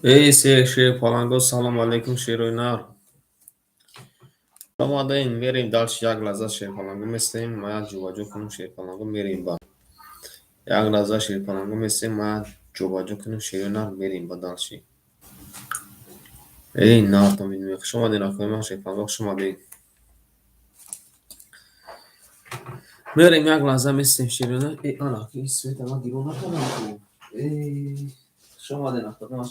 Эй шерпаланго, салом алейкум, шерои нар. Омадаем, мерем дальше, як лаҳза, шерпаланго, местем, ма як ҷобаҷо кунем, шерпаланго, мерем ба. Як лаҳза, шерпаланго, местем, ма як ҷобаҷо кунем, шерои нар, мерем ба дальше. Эй нартон бинем, хуш омадед, акои ман, шерпаланго, хуш омадед. Мерем, як лаҳза местем, шерои нар. Эй, ана, ки света ма гирон накардам ку. Эй, хуш омадед, акои ман.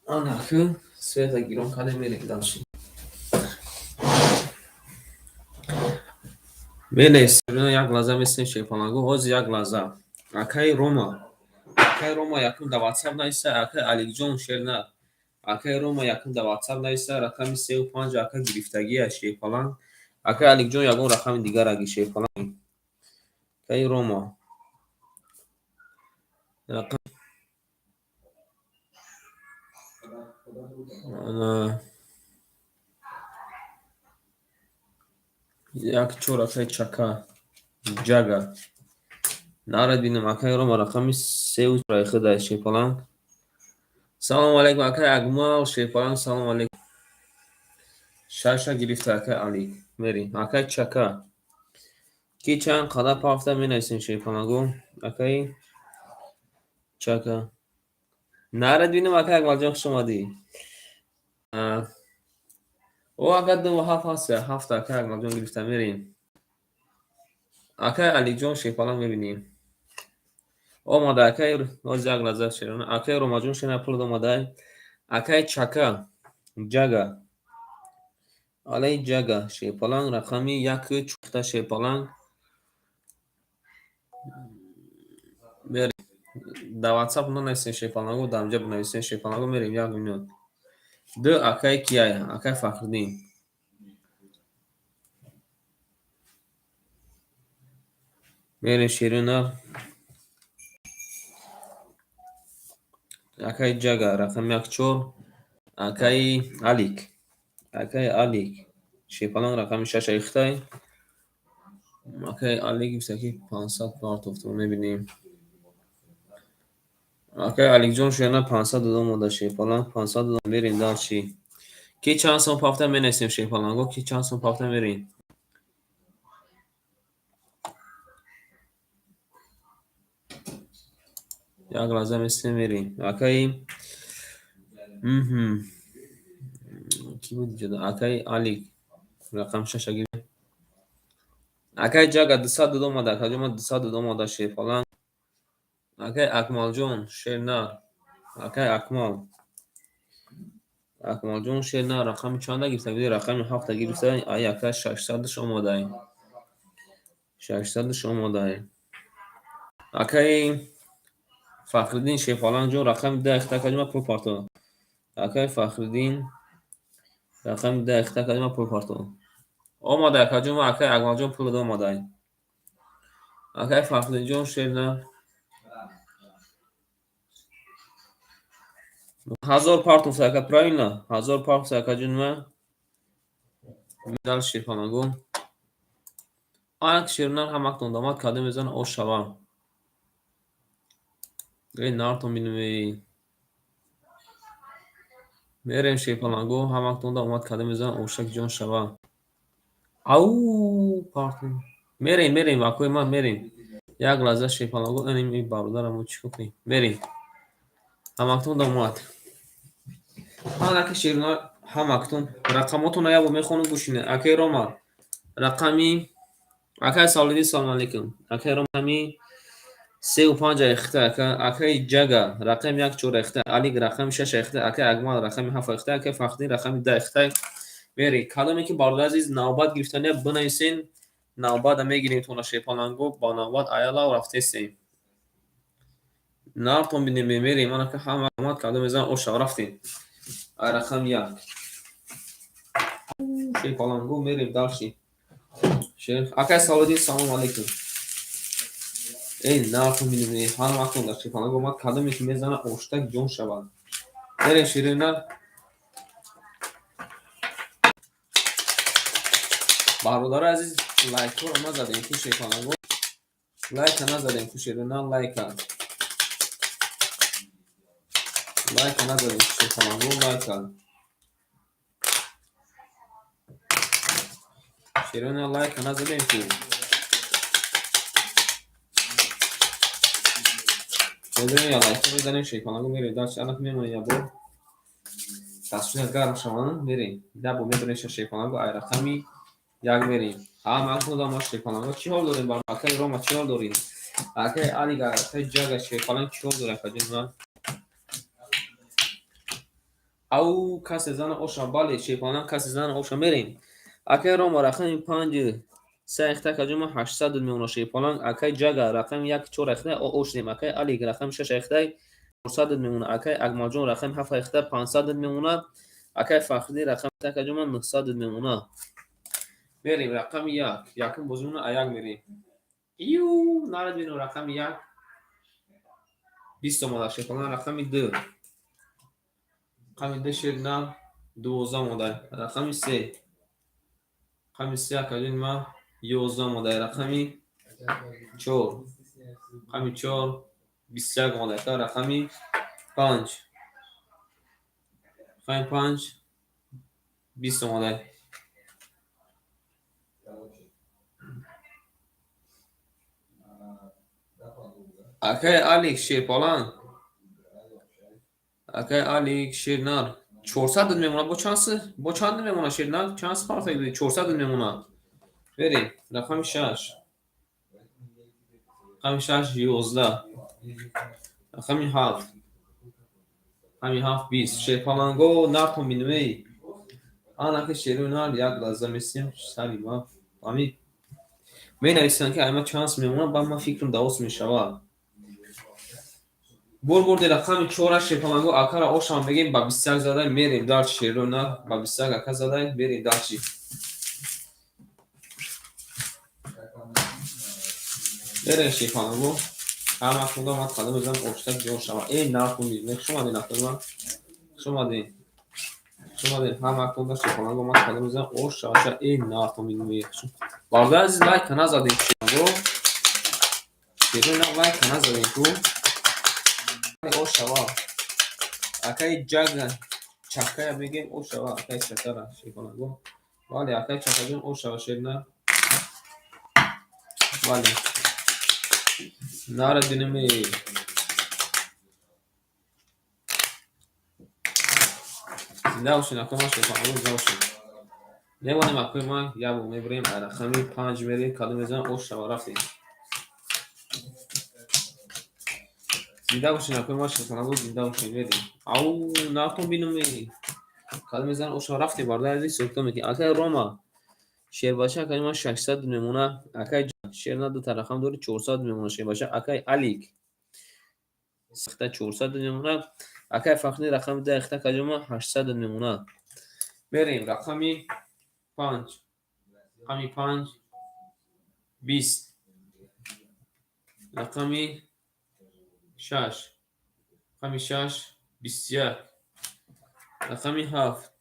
Ана, ку света гирон кардем, мерем дальше. Менависем, як лаҳза местем, шерпаланго, ҳозир як лаҳза. Акаи Рома. Акаи Рома якум дар WhatsApp нависа, акаи Аликҷон, шернар. Акаи Рома якум дар WhatsApp нависа, рақами 3-5 ака гирифтагия, шерпаланг. Акаи Аликҷон, ягон рақами дигар аги, шерпаланг. Акаи Рома. Рақам ана 1-4, акаи Чака. Ҷага. Нарад бинам, акаи Рома рақами сеу худай, шерпаланг. Салому алейкум, акаи Акмал, шерпаланг, салому алейкум. Шаша гирифта акаи Алик. Мерем. Акаи Чака. Ки чанд қадар пафта, менависем, шерпаланго. Акаи Чака. Нарад бинам, акаи Акмалҷон, хуш омадӣ. О, ака 2-7 ҳаст, ҳафта акаи Акмалҷон гирифта, мерем. Акаи Алиҷон, шерпаланг, мебинем. Омада акаи, ҳозир як лаҳза, шерона. Акаи Ромаҷон, шена, пул омадай. Акаи Чака, Ҷага. Алаи Ҷага, шерпаланг, рақами 1-4, шерпаланг. Мерем. Дар WhatsApp нанависем, шерпаланго, дар инҷа бинависем, шерпаланго, мерем, як минут. Ду акаи кияй? Акаи Фахриддин. Мерем, шерона. Акаи Ҷага, рақами 1-4. Акаи Алик. Акаи Алик. Шерпаланг, рақами шаша ихтай. Акаи Алик гуфта, ки 500 партофта, мебинем. Акаи Аликҷон, шерона, 500 дода омада, шерпаланг, 500 дода, мерем дальше. Ки чанд сом пафта, менависем, шерпаланго, ки чанд сом пафта, мерем. Як лаҳза местем, мерем. Акаи ки буд иҷода? Акаи Алик рақами шаша гирифт. Акаи Ҷага 200 дода омада, акаҷон ма 200 дода омада, шерпаланг. Акаи Акмалҷон, шернар. Акаи Акмал. Акмалҷон, шернар, рақами чанда гирифта? Рақами ҳафта гирифта, ай ака 600-ш омадай. 600-ш омадай. Акаи Фахриддин, шерпалангҷон, рақами 10 ихта, акаҷон ма пул парто. Акаи Фахриддин рақами 10 ихта, акаҷон ма пул парто. Омада, акаҷон ма, акаи Акмалҷон пул дода омадай. Акаи Фахриддинҷон, шернар. 1000 партофта, ака, правильно? 1000 партофта, акаҷон ма. Дальше, шерпаланго. Ак шернар, ҳамактон домад када мезана, ош шава. Эй нартон бинем, эй. Мерем, шерпаланго, ҳамактон омад када мезана, ошак ҷон шава. Ау, партон. Мерем, мерем, акои ман, мерем. Як лаҳза, шерпаланго, иним бародарам, чӣ кор кунем? Мерем. Ҳамактон омад. Ҳанаки шернар, ҳамактон рақамотонро як бор мехонам, гӯш кунед. Акаи Рома рақами, акаи Савлиддин, салому алейкум. Акаи Рома рақами 3-5 ихта, ака. Акаи Ҷага рақами 1-4 ихта, Алик рақами шаша ихта, акаи Акмал рақами ҳафт ихта, акаи Фахриддин рақами 10 ихта. Мерем. Кадоме ки, бародари азиз, навбат гирифтания, бинависен, навбата мегирем тона, шерпаланго, ба навбат аялав рафтесем. Нартон бинем, мерем, анака ҳама омад кадом мезанам, оша рафтем. Ай рақами 1. Шерпаланго, мерем дальше. Акаи Савлиддин, салому алейкум. Эй нартон бинем, ҳаматон дар шерпаланго омад, кадоме ки мезана, оштак ҷон шавад. Мерем, ширина. Бародари азиз, лайкҳоро назадем ку, шерпаланго. Лайка назадем ку, ширина, лайка. Лайка назадем, шерпаланго, лайка. Шерона, лайка назадем ку. Медонем, я лайка мезанем, шерпаланго, мерем дальше. Анак мемонем, я бор. Дастшуна гарм шаванд, мерем. Дабо медонем, шерпаланго, ай рақами як мерем. Ҳама акнун ма, шерпаланго, чӣ ҳол дорем? Бар акаи Рома, чӣ ҳол дорем? Акаи Алига, акаи Ҷага, шерпаланг, чӣ ҳол дорем, акаҷон ман? Ау, касе зана оша, бале, шерпаланг, касе зана оша, мерем. Акаи Рома, рақами панҷ се ахта, акаҷон ман, 800 мемона, шерпаланг. Акаи Ҷага, рақами як чор ахта, ошдем. Акаи Алик, рақами шаш ахтай, 400 мемона. Акаи Акмалҷон, рақами ҳафт ахта, 500 мемона. Акаи Фахриддин, рақами акаҷон ман, 900 мемона. Мерем рақами як. Якум бозимона а як мерем. Ю, нарад бинем, рақами як 20 омада, шерпаланг. Рақами ду. Рақами ду, шер на, 12 омода. Рақами се. Рақами се, акаҷони ман, 11 омода. Рақами чор. Рақами чор 21 омода. Рақами панҷ. Рақами панҷ 20 омода. Акаи Алик, шерпаланг. Акаи Алик, шернар. 400 мемона, бо чанд, бо чанд мемона, шернар? Чанд спартак додӣ? 400 мемона. Берем. Рақами шаш. Рақами шаш 11. Рақами ҳафт. Рақами ҳафт 20. Шерпаланго, нартон бинемей. Анаки шерои нар, як лаҳза месем сари ма. Ами менависанд, ки айма чанд мемона, баъд ман фикрам давос мешавад. Бурди рақами чора, шерпаланго, акара ошам мегем, ба 21 задай, мерем дальше, шерои нар, ба 21 ака задай, мерем дальше. Мерем, шерпаланго. Ҳама худо ман қадам мезанам, оштак ҷо шава. Э, нартон бинем. Хуш омадед, акаи ман. Хуш омадед. Хуш омадед. Ҳама худо, шерпаланго, ман қадам мезанам, ош шава. Э, нартон бинем. Бародари азиз, лайка назадем, шерпаланго. Шерои нар, лайка назадем ку. Ош шава. Акаи Ҷага, Чакая мегем, ош шава, акаи Чакара, шерпаланго. Бале, акаи Чакаҷон, ош шава, шернар. Бале. Нара бинем. Зинда бошед, акои ман, шерпаланго, зинда бошед. Мемонем, акои ман, як бор мебарем, ай рақами панҷ мерем, кадом мезанам, ош шава, рафтем. Зинда бошед, акои ман, шерпаланго, зинда бошед, мерем. Ау, нартон бинем. Кадом мезанам, ош шава, рафтем, бародари азиз, сӯҳбат мекунем. Акаи Рома, шербача, акаи ман, 600 мемона. Акаи Шерна, дута рақам дори, 400 мемона, шербача. Акаи Алик, сихта, 400 мемона. Акаи Фахриддин, рақами ду ахта, акаҷон ман, 800 мемона. Мерем рақами панҷ. Рақами панҷ 20. Рақами шаш. Рақами шаш 21. Рақами ҳафт.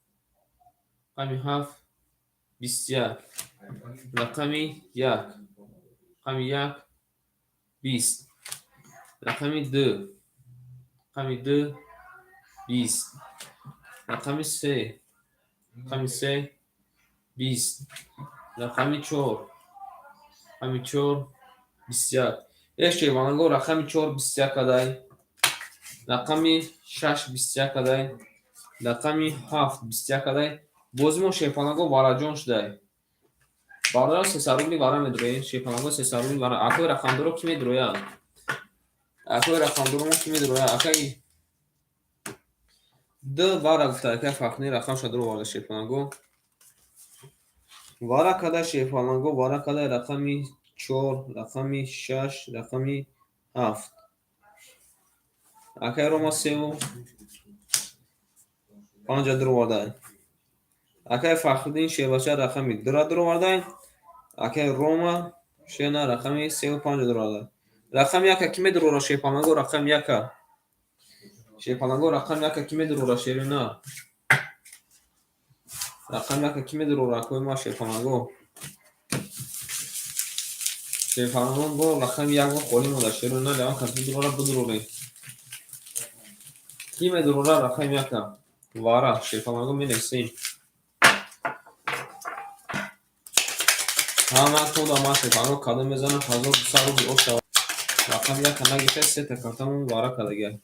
Рақами ҳафт 21. Рақами як. Рақами як 20. Рақами ду. Рақами ду 20. Рақами се. Рақами се 20. Рақами чор. Рақами чор 21. Э, шервананго, рақами чор 21 кадай. Рақами шаш 21 кадай. Рақами ҳафт 21 кадай. Бозимо, шерпаланго, вараҷон шудай. Бародар, 300 рубли вара медроем. Шерпаланго, 300 рубли вара. Акои рақамдоро кӣ медрояд? Акои рақамдоромо кӣ медрояд? Акаи д вара гуфта, акаи Фахриддин рақамша дуроварда, шерпаланго. Вара кадай, шерпаланго, вара кадай? Рақами чор, рақами шаш, рақами ҳафт. Акаи Рома севу панҷа дуровардай. Акаи Фахриддин, шербача, рақами дура дуровардай. Акаи Рома, шена, рақами севу панҷа дуровардай. Рақами яка кӣ медурора, шерпаланго, рақами яка? Шерпаланго, рақами яка кӣ медурора, шерина? Рақами яка кӣ медурора, акои ма, шерпаланго? Шерпаланго, рақами як холӣ монда, шерина, леван кас бидурора, бидуроред. Ки медурора рақами яка? Вара, шерпаланго менависем. Ҳаматон да ман шерпаланго кадом мезанам 1200 рубли ош шава. Рақами яка нагирифта, сета картамон вара кардагия.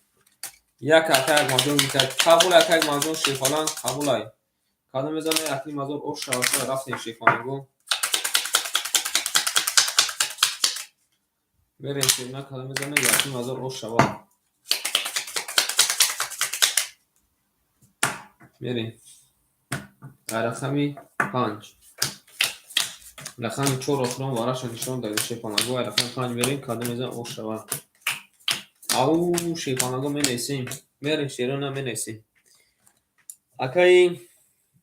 Як ака Акмалҷон гирифта. Қабул ака Акмалҷон шерпаланг қабулай. Кадом мезанам 1500 ош шава, рафтем шерпаланго. Мерем шерна кадом мезанам 1500 ош шава. Мерем. Рақами 5. Рақами 4 охирон вараша нишон дада шерпаланго. Рақами 5 мерем кадом мезанам ош шава. Ау шерпаланго менависем. Мерем шерона менависем. Акаи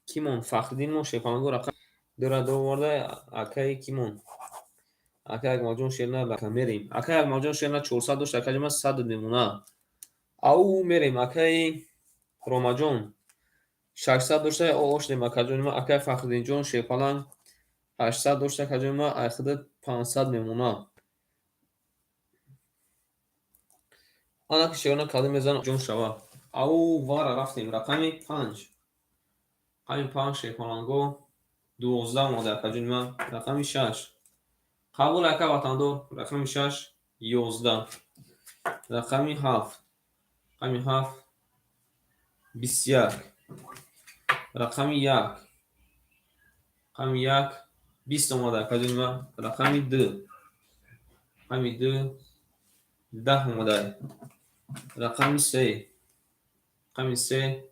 Кимон Фахриддинмон шерпаланго рақам 2-ра доварда. Акаи Кимон. Акаи Акмалҷон шерна рақам мерем. Акаи Акмалҷон шерна 400 дошт, акаи ҷома 100 мемона. Ау мерем акаи Ромаҷон 600 дошта, ош дем акаҷони ма. Акаи Фахриддинҷон шерпаланг 800 дошта, акаҷони ма айхида 500 мемона. Ана ки шерона кадом мезанам ҷон шава. Ау вара рафтем рақами 5. Рақами 5 шерпаланго 12 омада акаҷони ма. Рақами 6. Қабул ака ватандор. Рақами 6 11. Рақами 7. Рақами 7 21. Рақами 1. Рақами 1 20 омада акаҷони ма. Рақами 2. Рақами 2 10 омада. Рақами 3. Рақами 3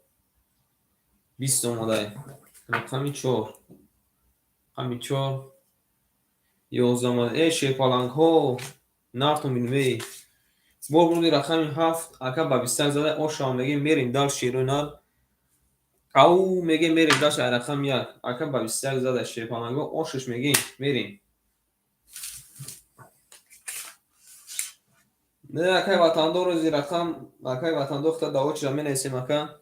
20 омада. Рақами 4. Рақами 4 11 омада. Эй шерпалангҳо нартон бинем эй. Бо бурди рақами 7 ака ба 21 зада ошава мегем мерем дал шерои нар. Ау мегем мерем дальше ай рақами 1. Ака ба 21 зада шерпаланго ошиш мегем мерем. Не акай ватандор рӯзи рақам акай ватандор хта давочира менависем ака.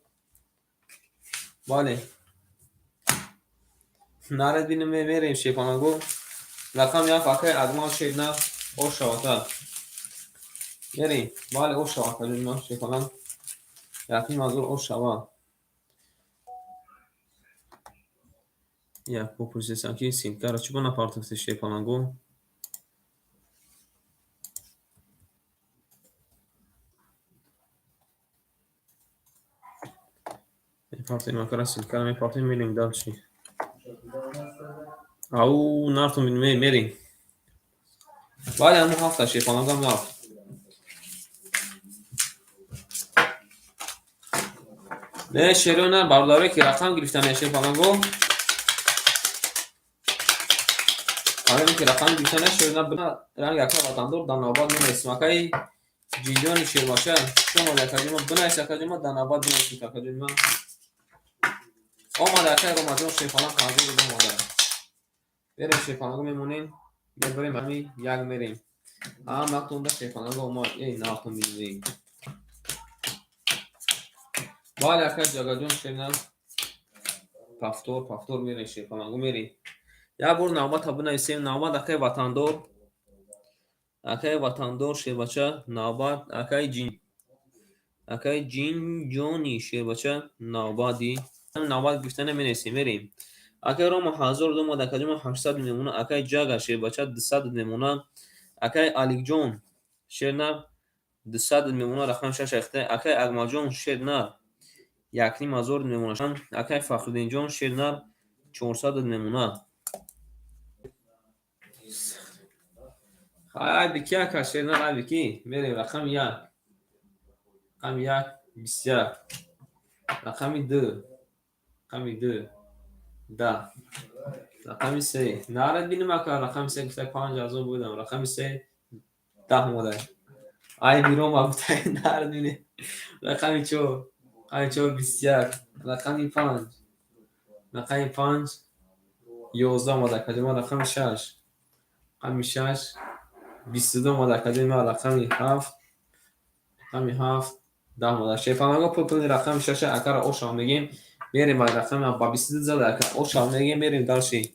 Бале. Наред бинем мерем шерпаланго. Рақами 7 акай Акмал шерна ошавата. Мерем. Бале ошава акаҷони ман шерпаланг. 1500 ошава. Як попурсисам ки симкаро чӣ бо напартофти шерпаланго? Мепартоем акара симкаро мепартоем мерем дальше. Ау нартон бинем мерем. Бале ҳамон ҳафта шерпаланго ҳам ҳафт. Не шерои нар бародарое ки рақам гирифтан шерпаланго. Кадоме ки рақам гирифтан шерои нар ранг ака ватандор дар навбат менависем. Акаи ҷинҷони шербача чӣ омада акаҷони ма бинавис акаҷони ма дар навбат бинависем акаҷони ма. Омада акаи Ромаҷон шерпаланг 1000 омада. Мерем шерпаланго мемонем. Мебарем ҳами як мерем. Ҳаматонда шерпаланго омад. Эй нартон бинем. Бале акаи Ҷагаҷон шерна пафтор мерем шерпаланго мерем. Як бор навбата бинависем. Навбат акаи ватандор. Акаи ватандор шербача навбат акаи ҷин. Акаи ҷинҷони шербача навбати. Навбат гирифта менависем мерем. Акаи Рома 1000 омада, акаи Ҷома 800 мемона, акаи Ҷага шербача 200 мемона, акаи Аликҷон шернар 200 мемона, рақами 6 айхта, акаи Акмалҷон шернар 1500 мемона, акаи Фахриддинҷон шернар 400 мемона. Ай бики ака шернар ай бики мерем рақами 1. Рақами 1 21. Рақами 2. Рақами 2 10. Рақами 3. Наред бинем ака рақами 3 гуфта 5000 будам. Рақами 3 10 омада. Ай бирома гуфта наред бинем. Рақами 4. Рақами 4 21. Рақами 5. Рақами 5 11 омада акаҷома. Рақами 6. Рақами 6 22 омада акаҷома. Рақами 7. Рақами 7 10 омада. Шерпаланго пул рақами 6 акара ошава мегем. Мерем ба рақами ба 22 зада ака ошава мегем мерем дальше.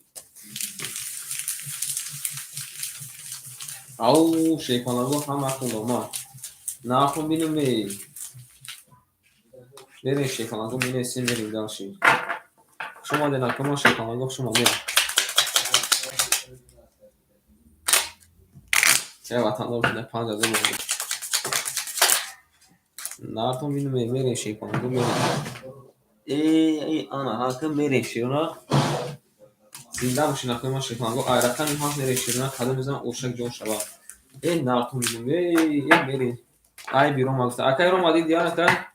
Ау шерпаланго ҳаматон омад. Нартон бинем. Мерем, шерпаланго, менависем, мерем дальше. Хуш омадед, акои ман, шерпаланго, хуш омадед. Я ватандор шуда 5000 монда. Нартон бинем, мерем, шерпаланго, мерем. Э, ана ҳака мерем, шерона. Зинда бошед, акои ман, шерпаланго. Ай рақами 7 мерем, шерона, кадом мезанам, ошак ҷон шавад. Э, нартон бинем, э, мерем. Ай бирома гуфта. Акай Рома диди, ака?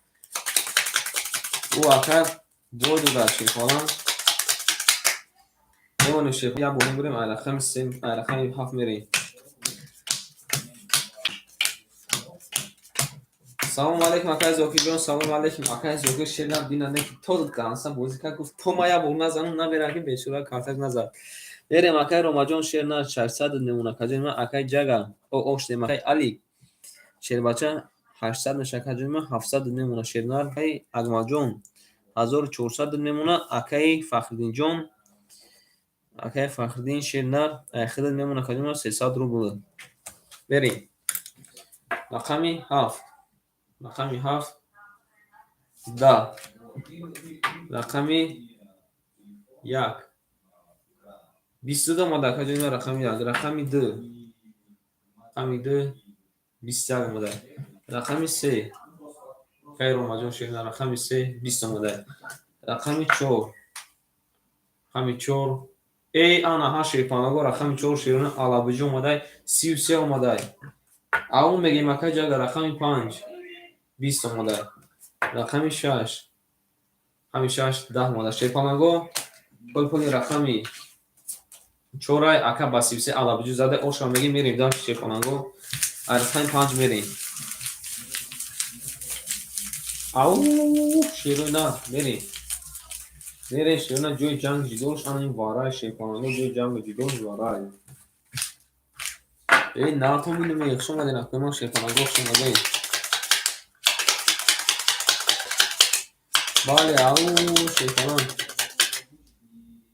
Ӯ ака бой додад, шерпаланг. Мемонем, шер, як бор мебурем, ай рақами 3, ай рақами 7 мерем. Салому алейкум, акай Зокирҷон, салому алейкум, акай Зокир. Шернам бинанде, ки то ганса бозӣ кард, гуфт, то ма як бор назанам, намерам, ки бечора картак назад. Мерем, акай Ромаҷон, шер на 600 мемона, акаҷони ман, акай Ҷага, о оштем, акай Алик. Шербача 800 меша, акаҷони ман, 700 мемона, шернар, акай Акмалҷон 1400 мемона, акай Фахриддинҷон, акай Фахриддин, шернар, айхидат мемона, акаҷони ман, 300 рубл. Мерем. Рақами 7. Рақами 7 10. Рақами 1. 22 омада, акаҷони ман, рақами 1. Рақами 2. Рақами 2 21 омада. Рақами 3. Акай Ромаҷон, шернар, рақами 3 20 омада. Рақами 4. Рақами 4. Эй, ана ҳа, шерпанаго, рақами 4, шерона, алабиҷо омадай, 33 омадай. Аввал мегем, акай Ҷага, рақами 5 20 омадай. Рақами 6. Рақами 6 10 омада. Шерпанаго, пул пули рақами 4 ака ба 33 алабиҷо зада, оша мегем, мерем дальше, шерпанаго. Ай рақами 5 мерем. Ау, шерона, мерем. Мерем, шерона, ҷои ҷанг ҷидош, ана ин варай, шерпанаго, ҷои ҷангу ҷидош варай. Эй, нартон бинем, хуш омадед, акои ман, шерпанаго, хуш омадед. Бале, ау, шерпаланг.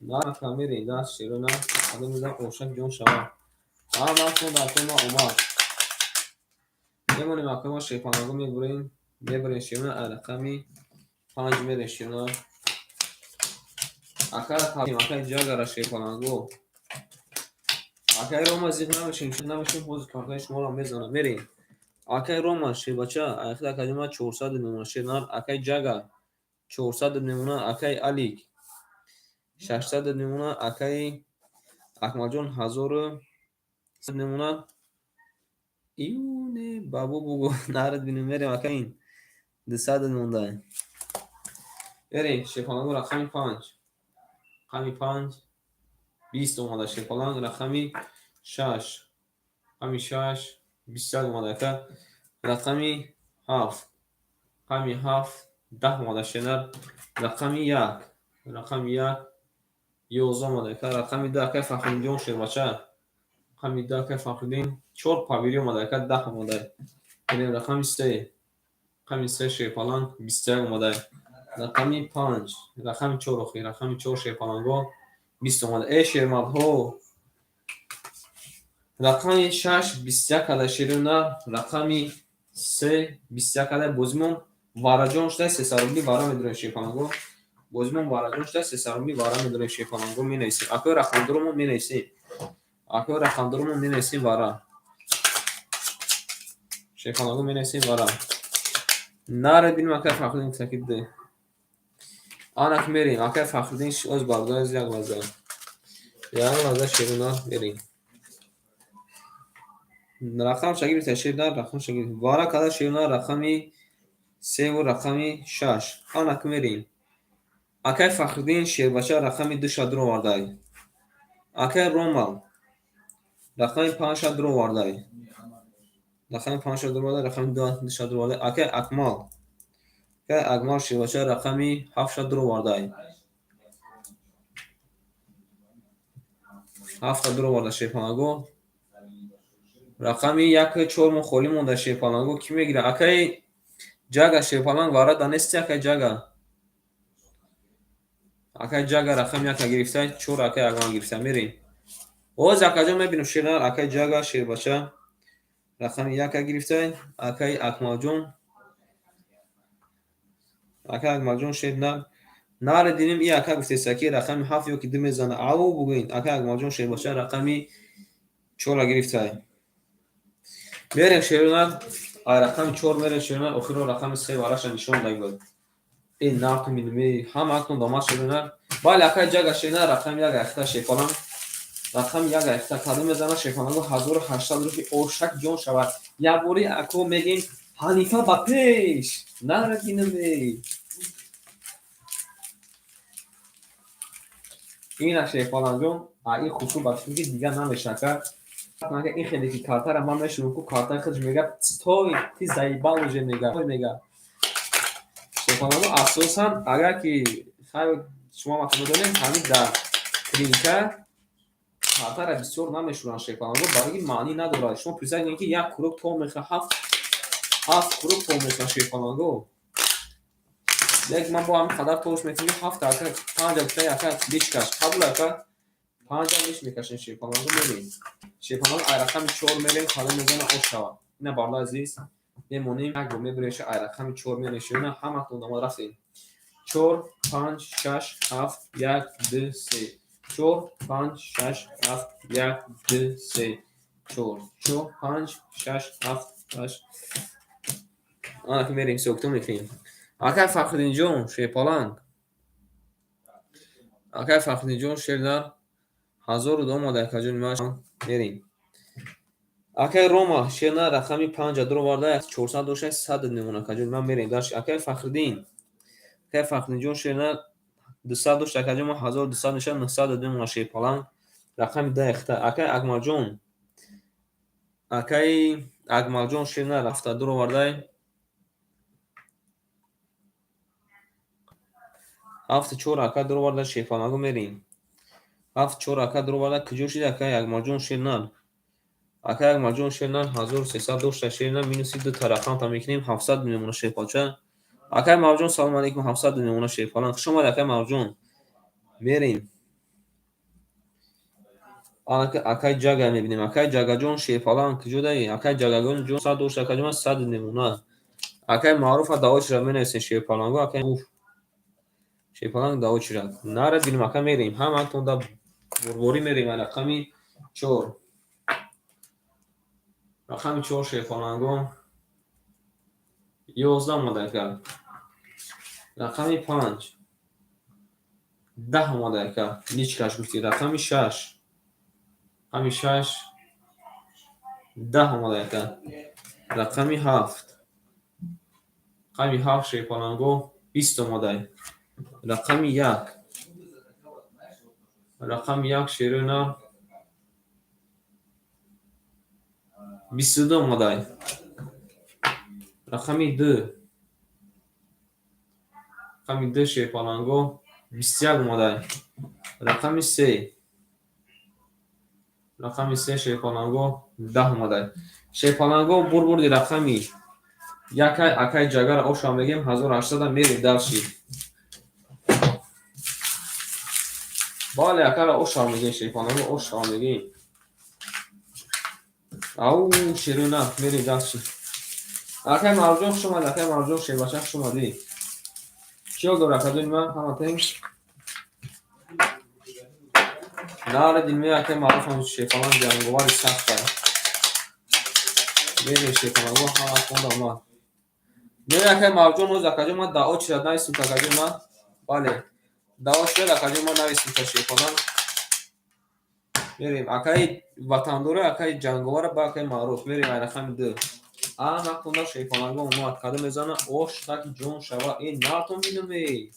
Нака мерем, даст, шерона, кадом мезанам, ошак ҷон шавад. А, ман акои ман омад. Мемонем, акои ман, шерпанаго, мебурем, мебарем, шерона, ай рақами 5 мерем, шерона. Акара акай Ҷагара, шерпаланго. Акай Рома, зиқ намешем, намешем, ҳозир картаи шуморо мезанам. Мерем. Акай Рома, шербача, айхид, акаҷони ман, 400 мемона, шернар, акай Ҷага 400 мемона, акай Алик 600 мемона, акай Акмалҷон 1000 мемона. Ию не, бабо бугу, нарад бинем, мерем, акай ин 200 монда. Мерем, шерпаланго, рақами 5. Рақами 5 20 омада, шерпаланг, рақами 6. Рақами 6 21 омада, ака. Рақами 7. Рақами 7 10 омада, шернар. Рақами 1. Рақами 1 11 омада, ака. Рақами 2, акай Фахриддинҷон, шербача. Рақами 2, акай Фахриддин, 4 пабири омада, ака, 10 омада. Мерем, рақами 3. Рақами 3, шерпаланг, 21 омада. Рақами 5, рақами 4 охир, рақами 4, шерпаланго, 20 омада. Э, шермардҳо. Рақами 6 21 када, шерона, рақами 3 21 када, бозимон вараҷон шуда, 300 рубли вара медорем, шерпаланго. Бозимон вараҷон шуда, 300 рубли вара медорем, шерпаланго, менависем. Акои рақамдоромон менависем. Акои рақамдоромон менависем вара. Шерпаланго, менависем вара. Наре бинем, акай Фахриддин гуфта ки д. Анак мерем, акай Фахриддин, оз бародар, як лаҳза. Як лаҳза, шерона, мерем. Рақам шагирд, шерна, рақам шагирд. Вара када, шерона, рақами 3 ву рақами 6. Анак мерем. Акай Фахриддин, шербача, рақами 2 ша дуровардай. Акай Рома рақами 5 ша дуровардай. Рақами 5 ша дуровардай, рақами 2 ша дуровардай. Акай Акмал. Акай Акмал, шербача, рақами 7 ша дуровардай. 7 дуроварда, шерпанаго. Рақами 1 4 мо холӣ монда, шерпаланго, кӣ мегирад? Акай Ҷага, шерпаланг, вара данести, акай Ҷага? Акай Ҷага рақами 1 гирифта, 4 акай Акмал гирифта. Мерем. Боз, акаҷон, мебинем, шернар, акай Ҷага, шербача, рақами 1 гирифта, акай Акмалҷон. Акай Акмалҷон, шер нар. Наре динем, и ака гуфтеса, ки рақами ҳафт ё ки ду мезана. Ау бугӯин, акай Акмалҷон, шербача рақами чора гирифтай. Мерем, шернар, ай рақами чор мерем, шернар, охиро рақами се вараша нишон дагибад. Э, нарту минуме, ҳама актон домад, шернар. Бале, акай ҷага, шернар, рақами як айхта, шефалан. Рақами як айхта кадом мезана, шефаланго? 1800 рӯфи ошак ҷон шавад. Якбори ако мегем, Ҳанифа ба пеш. Нара динаме. Ина, шефаланҷон, а ин хусу ба фикр ки дигар намешака. Ин хеле ки картара ман мешунам ку, картаи худш мега: «Стой, ты заебал уже», мега, мега. Шефаланго, асосан агар ки хай шумо вақт медонем, ҳамин дар клиника картара бисёр намешӯранд, шефаланго, барои ки маънӣ надорад. Шумо представь кунед, ки як курок то мехӯрад, ҳафт ҳафт курок то мехӯрад, шефаланго. Як ман бо ҳамин қадар тош мекунем, ҳафт ака, панҷа гуфта, яка личкаш қабул, ака, панҷа лич мекашем, шефаланго, мерем. Шефаланго, ай рақами чор мерем, кадом мезана, ош шавад. Ина, бародари азиз, мемонем, як бор мебуреша, ай рақами чор мерем. Ина, ҳаматон омад, рафтем. Чор, панҷ, шаш, ҳафт, як, ду, се, чор, панҷ, шаш, ҳафт, як, ду, се, чор, чор, панҷ, шаш, ҳафт, ҳашт. Ана ки мерем, ҳисобкитоб мекунем. Акай Фахриддинҷон, шерпаланг, акай Фахриддинҷон, шердар, ҳазору ду омада, акаҷони ман, мерем. Акай Рома, шернар, рақами панҷа дуроварда, 400 дошта, 100 мемона, акаҷони ман, мерем даш. Акай Фахриддин, акай Фахриддинҷон, шернар, 200 дошта, акаҷон ман, 1200 мешавад, 900 мемона, шерпаланг, рақами да эхта. Акай Акмалҷон, акаи Акмалҷон, шернар, ҳафта дуровардай, ҳафту чор ака дуроварда, шерпаланго, мерем. Ҳафт чор ака дуроварда, куҷо шиди, акаи Акмалҷон, шернар? Акаи Акмалҷон, шернар, 1300 дошта, шернар, минуси дута рақамта мекунем, 700 мемона, шерпалча. Акаи Марҷон, салому алейкум, 700 мемона, шерпаланг. Хуш омадед, акаи Марҷон, мерем. Акаи Ҷага мебинем. Акаи Ҷагаҷон, шерпаланг, куҷо даи, акаи Ҷагаҷон? Сад дошта, акаҷон ман, 100 мемона. Акаи Маъруфа даочира менависем, шерпаланго. Акаи шерпаланг даочира нара бинем, ака, мерем, ҳаматон да бурборӣ мерем. Рақами чор, рақами чор, шерпаланго, 11 омада, ака. Рақами панҷ, 10 омада, ака, личкаш гуфтӣ. Рақами шаш, рақами шаш, 10 омада, ака. Рақами ҳафт, рақами ҳафт, шерпаланго, 20 омада. Рақами як, рақами як, шерона, 22 омадай. Рақами ду, рақами ду, шерпаланго, 21 омадай. Рақами се, рақами се, шерпаланго, 10 омадай. Шерпаланго, бурбурди рақами якай, акай Ҷагара оша мегем, 1800-а, мерем дальше. Бале, акара оша мегем, шерпаланго, оша мегем. Ау, шерона, мерем дальше. Акай Марҷон, хуш омадӣ, акай Марҷон, шербача, хуш омадӣ. Чӣ ҳол дор, акаҷони ман, ҳама тинч? Наре дилме, акай Маъруфам, шерпаланг, ҷанговари сахта. Мерем, шерпаланго, ҳама хонда омад. Мерем, акай Марҷон, оз, акаҷон ман, дао чирад нависем, акаҷон ман. Бале, дао чирад, акаҷон ман, нависем та, шерпаланг. Мерем, акаи ватандора, акаи ҷанговара ба акаи Маъруф. Мерем ай рақами ду. А нахонда, шерпаланго, омад. Кадом мезана, ош таки ҷон шава? Э, натон бинаме.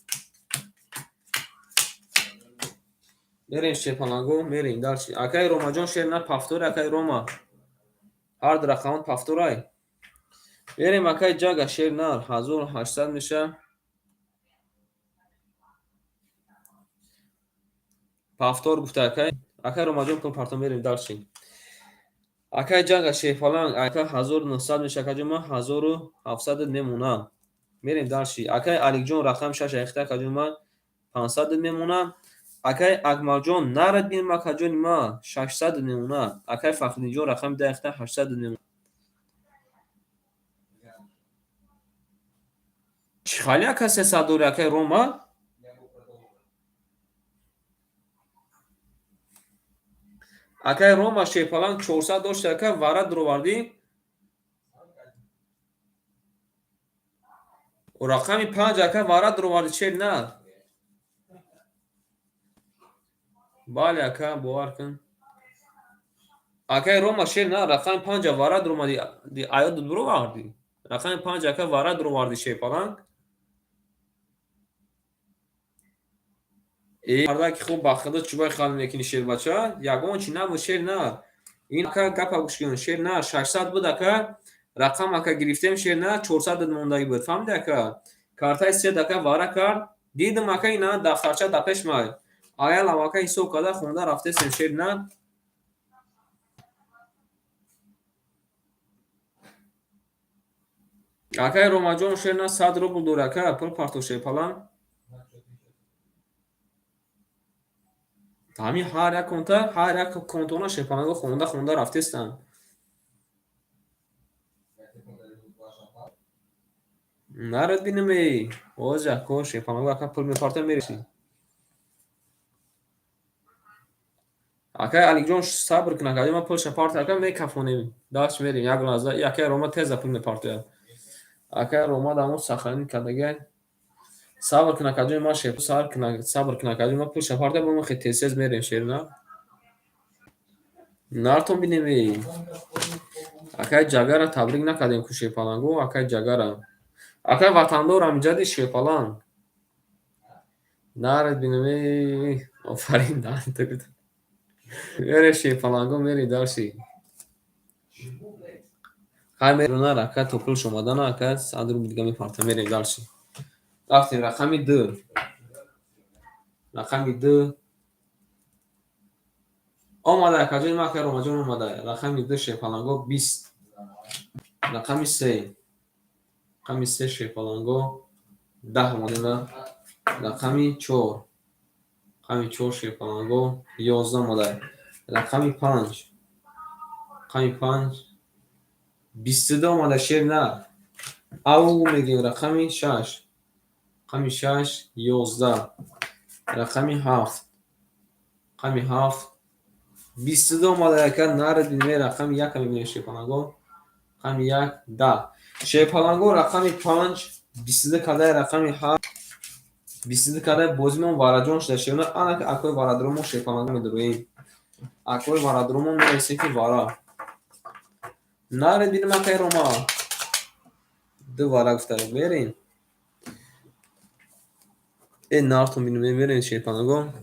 Мерем, шерпаланго, мерем дальше. Акаи Ромаҷон, шер на пафтори, акаи Рома. Ҳар ду рақамон пафторай. Мерем, акаи Ҷага, шер нар, 1800 меша. Пафтор гуфта, акай. Акаи Ромаҷон, кун партон, мерем дальше. Акаи Ҷага, шерпаланг, ака, 1900 меша, акаҷон ман, 1700 мемона. Мерем дальше. Акаи Аликҷон, рақами шаш айхта, акаҷон ман, 500 мемона. Акаи Акмалҷон, нарад бинем, акаҷони ман, 600 мемона. Акаи Фахриддинҷон, рақами да айхта, 800 мемона. Чӣ хали ака 300 дори, акай Рома? Акай Рома, шерпаланг, 400 дошти, ака, вара дуровардӣ. Рақами 5, ака, вара дуровардӣ, шер на. Бале, ака, бовар кун. Акай Рома, шер на, рақами 5-а вара дуромадӣ, аёдат буровардӣ. Рақами 5, ака, вара дуровардӣ, шерпаланг. Э, мардаки хуб, ба худо чӯбай хал мекунӣ, шербача. Ягон чи набуд, шер на. Ин, ака, гапа гӯш кун, шер на, 600 буд, ака. Рақам, ака, гирифтем, шер на, 400 мондагӣ буд. Фаҳмидӣ, ака? Картаи сед, ака, вара кард. Дидам, ака, ина дафтарча дар пеш май. Аялам, ака, ҳисоб карда хонда рафтесем, шер на. Акай Ромаҷон, шер на, 100 рубл дор, ака, пул партов, шерпаланг. Ҳамин ҳар як конта, ҳар як контона шерпаланго хонда хонда рафтестанд. Нарад бинам, эй. Ҳозир, ако, шерпаланго, ака, пул мепартоям, мересӣ. Акай Аликҷон, сабр кун, ака, ман пулша парто, ака, мекафонем. Даст мерем, як лаҳза, акай Рома теза пул мепартояд. Акай Рома дамо сахранӣ кардагай. Сабр кун, акаҷони ман, шер, сабр кун, сабр кун, акаҷони ман, пулша партоя, бо мо хел тез тез мерем, шер на. Нартон бинем, эй. Акай Ҷагара табрик накардем ку, шерпаланго, акай Ҷагара. Акай Ватандор амҷади, шерпаланг. Нарад бинем, эй. Офарин, мере, шерпаланго, мери дарси. Хай, меронар, ака, то пулш омадана, ака, 100 рубл дига мепартам, мерем дарси. Рафтем, рақами 2. Рақами 2 омада, акаҷони ман, акай Ромаҷон омада. Рақами 2, шерпаланго, 20. Рақами 3. Рақами 3, шерпаланго, 10 омада. Рақами 4. Рақами 4, шерпаланго, 11 омада. Рақами 5. Рақами 5 22 омада, шер на. Ау мегӯем, рақами 6. Рақами 6 11. Рақами 7. Рақами 7 22 омада, ака, нарад бинем, рақами 1 мебинем, шерпаланго. Рақами 1 10. Шерпаланго, рақами 5 22 кадай, рақами 7 22 кадай, бозимон вараҷон шуда, шерна, анака акои варадромон, шерпаланго, медуроем. Акои варадромон мерасем, ки вара. Наред бинем, акай Рома. Ду вара гуфта мерем. Э, нартон бинем, мерем, шерпаланго.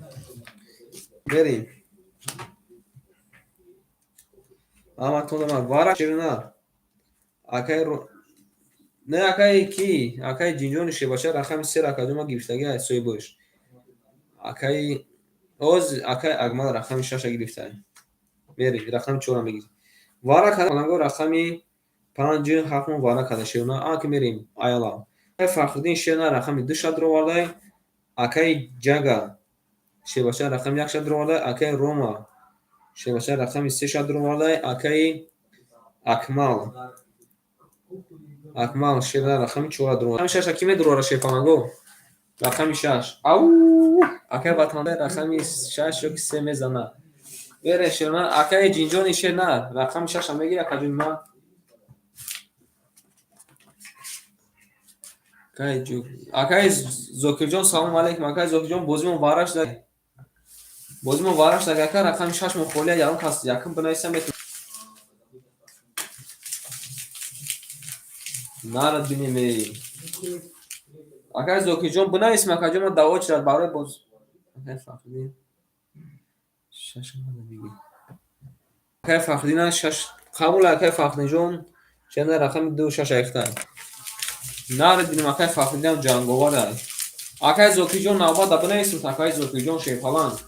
Мерем. Ҳаматон вара, шерна. Акай не, акай ки? Акай Ҷинҷони шербача рақами 3 акаҷон ма гирифтагӣ ай соҳибош. Акай оз акай Акмал рақами 6-а гирифта. Мерем, рақами 4-а мегирем. Вара када, паланго, рақами 5 7 мо вара када, шерна. Аки мерем аяла. Акай Фахриддин, шерна, рақами 2 ша дуровардай. Акай Ҷага шербача рақами 1 ша дуровардай. Акай Рома шербача рақами 3 ша дуровардай. Акай Акмал Акмал, шерна, рақами 4 дуровардай. Рақами 6-а ки медурора, шерпаланго? Рақами 6. Ау! Акай Ватандар рақами 6 ёки 3 мезана. Бере, шерна, акай Ҷинҷони, шерна, рақами 6-а мегири, акаҷони ман. Акай Зокирҷон, салом алейкум, акай Зокирҷон, бозимон вара шуда. Бозимон вара шуда, ака, рақами 6 мо холия, ягон кас якум бинависа метавонад. Нарад бинем, эй. Акай Зокирҷон, бинависем, акаҷон, ман даъво чирад барои боз. Акай Фахриддин 6 омада бигир. Акай Фахриддин 6 қабул, акай Фахриддинҷон, шена, рақами 2 6 айхта. Нарад бинем, акай Фахриддин ҷанговар. Акай Зокирҷон, навбат да бинависем, акай Зокирҷон, шерпаланг.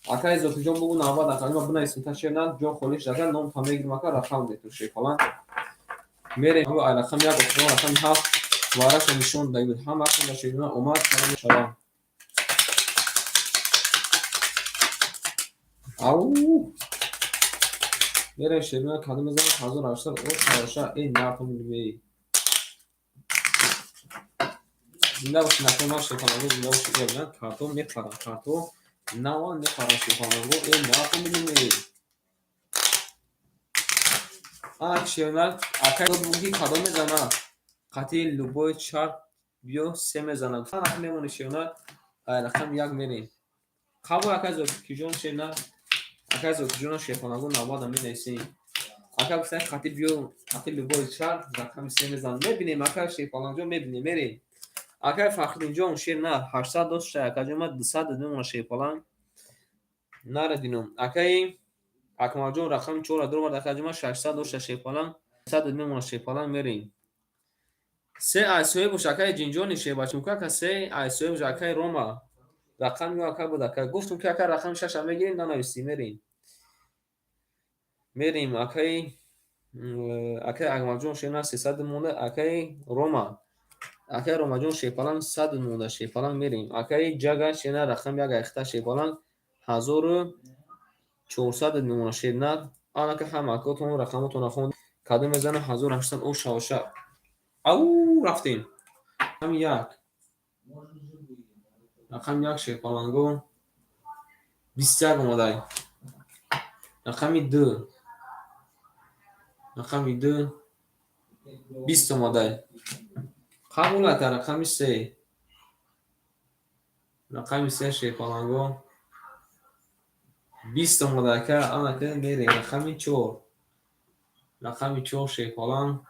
Акай Зокирҷон, бугу навбат, акаҷон, ман бинависем, та шерна ҷо холӣ шуда, ака, ном та мегирем, ака, рақам мету, шерпаланг. Мерем ай рақами 1 охирон рақами 7 вараша нишон дагӣ буд. Ҳамаашон дар шерна омад, мешавад. Ау! Мерем, шерна, кадом мезанем 1800 о шаша, эй, нартон бинем, эй. Зинда бошед, акои ман шерпаланго, зинда бошед. Ия, карто мепарам, карто наван мепарам шерпаланго. Э, нақо мебинед. Ана шернар, акай буги кадом мезана? Қати любой шарт биё се мезана. Ана мемони шернар, ай рақам як мерем. Қабул акай Зокиҷон шернар, акай Зокиҷон шерпаланго навбада менависем. Ака гуфтан қати биё, қати любой шарт рақами се мезана. Мебинем ака шерпаланҷон, мебинем, мерем. Акай Фахриддинҷон шернар 800 дошта, акаҷон ман 200 додем шерпаланг. Нарадинум. Акаи Акмалҷон рақами 4 дуровард, акаҷон ман 600 дошта шерпаланг. 100 додем шерпаланг, мерем. Се айсои бош акаи Ҷинҷони шербача. Мумкин ака се айсои бош акаи Рома. Рақами ё ака буд ака. Гуфтум ки ака рақами 6 мегирем, нанависӣ, мерем. Мерем акаи Акмалҷон шернар 300 монда, акаи Рома. Акаи Ромаҷон шерпаланг 100 монда, шерпаланг мерем. Акаи Ҷага шернар рақами 1 айхта шерпаланг 1400 мемона шернар. Анака ҳама акотон рақамотонро хонд. Кадом мезана 1800 о шавоша. Ау, рафтем. Рақами 1. Рақами 1 шерпаланго 21 омадай. Рақами 2. Рақами 2 20 омадай. Қабул ака рақами 3. Рақами 3 шерпаланго 20 омада ака. Анака мерем рақами 4. Рақами 4 шерпаланг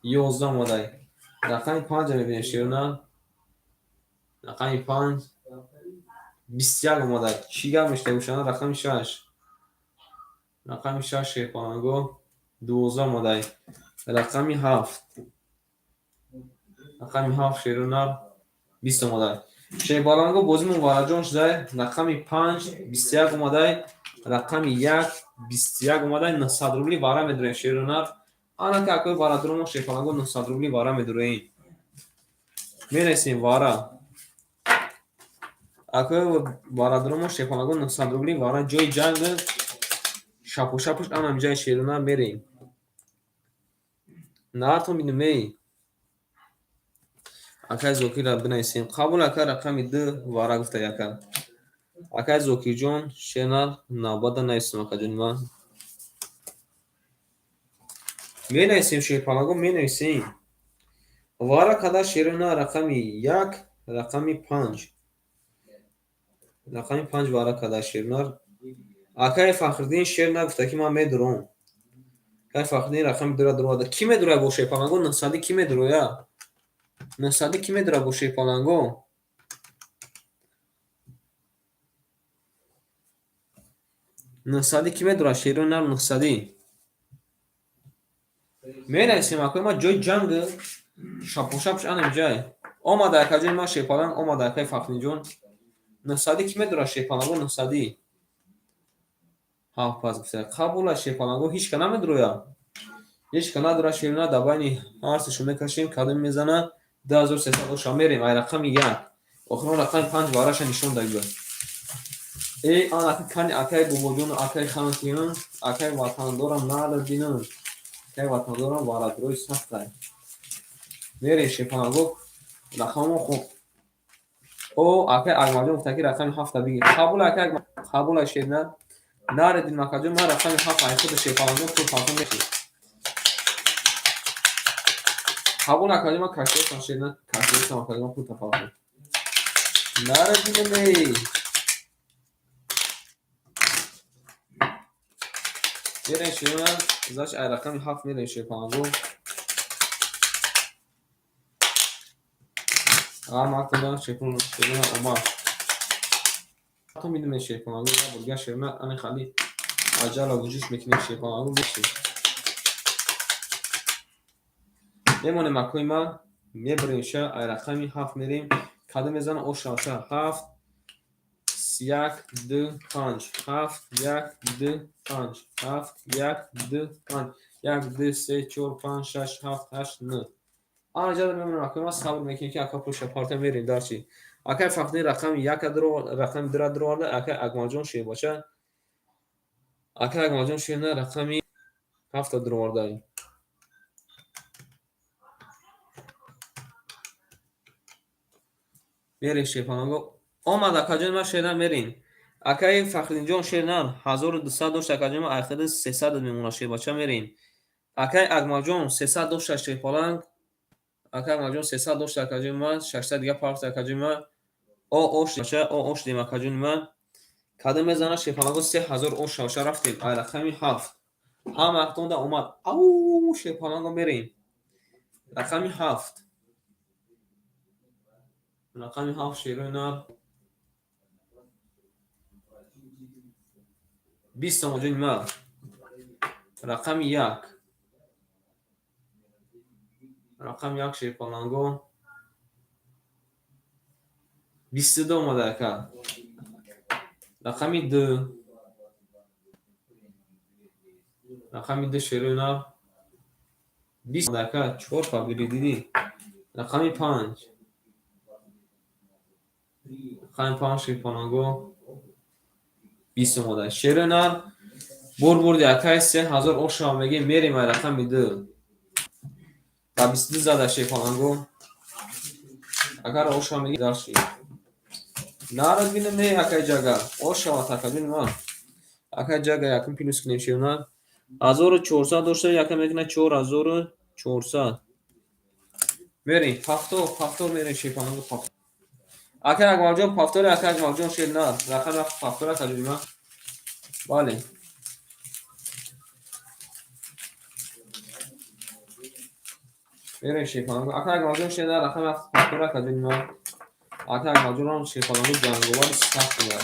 11 омадай. Рақами 5 мебинем шернар. Рақами 5 21 омадай. Чӣ гап мешта бошад? Рақами 6. Рақами 6 шерпаланго 12 омадай. Рақами 7. Рақами 7 шернар 20 омадай. Шерпаланго бозимон вараҷон шудай. Рақами 5 21 омадай. Рақами 1 21 омадай. 900 рубли вара медурем шернар. Анака акои варадуромо шерпаланго 900 рубли вара медуреем. Мерасем вара. Акои варадуромо шерпаланго 900 рубли вара ҷои ҷанг шапошапуш анам ҷои шернар мерем. Наартон бинем эй. Акай Зокирро бинависем. Қабул ака рақами 2 вара гуфта яка. Акай Зокирҷон шернар навбата нависем акаҷони ман. Менависем шерпаланго, менависем. Вара када шернар рақами 1, рақами 5. Рақами 5 вара када шернар. Акай Фахриддин шернар гуфта ки ман медурам. Акай Фахриддин рақами 2-ро дуроварда. Кӣ медурояд бо шерпаланго? 900 кӣ медурояд? 900 кӣ медурояд бо шерпаланго? 900 кӣ медурояд? Шернар 900. Менависем акои ман ҷои ҷанг шапошапуш анам ҷай. Омада акаҷони ман шерпаланг, омада акаи Фахриддинҷон. 900 кӣ медурояд шерпаланго? 900. Ҳафт пас гуфта. Қабул аст шерпаланго, ҳеҷ ка намедурояд. Ҳеҷ ка надурад шернар, дар байни ҳар сешон мекашем, кадом мезана 2300 оша мерем. Ай рақами 1. Охирон рақами 5 вараша нишон дагибад. Э, анака кани акаи бобоҷону акаи ханкиён, акаи ватандорам нарадинам. Акаи ватандорам варадурои сахтай. Мерем шерпаланго, рақамон хуб. О, акаи Акмалҷон гуфта ки рақами 7-та бигир. Қабул акаи Акмал, қабул аст шернар. Нарадин акаҷон, ман рақами 7 ай худ шерпаланго пул партом мешид. Қабул акаҷон, ман кашиётам шернар, кашиётам акаҷон пул партом. Нарадинам эй. Мерем шернар, заш ай рақами 7 мерем шерпаланго. Ҳаматона шерпаланго омад. То медонем шерпаланго як бор дигар шернар ани хали аҷала вуҷуд мекунем шерпаланго мешем. Мемонем акои ман, мебарем ша ай рақами 7 мерем. Кадом мезана оша оша 7 1 2 5 7 1 2 5 7 1 2 5 1 2 3 4 5 6 7 8 9. Ана ҷада мемонем акои ман, сабр мекунем ки ака пулша парта мерем дарчи. Акай Фахриддин рақами 1 рақами 2 дуроварда, акай Акмалҷон шербача. Акай Акмалҷон шерна рақами 7 дуроварда. Мерем, шерпаланго омад, акаҷони ман, шернар мерем. Акаи Фахриддинҷон, шернар 1200 дошт, акаҷони ман, айхиди 300 мемонад, шербача, мерем. Акаи Акмалҷон 300 дошта, шерпаланг. Акаи Акмалҷон 300 дошта, акаҷони ман, 600 дига парт, акаҷони ман. О ош бача, о ош дем, акаҷони ман. Кадом мезана, шерпаланго? 3000 ош шавша, рафтем. Ай рақами ҳафт ҳама актонда омад. Ау, шерпаланго, мерем. Рақами ҳафт, рақами ҳафт, шерои нар 20 сомоҷони ман. Рақами як, рақами як, шерпаланго 22 омада, ака. Рақами ду, рақами ду, шерои нар 20, ака, чор фабри дидӣ. Рақами панҷ, рақами панҷ, шерпаланго 20 омада. Шерои нар бурди, акай, 3000 ошава мегем. Мерем ай рақами ду, ба 22 зада, шерпаланго. Акара ошава мегем, дарши нарад бинам, не, акай ҷага ошават, акаҷони ман. Акай ҷага якум плюс кунем. Шернар 1400 дошта, яка мекунад 4400. Мерем, повтор, повтор мерем, шерпаланго, повтор. Акай Акмалҷон, повтори, акай Акмалҷон, шернар рақами повтор, акаҷони ман, бале. Мерем, шерпаланго. Акай Акмалҷон, шернар рақами повтор, акаҷони ман. Акай Акмалҷонам, шерпаланго, ҷанговари сахт буда.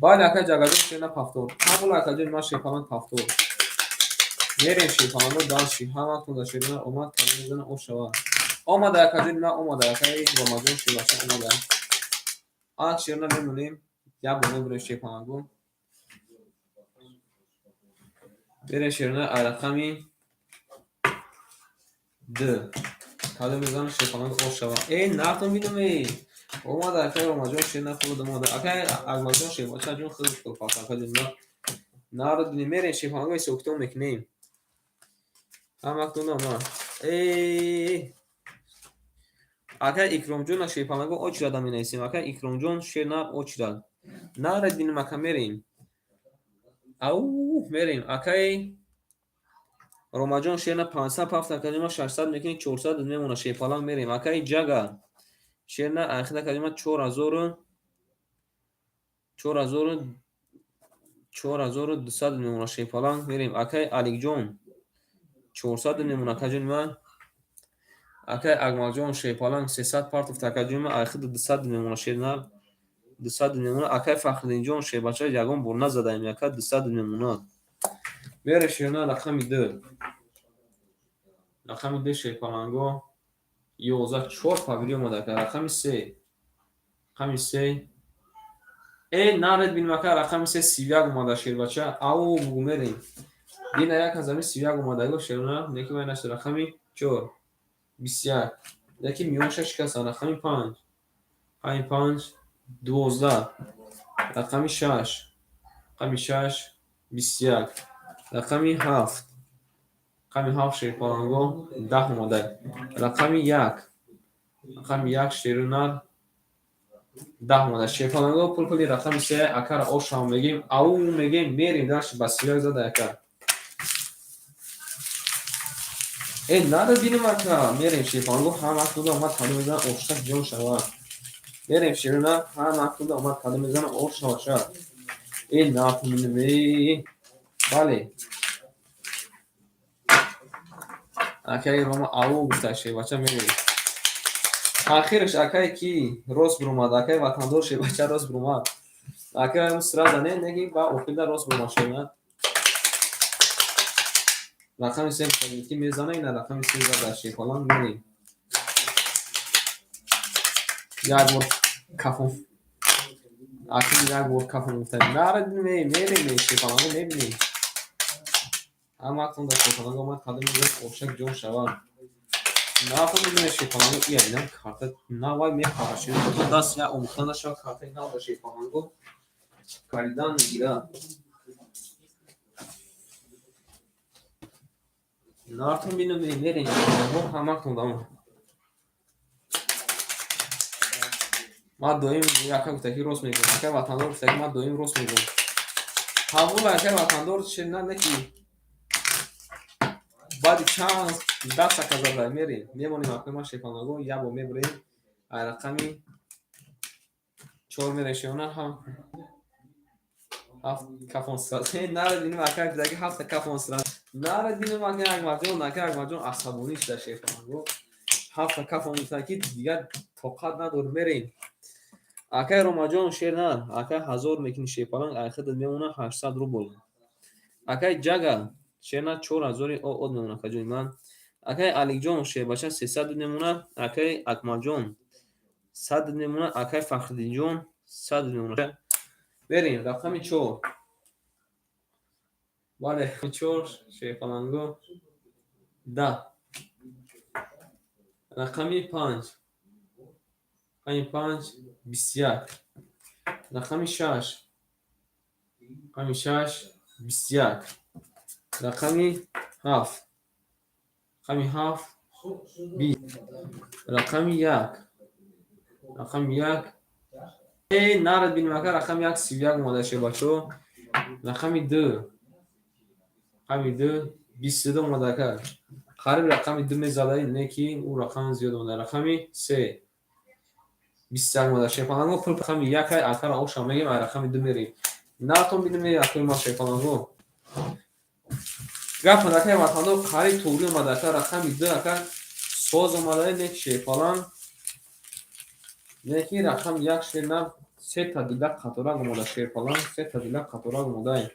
Бале, акай Ҷагаҷон, шерна повтор қабул, акаҷони ман, шерпаланг повтор. Мерем, шерпаланго, дальше. Ҳаматон да шерна омад, кадом мезана, ошава. Омада, акаҷони ман, омада, акаи Ромаҷон, шербача омада. Ак шерна мемонем, як бор мебурем, шерпаланго. Мерем, шерна, ай рақами д кадом мезана, шерпаланго, ошава. Э, нартон бинам, э, омада, акаи Ромаҷон, шерна худ омада. Акаи Акмалҷон, шербача ҷон, худ акаҷони ман, народ бинем. Мерем, шерпаланго, ҳисобкитоб мекунем. Ҳамактон омад. Э, акай Икромҷон, шерпаланго, очрада менависем. Акай Икромҷон, шернар очрад. Наред бинем, ака, мерем. Ау, мерем. Акаи Ромаҷон, шерна 500 пафт, акаҷома, 600 мекунӣ, 400 мемона, шерпаланг, мерем. Акаи Ҷага, шерна айхид, акаҷома, чорҳазору чорҳазору 4200 мемона, шерпаланг, мерем. Акаи Аликҷон 400 мемона, акаҷони ман. Акаи Акмалҷон, шерпаланг 300 партофт, акаҷони ман, айхид 200 мемона, шернар 200 мемона. Акаи Фахриддинҷон, шербача, ягон бор назадаем, яка 200 мемонад. Мерем, шерна, рақами ду, рақами ду, шерпаланго 11, чор пагри омада, ака. Рақами се, рақами се, э, наред бинем, ака, рақами се 31 омада, шербача. Ау, бугу, мерем. Дина як аз ами 31 омадаго, шерна, неки вай нашд. Рақами чор 21, яки миёнша шикастан. Рақами панҷ, рақами панҷ 12, рақами шаш, рақами шаш 21, рақами ҳафт, рақами ҳафт, шерпаланго 10 омада. Рақами як, рақами як, шерунар 10 омада. Шерпаланго, пул пули рақами се, акара ошам мегем, ау мегем, мерем дальше, ба 31 зада, ака. Э, нара бинем, ака, мерем, шерпаланго, ҳама туда омад, кадом мезана, оштак ҷон шава. Мерем, шерона, ҳама туда омад, кадом мезана, ош шава. Э, нафминем, э, бале. Акаи Рома ау гуфта, шербача, мерем. Ахираш акае ки рост биромад, акаи ватандор, шербача, рост биромад. Акаи сразу не неги, ба охирда рост биромад, шерна. Рақами се ки мезана, ина рақами се зада, шерпаланг, мерем. Як бор кафон. Акин як бор кафон гуфта. Нара мерем, шерпаланго, мебинем. Ҳаматон да шерпаланго омад, кадом мезанад, ошак ҷон шавад. Нафаҳмидем, шерпаланго, ия бинам, карта навай мепара. Шерпаланго даст я омӯхта нашавад, картаи нав да, шерпаланго, харидан мегирад. Нартон бинам, мерем ҳамактон дамо. Ман доим яка гуфта, ки рост мегӯям. Акай ватандор гуфта, ки ман доим рост мегӯям. Қабул, акай ватандор, на не ки баъди чанд даста казада мерем. Мемонем, акои ман шепанаго, як бор мебурем. Ай рақами чор мерешона ҳам ҳафт кафон сразу. Нара бинем, акай гуфта, ки ҳафта кафон сразу. Нара бинем, акай Акмалҷон, акай Акмалҷон асабонӣ шуда шепанаго. Ҳафта кафон гуфта, ки дигар тоқат надорем, мерем. Акай Ромаҷон, шер на, акай 1000 мекунӣ шерпаланг, ай худат мемона 800 рубл. Акай Ҷага, шер на, 4000 од мемона, акаҷони ман. Акай Аликҷон, шербача, 300 мемона. Акай Акмалҷон, 100 мемона. Акай Фахриддинҷон, 100 мемона. Мерем, рақами чор. Бале, чор шерпаланго 10. Рақами панҷ. Рақами панҷ 21. Рақами шаш. Рақами шаш 21. Рақами ҳафт. Рақами ҳафт 20. Рақами як. Рақами як. Э, нарад бинем, ака, рақами як 31 омада, шербачо. Рақами ду. Рақами ду 22 омада, ака. Қариб рақами ду мезадаи, не ки ӯ рақам зиёд омада. Рақами се 21 омада. Шерпаланго, пул рақами якай, акара оша мегем, ай рақами ду мерем. Нартон бинем, акои ма шерпаланго. Гап акай ватандор қариб туғрӣ омада, ака, рақами ду, ака, соз омада, не шерпаланг. Не ки рақами як шер на сета дила қаторак омада, шерпаланг, сета дила қаторак омада.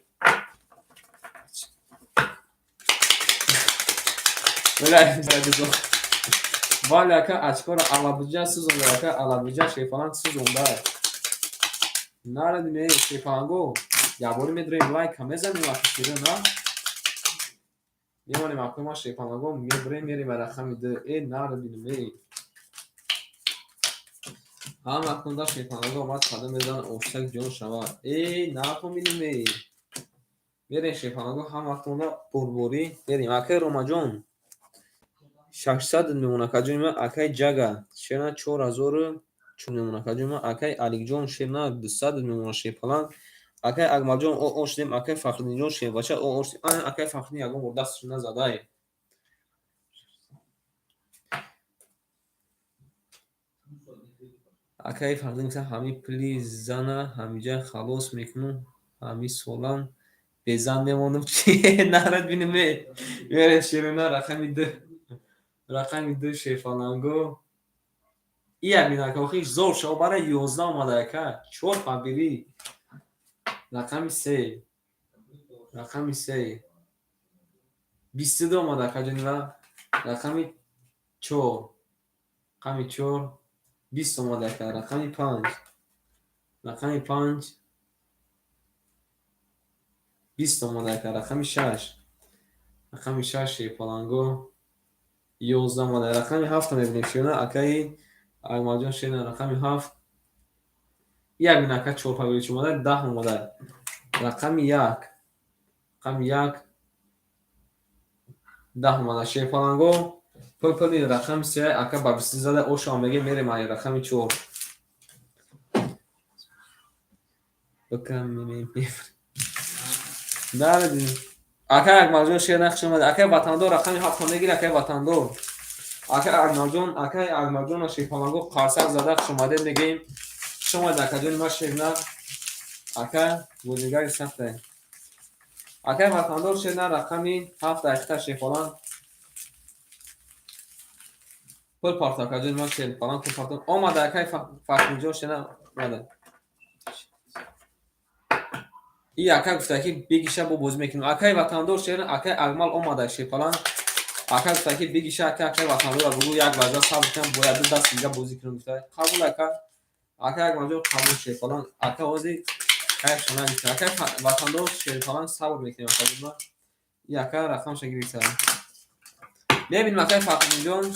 Вале, ака, очкора алабуҷа сӯзонда, ака, алабуҷа шерпаланг сӯзонда. Нарадим, шерпаланго, якборӣ медурем, лайка мезанем, ака ширин, на? Мемонем, акои ман шерпаланго, мебурем, мерем ба рақами ду. Э, нарадинем, э. Ҳама кунда шерпаланго омад, қадам мезанад, оштак ҷон шавад. Э, нартон бинем, э. Мерем, шерпаланго, ҳаматонда бурборӣ мерем. Акай Ромаҷон, 600 мемона, акаҷони ман. Акай Ҷага, шерна, 4000 мемона, акаҷони ман. Акай Аликҷон, шерна, 200 мемона, шерпаланг. Акай Акмалҷон, о шудем. Акай Фахриддинҷон, шербача, о шудем. Акай Фахриддин ягон бор дасташо назадай. Акай Фахриддин гуфта, ҳами пули зана ҳамиҷа халос мекунам, ҳами солам безан мемонам. Чи нарад бинем, э. Мерем, ширина, рақами ду. Рақами ду шерпаланго. Ия бин, ака, охи зор шава бара 11 омада, ака. Чор пабирӣ. Рақами се. Рақами се. 22 омада, акаҷони ва. Рақами чор. Рақами чор 20 омада, ака. Рақами панҷ. Рақами панҷ 20 омада, ака. Рақами шаш. Рақами шаш шерпаланго 11 омада. Рақами ҳафта мебинем, ширина, акаи Акмалҷон, ширина, рақами ҳафт. Як бин, ака, чор пабирӣ чӣ омада? 10 омада. Рақами як. Рақами як 10 омада. Шерпаланго, пул пули рақами се, ака, ба бисту зада, ошам мегем, мерем ай рақами чор. Бака нарадим. Акай Акмалҷон, шер нақш омада. Акай ватандор, рақами ҳафта мегири, акай ватандор. Акай Акмалҷон, акай Акмалҷон, шерпаланго, қарсак зада хуш омадед мегӯем. Хуш омадед, акаҷони ман, шерна. Ака бозигари сахте. Акай ватандор, шерна, рақами ҳафт айхта шерпаланг. Пул парто, акаҷони ман, шерпаланг, пул парто. Омада, акай Фахриддинҷон, шерна омада. И ака гуфта, ки бигиша, бо бозӣ мекунем. Акай ватандор, шерна, акай Акмал омада, шерпаланг. Ака гуфта, ки бигиша, ака, акай ватандора бугӯ, як лаҳза сабр кунам, бояд ду даст дига бозӣ кунам, гуфта. Қабул, ака. Акай Акмалҷон, қабул, шерпаланг. Ака ҳозир кайфшо нагирифта. Акай ватандор, шерпаланг, сабр мекунем, акаҷон ман. И ака рақамша гирифта. Мебинем, акай Фахриддинҷон.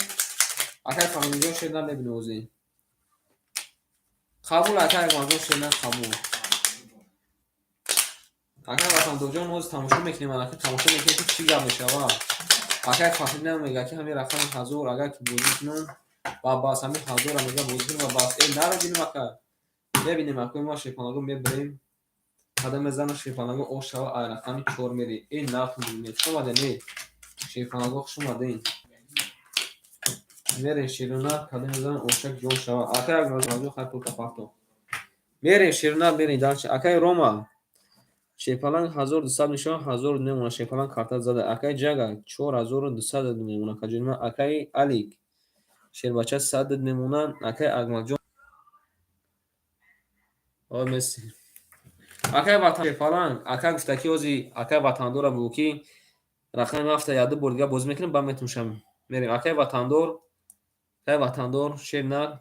Акай Фахриддинҷон, шерна, мебинем ҳозир. Қабул, акай Акмалҷон, шерна, қабул. Акай ватандорҷон, ҳозир тамошо мекунем, ака, тамошо мекунем, ки чӣ гап мешавад. Акай Фахриддинам мега, ки ҳамин рақами 1000 агар ки бозӣ кунам ва бас, ҳамин 1000-ра мега, бозӣ кунам ва бас. Э, нарадинам, ака, мебинем, акои ма шерпаланго, мебарем. Қадам мезанам, шерпаланго, ош шава. Ай рақами 4 мери. Э, нарх, хуш омаден, э, шерпаланго, хуш омаден. Мерем, шерона, кадам мезанам, ошак ҷон шава. Акай Акмалҷон, хай, пулка парто. Мерем, шерона, мерем дальше. Акай Рома, шерпаланг, 1200 мешавад, 1000 мемонад, шерпаланг, карта зада. Акай Ҷага, 4200 мемонад, каҷонима. Акай Алик, шербача, 100 мемонад. Акай Акмалҷон, ой, месси. Акай Ватан, шерпаланг, ака гуфта, ки ози акай Ватандора бугӯ, ки рақами ҳафта яду бор дига бозӣ мекунем, ба метуншам. Мерем, акай Ватандор, акай Ватандор, шер нар,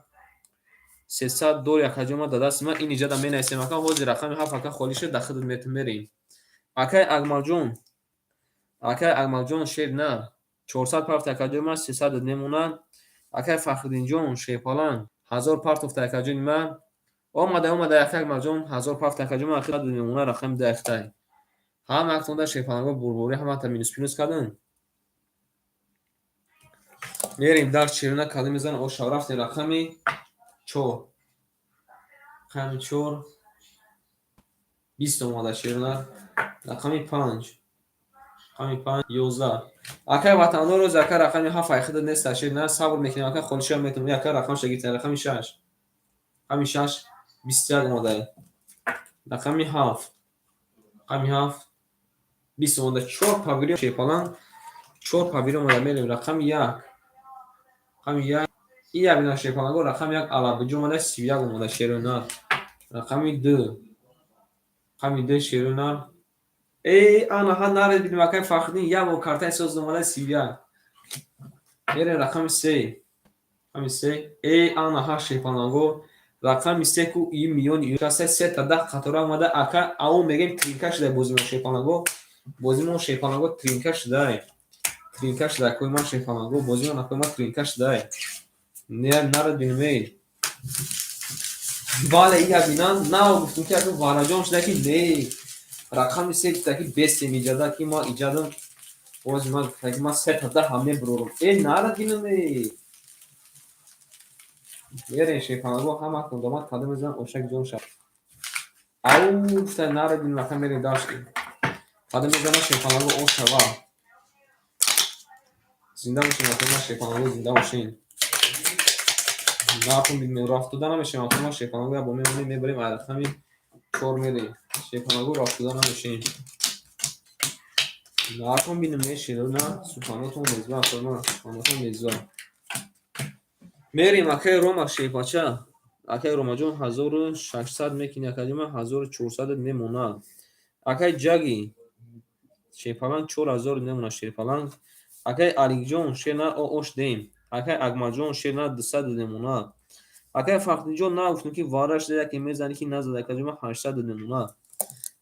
300 дор якаҷома да дасти ман ин иҷада менависем, ака. Ҳозир рақами ҳафт, ака, холӣ шуд, да худат метун. Мерем, акай Акмалҷон, акай Акмалҷон, шер нар, 400 парт, якаҷои ман, 300 мемонад. Акай Фахриддинҷон, шерпаланг, 1000 партофта, якаҷои ман омада, омада. Акай Акмалҷон, 1000 парт, якаҷои ман, мемонад. Рақами ду яхтай ҳама яктонда, шерпаланго, бурборӣ, ҳамата минус плюс кардем. Мерем дар шерона, калим мезанам, ошав. Рафтем, рақами 4, рақами 4, 20 омада, шерона. Рақами 5, рақами 5, 11. Акай Ватандор, рӯз, ака, рақами ҳафт айхида неста, шерона, сабр мекунем, ака, холиша метавонем. Ака, рақамша гирифтем. Рақами 6, рақами 6, 21 омада. Рақами 7, рақами 7, 20 омада. Чор павири, шерпаланг, чор павири омада. Мерем, рақами 1, рақами 1, и як шерпаланго. Рақами 1 алабиҷо омада, 31 омада, шерона. Рақами 2, рақами 2, шерона. Э, ана ҳа, наред бинем, акай Фахриддин, як бор картаи соз омада, 31. Мерем, рақами 3, рақами 3. Э, ана ҳа, шерпаланго, рақами 3 ку и миёни каса сета 10 қатора омада, ака. Ао мегем, тринка шуда бозимо, шерпаланго, бозимо, шерпаланго, тринка шудай, тринка шуда, акои ман, шерпаланго, бозимо, акои ман, тринка шудай. Нарад бинем, эй, бале, ия бинам, нав гуфтум, ки ака вараҷон шуда, ки не, рақами 3 гуфта, ки бесем иҷада, ки ма иҷадам. Бози ман гуфта, ки ман сета 10 ҳам мебурорам. Э, нарад бинам, эй. Мерем, шерпаланго, ҳаматон домад, кадом мезанам, ошак ҷон шав. Ау, гуфта, нарад бинам, ака. Мерем дашти, кадом мезанам, шерпаланго, ош шава. Зинда бошем, ака ман, шерпаланго, зинда бошем. Накун бинем, рафтода намешем, ака ман, шерпаланго. Як бор мемонем, мебарем, ай рақами 4 мерем, шерпаланго, рафтода намешем. Накун бинем, меширона, суханотон мезва, ака ман, суханотон мезва. Мерем, акаи Рома, шерпача. Акаи Ромаҷон, 1600 мекунӣ, акаҷон ман, 1400 мемонад. Акаи Ҷаги, шерпаланг, 4000 мемонад, шерпаланг. Акаи Аликҷон, шер на, ош дем. Акаи Акмалҷон, шер на, 200 мемонад. Акаи Фахриддинҷон, на гуфтем, ки варра шуда, яке мезанӣ, ки назад, акаҷон ман, 800 мемонад.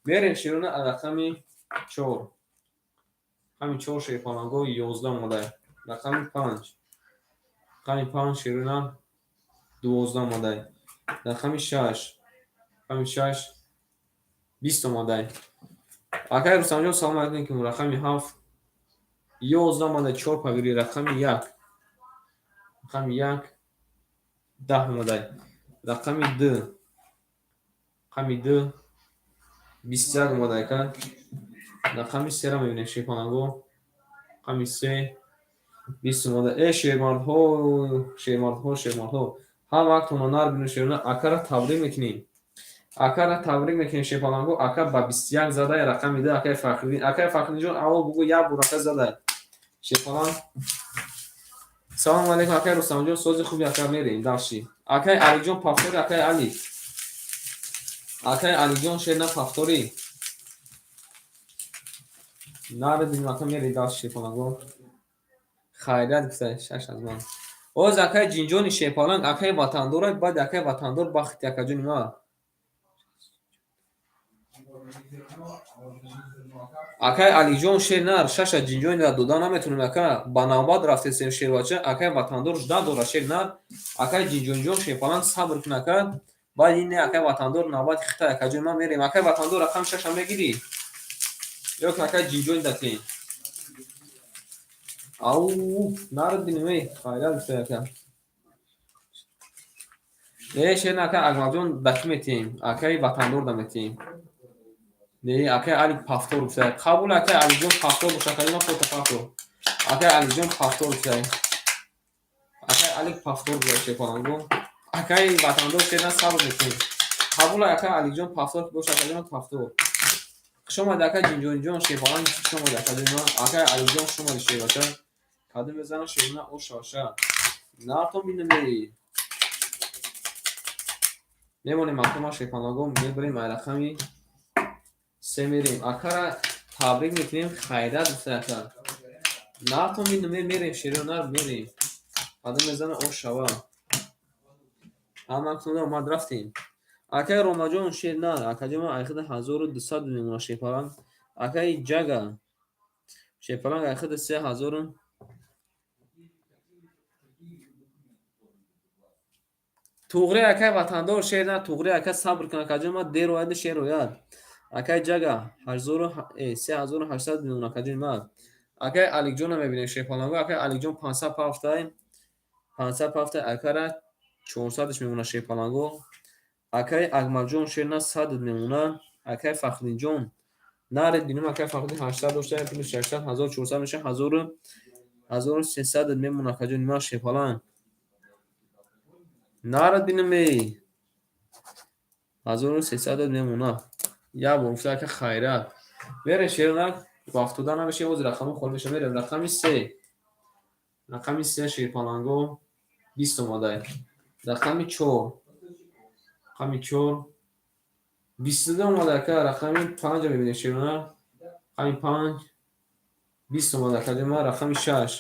Мерем, шерона, рақами 4, рақами 4, шерпаланго, 11 омада. Рақами 5, рақами 5, шерона, 12 омада. Рақами 6, рақами 6, 20 омада. Акаи Рустамҷон, салом алейкум. Рақами 7, 11 омада, чор пагири. Рақами 1, рақами 1, 10 омада. Рақами 2, рақами 2, 21 омада, ака. Рақами 3-ра мебинем, шерпаланго. Рақами 3, 20 омада. Э, шермардҳо, шермардҳо, шермардҳо, ҳам вақтона нар бину, шерона. Акара табрик мекунем, акара табрик мекунем, шерпаланго. Ака ба 21 задай, рақами 2, акаи Фахриддин. Акаи Фахриддинҷон, аввал бугӯ, як бор ака задай, шерпаланг. Салому алейкум, акаи Рустамҷон, сози хуби, ака. Мерем дальше. Акаи Алиҷон, повтори. Акаи Али, акаи Алиҷон, шер на, повтори. Наре бинем, ака. Мерем дальше, шерпаланго. Хайрият гуфта, шаш аз ман. Оз акаи Ҷинҷони, шерпаланг, акаи Ватандора, баъд акаи Ватандор бахти, акаҷони ман. Акаи Алиҷон, шер нар, шаша Ҷинҷонира дода наметонем, ака, ба навбат рафтесем, шербача. Акаи Ватандор жда дора, шер нар. Акаи Ҷинҷонҷон, шерпаланг, сабр кун, ака. Баъд ин не, акаи Ватандор, навбати хитай, акаҷони ман. Мерем, акаи Ватандор, рақами шаша мегирӣ ё ки акаи Ҷинҷони датем? Ау, народ бинем, эй, хайрат гуфта ака. Не, шер ака Акмалҷон даки метиҳем, акаи ватандор да метиҳем. Не, акаи Алик пафтор гуфта. Қабул, акаи Алиҷон пафтор боша, акаи ман фото пафтор. Акаи Алиҷон пафтор гуфта. Акаи Алик пафтор гуфта шепаланго. Акаи ватандор шерна сабр мекунем. Қабул, акаи Алиҷон пафтор боша, акаи ман пафтор. Хуш омадед, акаи Ҷинҷонҷон шепаланг, хуш омадед, акаи ман. Акаи Алиҷон хуш омадед, шербача. Кадом мезанам шерна ошаша. Нартон бинем эй. Мемонем акама шепаланго, мебарем ай рақами се мерем. Акара табрик мекунем, хайрат гуфта ака. Нартон бинем, мерем шеро нар мерем. Кадом мезана ошава. Ҳамакунда омад рафтем. Акаи Ромаҷон шер нар, акаҷон ман айхида 1200 мемонад шерпаланг. Акаи Ҷага шерпаланг айхида 3000. Туғри акаи ватандор шер нар, туғри ака сабр кун, акаҷон ман дер ояд шер ояд. Акаи Ҷага 3800 мемонад, акаҷони ман. Акаи Аликҷонро мебинем шерпаланго. Акаи Аликҷон 500 пафтай, 500 пафтай, акара 400-ш мемонад шерпаланго. Акаи Акмалҷон шер на 100 мемонад. Акаи Фахриддинҷон наред бинем, акаи Фахриддин 800 дошта, плюс 600 1400 мешавад, 1300 мемонад, акаҷони ман шерпаланг. Наред бинем эй. 1300 мемонад. Як бор гуфта ака хайрат. Мерем шернак, вафтода намешавем, боз рақамҳо холӣ мешавад. Мерем рақами се. Рақами се шерпаланго 20 омадай. Рақами чор. Рақами чор 22 омада ака, рақами панҷ мебинем шернак. Рақами панҷ 20 омада ака, ман рақами шаш.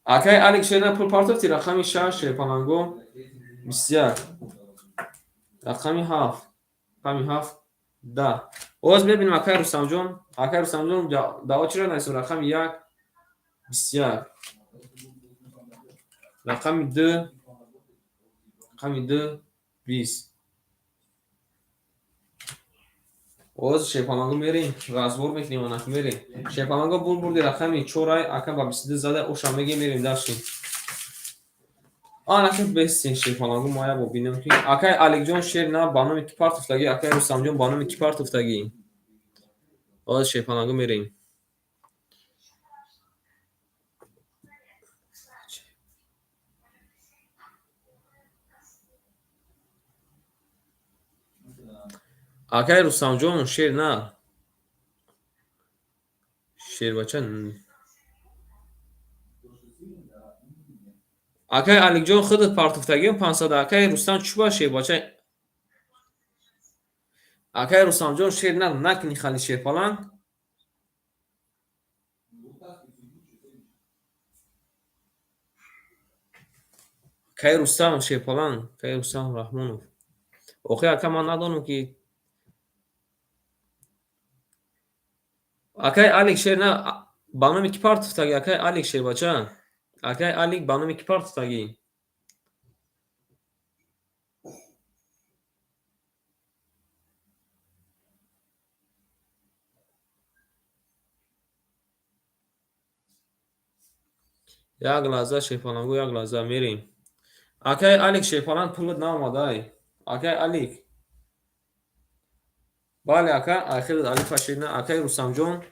Акаи Алик шерна пул партофти, рақами шаш шерпаланго 21. Рақами ҳафт. Рақами ҳафт 10. Боз мебинем акаи Рустамҷон. Акаи Рустамҷон даъво чиро нависем? Рақами як 21. Рақами ду, рақами ду 20. Боз шерпаланго мерем, разбор мекунем, анак мерем. Шерпаланго бур бурди рақами чорай, ака ба 22 зада, оша мегем, мерем дальше. Анака бестин шерпаланго, мо як бор бинем ки акаи Аликҷон шер на ба номи ки партофтагӣ, акаи Рустамҷон ба номи ки партофтагӣ. Боз шерпаланго мерем. Акаи Рустамҷон шер на. Шербача. Акаи Аликҷон худат партофтагиам 500. Акаи Рустам чӯба шербача. Акаи Рустамҷон шер на накунӣ хали шерпаланг. Акаи Рустам шерпаланг, акаи Рустам Раҳмонов. Охи ака ман надонам ки акаи Алик шер на ба номи ки партофтагӣ, акаи Алик шербача. Акаи Алик ба номи ки партофтагӣ? Як лаҳза шерпаланго, як лаҳза мерем. Акаи Алик шерпаланг пулат наомадай. Акаи Алик. Бале ака, айхелат Алифа шер на, акаи Рустамҷон,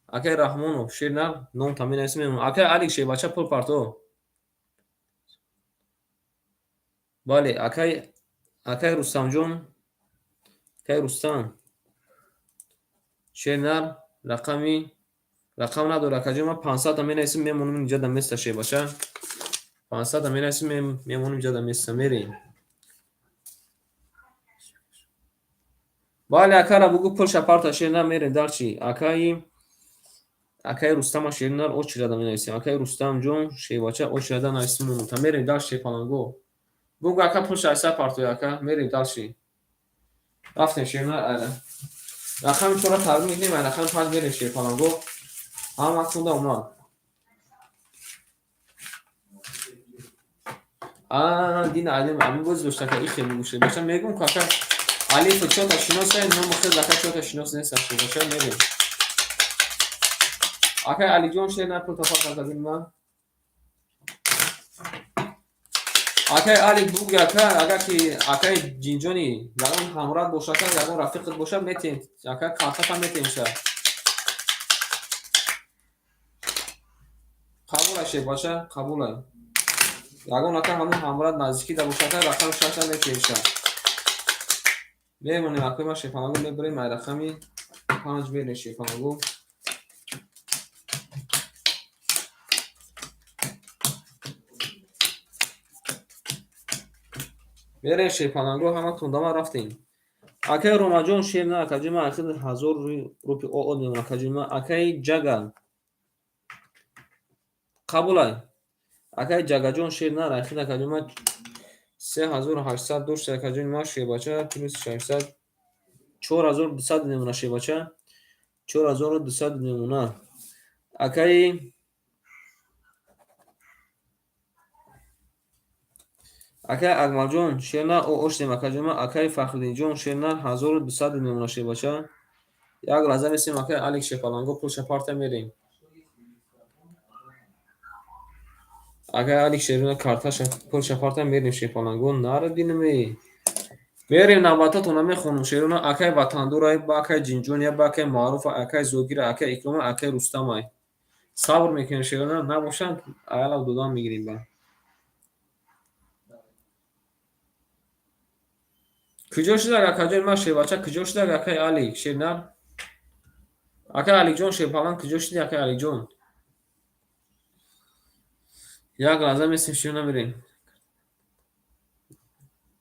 акаи Раҳмонов шер на, ном та менависем мемонам. Акаи Алик шербача пул парто. Бале, акаи Рустамҷон, акаи Рустам шер нар рақами рақам надора, акаҷон ман 500 та менависем мемонам инҷа да места шербача. 500 та менависем мемонам инҷа да места мерем. Бале акара бугӯ пулша парта шер на мерем дарчи. Акаи Рустама шер нар очирада менависем. Акаи Рустамҷон шербача очирада нависем монам. Та мерем дарчи шерпаланго. Бугӯ ака пулша айса партои ака, мерем дарчи. Рафтем шер нар айра. Рақами чора табрик мекунем, ай рақами панҷ мерем шерпаланго. Ҳама хунда омад. Дина алим ами боз дошта ка ихе бугу шербача мегум ку ака алиф чота шиноса номи хел ака чота шинос нест шербача мерем. Акай Алиҷон шер на пул тафар кардин ман. Акай Алик бугу ака агар ки акай ҷинҷони ягон ҳамрат боша ака ягон рафиқат боша метем ака картата метем ша. Қабулай шербача қабулай. Ягон ака ҳамон ҳамрат наздикӣ да боша ака рақами шаша метем ша. Мемонем акои ман шерпалаго мебарем ай рақами 5 мерем шерпалаго. Мерем шерпаланго ҳаматон дама рафтем. Акай Ромаҷон шер на акаҷои ман ахир 1000 рупи оо мемон акаҷои ман. Акай Ҷага қабулай. Акай Ҷагаҷон шер на ахир акаҷои ман 3800 дошт акаҷои ман шербача плюс 600 4200 мемона шербача 4200 мемона. Акай Акай Акмалҷон шер на оштем акаҷои ман. Акай Фахриддинҷон шер на 1200 мемона шербача. Як лаҳза месем акай Алик шерпаланго пулша парта мерем. Акай Алик шерна карташа пулша парта мерем шерпаланго нара динаме. Мерем навбататона мехонам шерона акай Ватандорай, ба акай Ҷинҷония, ба акай Маъруфа, акай Зогира, акай Икрома, акай Рустамай. Сабр мекунем шерона набошанд аялав додан мегирем ба. Куҷо шудак акаҷои ман шербача куҷо шудак акай Алик шернар? Акай Аликҷон шерпаланг куҷо шуди акай Аликҷон? Як лаҳза месем шерона мерем.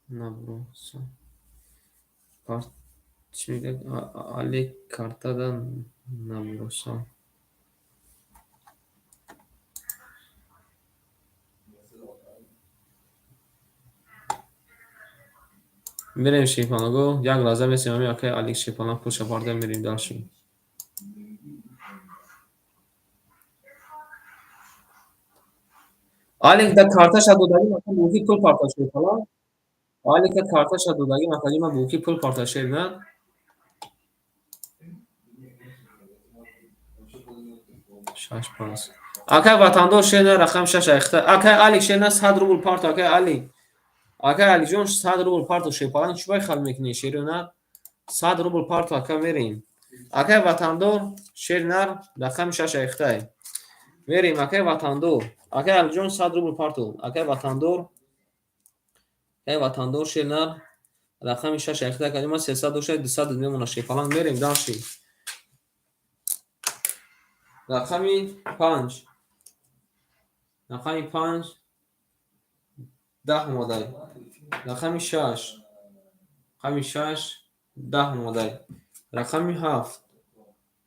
Наброса. Парт чӣ мегӯяд? Алик картада наброса. Мерем шерпалаго як лаҳза месем ҳамин акай Алик шерпаланг пулша парта мерем дальше. Алик да карташа додагӣ мака буки пул парта шерпаланг. Алика карташа додагӣ макаҷи ман буки пул парта шерна. Шаш панҷ. Акай Ватандор шерна рақам шаш айхта. Акай Алик шерна 100 рубл парто акай Алик. Акай Алиҷон 100 рубл парто шерпаланг чӣ бай хал мекунӣ шерона? 100 рубл парто ака мерем. Акай Ватандор шернар рақами шаш айхтай. Мерем акай Ватандор. Акай Алиҷон 100 рубл парто. Акай Ватандор. Акай Ватандор шернар рақами шаш айхтай. Акаҷон ман 300 дошта 200 мемона шерпаланг мерем дальше. Рақами 5. Рақами 5 10 омадай. Рақами 6. Рақами 6 10 омадай. Рақами 7.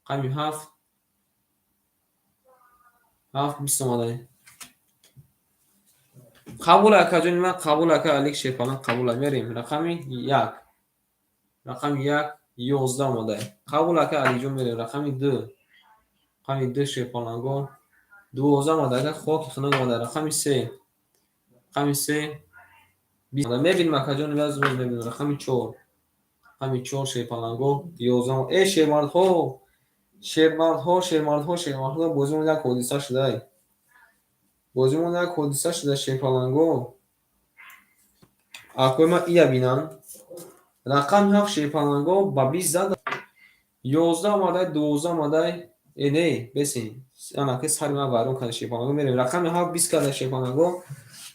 Рақами 7 7 20 омадай. Қабул акаҷони ман қабул ака Алик шерпаланг қабул мерем. Рақами 1. Рақами 1 11 омадай. Қабул ака Алиҷон мерем. Рақами 2. Рақами 2 шерпаланго 12 омадай. Ака хоки хунук омадай. Рақами 3. Рақами 3 20 мебинем акаҷон боз мебинем. Рақами 4. Рақами 4 шерпаланго 11. Э шермардҳо, шермардҳо, шермардҳо, шермардҳо бозимон як ҳодиса шудай. Бозимон як ҳодиса шуда шерпаланго. Акои ман ия бинам. Рақами 7 шерпаланго ба 20 зад. 11 омадай, 12 омадай. Э не, бесин. Ана ки сари ман вайрон карда шерпаланго мерем. Рақами 7 20 карда шерпаланго.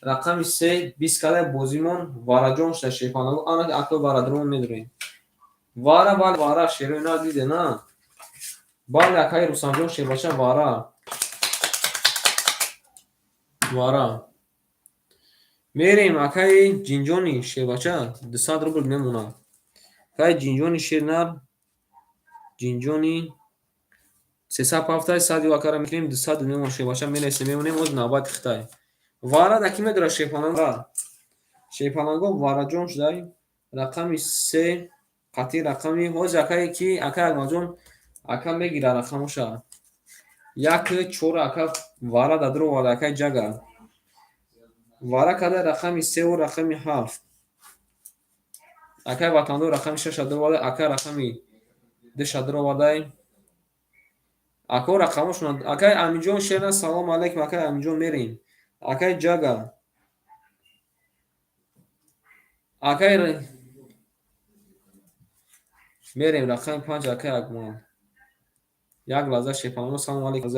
Рақами 3 20 карда бозимон вараҷон шуда шерпаланго. Ана ки акои варадрон медурем. Вара бале вара шерои на диде на. Бале акаи Рустамҷон шербача вара. Вара. Мерем акаи Ҷинҷони шербача 200 рубл мемонад. Акаи Ҷинҷони шернар Ҷинҷони 307 100 акара мекунем 200 мемонад шербача мересем мемонем оз навбати хитай. Вара да ки медорад шерпаланг? Шерпаланго вараҷон шудай. Рақами 3 қатъи рақами ҳозир акае ки акаи Акмалҷон ака мегира рақамоша. 1 4 ака вара да дур оварда акаи Ҷага. Вара када рақами севу рақами ҳафт. Акай Ватандор рақами шаша дуровардай, акай рақами душа дуровардай. Ако рақамошон, акай Аминҷон шерна, салому алайкум, акай Аминҷон, мерем. Акай Ҷага. Акай мерем рақами панҷ, акай Акмал. Як лаҳза, шерпаланго, салому алайкум.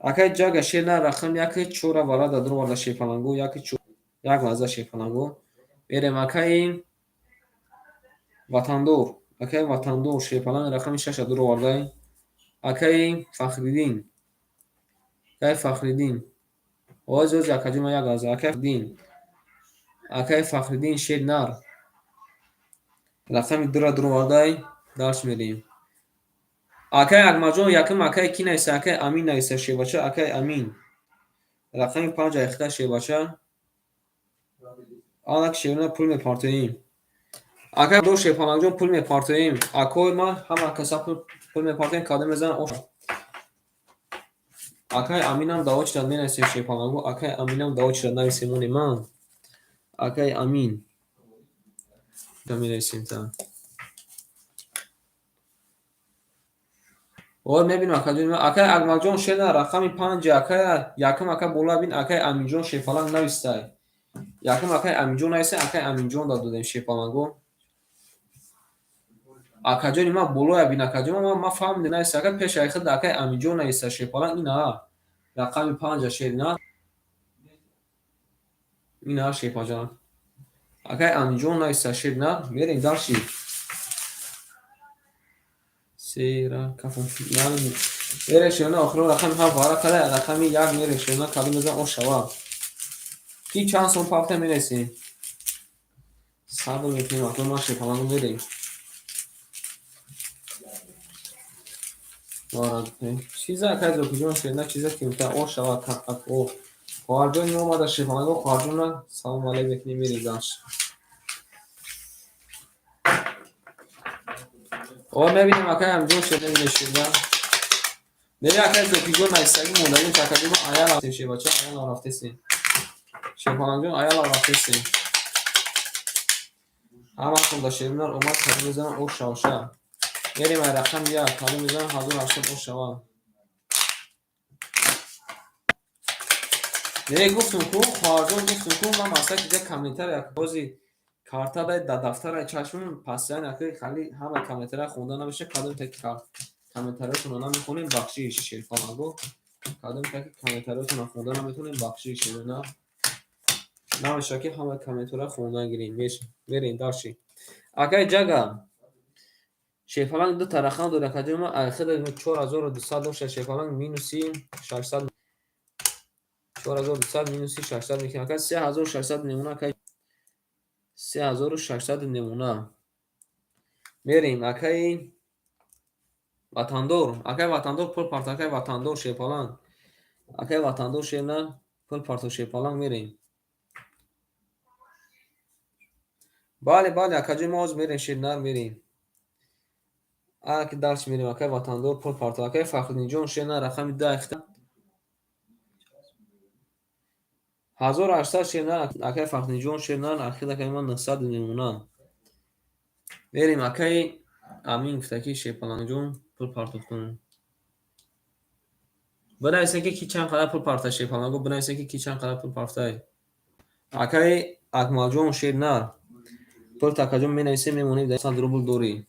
Акай Ҷага шерна, рақами яки чора варада дуроварда, шерпаланго, яки чор. Як лаҳза, шерпаланго. Мерем акаи Ватандор. Акаи Ватандор шерпаланг рақами шаша дуровардай. Акаи Фахриддин. Акаи Фахриддин. Ози ози акаҷон, як лаҳза. Акаи Фахриддин. Акаи Фахриддин шер нар. Рақами дура дуровардай. Дарс мерем. Акаи Акмалҷон якум акаи ки нависа? Акаи Амин нависа, шербача, акаи Амин. Рақами панҷ айхта, шербача. Алак шерна пул мепартоем. Акай до шерпалангҷон пул мепартоем. Акои ман ҳама каса пул мепартоем, кадом мезанам ош. Акаи Аминам даво чирад менависем, шерпаланго. Акаи Аминам даво чирад нависем оне ман. Акаи Амин. Менависем та. Ор мебинем, акаҷон. Акаи Акмалҷон шерна рақами панҷ, акаи якум, ака боло бин, акаи Аминҷон шерпаланг навистай. Якум акаи Аминҷон навистай, акаи Аминҷон додем, шерпаланго. Акаҷони ман болоя бин, акаҷон, ман фаҳмидем нависта, ака пешаи худ акаи Аминҷон нависта, шерпаланг ина рақами панҷа, шер на. Ина шерпаҷон. Акаи Аминҷон нависта, шер на. Мерем дальше. Сера кафон. Мерем, шерна, охиро рақами ҳафт вара када, рақами як мерем, шерна, кадом мезан ош шава. Ки чанд сом пафта менависем? Сабр мекунем, акои ман шерпаланго, мерем. Чиза, акай Зокиҷон, шерна, чиза кимта ош шава, ако. Хоҳарҷони мо омада, шерпаланго, хоҳарҷона салому алайкум мекунем, мерем дальше. О мебинем, акай Аминҷон шер мебинем, шерна. Мерем, акай Зокиҷон нависагӣ мондагим, акаҷон, аял рафтем, шербача, аял рафтесем. Шерпалангҷон, аял рафтесем. Ҳаматон да шернар омад, кадом мезанам ош шавша. Мерем ай рақами як, кадом мезанам 1800 ош шава. Не гуфтум ку, хоҳарҷон, гуфтум ку, ман масалан ки комментария бози карта дай да дафтара чашмам пасиян, аки хали ҳама комментария хонда намеша, кадом таки комментариятонро намехонем, бахшиш, шерпаланго. Кадом таки комментариятонро хонда наметонем, бахшиш, на. Намеша ки ҳама комментария хонда гирем. Мерем дальше. Акай Ҷага. Шерпаланг дута рақам дорад, акаҷон, ман айхида 4200 дошта, шерпаланг, минуси 600, 4200 минуси 600 мекунем. Ака 3600 мемона, акай 3600 мемона. Мерем акаи Ватандор. Акаи Ватандор пул парт, акаи Ватандор шерпаланг. Акаи Ватандор шерна пул парту, шерпаланг, мерем. Бале, бале, акаҷон, мо ҳозир мерем, шернар, мерем. Аки дарс мерем, акаи Ватандор пул парту. Акаи Фахриддинҷон шерна рақами ду айхта. 1800 шерна, акаи Фахриддинҷон шерна, ахир акаи ман 900 мемона. Мерем, акаи Амин гуфтаки, шерпалангҷон, пул партохтум. Бинависем ки ки чанд қадар пул парта, шерпаланго, бинависем ки ки чанд қадар пул партай. Акаи Акмалҷон шернар. Пул такаҷон менависем, мемонем, 100 рубл дорӣ.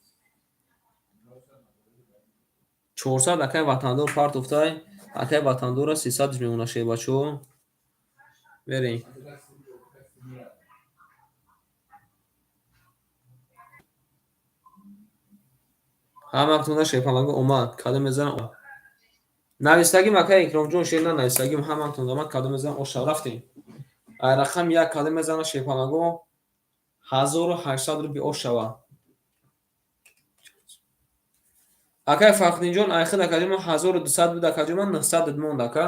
400 акаи Ватандор партофтай, акаи Ватандора 300 мемона, шербачаҳо. Мерем. Ҳаматонда шерпаланго омад. Кадом мезанам? Навистагим, акаи Икромҷон, шерна навистагим, ҳаматон омад, кадом мезанам ош шав, рафтем. Ай рақами як кадом мезанам, шерпаланго, 1800 рубли ош шава. Акаи Фахриддинҷон, айхид акаҷон ман 1200 буд, акаҷон ман 900 монд, ака.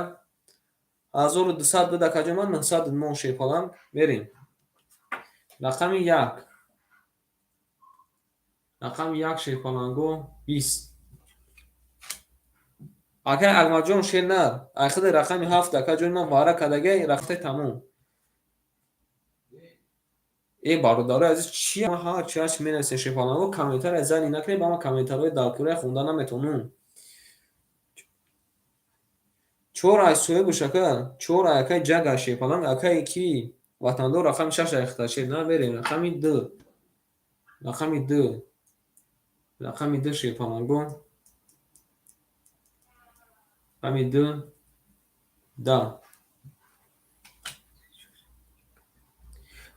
1200 буд, акаҷон ман 900 монд, шерпаланг, мерем. Рақами як. Рақами як, шерпаланго, 20. Акаи Акмалҷон шернар, айхиди рақами ҳафт, акаҷон ман ваъра кардагай, рафта тамом. Э, бародарои азиз, чи ҳарчи ҳарчи менависем, шерпаланго, комментария зани накунед, ба ман комментариҳои даркория хонда наметавонам. Чор ай соҳибуш, ака, чор ай акаи ҷага, шерпаланг, акаи ки ватандор, рақами шаш айхта шер на. Мерем рақами ду, рақами ду, рақами ду, шерпаланго, рақами ду, да.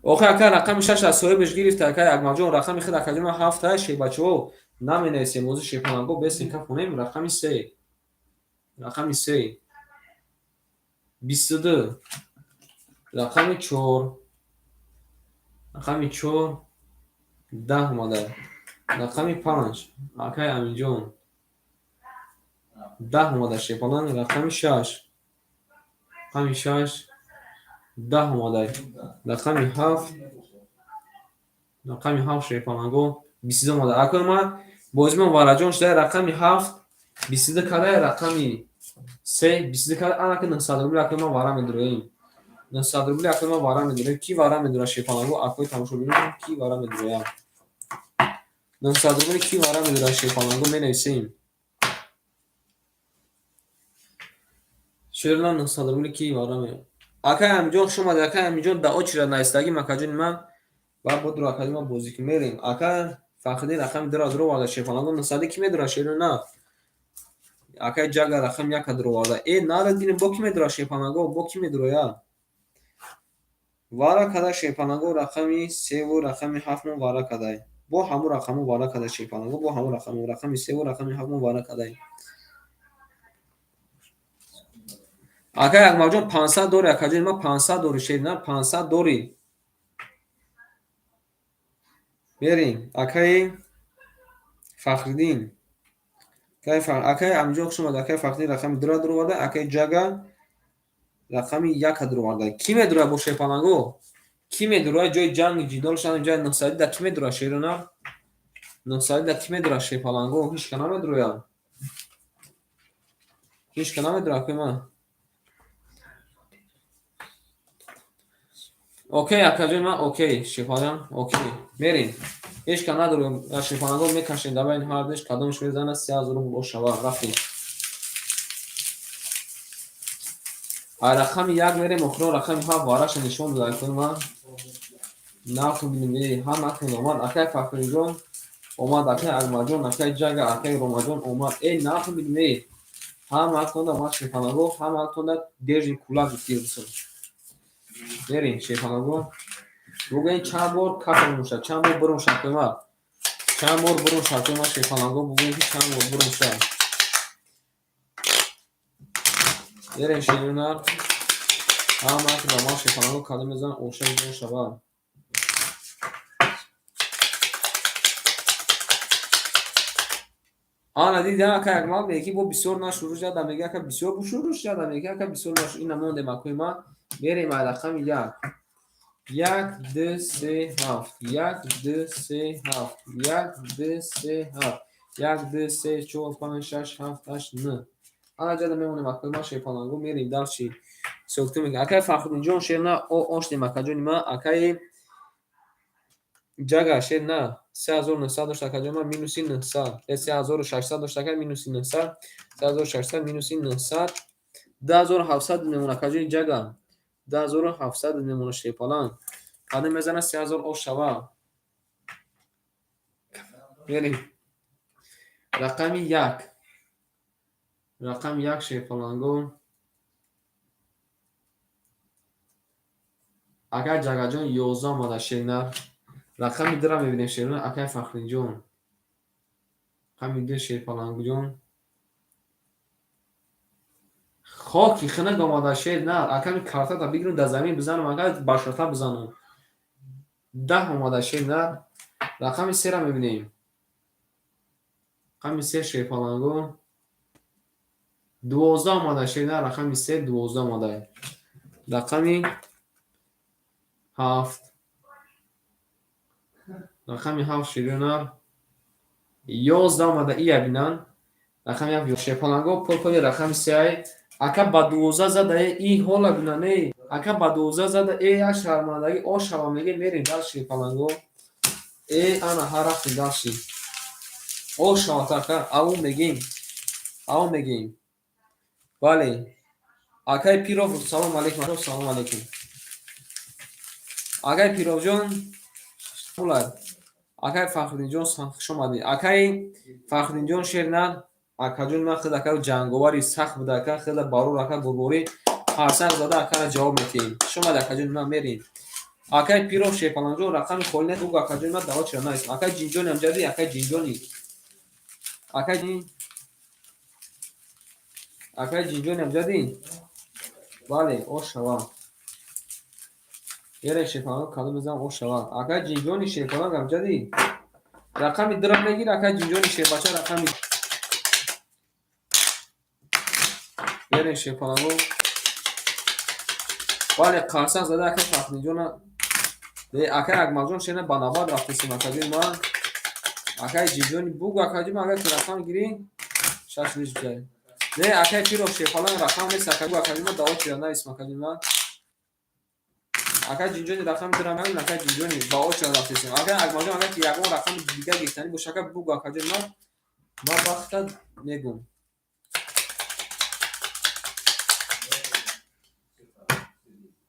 Охи, ака, рақами шаш аз соҳибаш гирифта, акаи Акмалҷон, рақами худ, акаҷон, ҳафт ай. Шербачаҳо, наменависем ҳозир, шерпаланго, бесем кафонем. Рақами се, рақами се, 22, рақами чор, рақами чор, 10 омада, рақами панҷ, акаи Аминҷон, 10 омада, шерпаланг, рақами шаш, рақами шаш, 10 омада, рақами ҳафт, рақами ҳафт, шерпаланго, 22 омада. Акои ман бозимон вараҷон шуда, рақами ҳафт 22 кадай, рақами се 22 кадай. Анаки 900 рубли, акои ман, вара медуроем. 900 рубли, акои ман, вара медуроем. Ки вара медура, шерпаланго? Акои тамошобинон, ки вара медуроям 900 рубли? Ки вара медура, шерпаланго? Менависем шерна, 900 рубли ки вара. Акай Амиҷон, хуш омадед, акай Амиҷон, да очередь наистагим, акаҷони ман, ва бодро, акаҷони ман, бозӣ ки мерем. Ака Фахриддин рақами дура дуроварда, шерпаланго. 900 ки медура, шеро на? Акай Ҷага рақами яка дуроварда. Э, нара динем, бо ки медура, шерпаланго, бо ки медуроя? Вара када, шерпаланго, рақами севу рақами ҳафтмон вара кадай. Бо ҳамун рақамҳо вара кадай, шерпаланго, бо ҳамун рақамҳо, рақами севу рақами ҳафтмон вара кадай. Акай Акмалҷон, 500 дори, акаҷони ман, 500 дори, шер на, 500 дори. Мерем, акаи Фахриддин, акаи Амиҷон, хуш омад. Акаи Фахриддин рақами дура дуроварда, акаи Ҷага рақами яка дуроварда. Кӣ медурояд бо, шерпаланго? Кӣ медурояд? Ҷои ҷанги ҷидол шуда, ҷои 900 да кӣ медурояд, шерона? 900 да кӣ медурояд, шерпаланго? Ҳеч ка намедурояд, ҳеч ка намедурояд, акои ман. Окей, акаҷони ман, окей, шерпаланг, окей, мерем. Ҳеч ка надорем, шерпаланго, мекашем дар байни ҳардуш, кадомаш мезанад, 3000 рубл шава. Рафтем, ай рақами як мерем, охирон рақами ҳафт вараша нишон дод, акои ман. Нақл бинем, ҳама акун омад, акай Фахриҷон омад, акай Акмалҷон, акай Ҷага, акай Ромаҷон омад. Э, нақл бинем, э, ҳама акунда омад, шерпаланго, ҳама акунда держим кулак гуфтирусон. Мерем, шерпаланго, бугӯем, чанд бор кафа мешавад, чанд бор бурун шавад, акои ман, чанд бор бурун шавад, акои ман, шерпаланго, бугӯем, ки чанд бор бурун шавад. Мерем, шеринар, ҳама ба ман, шерпаланго, кадом мезанад, оша ҷон шавад. Ана диди, ака Акмал меги, бо бисёр нашурӯ шуда, меги, ака, бисёр бушурӯ шуда, меги, ака, бисёр нашу. Ина мондем, акои ман, мерем ай рақами як. Як, ду, се, ҳафт, як, ду, се, ҳафт, як, ду, се, ҳафт, як, ду, се, чор, панҷ, шаш, ҳафт, ҳашт, нӯ. Ана ҷада мемонем, акои ман, шерпаланго, мерем дальше. Сокиту мега акаи Фахриддинҷон, шер на, оштем, акаҷони ман, акаи Ҷага, шер на, 3900 дошт, акаҷони ман, минуси 900, 3600 дошт, ака, минуси 900, 3600 минуси 900, 2700 мемон, акаҷони Ҷага, 2700 мемона, шерпаланг. Кадом мезана, 3000 ош шава? Мерем рақами як, рақами як, шерпаланго. Акай Ҷагаҷон, 11 омада, шернар. Рақами дура мебинем, шернар, акай Фахриддинҷон, рақами ду, шерпалангҷон. Хоки хунук омада, шер на, аками картата бигирам, дар замин бизанам, ака, башрата бизанам. 10 омада, шер на. Рақами сера мебинем, рақами се, шерпаланго, 12 омада, шер на, рақами се, 12 омада. Рақами ҳафт, рақами ҳафт, шеринар, 11 омада. Ия бинан, рақами ҳафт, шерпаланго, пол поли рақами сеай, ака, ба 12 зада. И ҳола бинан, е. Ака ба 12 зада, э як шармандагӣ, о шава мегем, мерем дальше паланго. Э ана ҳа рафтем дальше. О шават ака, ау мегем. Ау мегем. Бале. Акай Пиров, салом алейкум, салом алейкум. Акай Пировҷон, акай Фахриддинҷон, хуш омадӣ. Акай Фахриддинҷон шернар, акаҷони ман худ ака ҷанговари сахт буда, ака хела барор, ака бурборӣ қарсак зада акара ҷавоб метиҳем. Хуш омадӣ, акаҷони ман, мерем. Акай Пиров Шерпаланҷон, рақами холӣ нест, бугӯ, акаҷони ман, даво чира наистам. Акай Ҷинҷони амҷадӣ, акай Ҷинҷони. Акай Ҷинҷони амҷадӣ? Бале, о шава. Мерем Шерпаланг, кадом мезанам, о шава. Акай Ҷинҷони Шерпаланг амҷадӣ? Рақами дира мегир, акай Ҷинҷони Шербача, рақами мерем Шерпаланго. Бале, қарсак зада акай Фахриддинҷона. Акай Акмалҷон шена ба навбат рафтесем, акаҷони ман. Акай Ҷинҷони бугӯ, акаҷони ман, агар ки рақам гирӣ, шаш лиш бизанӣ. Не, акай Пиров Шерпаланг рақам нест, ака бугӯ, акаҷони ман, даво чира нависем, акаҷони ман. Акай Ҷинҷони рақами дира мегирӣ, акай Ҷинҷони ба очера рафтесем. Акай Акмалҷон, агар ки ягон рақами дигар гирифтанӣ боша, ака бугӯ, акаҷони ман, ман вақта мегӯм.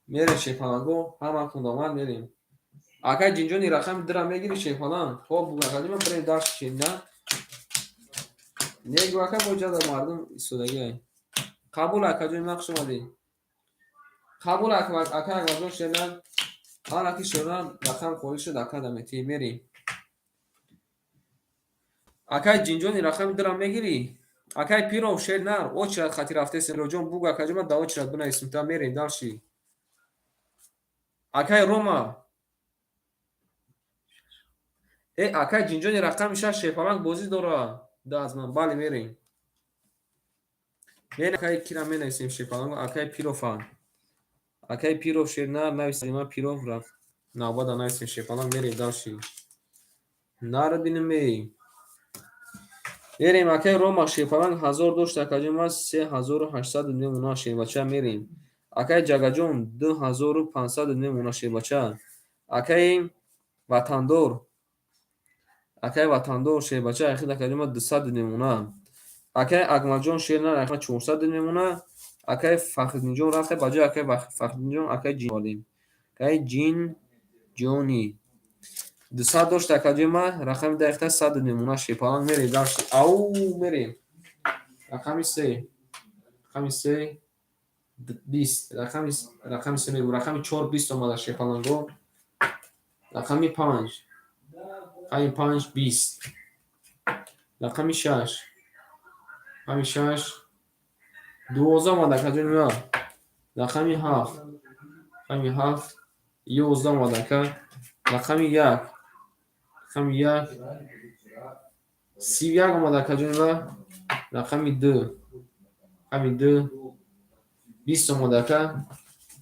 Мерем Шерпаланго, ҳаматон омад, мерем. Акай Ҷинҷони рақами дира мегирӣ Шерпаланг? Хоб бугӯ, акаҷони ман, бирем дарс чи на? Негӯ, ака, бо ҷада мардум истодагиай. Қабул, акаҷони ман, хуш омадӣ. Қабул, акай Акмалҷон шернар. Ана ки шернар рақам холӣ шуд, ака даметӣ, мерем. Акай Ҷинҷони рақами дира мегирӣ? Акай Пиров шернар, очерат хати рафтесем. Пировҷон бугӯ, акаҷони ман, да очерат бинависем, та мерем дальше. Акай Рома. Э, акай Ҷинҷони рақами 6 Шерпаланг бозӣ дора. Да аз ман, бале, мерем. Мерем, акай кира менависем Шерпаланг, акай Пирова. Акай Пиров шернар нависем, ман Пиров рафт. Навбада нависем Шерпаланг, мерем дальше. Нара бинем эй. Мерем, акай Рома Шерпаланг 1000 дошт, акаҷони ман, 3800 мемона Шербача, мерем. Акай Ҷагаҷон 2500 мемона Шербача. Акай Ватандор. Акай Ватандор Шербача, ахид акаҷони ман 200 мемона. Акай Акмалҷон шернар, акай 400 мемона. Акай Фахриддинҷон рафта, ба ҷои акай Фахриддинҷон акай Ҷин овардем. Акай Ҷинҷони. 200 дошт, акаҷони ман, рақами дақиқа 100 мемона Шерпаланг, мерем дальше. Ау, мерем. Рақами 3. Рақами 3 20. Рақами 3 мегӯ. Рақами 4 20 омада Шерпаланго. Рақами 5. Рақами 5 20. Рақами 6. Рақами 6 12 омада, акаҷони ман. Рақами 7. Рақами 7 11 омада, ака. Рақами 1. Рақами 1 31 омада, акаҷони ман. Рақами 2. Рақами 2 20 омада, ака.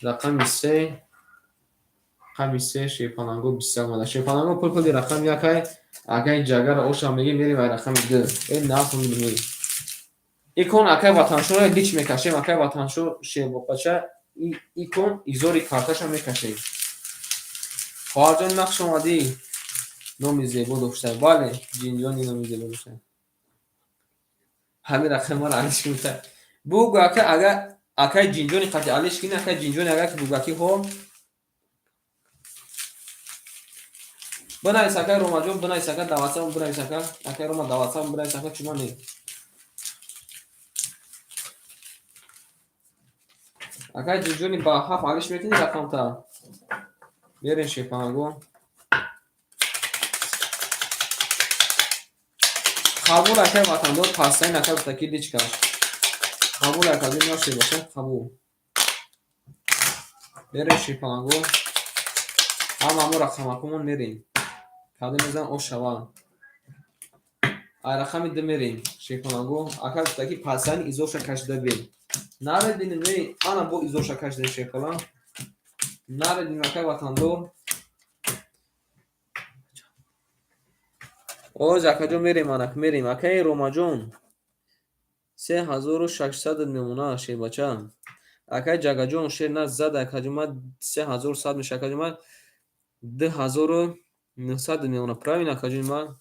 Рақами 3. Рақами 3 Шерпаланго 21 омада. Шерпаланго пул-пули рақами 1 ай. Акай Ҷагара оша мегем, мерем ай рақами 2. Э нафаҳмидем эй. Икон акай Ватаншоро лич мекашем, акай Ватаншо Шербача икон изори карташа мекашем. Хоҳарҷони ман, хуш омадӣ. Номи зебо дошта. Бале, Ҷинҷони номи зебо дошта. Ҳамин рақами маро алиш кунта. Бугӯ, ака, агар акай Ҷинҷони қати алиш кунӣ, акай Ҷинҷони, агар ки бугӯ ҳо бинавис, акай Ромаҷон, бинавис, ака, дар WhatsApp бинавис, ака. Акай Рома, дар WhatsApp бинавис, ака, чума не. Акай Ҷинҷони ба 7 алиш мекунӣ рақамта? Мерем Шерпаланго. Қабул, акай Ватандор, пастаин ака гуфта ки лич каш. Қабул, акаҷони ман Шербача, қабул. Мерем Шерпаланго. Ҳама ҳамо рақамакомон мерем. Кадом мезанам, о шава. Ай рақами 2 мерем Шерпаланго. Ака гуфта ки пастаин изоша кашида бе. Наре бинем, эй, ана бо изоша кашида Шерпаланг. Наре бинем, акай Ватандор. Оз акаҷон мерем, анак мерем. Акай Ромаҷон 3600 мемона Шербача. Акай Ҷагаҷон, шер на зада, акаҷон ман, 3100 меша, акаҷон ман, 2900 мемона. Правильно, акаҷони ман,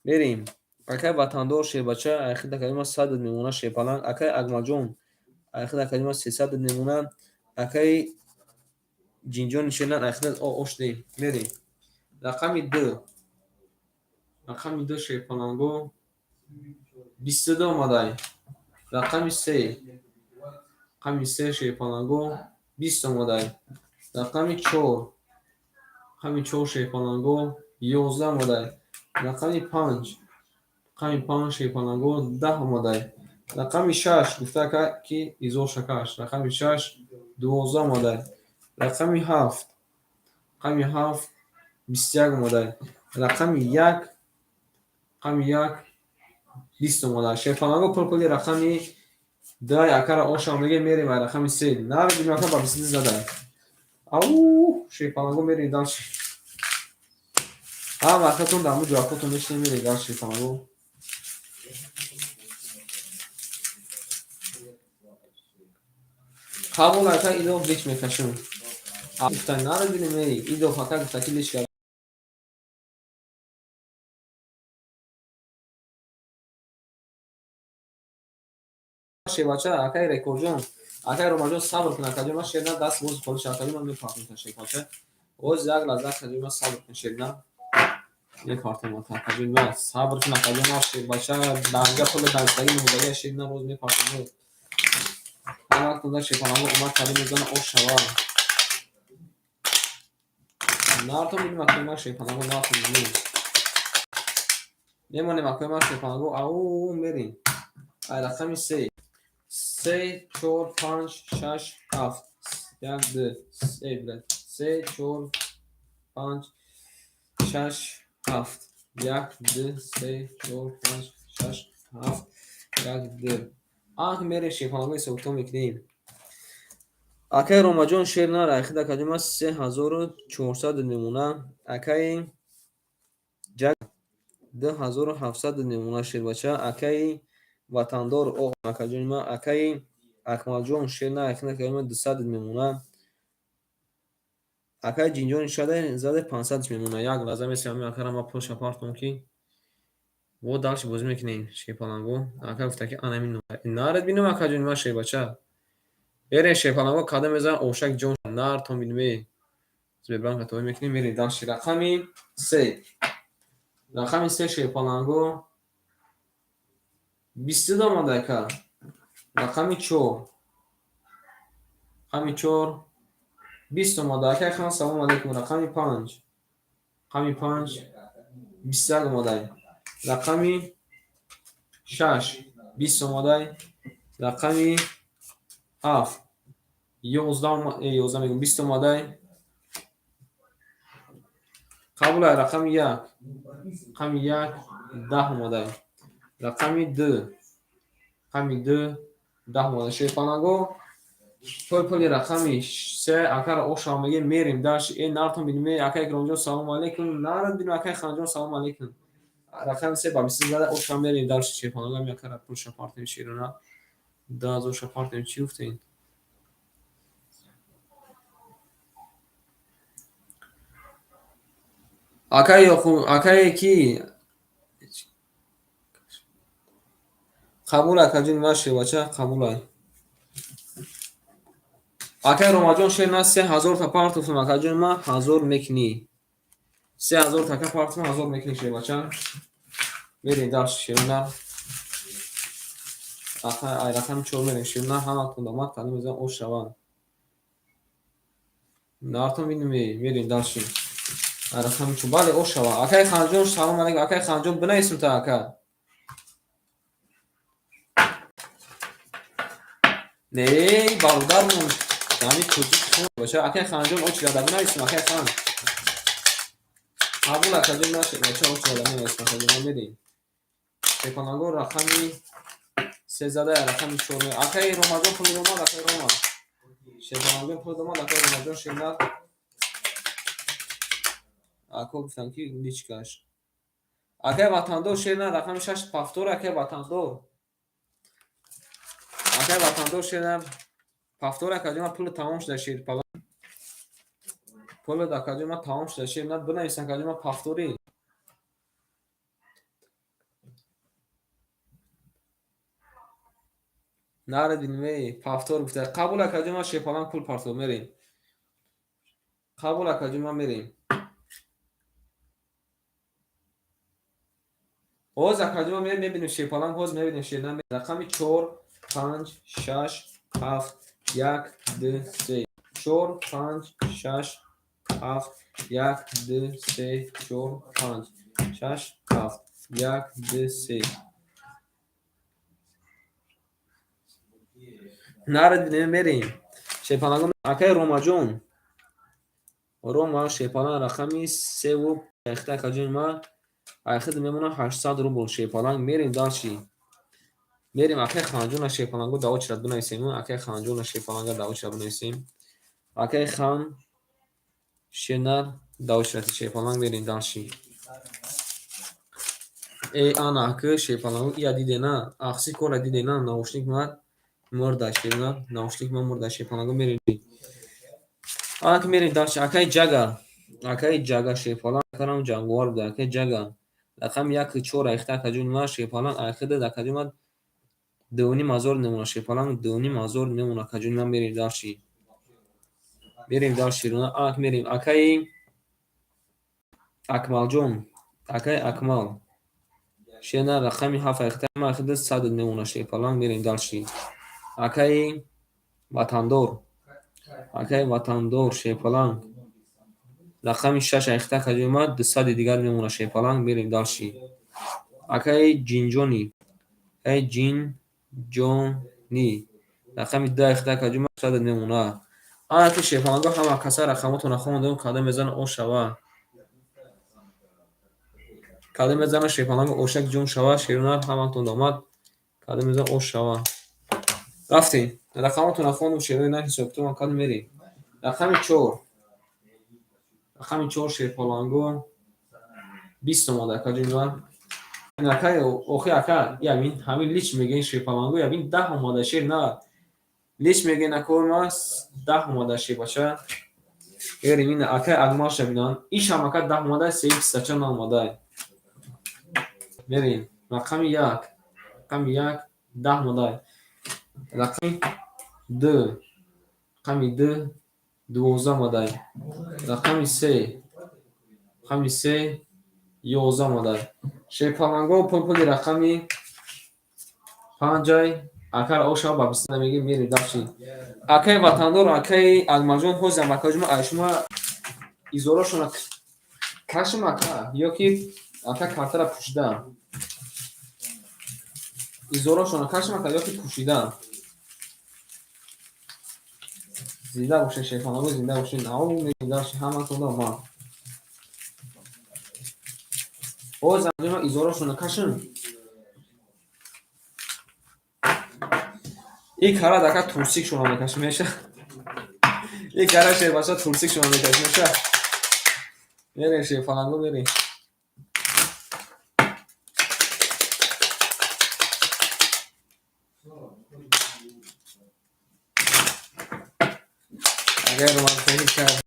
мерем. Акай Ватандор, шербача, айхид, акаҷон ман, 100 мемона, шерпаланг. Акай Акмалҷон, айхид, акаҷон ман, 300 мемона. Акай Ҷинҷони шернан, айхид, ошдем, мерем. Рақами ду, рақами ду, шерпаланго, 22 омадай. Рақами се, рақами се, шерпаланго, 20 омадай. Рақами чор, рақами чор, шерпаланго, 11 омадай. Рақами панҷ, рақами панҷ, шерпаланго, 10 омадай. Рақами шаш, гуфта ака, ки изор шакаш, рақами шаш, 12 омадай. Рақами ҳафт, рақами ҳафт, 21 омадай. Рақами як, рақами як, 20 омадай. Шерпаланго, пул-пули рақами дай акара ошам меге. Мерем ай рақами се. Нари ака ба 22 задай. Ау, шерпаланго, мерем дальше. Ҳама акатон дар ҳамун ҷоякотон мешинем, мерем дальше, шерпаланго. Қабул, ака Идов, лич мекашем. Гуфта наро бинем, эй Идов ака, гуфта ки лич. Шербача, акаи Рекордҷон, акаи Ромаҷон, сабр кун, акаҷон ман, шерна даст бози холиш, акаҷон ман, мепартом та, шербача. Оз як лаҳза, акаҷон ман, сабр кун, шерна мепартом, акаҷон ман, сабр кун, акаҷон ман, шербача, данга пули дастаги мудаги, шерна боз мепартом. Ҳамактонда, шерпаланго, омад, кадом мезана, ош шава. Нартон бинем, акаи ман, шерпаланго, нартон бинем. Мемонем, акаи ман, шерпаланго, ау, мерем. Ай рақами се, се, чор, панҷ, шаш, ҳафт, як, ду, се, се, чор, панҷ, шаш, ҳафт, як, ду, се, чор, панҷ, шаш, ҳафт, як, ду. Ах, мерем, шерпаланго, ҳисобкитоб мекунем. Акаи Ромаҷон, шер нара, айхид, акаҷон ман, 3400 мемона. Акаи Ҷаг, 2700 мемона, шербача. Акаи Ватандор, о, акаҷони ман, акаи Акмалҷон, шер на, айхид, акаҷони ман, 200 мемона. Акаи Ҷинҷони заде, 500 мемона. Як лаҳза месем, ҳамин акара ман пулша партом, ки во дальше бозӣ мекунем. Шерпаланго, ака гуфта ки анамин наред бинем, акаҷони ман, шербача. Берем, шерпаланго, кадом мезанам, ошак ҷон, нартон бинем. Сбербанк тобӣ мекунем, мерем дальше. Рақами се, рақами се, шерпаланго, 22 омада, ака. Рақами чор, рақами чор, 20 омада. Акай Хан, салому алейкум. Рақами панҷ, рақами панҷ, 21 омадай. Рақами шаш, 20 омадай. Рақами ҳафт, 11, 11 мегӯм, 20 омадай. Қабулай. Рақами як, рақами як, 10 омадай. Рақами ду, рақами ду, 10 омадай. Шерпаланго, пул-пули рақами се акара ошам мегем, мерем дальше. Э, нартон бинем. Ака Икромҷон, салому алейкум. Нарад бинем. Акаи Ханҷон, салому алейкум. Рақами се ба 20 зада, ошам, мерем дальше. Шерпаланго, ами акара пулша партем, шерона 2000-ша партем. Чӣ гуфтем? Акаи акае ки қабул, акаҷони ман, шербача, қабулай. Акаи Ромаҷон, шер на, 3000-та партофтам, акаҷони ман, ҳазор мекунӣ. 3000 така партофтам, ҳазор мекунӣ, шербача. Мерем дальше, шерона. Ай рақами чор мерем, шерона. Ҳаматон дамад, кадом мезанам, ош шаванд. Нартон бинем, мерем дальше. Ай рақами чор, бале, ош шава. Акаи Ханҷон, салому алейкум. Акаи Ханҷон, бинависм та, ака. Не, бародармон, ҳамин тоҷик бача. Акаи Ханҷон, очи рада бинависм, акаи Хан. Қабул, акаҷон, нашед, бача, очи рада менависм, акаҷон, мерем. Шерпаланго, рақами сездаҳ, рақами чор. Акаи Ромаҷон, пули омад, акаи Рома. Шерпаланго, пули омад, акаи Ромаҷон, шернат. Ако гуфтам ки личкаш. Акаи Ватандор, шерна, рақами шаш повтор, акаи Ватандор. Акаи Ватандор, шерна. Повтор, акаҷон, ман пули тамом шуда, шерпаланг. Пули, акаҷон, ман тамом шуда, шер на бинавис, акаҷон, ман повтори. Нари дилмей, повтор гуфта. Қабул, акаҷон, ман шерпаланг пул партов, мерем. Қабул, акаҷон, ман мерем. Ҳоз, акаҷон, ман мебинем шерпаланг, ҳоз мебинем шер на. Рақами чор, панҷ, шаш, ҳафт, як, ду, се. Чор, панҷ, шаш, ҳафт, як, ду, се, чор, панҷ, шаш, ҳафт, як, ду, се. Нари дилмей, мерем. Шерпаланг, акаи Ромаҷон. Рома шерпаланг рақами севу яхта, акаҷони ман. Айхид мемонад 800 рубл, шерпаланг, мерем дальше. Мерем, акаи Ханҷона шерпалангу да очередь бинависем. Акаи Ханҷона шерпаланга да очередь бинависем. Акаи Хан шернар да очередь шерпаланг, мерем дальше. Э, ана ака шерпалангу ия дидена, ахси кора дидена, наушник ма мурда, шернар, наушник ма мурда, шерпалангу, мерем. Ана ки мерем дальше. Акаи Ҷага, акаи Ҷага шерпаланг, акарам ҷанговар буда, акаи Ҷага. Рақами як чор айхта, акаҷони ман шерпаланг, айхида, акаҷони ман, 2500 мемонад шерпаланг, 2500 мемонад, акаҷони ман, мерем дальше. Мерем дальше. Ак мерем. Акаи Акмалҷон, акаи Акмал. Шена рақами ҳафт айхта, айхида 100 мемонад шерпаланг, мерем дальше. Акаи Ватандор, акаи Ватандор шерпаланг. Рақами шаш айхта, акаҷони ман, 200-и дигар мемонад шерпаланг, мерем дальше. Акаи Ҷинҷонӣ, акаи Ҷинҷонӣ. Рақами ду айхта, акаҷони ман, 100 мемонад. Ана ки шерпаланго ҳама каса рақамотонро хондем, кадом мезана ош шава. Кадом мезана шерпаланго ошак ҷон шава, шерунар ҳаматон омад. Кадом мезана ош шава. Рафтем. Рақамотонро хондем, шерои нар ҳисобкитобам кардем, мерем. Рақами чор. Рақами чор шерпаланго 20 омада, акаҷони ман. Акай, охи ака, ябин ҳамин лич мегӯен шерпаланго, ябин 10 омада, шер на. Лич мегӯен акои ма 10 омада, шербача. Мерем ин акай Акмалша бинан. Ишам ака 10 омада, сеи бистача наомада. Мерем. Рақами як. Рақами як 10 омада. Рақами ду. Рақами ду 12 омада. Рақами се. Рақами се 11 омада. Шерпаланго пули рақами панҷай акара ошава ба биста мегӯем, мерем дальше. Акаи Ватандор, акаи Акмалҷон, ҳозирам, акаҷон, ай шумо изорошона кашм, ака, ё ки ака картара пӯшида. Изорошона кашм, ака, ё ки пӯшида. Зинда бошед, шерпаланго, зинда бошед. Ау, мерем дальше, ҳаматон омад. Ҳозирам изорошона кашм. И карад ака турсик шума мекашем меша. И кара шербача турсик шума мекашем меша. Мерем, шерпаланго, мерем. Агар романтик кард.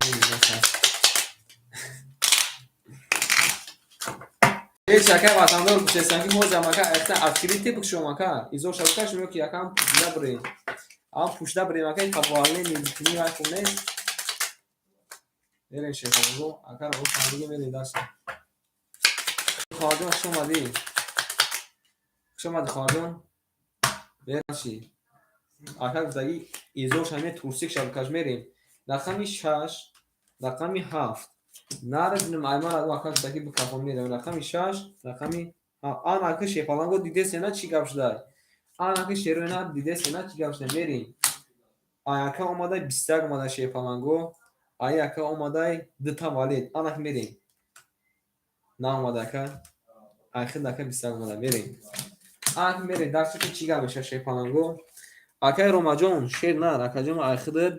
Ҳеч, акай Ватандор, гуфтестам ки ҳозирам, ака, айхта открытый бикушом, ака. Изор шабакашм ё ки ака ҳам пӯшида бирем. Ҳам пӯшида бирем, ака, қабуале мезикунӣ вай хуб нест. Мерем, шерпаланго, акара офандига мерем дальше. Хоҳарҷон, хуш омадӣ. Хуш омадӣ, хоҳарҷон. Мерем. Ака гуфтагӣ изор шаме турсик шабакаш, мерем. Рақами шаш, рақами ҳафт. Нарадинам аймара ака гуфтагӣ бикафон, мерем. Рақами шаш, рақами ана ака шерпаланго дидесена чӣ гап шудай. Ана ака шероина дидесена чӣ гап шудай, мерем. Ай ака омадай 21 омада, шерпаланго. Ай ака омадай дута валет. Ана мерем. Наомада ака. Айхид ака 21 омада, мерем. Ана мерем дарси ки чӣ гап меша, шерпаланго. Акаи Ромаҷон, шер нар, акаҷон, айхидат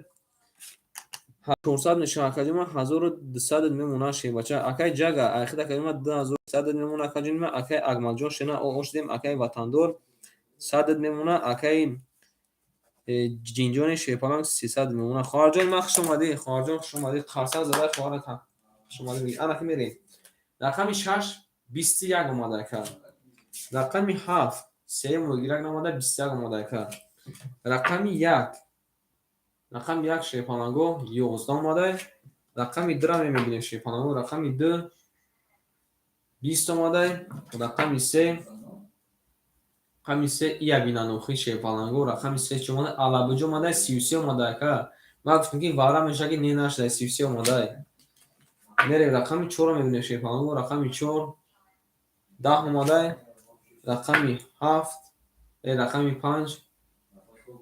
400 мешава, акаҷон, 1200 мемонад, шербача. Акаи Ҷага, айхид, акаҷон, 2100 мемонад, акаҷон. Акаи Акмалҷон, шена ош дем, акаи Ватандор 100 мемонад, акаи Ҷинҷони шерпаланг 300 мемонад. Хоҳарҷони ман, хуш омадӣ, хоҳарҷон, хуш омадӣ. Қарсак зада хоҳарат, хуш омадӣ. Ана ки мерем. Рақами шаш 21 омада, ака. Рақами ҳафт сеюм гирак наомада, 21 омада, ака. Рақами як, рақами як, шерпаланго, 11 омада. Рақами дура мебинем, шерпаланго, рақами ду 20 омада. Рақами се, рақами се ия бинанохи, шерпаланго, рақами се чӣ омада? Алабуҷа омада, 33 омада, ака. Ман гуфтам, ки вара мешавад, ки не нашуда, 33 омада. Мерем, рақами чорро мебинем, шерпаланго, рақами чор 10 омада. Рақами ҳафт, рақами панҷ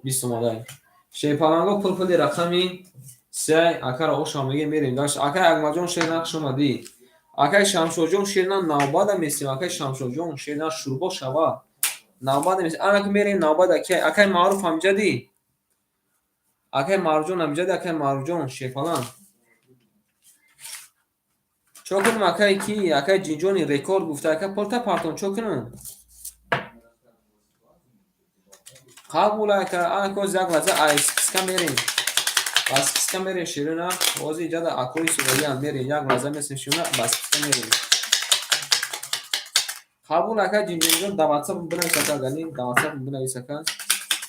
20 омада. Шерпаланго, пул пули рақами се акаро ошам мегем, мерем дальше. Акай Акмалҷон, шерна, хуш омадӣ. Акай Шамшодҷон, шерна, навбада месем. Акай Шамшодҷон, шерна, шурбо шава, навбада месем. Ана ки мерем, навбада ки акай Маъруф ҳамҷадӣ, акай Маъруфҷон ҳамҷадӣ, акай Маъруфҷон, шерпаланг, чо кунем? Акай ки, акай Ҷинҷони рекорд гуфта, ака, пулта партон, чо кунем? Қабул, ака. Ана коз як лаҳза ай списка мерем, ба списка мерем, ширина. Ҳозир иҷада акои суғориам, мерем, як лаҳза месем, ширина, ба списка мерем. Қабул, ака Ҷинҷониҷон, дар ватсап бинавис, ака, гани дар ватсап бинавис, ака.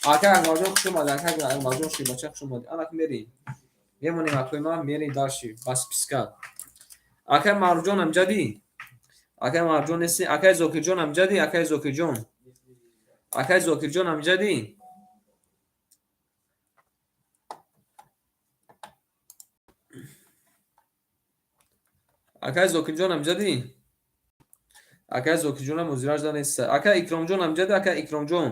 Ака Акмалҷон, хуш омадӣ, ака Акмалҷон, ширбача, хуш омадӣ. Ана ки мерем, мемонем, акои ман, мерем дальше ба списка. Акай Маъруфҷон амҷадӣ? Акай Маъруфҷон нести? Акай Зокирҷон амҷадӣ? Акай Зокирҷон, акай Зокирҷон амҷадӣ? Акай Зокирҷон амҷадӣ? Акай Зокирҷонам ҳозиражда нест. Акай Икромҷон амҷадӣ? Акай Икромҷон,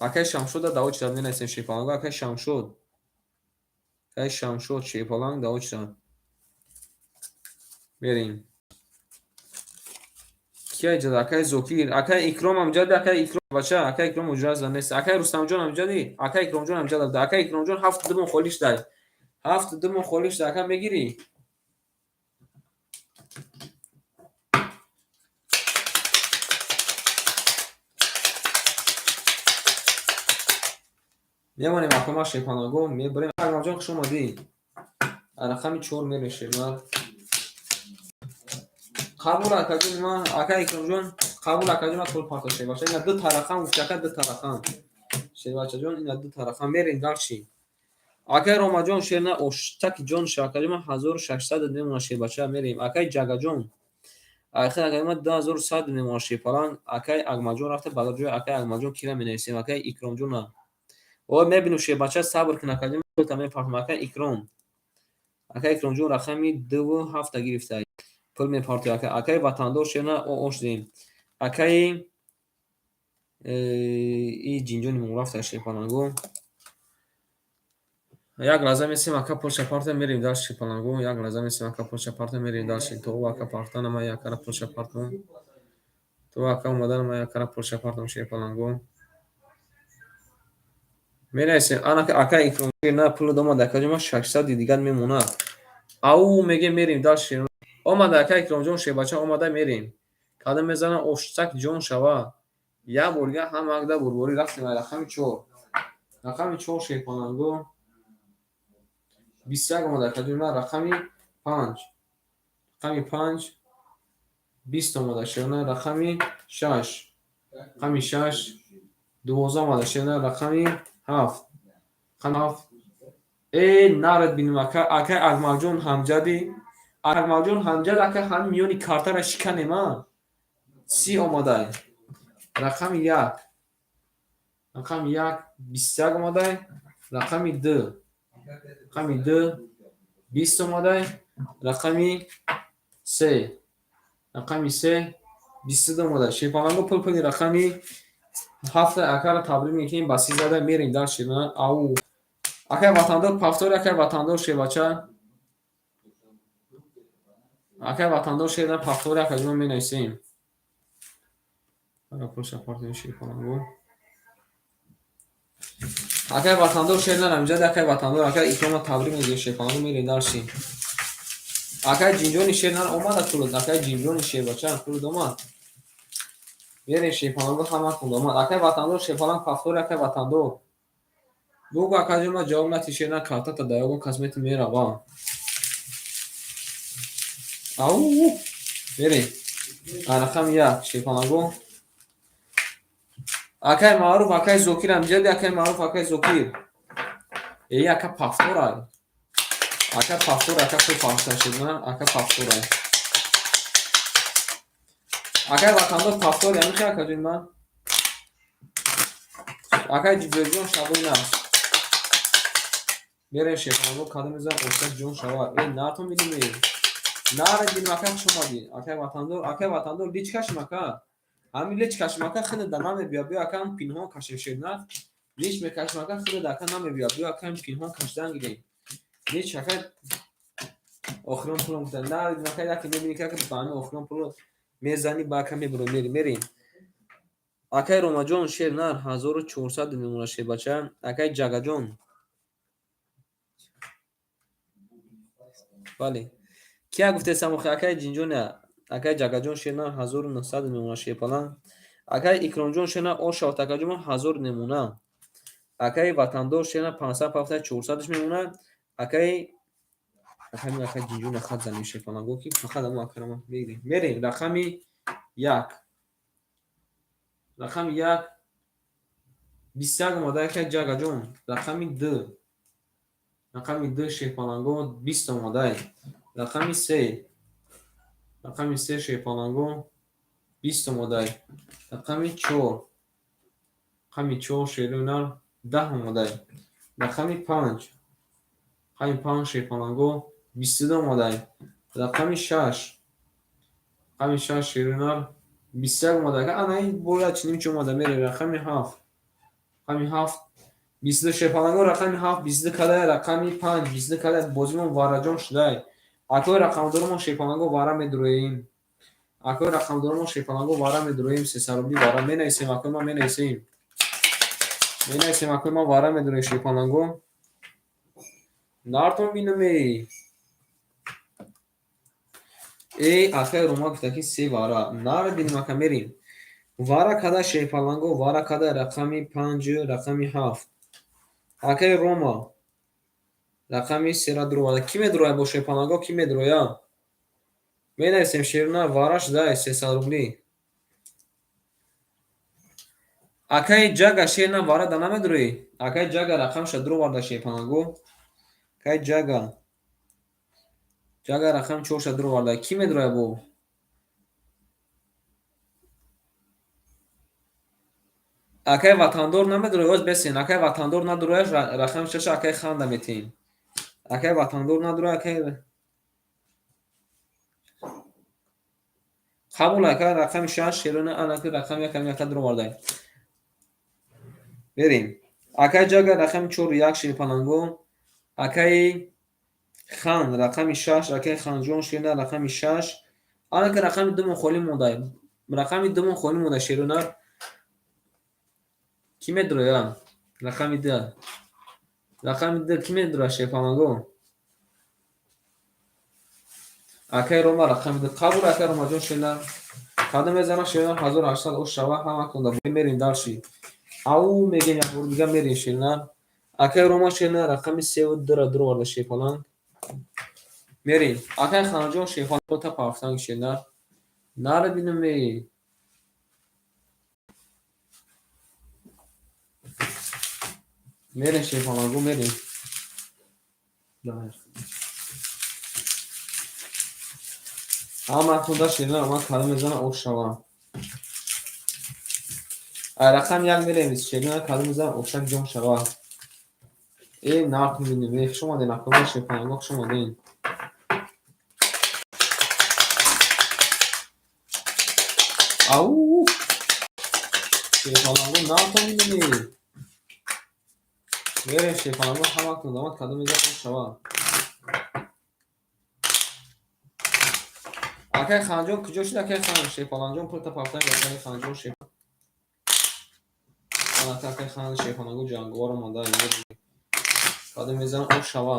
акай Шамшода даво чида менависем, шерпаланг. Акай Шамшод, акай Шамшод, шерпаланг, даво чида мерем. Кия иҷада? Акай Зокир, акай Икром амҷадӣ? Акай Икром бача, акай Икром ҳуҷразда нест. Акай Рустамҷон амҷадӣ? Акай Икромҷон амҷада. Акай Икромҷон, 7 мон холӣ шудай, 7 мон холӣ шуда, ака, мегирӣ? Мемонем, акома, шерпаланго, мебарем. Акмалҷон, хуш омадӣ. Рақами чор мерем, шермар. Қабул, акаҷон ман, ака Икромҷон, қабул, акаҷон ман, пул парто, шербача. Ина ду та рақам гуфти, ака, ду та рақам, шербачаҷон, ина ду та рақам, мерем дальше. Акай Ромаҷон, шерна, оштаки ҷон, акаҷон ман, 1600 мемонад, шербача, мерем. Акай Ҷагаҷон, акай акаҷон ман, 2100 мемонад, шерпаланг. Акай Акмалҷон рафта, ба ҷои акай Акмалҷон кира менависем? Акай Икромҷона о мебинем, шербача, сабр кун, акаҷон, мепартам. Акай Икром, акай Икромҷон, рақами дуву ҳафта гирифта, пул мепартои, ака. Акаи Ватандор, шерна, ош дем. Акаи и Ҷинҷони мо рафта, шерпаланго. Як лаҳза месем, ака, пулша парта, мерем дальше, шерпаланго. Як лаҳза месем, ака, пулша парта, мерем дальше. То ака партана ман якара пулша партам, то ака омадана ман якара пулша партам, шерпаланго, менависем. Ана ака Икром на пулу омад, акаҷон ман, 600 дигар мемонад. Ау мегем, мерем дальше. Омада, ака Икромҷон, шербача омада, мерем. Кадом мезана? Оштак ҷон шава, як бор дига ҳама акда бурборӣ рафтем. Рақами чор, рақами чор, шерпаланго, 21 омада, акаҷон ман. Рақами панҷ, рақами панҷ 20 омада, шерна. Рақами шаш, рақами шаш 12 омада, шерна. Рақами ҳафт, рақами ҳафт нарад бинем, ака. Акай Акмалҷон ҳамҷадӣ? Акмалҷон ҳамҷад, ака, ҳамин миёни картара шиканем, а 30 омадай. Рақами як, рақами як 21 омадай. Рақами ду, рақами ду 20 омадай. Рақами се, рақами се 22 омадай. Шерпаланго, пул пули рақами ҳафта акаро табрик мекунем, ба 30 зада, мерем дальше. Ау, акай Ватандор, повтори, акай Ватандор, шербача, акай Ватандор, шерна, повтори, акаҷон, менависем. Пулша партем, шерпаланго. Акай Ватандор, шерна, рамҷад, акай Ватандор, акай Икрома табрик мегӯем, шерпаланго, мерем дальше. Акай Ҷинҷони, шерна, омада пулут. Акай Ҷинҷони, шербача, пулут омад. Мерем шерпаланго, ҳаматон омад. Акай ватандор, шерпаланг повтор, акай ватандор. Бугу акаҷон, ма ҷавоб натӣ, шерна картата да ягон касмети мерава. Ау, мерем. Рақами як шерпаланго. Акай Маъруф, акай Зокирам ҷади, акай Маъруф, акай Зокир. Э, ака повторай. Ака повтор, ака пул пафта шуд, на? Ака повторай. Акай ватандор повтор, ямихи акаҷон ман? Акай Ҷиброилҷон, шабои наст. Мерем шерпаланго, кадом мезанам, ошак ҷон шава. Э, нартон бидим. Наре дим, ака, хуш омадӣ. Акай ватандор, акай ватандор, лич кашим ака. Ҳамин лич кашим ака, хеле да намебиёд. Биё ака, ҳам пинҳон кашем шернар. Лич мекашим ака, хеле да ака намебиёд. Биё ака, ҳам пинҳон кашидан гирем. Лич ака, охирон пулам гуфта. Наре дим ака, яке мебинӣ ки ака ба ҳамин охирон пул мезанӣ, ба ака мебуро, мерем, мерем. Акай Ромаҷон, шернар 1400 мемона шербача. Акай Ҷагаҷон. Бале. Кия гуфтесам охи, акай Ҷинҷон, акай Ҷагаҷон, шернар 1900 мемона шерпаланг. Акай Икромҷон, шернар ош шавад, акаҷон, 1000 мемона. Акай ватандор, шернар 500 пафта 400 мемона. Акай ҳамин акай Ҷинҷон хат занем шерпаланго, ки фақат ҳамон акарама мегирем. Мерем рақами як. Рақами як 21 омада, акай Ҷагаҷон. Рақами ду. Рақами ду шерпаланго 20 омадай. Рақами се. Рақами се шерпаланго 20 омадай. Рақами чор. Рақами чор шерунар 10 омадай. Рақами панҷ. Рақами панҷ шерпаланго 22 омадай. Рақами шаш. Рақами шаш шерунар 21 омадай. Ана ин бояд чиним чи омада, мерем рақами ҳафт. Рақами ҳафт 22 шерпаланго, рақами ҳафт 22 кадай, рақами панҷ 22 кадай, бозимон вараҷон шудай. Акои рақамдоромон шерпаланго вара медуроем. Акои рақамдоромон шерпаланго вара медуроем, сесарубли вара менависем, акои ман менависем. Менависем, акои ман вара медуроем шерпаланго. Нартон бинаме. Э, акай Рома гуфта ки се вара. Нара бинем ака, мерем. Вара када шерпаланго, вара када рақами панҷ, рақами ҳафт. Акай Рома рақами сера дуроварда. Ки медуроя бо шерпаланго, ки медуроя? Менависем шерна вара шудай 300 рубли. Акай Ҷага, шерна вара да намедуроӣ? Акай Ҷага рақамша дуроварда шерпаланго. Акай Ҷага. Ҷага рақами чорша дуроварда. Ки медуроя бо? Акай ватандор намедуроя, оз бесен. Акай ватандор надуроя, рақами шаша акай Ханда метиҳем. Акай ватандор надуроя, акай қабул, ака рақами шаш шерона, анаки рақами як ҳами ака дуровардай. Мерем. Акай Ҷага рақами чору як шерпаланго. Акай Хан рақами шаш, акай Ханҷон шерна рақами шаш. Анаки рақами думон холӣ мондай. Рақами думон холӣ мондай шерона. Ки медуроя? Рақами ду. Рақами ду ки медуроя шерпаланго? Акай Рома рақами ду. Қабул, акай Ромаҷон, шерна. Кадом мезанам шерна 1800 ош шава, ҳаматон да мерем дальше. Ау мегем як бор дига мерем шерна. Акай Рома шерна рақами севу дура дуроварда шерпаланг. Мерем. Акай Ханҷон шерпаланг та пафтанг шерна. Нара бинам ме. Мерем шерпаланго, мерем. Ҳаматон да шерна омад, кадом мезанам ош шава. Ай рақам як мерем шерна, кадом мезанам ошак ҷон шава. Э, нарх мебинем. Э, хуш омаден, акои шерпаланго, хуш омаден. Ау! Шерпаланго нархо мебинем. Мерем шерпаланго, ҳаматон омад, кадом мезанам ош шава. Акай Ханҷон куҷо шуд, акай Хан? Шерпаланҷон пулта пафтан, акай Ханҷон шер. Акай Хан шерпаланго ҷанговар омада. Кадом мезанам ош шава.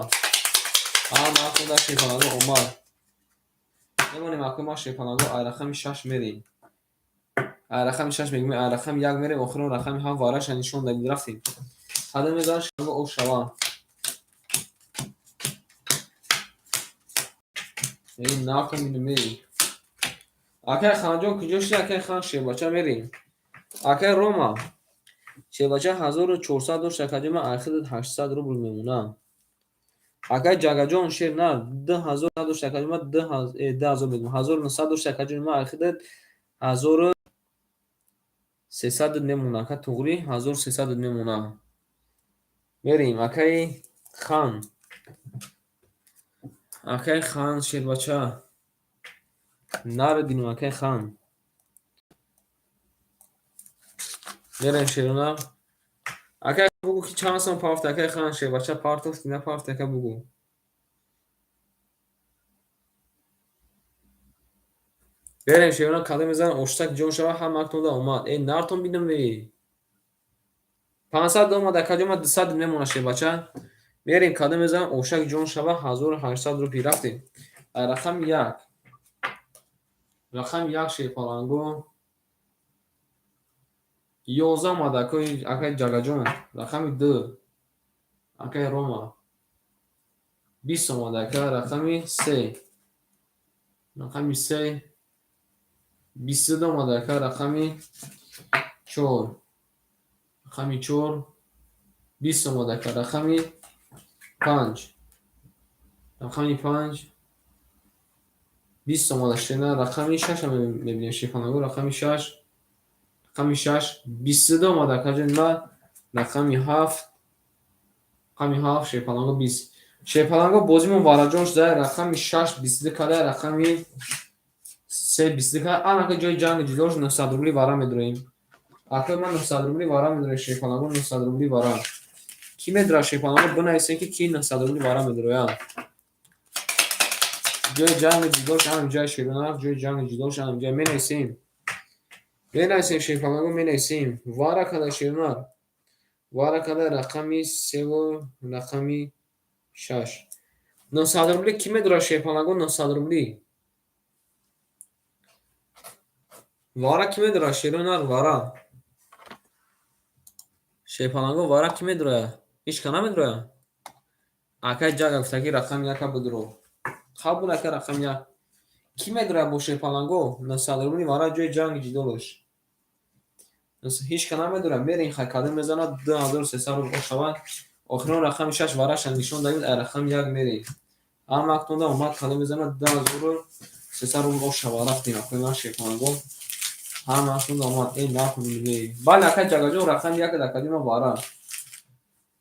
Ҳаматон да шерпаланго омад. Мемонем акои ман шерпаланго, ай рақами шаш мерем. Рақами шаш мегӯем, рақами як мерем, охирон рақами ҳафт вараша нишон дадим, рафтем. Қадам мезанам, шава о шава. Ин накун минумей. Акай Ханҷон куҷо шуди? Акай Хан шербача мерем. Акай Рома шербача 1400 дошт, акаҷон ман архидат 800 рубл мемонам. Акай Ҷагаҷон шер на 2000 дошт, акаҷон ман 2000 мегӯям, 1900 дошт, акаҷон ман архидат 1300 мемонам. Ака туғри 1300 мемонам. Мерем акай Хан. Акай Хан шербача. Нарадинем акай Хан. Мерем шерона. Акай бугӯ ки чанд сом парт, акай Хан шербача партофти напарт, ака бугӯ. Берем шерона, кадом мезанам, оштак ҷон шава, ҳамаатонда омад. Э нартон бинам э. 500 омад, акаҷон ман 200 мемона шербача. Мерем, кадом мезанам, ошак ҷон шава, 1800 рупи, рафтем. Рақами як. Рақами як шерпаланго. 11 омад, акай Ҷагаҷон. Рақами ду. Акай Рома. 20 омад, ака, рақами се. Рақами се. 22 омад, ака, рақами чор. Рақами чор. 20 омад, ака, рақами панҷ. Рақами панҷ. 20 омада шена, рақами шаша мебинем шефанаго, рақами шаш. Рақами шаш. 22 омад, акаҷон ма, рақами ҳафт. Рақами ҳафт шерпаланго 20. Шерпаланго бозимон вараҷон шуда, рақами шаш 22 када, рақами се 22 када. Анака ҷои ҷанги ҷудош 900 рубли вара медроем. Акои ман 900 рубли вара медроем, шерпаланго 900 рубли вара. Кӣ медрояд шерпаланго, бинависем ки ки 900 рубли вара медрояд. Ҷои ҷанги ҷудош ҳам ҷои шерона, ҷои ҷанги ҷудош ҳам ҷои менависем. Менависем шерпаланго, менависем. Вара када шерона. Вара када рақами севу рақами шаш. 900 рубли кӣ медрояд шерпаланго, 900 рубли. Вара кӣ медрояд шерона, вара. Шерпаланго вара кӣ медрояд? Ҳеҷ ка намедрояд? Акай Ҷага гуфта ки рақами яка бидро. Қабул, ака, рақами як. Кӣ медрояд бо шерпаланго? 900 рубли вара ҷои ҷанги ҷидолаш. Ҳеҷ ка намедрояд. Мерем хай, кадом мезанад 2300 рубл шавад. Охирон рақами шаш вараша нишон дадим, ай рақами як мерем. Ҳамаатонда омад, кадом мезанад 2300 рубл шавад, рафтем акои ман шерпаланго. Ҳамаатонда омад. Э накун. Бале, акай Ҷагаҷон, рақами як акаҷон ман вара.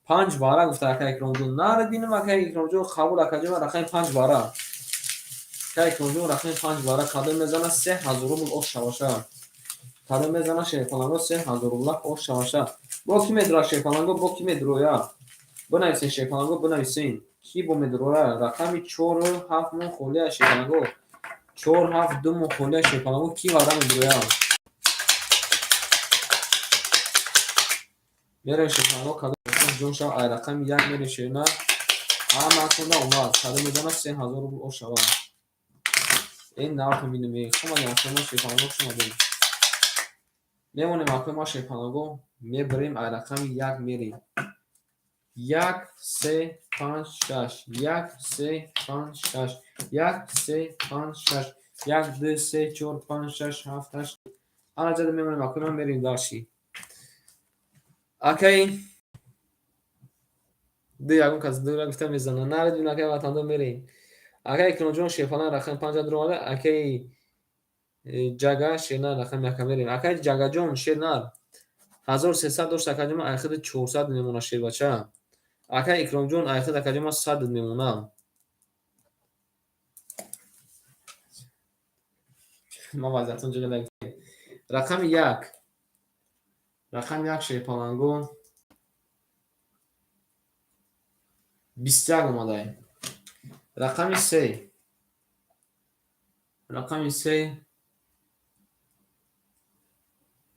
Панҷ вара гуфта акай Икромҷон. Нарадинам, акай Икромҷон, қабул, акаҷон ман рақами панҷ вара. Акай Икромҷон, рақами панҷ вара кадом мезанад 3000 рубл ош шаваша. Кадом мезанад шерпаланго 3000 рублак ош шаваша. Бо кӣ медрояд шерпаланго, бо кӣ медрояд? Бинависен шерпаланго, бинависен. Кӣ бо медрояд? Рақами чору ҳафт мон холия шерпаланго. Чор ҳафт ду мон холия шерпаланго, кӣ вара медрояд? Мерем шерпаланго, кадом ҷон шава, ай рақами як мерем шерна. Ҳамаатонда омад. Кадом мезанад 3000 рубл ош шавад. Ин нархо бинем. Хумадем акои ма шерпаланго, хушомадем. Мемонем акои ма шерпаланго, мебарем, ай рақами як мерем. Як, се, панҷ, шаш. Як, се, панҷ, шаш. Як, се, панҷ, шаш. Як, ду, се, чор, панҷ, шаш, ҳафт, ҳашт. Ана ҷада мемонем акои ман, мерем дальше. Акай ду ягон кас дура гуфта мезанад. Нарадим, акай ватандор, мерем. Акай Икромҷон шерпалан рақами панҷа дуромада, акай Ҷага шернар рақами яка мерем. Акай Ҷагаҷон шернар 1300 дошт, акаҷон ман айхиди 400 мемона шербача. Акай Икромҷон, айхид акаҷон ман 100 мемона. Ман вазъиятон ҷиға. Рақами як. Рақами як шерпаланго 21 омадай. Рақами се. Рақами се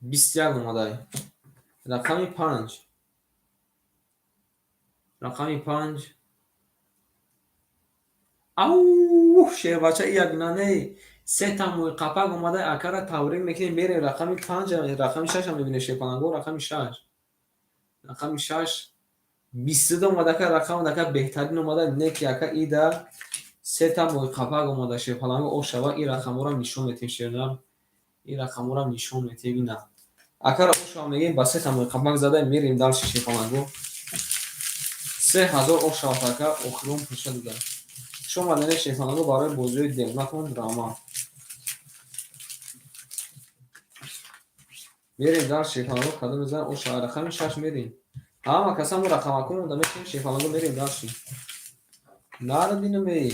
21 омадай. Рақами панҷ. Рақами панҷ. Ау, шербача, ия бинане. Сета мӯйқапак омада, акара табрик мекунем. Мерем рақами панҷ, рақами шашам мебинем, шерпаланго, рақами шаш. Рақами шаш 22 омада, ака, рақам ака беҳтарин омада, не ки ака ида сета мӯйқапак омада, шерпаланго, ошава. И рақамҳоро нишон метем, шернар, ин рақамҳоро нишон метем. Ина акара ошава мегӯем, ба сета мӯйқапак зада мерем дальше, шерпаланго. 3000 ошавад, ака, охирон пеша дуда. Хуш омадед, шерпаланго, барои бозиҳои девонатон раҳмат. Мерем дальше, шерпаланго, кадом мезанад ошава? Рақами шаш мерем. Ҳама касамо рақамако монда мекунем, шерпаланго, мерем дальше. Нара бинаме.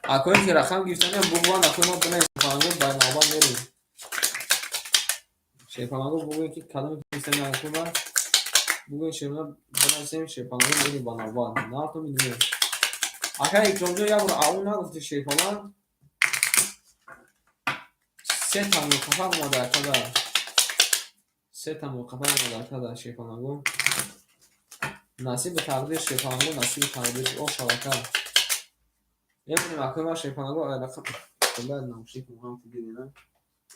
Акое ки рақам гирифтанем, бугӯянд, акои ма бинависанд, шерпаланго, ба навбат мерем. Шерпаланго, бугӯем ки кадоме гирифтани, акои ма бугӯем, шерпаланго, бинависем, шерпаланго, мерем ба навбат. Нартон бинем. Ака Икромҷон, як бор ау нагуфти, шерпаланг. Сета мӯйқапак омада, акада. Сета мӯйқапак омада, акада, шерпаланго. Насиби тақдир, шерпаланго, насиби тақдир ошав, ака. Мебинем, акои ма, шерпаланго, рақам блядь, наушник муҳам дидина.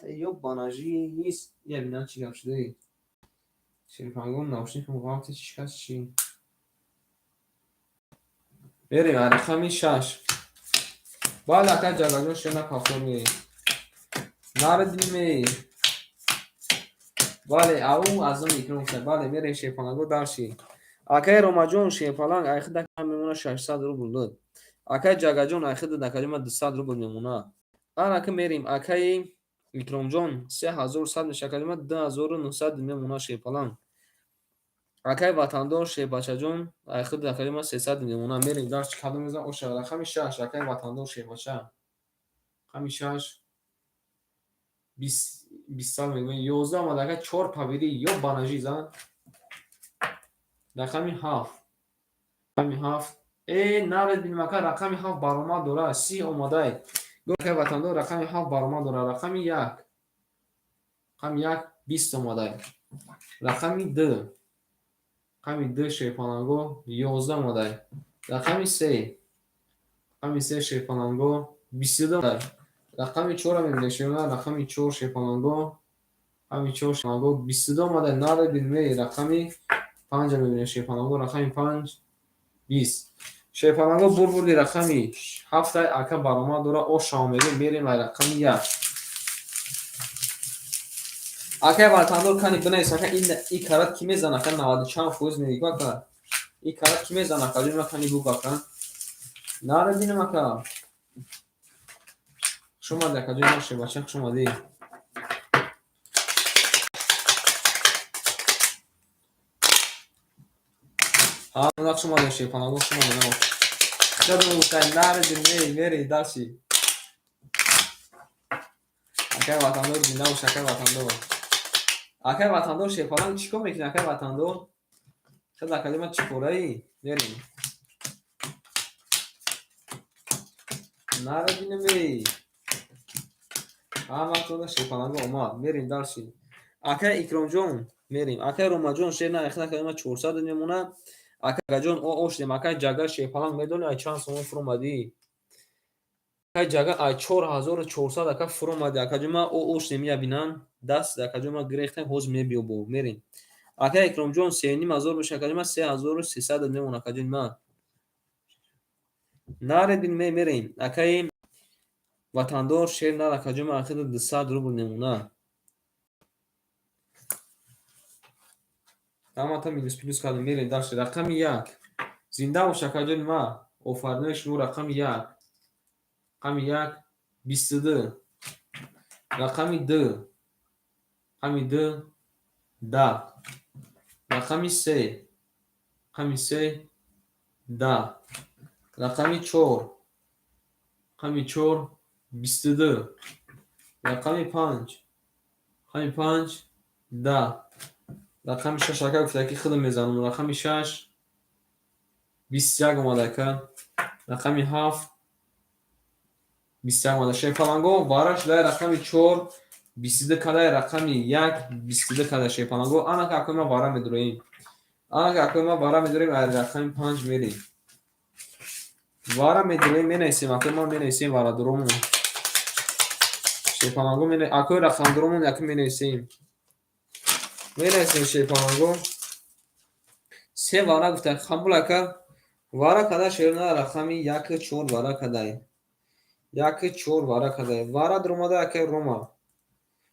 Ёбана жизнь. Я бинам, чӣ гап шуда. Шерпаланго, наушник муҳам чӣ шикаст, чӣ? Мерем рақами шаш. Бале, ака Ҷагаҷон, шена повтор мерем. Нарадиме. Бале, ау аз он икром. Бале, мерем, шерпаланго, дальше. Акаи Ромаҷон, шерпаланг, айхида мемона 600 рубл дод. Акаи Ҷагаҷон, айхида дакаҷома 200 рубл мемона. Анака мерем, акаи Икромҷон, 3100 меша, акаҷома 2900 мемона, шерпаланг. Акаи Ватандор, шербачаҷон, айхида дакаҷома 300 мемона. Мерем дальше, кадом мезан оша? Рақами шаш, акаи Ватандор, шербача. Рақами шаш бистсад мегӯем, 11 омад, ака, чор победы, ёбана жизнь. Рақами ҳафт, рақами ҳафт. Э, наред бинем, ака, рақами ҳафт баромад дора, 30 омадай. Акаи Ватандор, рақами ҳафт баромад дора. Рақами як, рақами як 20 омадай. Рақами ду, рақами ду, шерпаланго, 11 омадай. Рақами се, рақами се, шерпаланго, 22 омадай. Рақами чорро мебинем, шерпаланго, рақами чор, шерпаланго, рақами чор, шерпаланго, 22 омадай. Наред бинем, рақами панҷа мебинем, шерпаланго, рақами панҷ 20. Шерпаланго, бурбурди рақами ҳафтай, ака, баромад дора, ошао мегӯем, мерем ай рақами як. Акай Ватандор, кани бинавис, ака, и карат ки мезана, ака, наваду чанд фоиз мегӯ, ака. И карат ки мезана, ака, ҷои кани буг, ака. Наре бинем, ака. Хуш омадӣ, ака ҷои ма, шербача, хуш омадӣ. Ҳа, хуш омадем, шерпаланго, хуш омадем. Наре бинем, мери дальше. Акай Ватандор, зинда бош, акай Ватандор. Акай Ватандор, шерпаланг, чӣ кор мекунӣ, акай Ватандор? Хел, акаҷо ман чӣ кораӣ? Мерем. Наре бинем, эй. Ҳаматона шерпаланго омад. Мерем дальше. Акай Икромҷон, мерем. Акай Ромаҷон, шер на айхина калима 400 мемонад. Акаҷон, о ошдем, акай Ҷага, шерпаланг, медони ай чанд сомон фуромадӣ? Акай Ҷага, ай 4400, ака, фуромадӣ. Акаҷон ман, о ошдем, я бинам. Даст, акаҷон ман гирехтем, ҳозир мебиёбо. Мерем. Акай Икромҷон, 3500 меша, акаҷон ман, 3300 мемонад, акаҷон ман. Наред бин, мерем. Акаи Ватандор, шер нар, акаҷон ман, ахида 200 рубл мемонад. Ҳамата минус плюс кардем, мерем дальше. Рақами як. Зинда бош, акаҷони ман. Офаринои шумо, рақами як. Рақами як 22. Рақами ду. Рақами ду 10. Рақами се. Рақами се 10. Рақами чор. Рақами чор 22. Рақами панҷ. Рақами панҷ 10. Рақами шаш, ака, гуфта ки худам мезанам. Рақами шаш 21 омада, ака. Рақами ҳафт 21 омада. Шерпаланго, вара шудаи рақами чор 22 кадай, рақами як 22 кадай, шерпаланго. Анака, акои ма, вара медуроем. Анака, акои ма, вара медуроем, ай рақами панҷ мерем. Вара медуроем, менависем, акои ман менависем варадуромон. Шерпаланго акои рақамдуромон яку менависем. Менависем шерпаланго. Се вара гуфта, қабул ака. Вара када шерна рақами 1-4 вара кадай. 1-4 вара кадай. Вара дуромада акаи Рома.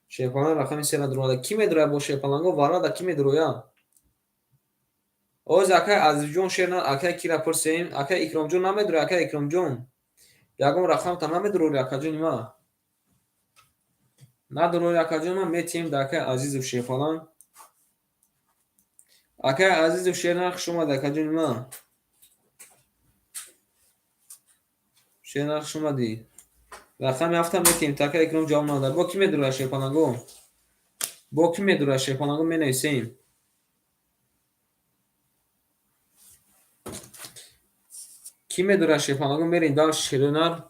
Шерпаланго рақами 3 дуромада. Ки медуроя бо шерпаланго? Вара да ки медуроя? Оз акай Азизҷон шерна, акай кира пурсем? Акай Икромҷон намедуроя, акай Икромҷон. Ягон рақамта намедурори, акаҷони ма? Надурори, акаҷон ма, метиҳем да акай Азизов шерпаланг. Акай Азизов шерна, хуш омад, акаҷони ма. Шерна, хуш омадӣ. Рақами 7 метиҳем, та акай Икром ҷавоб надод. Бо ки медуроя шерпаланго? Бо ки медуроя шерпаланго, менависем. Ки медуроя шерпаланго, мерем дал шерунар.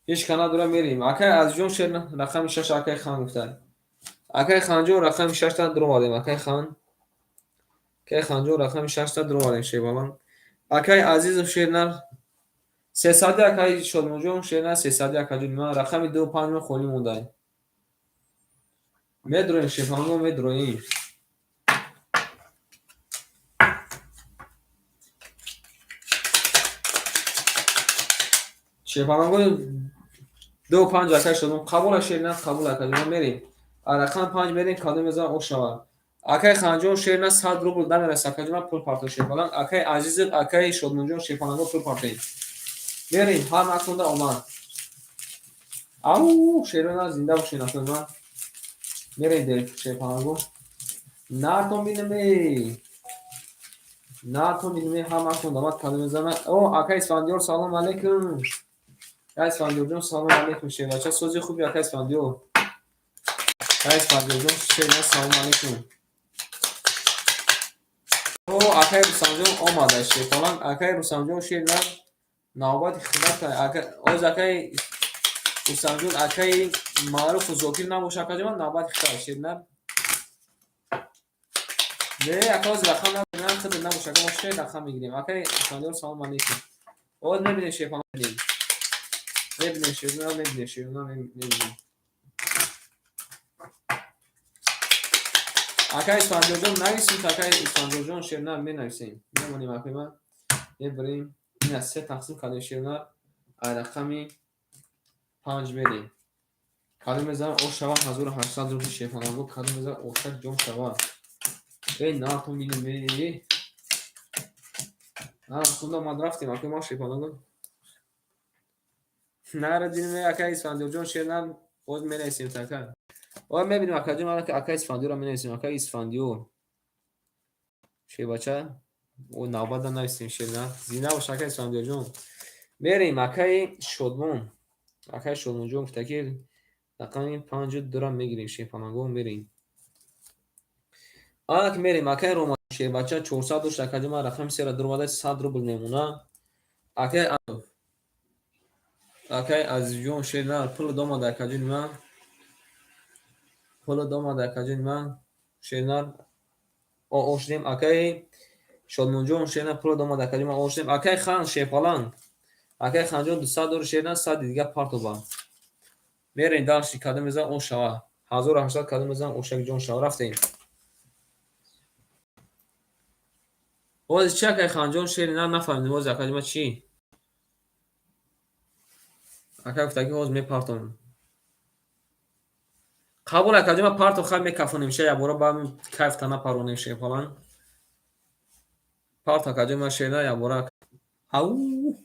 Ҳеч ка надура, мерем. Акай Азизҷон шерна, рақами 6 акай Хан гуфта. Акай Ханҷон рақами 6-та дуровардем, акай Хан. Акай Ханҷон рақами 6-та дуровардем шерпаланг. Акай Азизов шернар 300, акай Шодмонҷон шернар 300, акаҷони ман рақами 2 5 мо холӣ мондай. Медуроем шерпаланго, медуроем. Шерпаланго 2 5 акай Шодмон қабула шернар, қабул, акаҷон, мерем. Рақами 5 мерем, кадом мезанам о шавад. Акай Ханҷон шерна 100 рубл намераса, акаҷон ман пул парто шерпаланг. Акай Азизов, акай Шодмонҷон шерпаланго пул партоем. Мерем, ҳар маконда омад. Ау, шерона зинда бошед, акаи ман. Мерем дер шерпаланго. Нартон бинаме. Нартон бинаме, ҳар маконда омад, кадом мезанад. О, акай Исфандиёр, салом алейкум. Акай Исфандиёрҷон, салом алейкум, шербача, сози хуби, акай Исфандиёр. Акай Исфандиёрҷон, шерна, салом алейкум. О, акай Рустамҷон омада шерпаланг. Акай Рустамҷон шерна навбати хидмат. Оз акай Рустамҷон, акай Маъруфу Зокир набоша, акаҷон, навбати хидмат шерна. Не, ака, оз рақам надорем, хидмат набоша, ака, мо шер рақам мегирем. Акай Исфандиёр, салом алейкум. Оз мебинем шерпаланг, мебинем. Мебинем шерна, мебинем шерна, мебинем. Акай Исфандиёрҷон, нависем, акай Исфандиёрҷон шерна менависем. Мемонем, акай ман. Мебарем. Ина се тақсим кардем шерна. Ай рақами 5 мерем. Кадом мезанам о шава 1800 рубли шерпаланго, кадом мезанам ошак ҷон шава. Эй, нартон бинем, эй. Нархунда омад, рафтем, акай ман шерпаланго. Нара динем, акай Исфандиёрҷон шерна, боз менависем така. Ой, мебинем, акаҷон, акай Исфандиёрро менависем, акай Исфандиёр. Шербача, о навбат нависем шерна. Зинда бош, акай Исфандиёрҷон. Мерем, акай Шодмон. Акай Шодмонҷон гуфта ки рақами 5 2 мегирем шерпаланго, мерем. Анак мерем, акай Рома шербача 400 дошт, акаҷон ман рақами 3-ра дуроварда 100 рубл мемона. Акай Азизҷон шерна пул домада, акаҷони ман. Пул домада, акаҷони ман. Шернар о шудем. Акай Шодмонҷон шерна пул домада, акаҷон ман о шудем. Акай Хан шерпаланг. Акай Ханҷон 200 дори шерна, 100 дига партоба. Мерем дальше, кадом мезанам о шава. 1800 кадом мезанам ошак ҷон шава, рафтем. Боз чи, акай Ханҷон шерна, нафаҳмидем, боз акаҷон ман чӣ? Ака гуфта ки ҳоз мепартом. Қабул, акаҷон ман, парто, хай мекафонем ша якбора, ба кайфта напаронем шерпаланг. Парто, акаҷон ман, шерна якбора. Ау!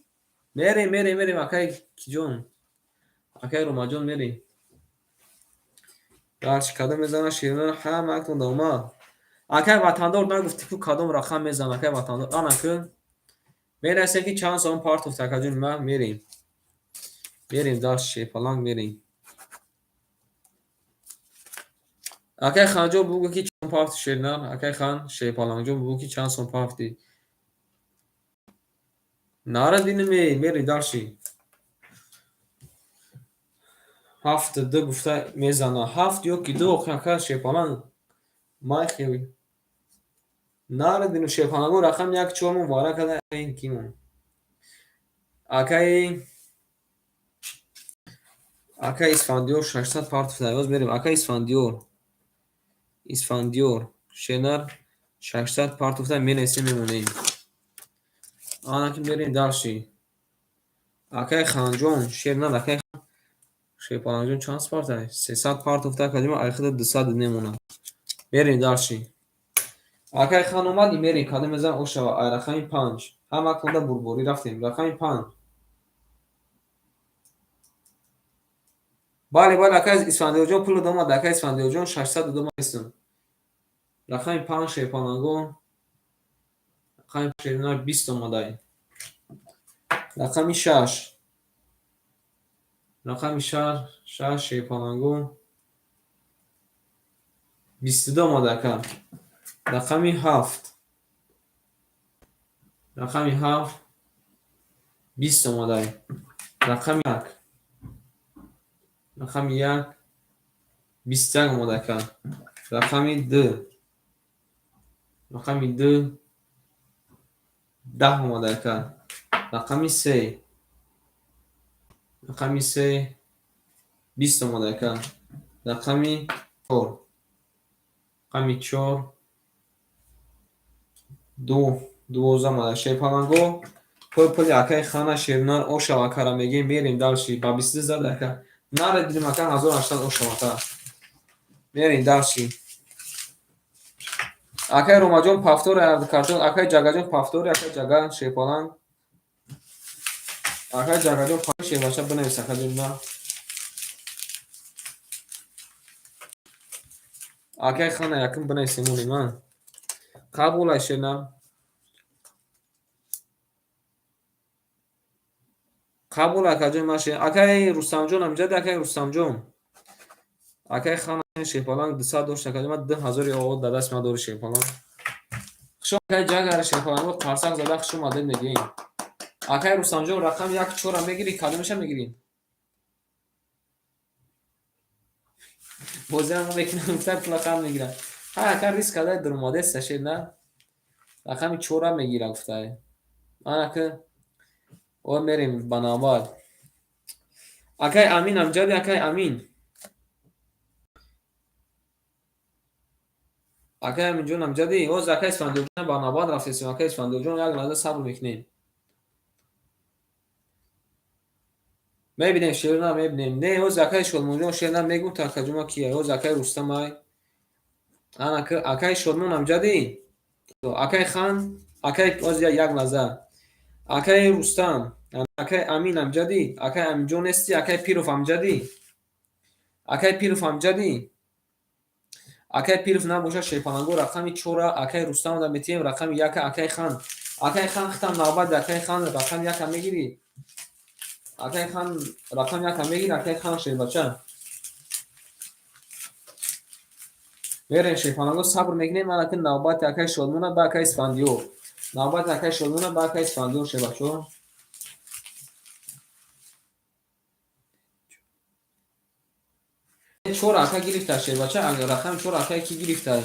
Мерем, мерем, мерем, акай киҷон. Акай Ромаҷон, мерем. Гарчи кадом мезанад шерна, ҳама актон омад. Акай Ватандор нагуфтӣ ку кадом рақам мезанад, акай Ватандор. Ана ку менависем ки чанд сом партофт, акаҷони ман, мерем. Мерем дальше шерпаланг, мерем. Акай Ханҷон, бугӯ ки чанд партофти шерна, акай Хан шерпалангҷон, бугӯ ки чанд сом партофтӣ. Нара динаме, мерем дальше. 7 2 гуфта мезана. Ҳафт ё ки ду, охи ака шерпаланг. Май хел. Нара дину шерпаланго рақами 1 4 мон вара када ин кимон. Акаи Исфандиёр 600 партофта. Боз мерем. Акаи Исфандиёр. Исфандиёр. Шернар 600 партофта, менависем, мемонем. Ана ки мерем дальше. Акаи Ханҷон, Шернар, акаи Шерпаланҷон чанд парта? 300 партофта, акаҷон, айхида 200 мемонад. Мерем дальше. Акаи Хан омадӣ, мерем, кадом мезан ошава, ай рақами 5. Ҳама кунда бурборӣ рафтем. Рақами 5. Бале, бале, акаи Исфандиёрҷон, пул омад, акаи Исфандиёрҷон 600 омад. Рақами 5 Шерпалангон. Рақами Шернар 20 омадай. Рақами 6. Рақами 6 Шерпалангон 22 омада, ака. Рақами 7. Рақами 7 20 омадай. Рақами 1. Рақами 1 21 омада, ака. Рақами 2. Рақами 2 10 омада, ака. Рақами 3. Рақами 3 20 омада, ака. Рақами 4. Рақами 4 2 12 омада. Шерпаланго пули акаи Хана Шернар ошава, акара мегем, мерем дальше. Ба 22 зад, ака. Наре дидим, ака, 1800 ошава, ака. Мерем дальше. Акаи Ромаҷон повтор картон, акаи Ҷагаҷон повтор, акаи Ҷага Шерпаланг. Акаи Ҷагаҷон шербача бинавис, акаҷон на. Акаи Хана якум бинависем монем, а. Қабул ай, Шернар. Қабул, акаҷон, ман шер. Акаи Рустамҷон ҳамҷади, акаи Рустамҷон. Акаи Хана Шерпаланг 200 дошт, акаҷон, ман 2000 овод дар даст ман дори, Шерпаланг. Хуш акаи Ҷагар Шерпаланг, қарсак зада хуш омадед мегӯем. Акаи Рустамҷон, рақами 1 4 мегирӣ, кадомеша мегирӣ? Бозиам мо мекунам, гуфта пула қанд мегирам. Ҳа, ака, риск карда дуромадеста, шер на. Рақами 4 мегира, гуфта. Ана ки о мерем ба навбат. Акаи Амин амҷади, акаи Амин. Акаи Аминҷон амҷади, ҳоз акаи Исфандиёрҷон ба навбат рафтесем. Акаи Исфандиёрҷон, як лаҳза сабр мекунем. Мебинем, Шерна, мебинем. Не, ҳоз акаи Шодмонҷон, Шерна, мегум та акаҷома кия. Ҳоз акаи Рустам ай. Ана акаи Шодмон амҷади. Акаи Хан, акаи ҳоз як лаҳза. Акаи Рустам, акаи Амин амҷади, акаи Аминҷон нести, акаи Пиров амҷади. Акаи Пиров амҷади. Акаи Пиров набошад, Шерпаланго, рақами 4 акаи Рустам да метиҳем, рақами 1 акаи Хан. Акаи Хан, хитам навбат, акаи Хан рақами 1 мегирӣ. Акаи Хан рақами 1 мегирӣ, акаи Хан шербача. Мерем, Шерпаланго, сабр мекунем, ана ки навбати акаи Шодмона ба акаи Исфандиёр. Навбати акаи Шодмона ба акаи Исфандиёр, шербачо. Чор ака гирифта, шербача, рақами 4 акаи ки гирифта?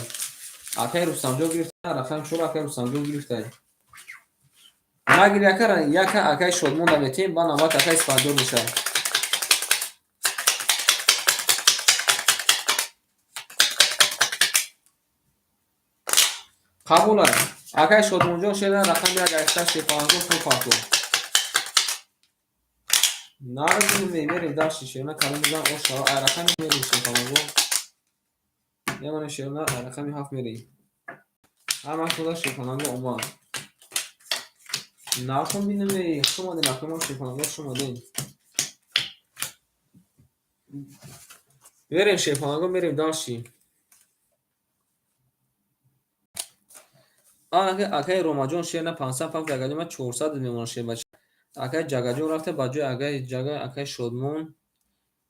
Акаи Рустамҷон гирифта, рақами 4 акаи Рустамҷон гирифта. Нагири, ака, яка акаи Шодмон да метиҳем, ба навбат акаи Исфандиёр мешавад. Қабул ай. Акаи Шодмонҷон, шера, рақами 1 айхта Шерпалангон пул парту. Наразим, мерем дальше, шерна, калом мезан ошава, ай рақами мерем, Шерпалангон. Мемонем, Шерна, ай рақами 7 мерем. Ҳама худа Шерпаланго омад. Нархом бинем, хуш омадем, акамон Шерпаланго, хуш омадем. Мерем, Шерпаланго, мерем дальше. Акаи Ромаҷон, шерна, 500 пафт, акаҷон, ман 400 мемонам, шербача. Акаи Ҷагаҷон рафта ба ҷои акаи Ҷага, акаи Шодмон,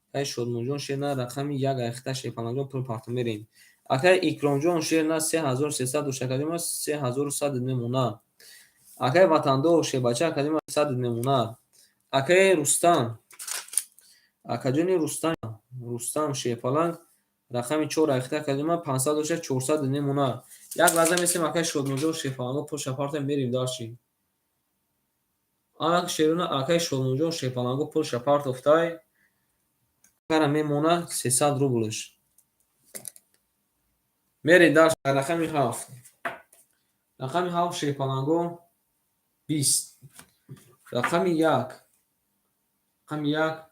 акаи Шодмонҷон, шерна, рақами 1 айхта Шерпалангон пул парту, мерем. Акаи Икромҷон, шерна, 3300 дошт, акаҷон, ман 3100 мемонам. Акаи Ватандор, шербача, акаҷон, ман 100 мемонам. Акаи Рустам, акаҷони Рустам, Рустам Шерпаланг рақами 4 айхта, акаҷон, ман 500 дошта, 400 мемонам. Як лаҳза месем, акаи Шодмонҷон Шерпаланго пулша партоем, мерем дальше. Анак шерона акай Шодмонҷон шерпаланго пулша партофтай. Кара мемона 300 рублш. Мерем дар рақами 7. Рақами 7 шерпаланго 20. Рақами 1. Рақами 1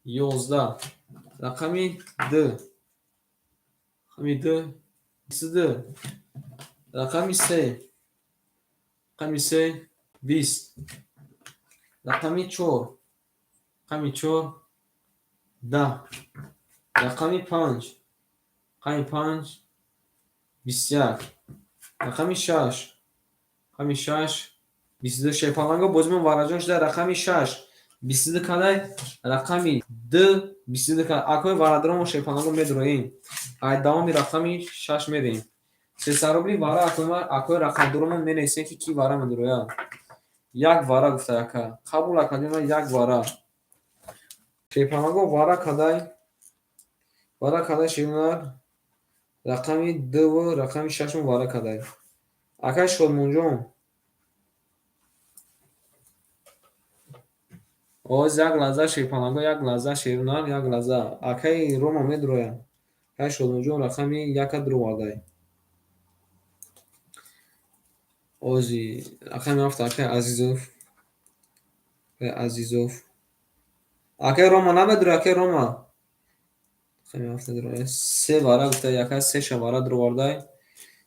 11. Рақами 2. Рақами 2 22. Рақами 3. Рақами 3 20. Рақами 4. Рақами 4 10. Рақами 5. Рақами 5 21. Рақами 6. Рақами 6 22. Шерпаланго бозимон вараҷон шуда. Рақами 6 22 кадай, рақами 2 22 кадай. Акои варадромо шерпаланго медроем. Ай давоми рақами 6 мерем. 300 рубли вара акои рақамдоромон менависем, ки ки вара медрояд. Як вара гуфта яка. Қабул академа як вара. Шерпаланго вара кадай. Вара кадай шернар. Рақами 2 рақами 6 вара кадай. Акай Шодмонҷон. Оз як лаҳза шерпаланго, як лаҳза шернар, як лаҳза. Акай Рома медрояд. Акай Шодмонҷон рақами 1 дуровардай. Ози рақами 7 акай Азизов. Акай Азизов. Акай Рома намедрояд, акай Рома. Рақами 7 дуровардай. Се вара гуфта яка, сеша вара дуровардай.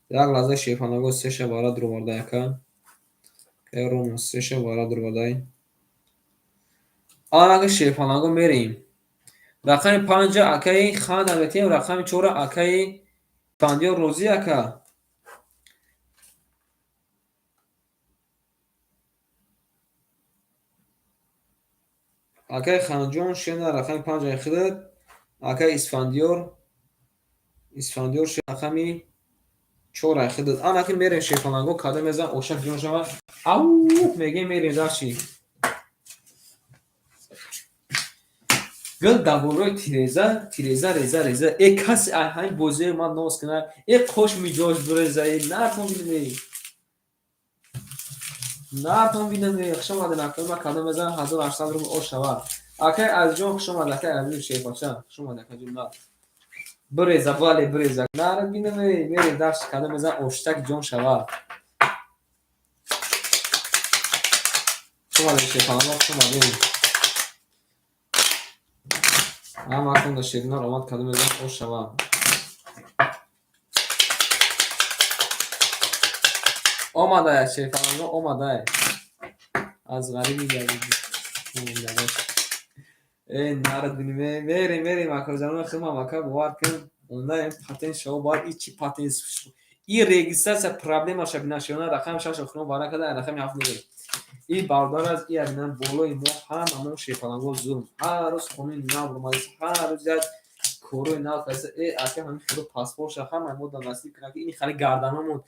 Як лаҳза шерпаланго сеша вара дуровардай ака. Акай Рома сеша вара дуровардай. Анака шерпаланго мерем. Рақами 5 акаи Ханда метиҳем, рақами 4 акаи Фандиёр розӣ ака. Акаи Ханҷон шена рақами 5 айхидад. Акаи Исфандиёр Исфандиёр рақами 4 айхидад. Анаки мерем шерпаланго када мезан ошак ҷон шава. Ау мегем мерем дарчи. Гул даворои тиреза, тиреза, реза, реза. Э каси ай ҳамин бозиҳои ман ноз кунад. Э қош миҷош биреза, э нартон бинаме. Нартон бинаме. Хуш омадед акаи ман када мезан 1800 рубл ош шава. Акаи Азизҷон хуш омад, акаи Азиз шерпача. Хуш омад акаҷон на. Биреза, бале биреза. Нар бинаме, мерем дарс када мезан оштак ҷон шава. Хуш омадед шерпаланго, хуш омадед. Ҳамаатон да ширинор омад кадом мезан ош шава. Омадая шерпаланго омадая. Аз ғариби ягаш. Э нарад биниме мерем мерем акаҷанон хидмат ака бовар кун ондаем патент шава бояд и чи патент и регистрация проблемаша бинашиёна рақами 6 охирон вара када рақами 7 мерем. И бародар аз и абинам болои мо ҳамамон шерпаланго зулм. Ҳар рӯз қонуни нав омадааст, ҳар рӯз як корои нав кардааст. Э ака ҳамин хело паспортша ҳамаи мо да насиб кунад, ки ин хали гарданамон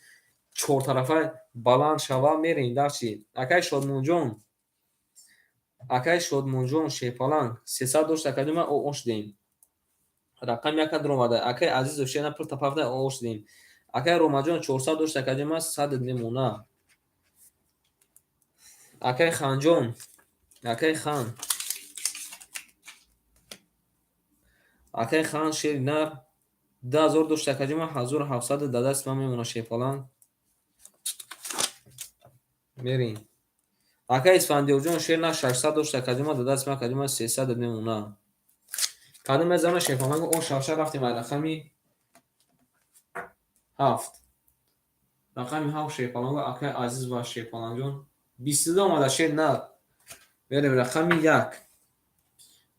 чортарафа баланд шава мерем дарчи. Акай Шодмонҷон, акай Шодмонҷон шерпаланг 300 дошт академа ош дем. Рақами 1 дуромада. Акай Азизов шена пул тапафта ош дем. Акай Ромаҷон 400 дошт академа 100 мемона. Акай Ханҷон, акай Хан. Акай Хан шери нар 2000 дошт академа 1700 да даст ман мемона шерпаланг. Мерем. Акай Исфандиёрҷон шер нар 600 дошт академа да даст ман академа 300 мемона. Кадом мезана шерпаланг о шавша рафтем ай рақами 7. Рақами 7 шерпаланг акай Азиз ва шерпалангҷон 22 омада шер нар. Мерем рақами 1.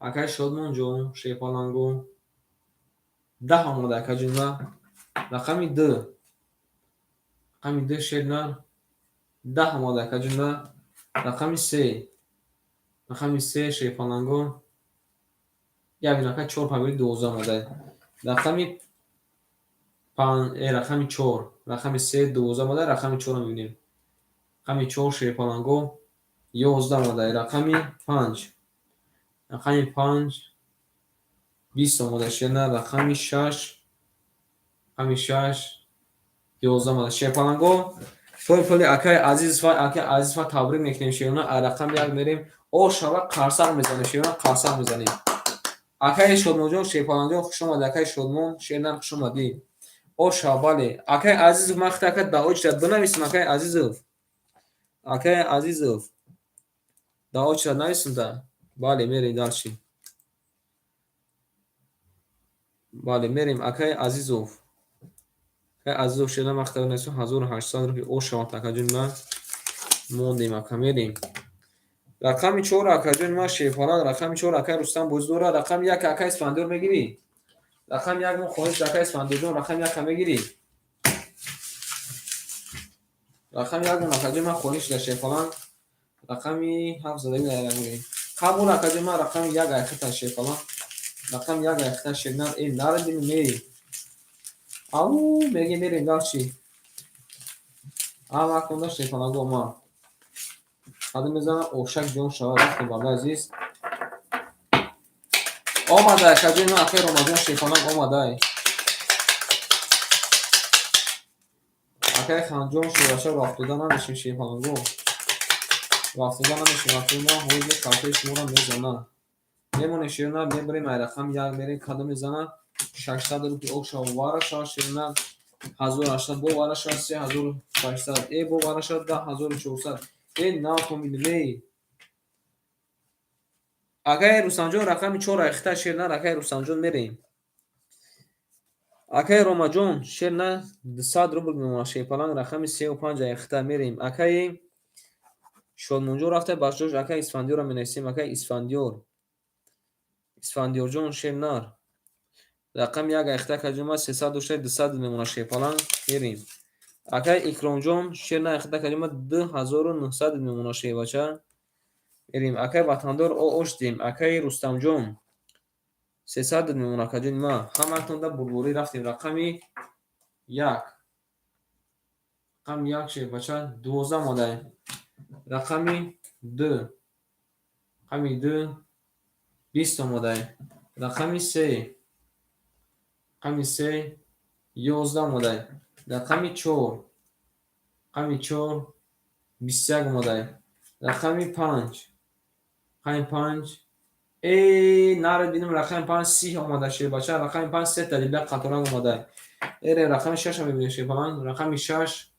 Акай Шодмонҷон шерпаланго 10 омада акаҷон на. Рақами 2. Рақами 2 шер нар 10 омада акаҷон на. Рақами 3. Рақами 3 шерпаланго як рака 4 пабили 12 омада. Рақами 5, рақами 4, рақами 3 12 омада, рақами 4-ро мебинем. Рақами 4 шерпаланго 11 омада. Рақами 5. Рақами 5 20 омада шерна. Рақами 6. Рақами 6 11 омада. Шерпаланго Пул-пули акаи Азизова, акаи Азизова табрик мекунем шерона, рақами як мерем. О шава қарсак мезанем шерона, қарсак мезанем. Акаи Шодмонҷон, Шерпаланҷон, хуш омадӣ, акаи Шодмон, Шернар, хуш омадӣ. О шава, бале. Акаи Азизов, ман хита ака дао чида бинависам, акаи Азизов. Акаи Азизов. Дао чида нависам да. Бале, мерем дальше. Бале, мерем акаи Азизов. Акаи Азизов шерна ман хита бинависам 1800 рубли о шавад акаҷони ман. Мондем ака, мерем. Рақами 4 акаҷони ман Шерпаланг, рақами 4 акаи Рустам бозӣ дорад, рақами 1 акаи Исфандиёр мегирӣ? Рақами 1 мо хоҳиш акаи Исфандиёрҷон, рақами 1 мегирӣ? Рақами 1 мо акаҷони ман хоҳиш дар Шерпаланг, рақами 7 задагӣ дар мегирӣ. Қабул акаҷони ман рақами 1 айхита Шерпаланг. Рақами 1 айхита Шернар, э нарадим ме. Ау, меги мерем дальше. Ама кунда Шерпаланго ма. Қадам мезанам, ошак ҷон шава, рафтем бародари азиз. Омадай, акаҷони ман, акаи Ромаҷон Шерпаланг омадай. Акаи Ханҷон Шербача рафтода намешем Шерпаланго. Рафтода намешем, акаи ман ҳозир картаи шуморо мезанам. Мемонем Шернар, мебарем ай рақами 1 мерем, кадом мезанам? 600 рубли ок шава, вара шава Шернар, 1800, бо вара шава 3600, э бо вара шава 10400. Э нафаҳмидем. Акаи Рустамҷон рақами 4 айхита Шернар, акаи Рустамҷон мерем. Акаи Ромаҷон Шернар 200 рубл мемонад Шерпаланг, рақами 3 5 айхита мерем. Акаи Шодмонҷон рафта ба ҷош акаи Исфандиёрро менависем, акаи Исфандиёр. Исфандиёрҷон Шернар. Рақами 1 айхита акаҷон ман 300 дошта 200 мемонад Шерпаланг, мерем. Акаи Икромҷон Шернар айхита акаҷон ман 2900 мемонад Шербача. Мерем. Акаи Ватандор ош дем. Акаи Рустамҷон 300 мемонад акаҷони ман. Ҳамаатонда бурборӣ рафтем. Рақами 1. Рақами 1 Шербача 12 омадай. Рақами 2. Рақами 2 20 омадай. Рақами 3. Рақами 3 11 омадай. Рақами 4. Рақами 4 21 омадай. Рақами 5. Рақами 5 э наред бинем, рақами 5 30 омада Шербача, рақами 5 сета дибла қаторак омадай. Эре рақами 6 мебинем Шерпаланг, рақами 6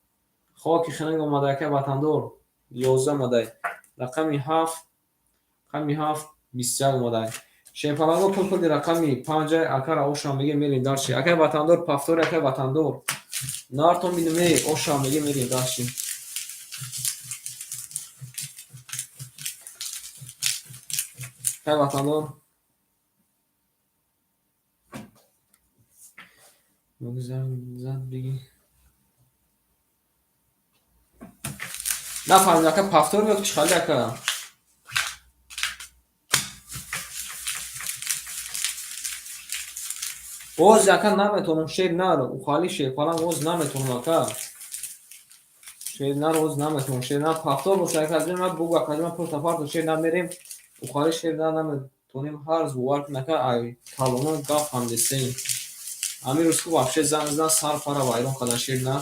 хоки хинак омада акаи Ватандор 11 омадай. Рақами 7, рақами 7 21 омадай. Шерпаланго пул-пули рақами 5 акара ошам мегем, мерем дальше. Акаи Ватандор повтори, акаи Ватандор. Нартон бинем, э ошам мегем, мерем дальше. Акаи Ватандор. Зад бигӣ. Нафаҳмидам ака, повтор ё чӣ хали ака? Боз ака наметавонам Шернар, ухали Шерпаланг боз наметавонам ака. Шернар боз наметавонам. Шернар повтор боша ака, аз ман бугу ака, ман пурта парто Шернар мерем. Ухали Шернар наметавонем, ҳар бовар кун ака, ай калона гап фаҳмидестем. Ҳамин рӯз ку вообще занг зан сар пара вайрон кардан Шернар.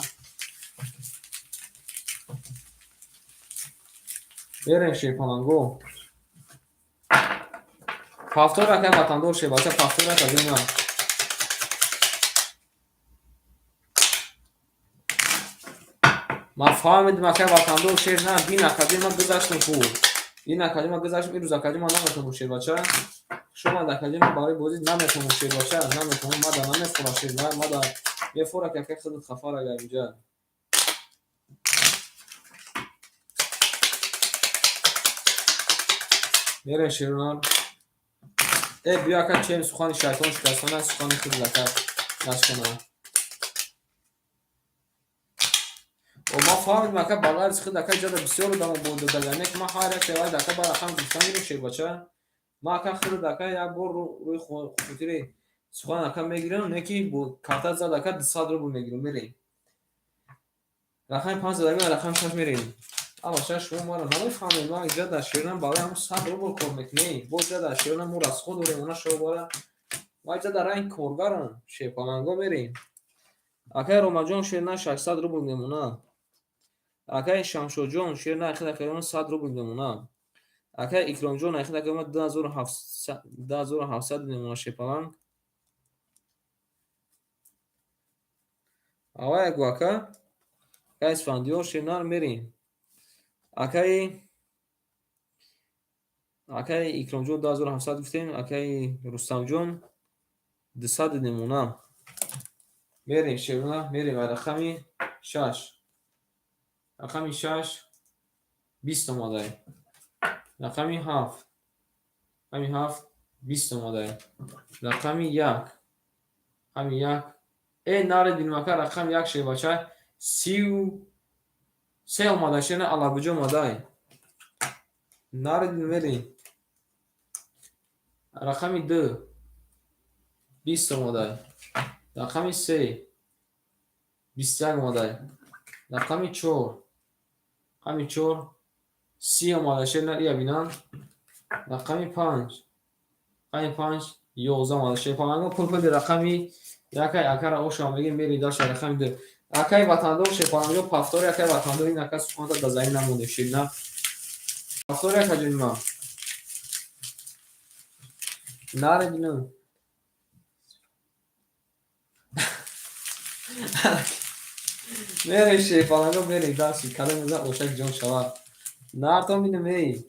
Мерем Шерпаланго. Повтор акаи Ватандор Шербача, повтор ака ҷони ман. Ман фаҳмидам акаи Ватандор Шернар, бин акаҷони ман гузаштам ку. Ин акаҷони ман гузаштам, ин рӯз акаҷони ман наметавонам Шербача. Хуш омад акаҷони ман барои бозӣ наметавонам Шербача, наметавонам, мада намефора Шернар, мада мефора ки акаи худат хафар агар инҷа. Мерем Шернар. Э биё ака, чем сухани шайтон шикастана, сухани худ ака нашкана. О ман фаҳмидам ака, ба ғайри худ ака иҷода бисёр одамо бо додагане ки ман ҳар як шеваи ака ба рақам гирифтан гирем Шербача. Ман ака худ ака як бор рӯи хотири сухан ака мегирам, не ки бо карта зад ака 200 рубл мегирам, мерем. Рақами 5 задагӣ, рақами 6 мерем. Абаша шумо маро намефаҳмед, ман иҷа дар Шернам барои ҳамун 100 рубл кор мекунем. Бо иҷа дар Шернам мо расход дорем, она шо бара. Ман иҷа дар ранги коргарам, Шерпаланго мерем. Акаи Ромаҷон Шернар 600 рубл мемонад. Акаи Шамшодҷон, шер на, айхел акаи 100 рубл мемонад. Акаи Икромҷон, айхел акаи 2700 мемонад шерпаланг. Авай ку ака. Акаи Исфандиёр, шернар мерем. Акаи Икромҷон 2700 гуфтем, акаи Рустамҷон 200 мемонад. Мерем шерна, мерем рақами 6. Рақами 6 20 омадай. Рақами 7. Рақами 7 20 омадай. Рақами 1. Рақами 1. Нари дилмака рақами 1 шербача 33 омадай шерна алабуҷо омадай. Нари дил мерем. Рақами 2 20 омадай. Рақами 3 21 омадай. Рақами 4. Рақами 4 30 омадай шерна ия бинанд. Рақами 5. Рақами 5 11 омадай шерпаланго пул рақами якай акара ошам мегем мери даша рақами 2. Акай ватандор шерпаланго пафтори акай ватандор ин ака суханта да замин намонде шерна. Пафтори ака ҷонима. Наре бинам. Мерем шерпаланго мерем даши кадом мезан ошак ҷон шавад. Нартон бинам эй.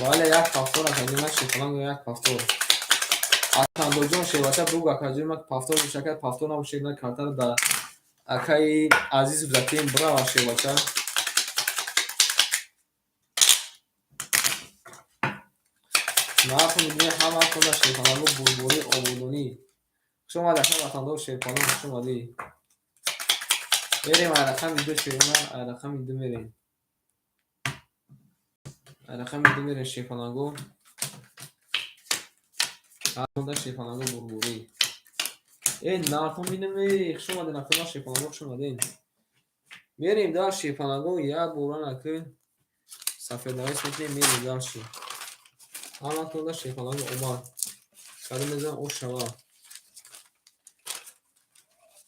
Бале як пафтор акаҷон як шерпаланго як пафтор. Акандоҷон шербача буг акаҷон мак пафтор бошака пафтор набошад на картара да акаи Азизов затем браво шербача. Нарху мебинед ҳамаатон дар шерпаланго бурбории ободонӣ. Хуш омадед ака ватандор шерпаланг, хуш омадӣ. Мерем ай рақами 2 шерона, ай рақами 2 мерем. Ай рақами 2 мерем шерпаланго. Ҳамаатон шерпаланго бурборӣ. Нарху бинем, хуш омадед ака шерпаланго, хуш омадед. Мерем дар шерпаланго як бора наки сафеднавис мекунем, мерем дарши. Ҳамаатон дар шерпаланго омад. Кадом мезан ош шавад.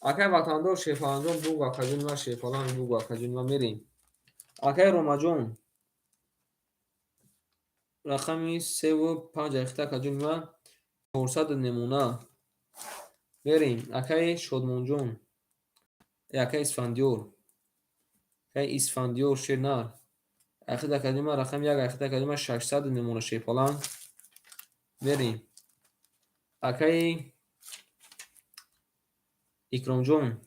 Акай ватандор шерпаланҷон буг акаҷони ман шерпаланг буг акаҷони ман мерем. Акай Ромаҷон рақами 3 ва 5 айхта акаҷони ман 400 немона. Мерем. Акай Шодмонҷон, акай Исфандиёр. Акай Исфандиёр шернар. Айхта акаҷони ман рақами 1 айхта акаҷони ман 600 немона шерпаланг. Мерем. Акай Икромҷон.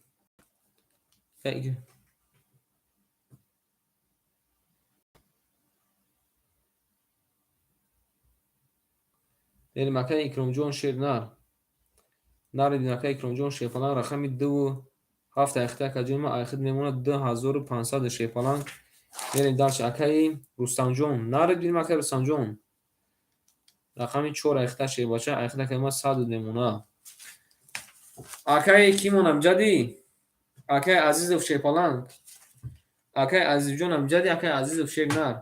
Мерем акай Икромҷон шернар. Нари акай Икромҷон шерпаланг рақами 2 ва 7 айхта акаҷони ман айхит мемонад 2500 шерпаланг. Мерем дарш акаи Рустамҷон. Нари бинем акаи Рустамҷон. Рақами 4 айхта шербача айхит акаи ман 100 мемонад. Акаи кимон амҷадӣ? Акаи Азизов шерпаланг. Акаи Азизҷон амҷадӣ, акаи Азизов шернар.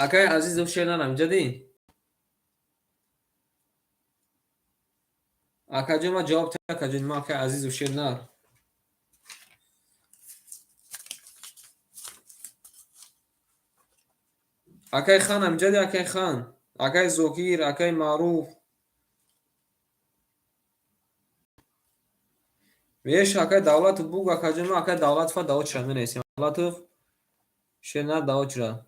Акаи Азизов шернар амҷадӣ? Акаҷон ман ҷавоб тед акаҷон ман акаи Азизов шернар. Акаи Хан амҷадӣ, акаи Хан. Акаи Зокир, акаи Маъруф. Веш акаи Давлатов буг акаҷон ман акаи Давлатова давочра менависем. Давлатов шернар давочра.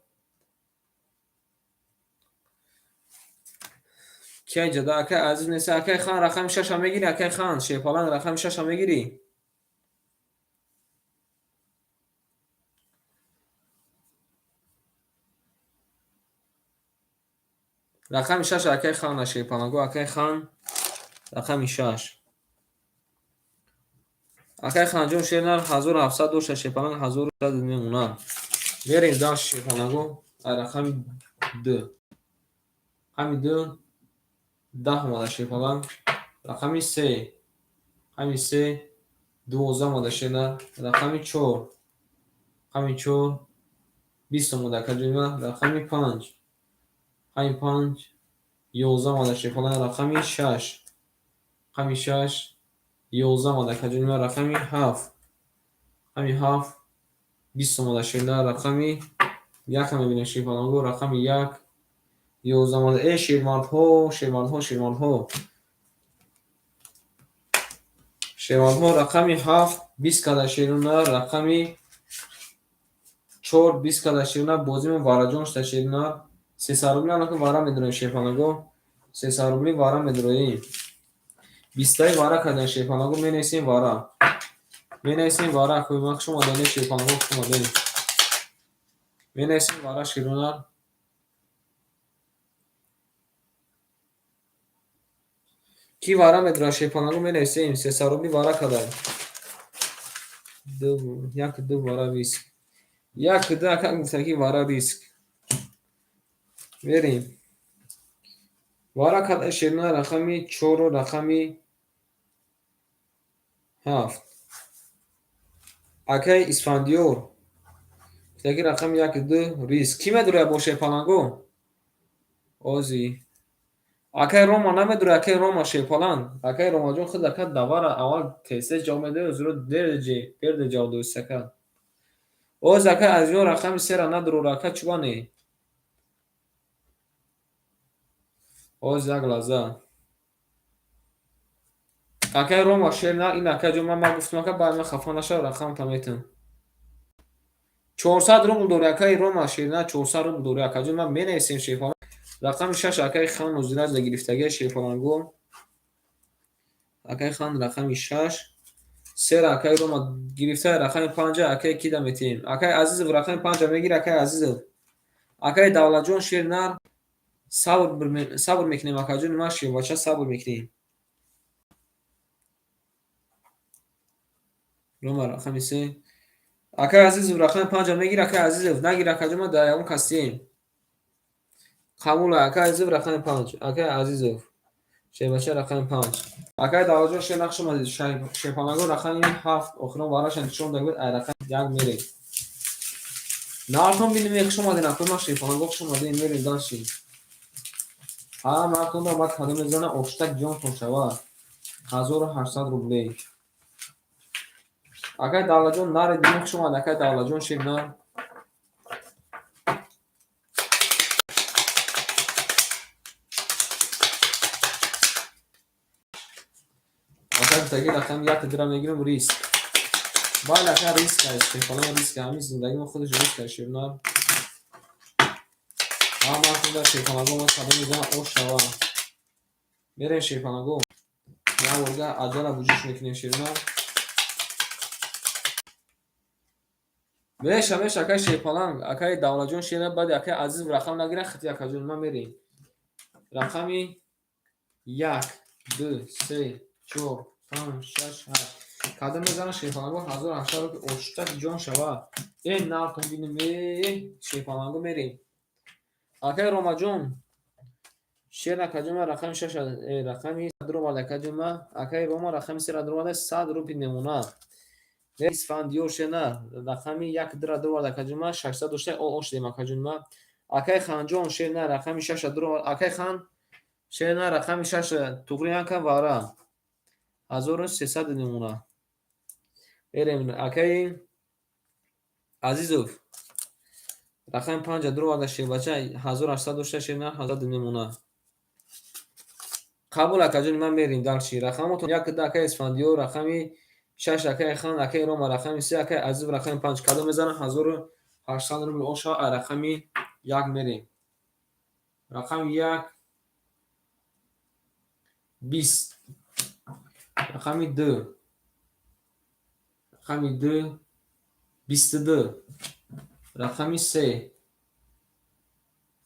Кай ҷада акаи Азиз нест. Акаи Хан рақами 6 мегирӣ, акаи Хан шерпаланг рақами 6 мегирӣ. Рақами 6 акаи Хан шерпаланго, акаи Хан рақами 6. Акаи Ханҷон шернар 1700 дошта шерпаланг 1100 мемонад. Мерем даш шерпаланго ай рақами 2. Рақами 2 10 омада шерпаланг. Рақами 3. Рақами 3 12 омада шернар. Рақами 4. Рақами 4 20 омада акаҷони ман. Рақами 5. Рақами 5 11 омада шерпаланг. Рақами 6. Рақами шаш 11 омада, акаҷони ман. Рақами ҳафт, рақами ҳафт 20 омада, шернар. Рақами якам мебинем, шерпаланго. Рақами як 11 омада. Э, шермардҳо, шермардҳо, шермардҳо, шермардҳо! Рақами ҳафт 20 када, шернар. Рақами чор 20 када, шернар. Бозимон вараҷон шуда, шернар. 300 рубли анаку вара медуроем, шерпаланго. 300 рубли вара медуроем. Бистаи вара кардем, шерпаланго. Менависем вара, менависем вара. Акои хуш омадем, шерпаланго, хуш омадем. Менависем вара, шернар. Кӣ вара медурад, шерпаланго? Менависем. 300 рубли вара кадай. Як, ду вара риск, як, ду. Ака гуфта, ки вара риск. Мерем. Вара кадай, шернар. Рақами чору рақами ҳафт. Акаи Исфандиёр гуфта, ки рақами як, ду риск. Кӣ медурад бо шерпаланго? Ози акаи Рома намедурад. Акаи Рома, шерпаланг, акаи Ромаҷон худ ака давара аввал тез-тез ҷавоб медои, зуро дер ҷавоб додист, ака. Оз акаи Азизҷон рақами сера надурора, ака, чуба не? Оз як лаҳза. Акаи Рома, шер на ин. Акаҷон, ман гуфтам, ака, баъд ман хафа нашав, рақамта метам. 400 рубл дори, акаи Рома, шер на. 400 рубл дори, акаҷон. Ман менависем, шерпаланг. Рақами шаш акаи Хан Нозиразда гирифтагия, шерпаланго. Акаи Хан рақами шаш. Сера акаи Рома гирифта. Рақами панҷа акаи кида метиҳем? Акаи Азизов рақами панҷа мегир, акаи Азизов. Акаи Давлатҷон, шер нар. Сабр мекунем, акаҷони ман, шербача, сабр мекунем. Рома рақами се. Акаи Азизов рақами панҷа мегир, акаи Азизов. Нагир, акаҷон, ман дар ягон кас тием. Қабул, акаи Азизов рақами панҷ. Акаи Азизов, шербача, рақами панҷ. Акаи Давлатҷон, шер нақш омадед. Шерпаланго, рақами ҳафт охирон вараша нишон дагӯд. Ай рақами як мерем. Нартон бинем. Хуш омадем, акои ман, шерпаланго, хуш омадем. Мерем дальше. Ҳамаатонро баъд кадом мезана, оштак ҷонтон шавад. 1800 рублей. Акаи Давлатҷон, наре дидем. Хуш омад, акаи Давлатҷон, шер нар. Ака гуфтаги рақами як дира мегирам, риск. Бале, ака, риск аст, шерпаланг, риск. Ҳамин зиндагимо худаш риск аст, шернар. Ҳамаатонда, шерпаланго, ма кадом мезана, ош шава. Мерем, шерпаланго, як борга аҷала буҷуш мекунем, шернар. Меша, меша, акаи шерпаланг. Акаи Давлатҷон, шера. Баъди акаи Азизов рақам нагирад, хити, акаҷон, ман мерем. Рақами як, ду, се, чор, панҷ, шаш, ҳашт. Кадом мезана, шерпаланго? 1800 рубли оштак ҷон шава. Э, нартон бинем. Э, шерпаланго, мерем. Акаи Ромаҷон, шер, акаҷон, ман рақами шаш, рақами дуромад, акаҷон, ман. Акаи Рома рақами сера дуромада, 100 рубли мемонад. Исфандиёр, шена, рақами як дира дуровард, акаҷон, ман. 600 дошта, ош дем, акаҷон, ман. Акаи Ханҷон, шер на, рақами шаша дуровард. Акаи Хан, шер на, рақами шаша туғри анка вара 1300 мемонад. Мерем. Акаи Азизов рақами панҷа дуроварда, шербача, 1800 дошта, шер на, ҳазор мемонад. Қабул, акаҷони ман, мерем дальше. Рақамотон: як, ду, акаи Исфандиёр рақами шаш, акаи Хан, акаи Рома рақами се, акаи Азизов рақами панҷ. Кадом мезана, 1800 рубл оша? Рақами як мерем. Рақами як 20, рақами ду, рақами ду 22, рақами се,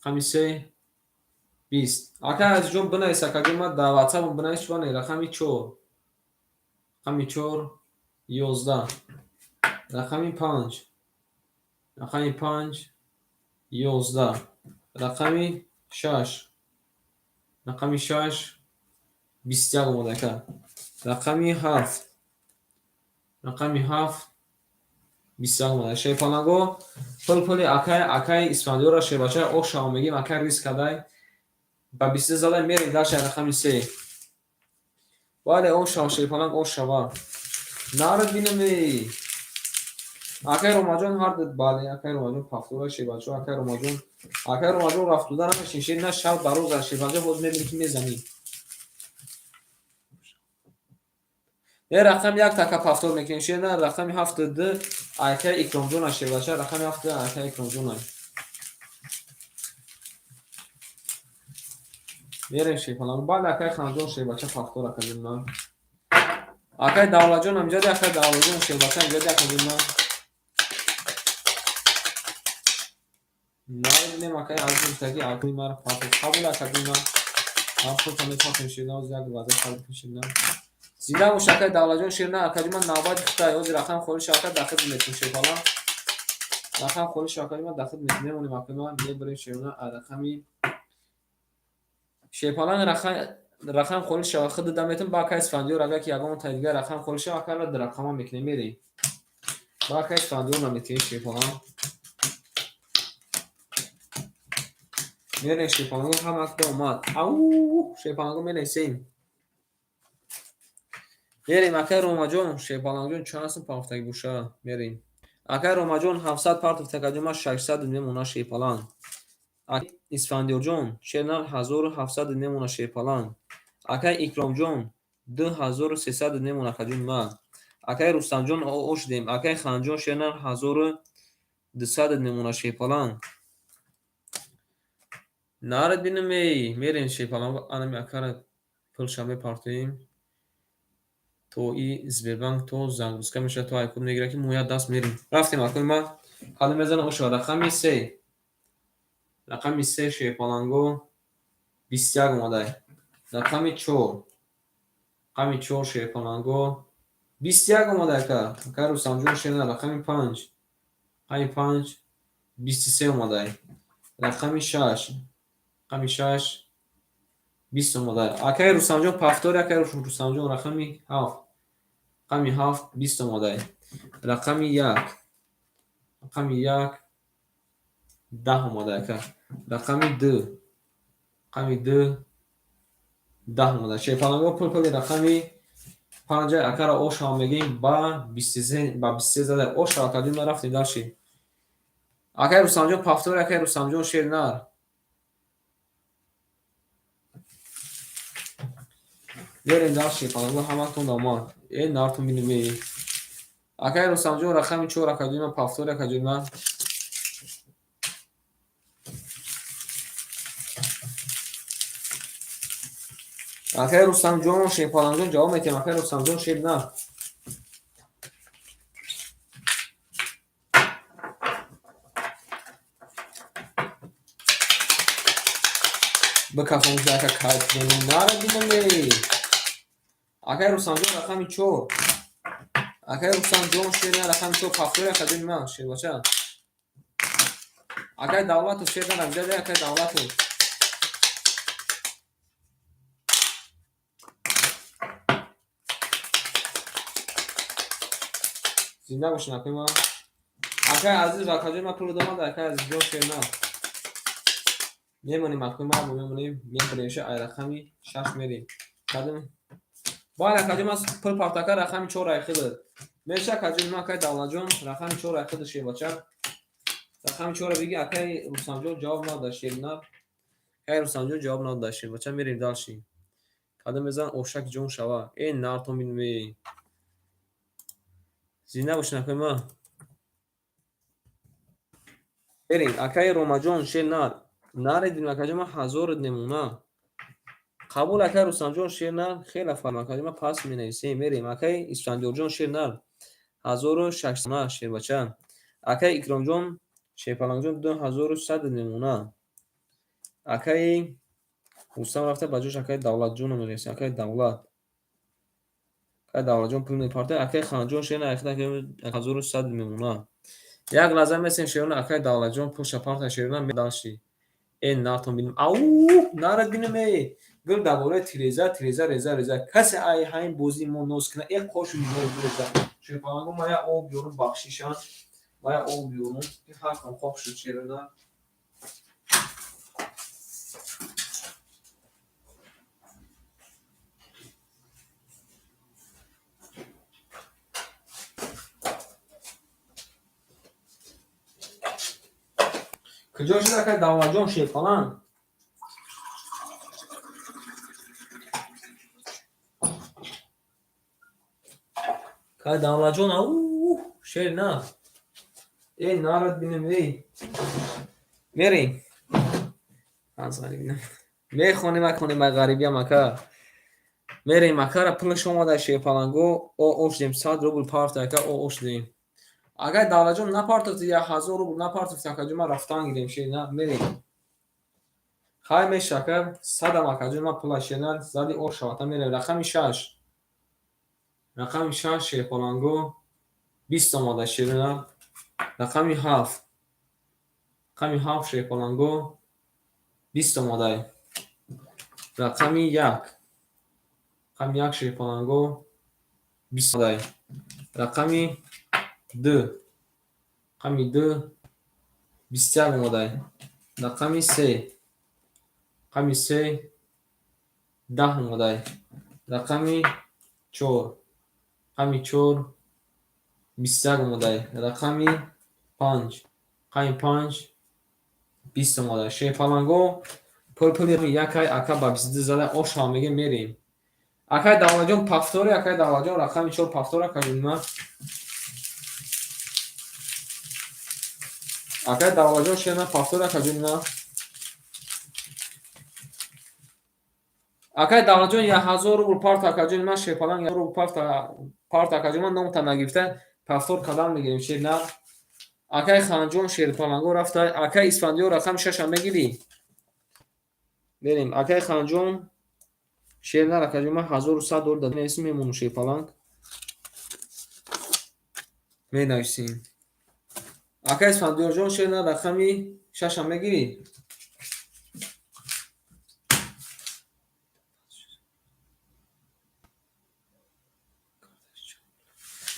рақами се 20. Акаи Азизҷон, бинавис, акаҷон, ман дар ватсап бинавис, чӯбане. Рақами чор, рақами чор 11, рақами панҷ, рақами панҷ 11, рақами шаш, рақами шаш 21 омад, ака. Рақами ҳафт, рақами ҳафт 21 омада, шерпаланго. Пул пули акаи Исфандиёра, шербача, ошао мегим. Акай риск кадай, ба 23 задай. Мерем дальше. Рақами се. Бале, ош шава, Шерпаланг, ош шава. Нарад бинам эй. Акай Ромаҷон ҳар бале, акай Ромаҷон пафтора шербачо, акай Ромаҷон, акай Ромаҷон рафтуда намешин, шер на шаб бароз аз шербачо ҳозир мебинӣ ки мезанӣ. Е рақами як така пафтор мекунем, шер на рақами ҳафту ду акай Икромҷон аз шербача, рақами ҳафту акай Икромҷон. Мерем шерпаланг. Бале, акай Ханҷон шербача пафтор акаҷон ман. Акай Давлатҷон амҷади, акай Давлатҷон шербача амҷади акаҷон ман. Нарибинем акай азиз гуфтаги акои мара пафтор. Қабул акаҷон ман. Ман пулта мепартем шерна, ҳозир як лаҳза сабр кун шерна. Зинда бош акай Давлатҷон шерна, акаҷон ман навбати худай, ҳозир рақам холӣ шава ака дахид метем шерпаланг. Рақам холӣ шава акаҷон ман дахид метем, мемонем акои ман, мебарем шерна рақами Шерпаланг рақам холӣ шава худ дада метем, ба акай Исфандиёр агар ки ягон тай дигар рақам холӣ шава акайра ду рақама мекунем, мерем. Ба акай Исфандиёр наметем шерпаланг. Мерем шерпаланг, ҳама акда омад. Ау, шерпаланг менависем. Мерем акай Ромаҷон, шерпалангҷон чанд сум партофтагӣ боша? Мерем. Акай Ромаҷон 700 партофтагӣ, ман 600 мемона шерпаланг. Исфандиёрҷон шернар 1700 мемона шерпаланг. Акай Икромҷон 2300 мемона акаҷон ман. Акай Рустамҷон ош дем. Акай Ханҷон шернар 1200 мемона шерпаланг. Нарад бинам эй, мерем шерпаланг, анами акара пулша мепартоем. То и Сбербанк то загрузка мешавад, то айкод мегирад ки мо як даст мерем. Рафтем акои ман, ҳалӣ мезанам ошава рақами се. Рақами се шерпаланго 21 омадай. Рақами чор. Рақами чор шерпаланго 21 омадай ака. Ака Рустамҷон шерна рақами панҷ. Рақами панҷ 23 омадай. Рақами шаш. Рақами шаш 20 омадай. Акай Рустамҷон пафтори, акай Рустамҷон рақами ҳафт. Рақами ҳафт 20 омадай. Рақами як. Рақами як 10 омадай ака. Рақами ду. Рақами ду 10 омадай. Шерпаланго пул пули рақами панҷа акара ошава мегӯем ба 23, ба 23 задай. Ошава акаҷон ман рафтем дальше. Акай Рустамҷон пафтори, акай Рустамҷон шернар. Мерем дальше, паланго ҳаматон омад. Э нартон бинем эй. Акай Рустамҷон рақами чор акаҷон ман пафтори акаҷон ман. Акай Рустамҷон шерпалангҷон ҷавоб метиҳам. Акай Рустамҷон шер на. Бикафон ака кайф нара бинам эй. Акай Рустамҷон рақами чор. Акай Рустамҷон шер на рақами чор пафтори акаҷони ман шербача. Акай Давлатов шер на рамҷади акай Давлатов. Зинда бошин акои ман. Акай Азиз ва акаҷони ман пул домад, акай Азизҷон шер на. Мемонем акои ман, мемонем, мебаремша ай рақами шаш мерем. Кадом? Бале акаҷон ман пул партака рақами чор айхидад. Меша акаҷон ман акай Давлатҷон рақами чор айхида шербача. Рақами чора биги акай Рустамҷон ҷавоб надода шерна. Акай Рустамҷон ҷавоб надода шербача, мерем дальше. Кадом мезан ошак ҷон шава. Э нартон бинем эй. Зинда бошин акои ман. Мерем акай Ромаҷон шер нар. Наредим акаҷон ман 1000 немона. Қабул акай Рустамҷон шер нар. Хеле фарм акаҷон ман пас менависем. Мерем акай Исфандиёрҷон шер нар. 1600 шербача. Акай Икромҷон шерпалангҷон 2100 немона. Акай Рустам рафта ба ҷош акай Давлатҷонро менависем. Акай Давлат. Акай Давлатҷон пул мепартояд. Акай Ханҷон шер нар. Акай 1100 мемона. Як лаҳза месем шерона акай Давлатҷон пулша парта шерона дальше. Э нартон бинем. Ау, нарад бинем эй. Гул дар бораи тиреза, тиреза, реза, реза. Касе ай ҳамин бозии мо ноз кунад, э қошу ноз реза. Шерпаланго ман як об биёрум бахшишам. Ман як об биёрум. Ҳарфам хок шуд шерона. Куҷо шуд акай Давлатҷон шерпаланг? Кай Давлатҷон, ау шер на. Эй, нарад бинем, эй. Мерем. Аз ғариб на. Мехонем, аконем ай ғарибиям ака. Мерем акара пулаш омада шерпаланго, о ошдем 100 рубл парта ака, о ошдем. Агар Давлатҷон напартофти, 1000 рубл напартофти, акаҷон ман рафтан гирем шер на, мерем. Хай меша ака, садам акаҷон ман пула шер на, зади ош шавата мерем. Рақами 6. Рақами 6 шерпаланго 20 омада шер на. Рақами 7. Рақами 7 шерпаланго 20 омада. Рақами 1. Рақами 1 шерпаланго 20 омада. Рақами 2. Рақами 2 21 омада. Рақами 3. Рақами 3 10 омада. Рақами 4. Рақами 4 21 омада. Рақами 5. Рақами 5 20 омада. Шерпаланго пул пули якай ака ба 22 зада ош ҳам мегем мерем. Акай Давлатҷон повтори, акай Давлатҷон рақами 4 повтор акаҷон ман. Акай Давлатҷон шер на повтор акаҷон ман. Акай Давлатҷон 1000 рубл парт акаҷон ман шерпаланг 1000 рубл парт акаҷон ман номта нагирифта повтор кадан мегирем шер на. Акай Ханҷон шерпаланго рафта, акай Исфандиёр рақами 6 ам мегирӣ? Мерем. Акай Ханҷон шер на акаҷон ман 1100 доллар дад менависим мемонам шерпаланг. Менависим. Акай Исфандиёрҷон шер на рақами 6 ам мегирӣ?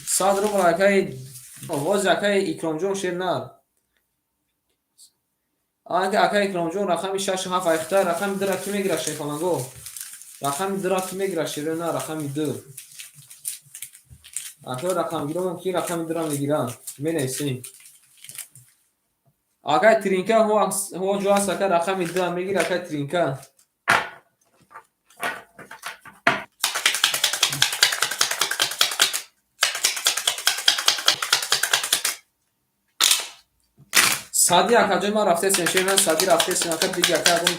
100 рубл акай вози акай Икромҷон шер на. Акай Икромҷон рақами 6 7 айхта рақами 2 ра кӣ мегирад шерпаланго? Рақами 2 ра кӣ мегирад шер на рақами 2. Акай рақамгиромон ки рақами 2 ра мегиранд? Менависем. Акай Тринка ҳо ҷо аст ака рақами 2 мегир акай Тринка. Сади акаҷон ман рафтесем шер на сади рафтесем ака диги ака ягон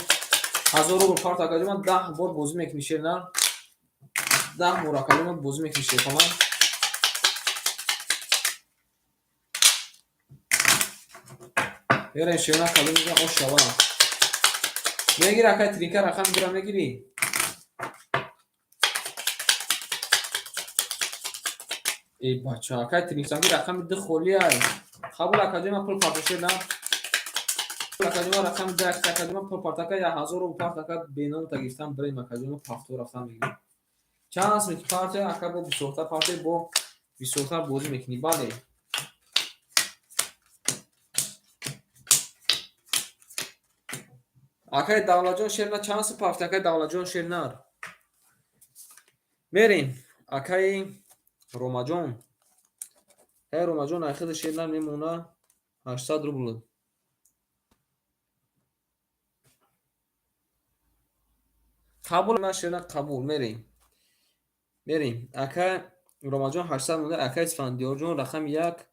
1000 рубл парт акаҷон ман 10 бор бозӣ мекунӣ шер на. 10 бор акаҷон ман бозӣ мекунӣ шерпаланг. Мерем шер на кадом мегирам ош шава. Мегир акай Тринка рақами 2 ра мегирӣ? Эй бача, акай Тринка рақами 2 холӣ ай. Қабул акаҷон ман пул парта шер на. Акаҷон ман рақами 2 акаҷон ман пул парта ака 1000 рубл парт ака беномта гирифтам бирем акаҷон ман повтор рафтам мегирем. Чанд аст меки партия ака бо бисёртар партия бо бисёртар бозӣ мекунӣ. Бале. Акай Давлатҷон шер на чанд аст партия акай Давлатҷон шер нар. Мерем. Акай Ромаҷон. Акай Ромаҷон айхиди шер нар мемона 800 рубл. Қабул на шер на қабул мерем. Мерем. Акай Ромаҷон 800 монда, акай Исфандиёрҷон рақами 1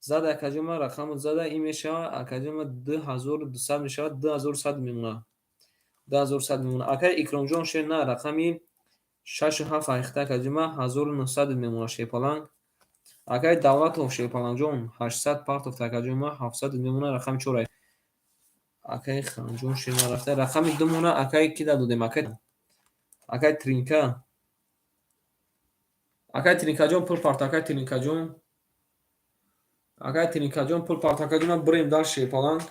зада акаҷон ман рақамро зада ин мешавад акаҷон ман 2200 мешавад 2100 мемонад. 2100 мемонад. Акай Икромҷон шер на рақами 6 7 айхта акаҷон ман 1900 мемонад шерпаланг. Акай Давлатов шерпалангҷон 800 партофта акаҷон ман 700 мемонад рақами 4. Акай Ханҷон шер на рафта рақами 2 мона акай ки додем акай Тринка. Акай Тринкаҷон пул парт акай Тринкаҷон. Акай Тринкаҷон пул парт акаҷон ман бирем дар шерпаланг.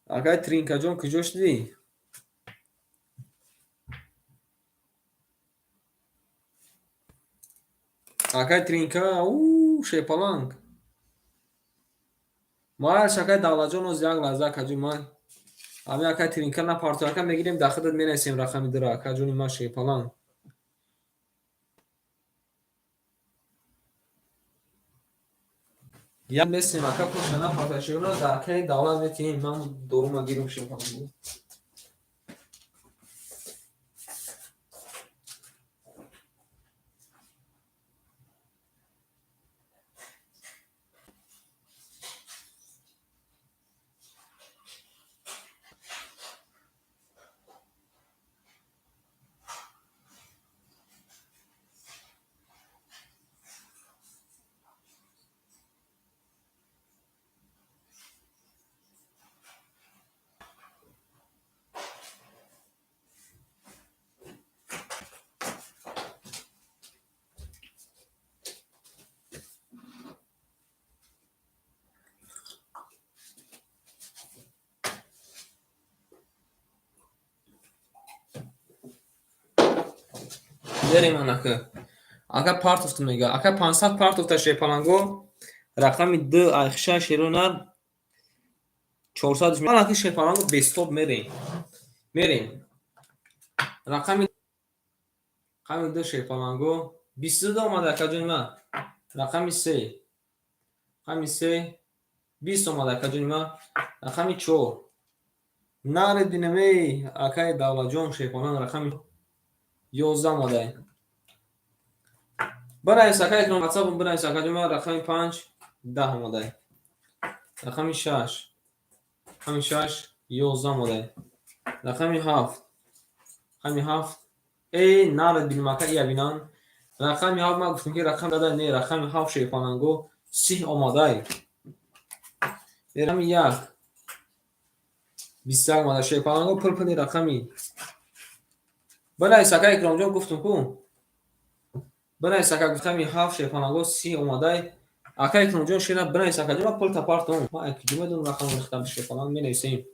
Акай Тринкаҷон куҷо шудӣ? Акай Тринка, у шерпаланг. Майлаш акай Давлатҷон оз як лаҳза акаҷон ман ҳами акай Тринка напарту ака мегирем дар худат менависем рақами 2 ра акаҷони ман шерпаланг. Як нестем, ака, пулша напарта, шерона дар кани давлат метиҳем. Ман дорума гирум, шерпаланго. Берем, анака. Ака, партовта мега. Ака, 500 партовта, шерпаланго. Рақами д айхша, шерона, 400. Анака, шерпаланго, бестоп мерем. Мерем. Рақами д, шерпаланго, 22 омада, акаҷони ман. Рақами се. Рақами се 20 омада, акаҷони ман. Рақами чор. Наре динамей, акаи Давлатҷон, шерпаланг, рақами 11 омадай. Бинавис, акаи Икром, ватсапам бинавис, акаҷони ман. Рақами панҷ 10 омадай. Рақами шаш. Рақами шаш 11 омадай. Рақами ҳафт. Рақами ҳафт. Эй, наре динам, ака, ия бинан. Рақами ҳафт ман гуфтам, ки рақам дада не, рақами ҳафт, шерпаланго, 30 омадай. Рақами як 21 омада, шерпаланго, пул пули рақами. Бинавис, ака Икромҷон, гуфтам ку. Бинавис, ака, рақами ҳафт, шерпаланго, 30 омадай. Ака Икромҷон, шера бинавис, акаҷон, ман пул тапартум. Ман куҷо медонам рақам рехтам, шерпаланг, менависем.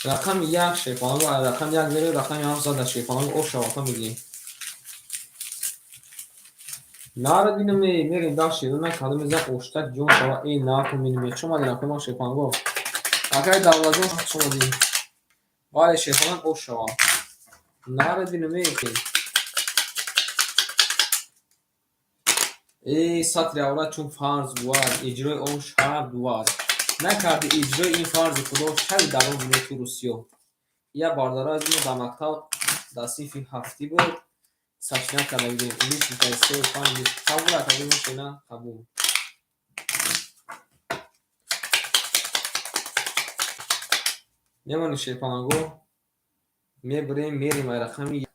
Рақами як, шерпаланго, рақами як мерем, рақами ҳафт зада, шерпаланго, ош шавака мегирем. Наро динам, мерем дальше, шерона, кадом мезан оштак ҷон шава, эй, нартон минем. Хуш омадин, акои ман, шерпаланго. Акаи Давлатҷон, хуш омадин. Бале, шерпаланг, ош шава. Наро динам, эй. Эй, сатри аврат чун фарз бувад, иҷрои он шарт бувад. Накарди иҷрои ин фарзи худо, шави дар он дунё туру сиёҳ. Я бардара аз мо дар мактаб дар синфи ҳафтӣ буд, сочинять карда будем. Личникаи се панҷ қабул, акаҷон, шена қабул. Мемонем, шерпаланго, мебарем, мерем ай рақами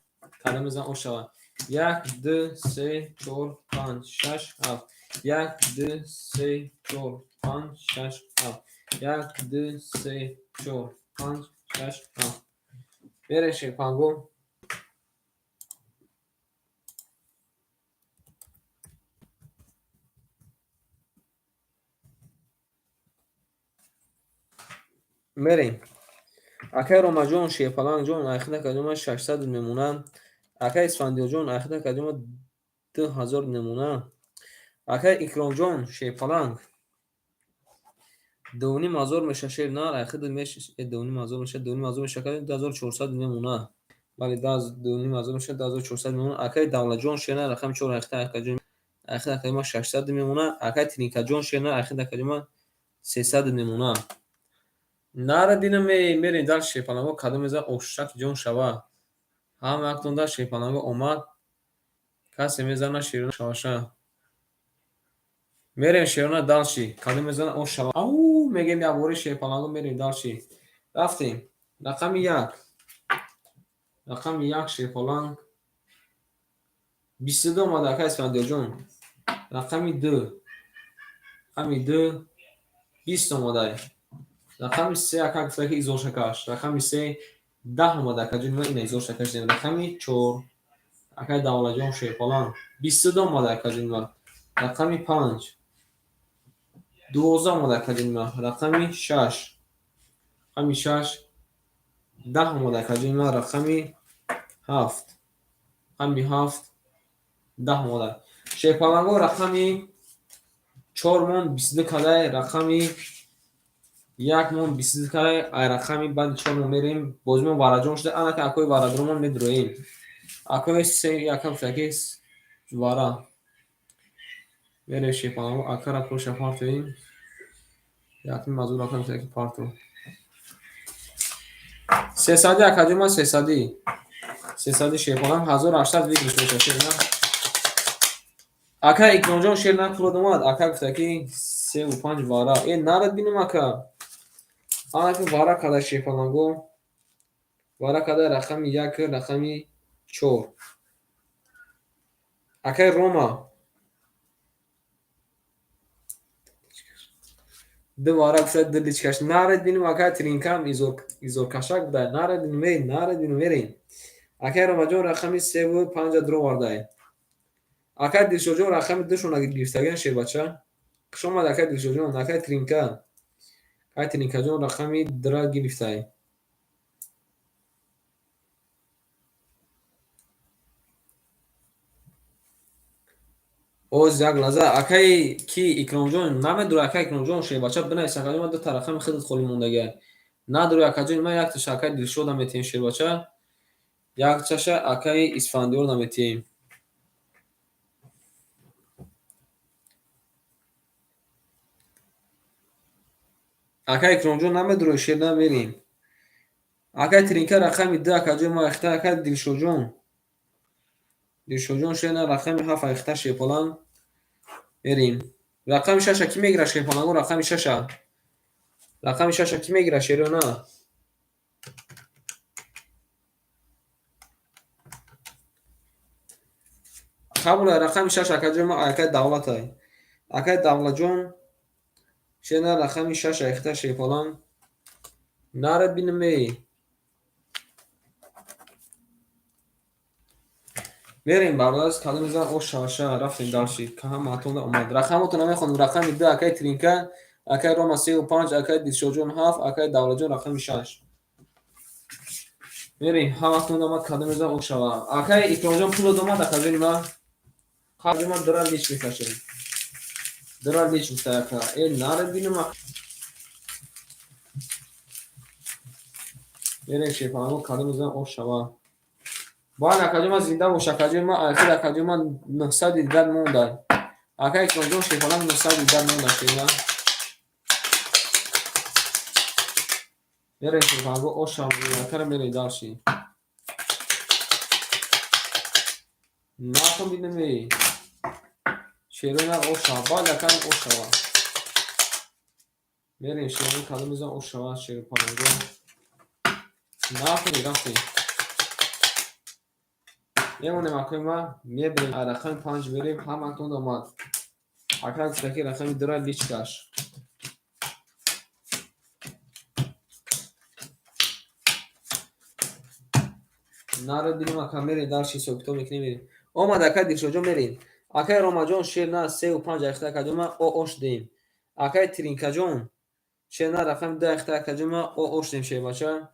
кадом мезан ош шавад. Як, ду, се, чор, панҷ, шаш, ҳафт. Як, ду, се, чор, панҷ, шаш, ҳафт. Як, ду, се, чор, панҷ, шаш, ҳафт. Мерем, шерпаланго. Мерем. Акаи Ромаҷон, шерпалангҷон, айхида кадома 600 мемонад. Акаи Исфандиёрҷон, айхида кадома 2000 мемонад. Акаи Икромҷон, шерпаланг, 2500 меша, шер нар, айхида 2500 меша, 2500 меша, 2400 мемонад. Бале, 2500 меша, 2400 мемонад. Акаи Давлатҷон, шер нар, рақами чор, айхида акаҷон, айхида кадома 600 мемонад. Акаи Тиникаҷон, шер нар, айхида кадома 300 мемонад. Нара динам, мерем дальше, шерпаланго, кадом мезан ошак ҷон шава. Ҳама яктон да, шерпаланго, омад. Касе мезана, шерона, шаваша. Мерем, шерона, дальше. Кадом мезана ош шава. Ау, мегем якбори, шерпаланго, мерем дальше. Рафтем. Рақами як. Рақами як, шерпаланг. 22 омада, ака Исфандиёрҷон. Рақами ду. Рақами ду 20 омадай. Рақами се, ака гуфта, ки изоршакаш. Рақами се 10 омада, акаҷон, ма ина изоршакаш дем. Рақами чор. Акаи Давлатҷон, шерпаланг. 22 омада, акаҷон, ма. Рақами панҷ. 12 омада, акаҷон, ма. Рақами шаш. Рақами шаш 10 омада, акаҷон, ма. Рақами ҳафт. Рақами ҳафт 10 омада. Шерпаланго, рақами чор мон 22 кадай, рақами як мон 22 кадай, ай рақами баъди чор мон мерем. Бозимон вараҷон шуда, анака акои варадромон медроем. Акои се яка гуфта, ки вара. Мерем шерпаланго, акара пулша партоем. Якми мазур ака гуфта ки парто. Сесади акаҷон ман сесади. Сесади шерпаланг 1800 выигрыш меша шерна. Ака Икромҷон шер на пулод омад. Ака гуфта ки 3,5 вара. Э нарад бинам ака. Анаки вара када шерпаланго. Вара када рақами як, рақами чор. Акаи Рома. Ду вара гуфта ду личкаш. Нарад бинам ака тринкам изоркашак буда. Нарад бинам эй, нарад бинам мерем. Акаи Ромаҷон рақами севу панҷа дуровардай. Акаи Дилшодҷон рақами душона гирифтагиан шербача. Хуш омад акаи Дилшодҷон, акаи Тринка. Акаи Тринкаҷон рақами дра гирифтай. Оз як лаҳза акаи ки Икромҷон намедура акаи Икромҷон шербача бинавис акаҷон ман дута рақами худат холӣ мондагиай. Надури акаҷон ман якташа акаи Дилшода метиҳем шербача, якташа акаи Исфандиёрда метиҳем. Акаи Икромҷон намедурои шер намерем. Акаи Тринка рақами ду акаҷон ман ахта акаи Дилшодҷон. Дилшодҷон шер на рақами ҳафт ахта шерпаланг мерем. Рақами шаша кӣ мегирад шерпаланго? Рақами шаша. Рақами шаша кӣ мегирад шеро на? Қабул рақами шаш акаҷон ман акаи Давлатай. Акаи Давлатҷон шер на рақами шаш ахта шерпаланг. Нарад бинам эй. Мерем бародар кадом мезан ош шаша рафтем дарши. Ҳамаатонда омад. Рақамотро намехонам. Рақами ду акаи Тринка, акаи Рома 3,5, акаи Дилшодҷон ҳафт, акаи Давлатҷон рақами шаш. Мерем ҳамаатонда омад кадом мезан ош шава. Акаи Икромҷон пулод омад акаҷони ман. Қабли ман дора лич мекашем. Дора лич гуфта ака. Э нарад бинам. Мерем шерпаланго кадом мезан ош шава. Бале акаҷон ман зинда бош акаҷон ман ахир акаҷон ман нӯҳсади дигар монда. Акаи Икромҷон шерпаланг нӯҳсади дигар монда шерна. Мерем шерпаланго ош шава акара мерем дарши. Натон бинам эй. Шерона ош шава. Бале акарам ош шава. Мерем шерон кадом мезан ош шава шерпаланго. Натон рафтем. Мемонем акои ман мебирем рақами панҷ мерем ҳаматон омад. Ака гуфта ки рақами дура личкаш. Нарад бинем ака мерем дарши ҳисоб-китоб мекунем мерем. Омад акаи Дилшодҷон мерем. Акаи Ромаҷон шер на 3,5 ахта акаҷон ман о ош дем. Акаи Тринкаҷон шер на рақами ду ахта акаҷон ман о ош дем шербача.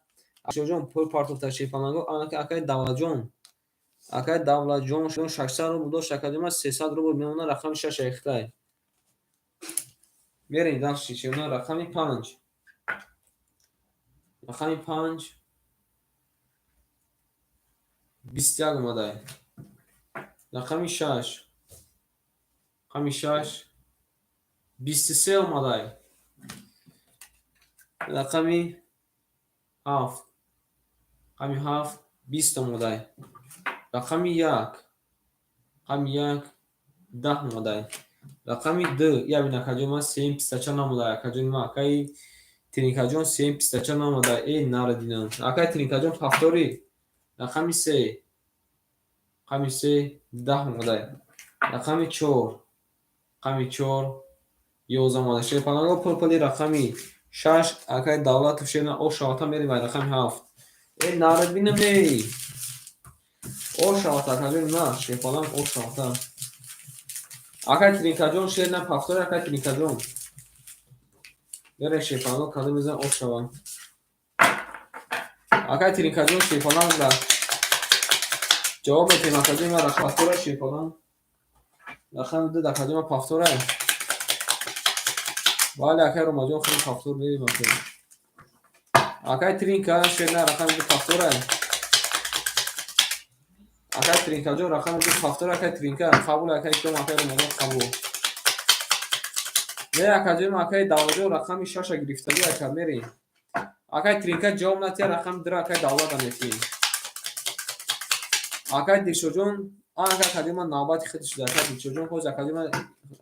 Дилшодҷон пул партофта шерпаланго акаи Давлатҷон. Акаи Давлатҷон 600 рубл дошт акаҷон ман 300 рубл мемонад рақами шаш ахтай. Мерем дарши шерна рақами панҷ. Рақами панҷ 21 омадай. Рақами шаш. Рақами шаш 23 омадай. Рақами ҳафт. Рақами ҳафт 20 омадай. Рақами як. Рақами як 10 омадай. Рақами ду. Я бин акаҷон ман сеюм пистача намодай. Акаҷон ман акаи Тринкаҷон сеюм пистача намодай. Эй нарадинам. Акаи Тринкаҷон ҳафтори. Рақами се. Рақами се 10 омадай. Рақами чор. Рақами чор 11 омадай. Шерпаланго пул-пули рақами шаш акаи Давлатов шерна ош шавата мерем ай рақами ҳафт. Эй нарад бинам эй. Ош шавата акаҷон на шерпаланг ош шавата. Акаи Тринкаҷон шер на ҳафтори акаи Тринкаҷон. Мерем шерпаланго кадом мезан ош шава. Акаи Тринкаҷон шерпаланг да. Ҷавоб метиҳем акаҷон ман рақами ҳафтора шерпаланг. Рақами ду акаҷон ман ҳафтора. Бале акаи Ромаҷон хеле ҳафтор мерем акаи. Акаи Тринка шер на рақами ду ҳафтора. Акаи Тринкаҷон рақами ду ҳафтора акаи Тринка қабул акаи Икром акаи Ромаҷон қабул. Не, акаҷон, акаи Давлатҷон рақами шаша гирифтагӣ, ака, мерем. Акаи Тринка ҷавоб натия, рақами дура акаи Давлата метиҳем. Акаи Дилшодҷон, ака, акаҷон, ман навбати худ шуда. Акаи Дилшодҷон, ҳозир акаҷон, ман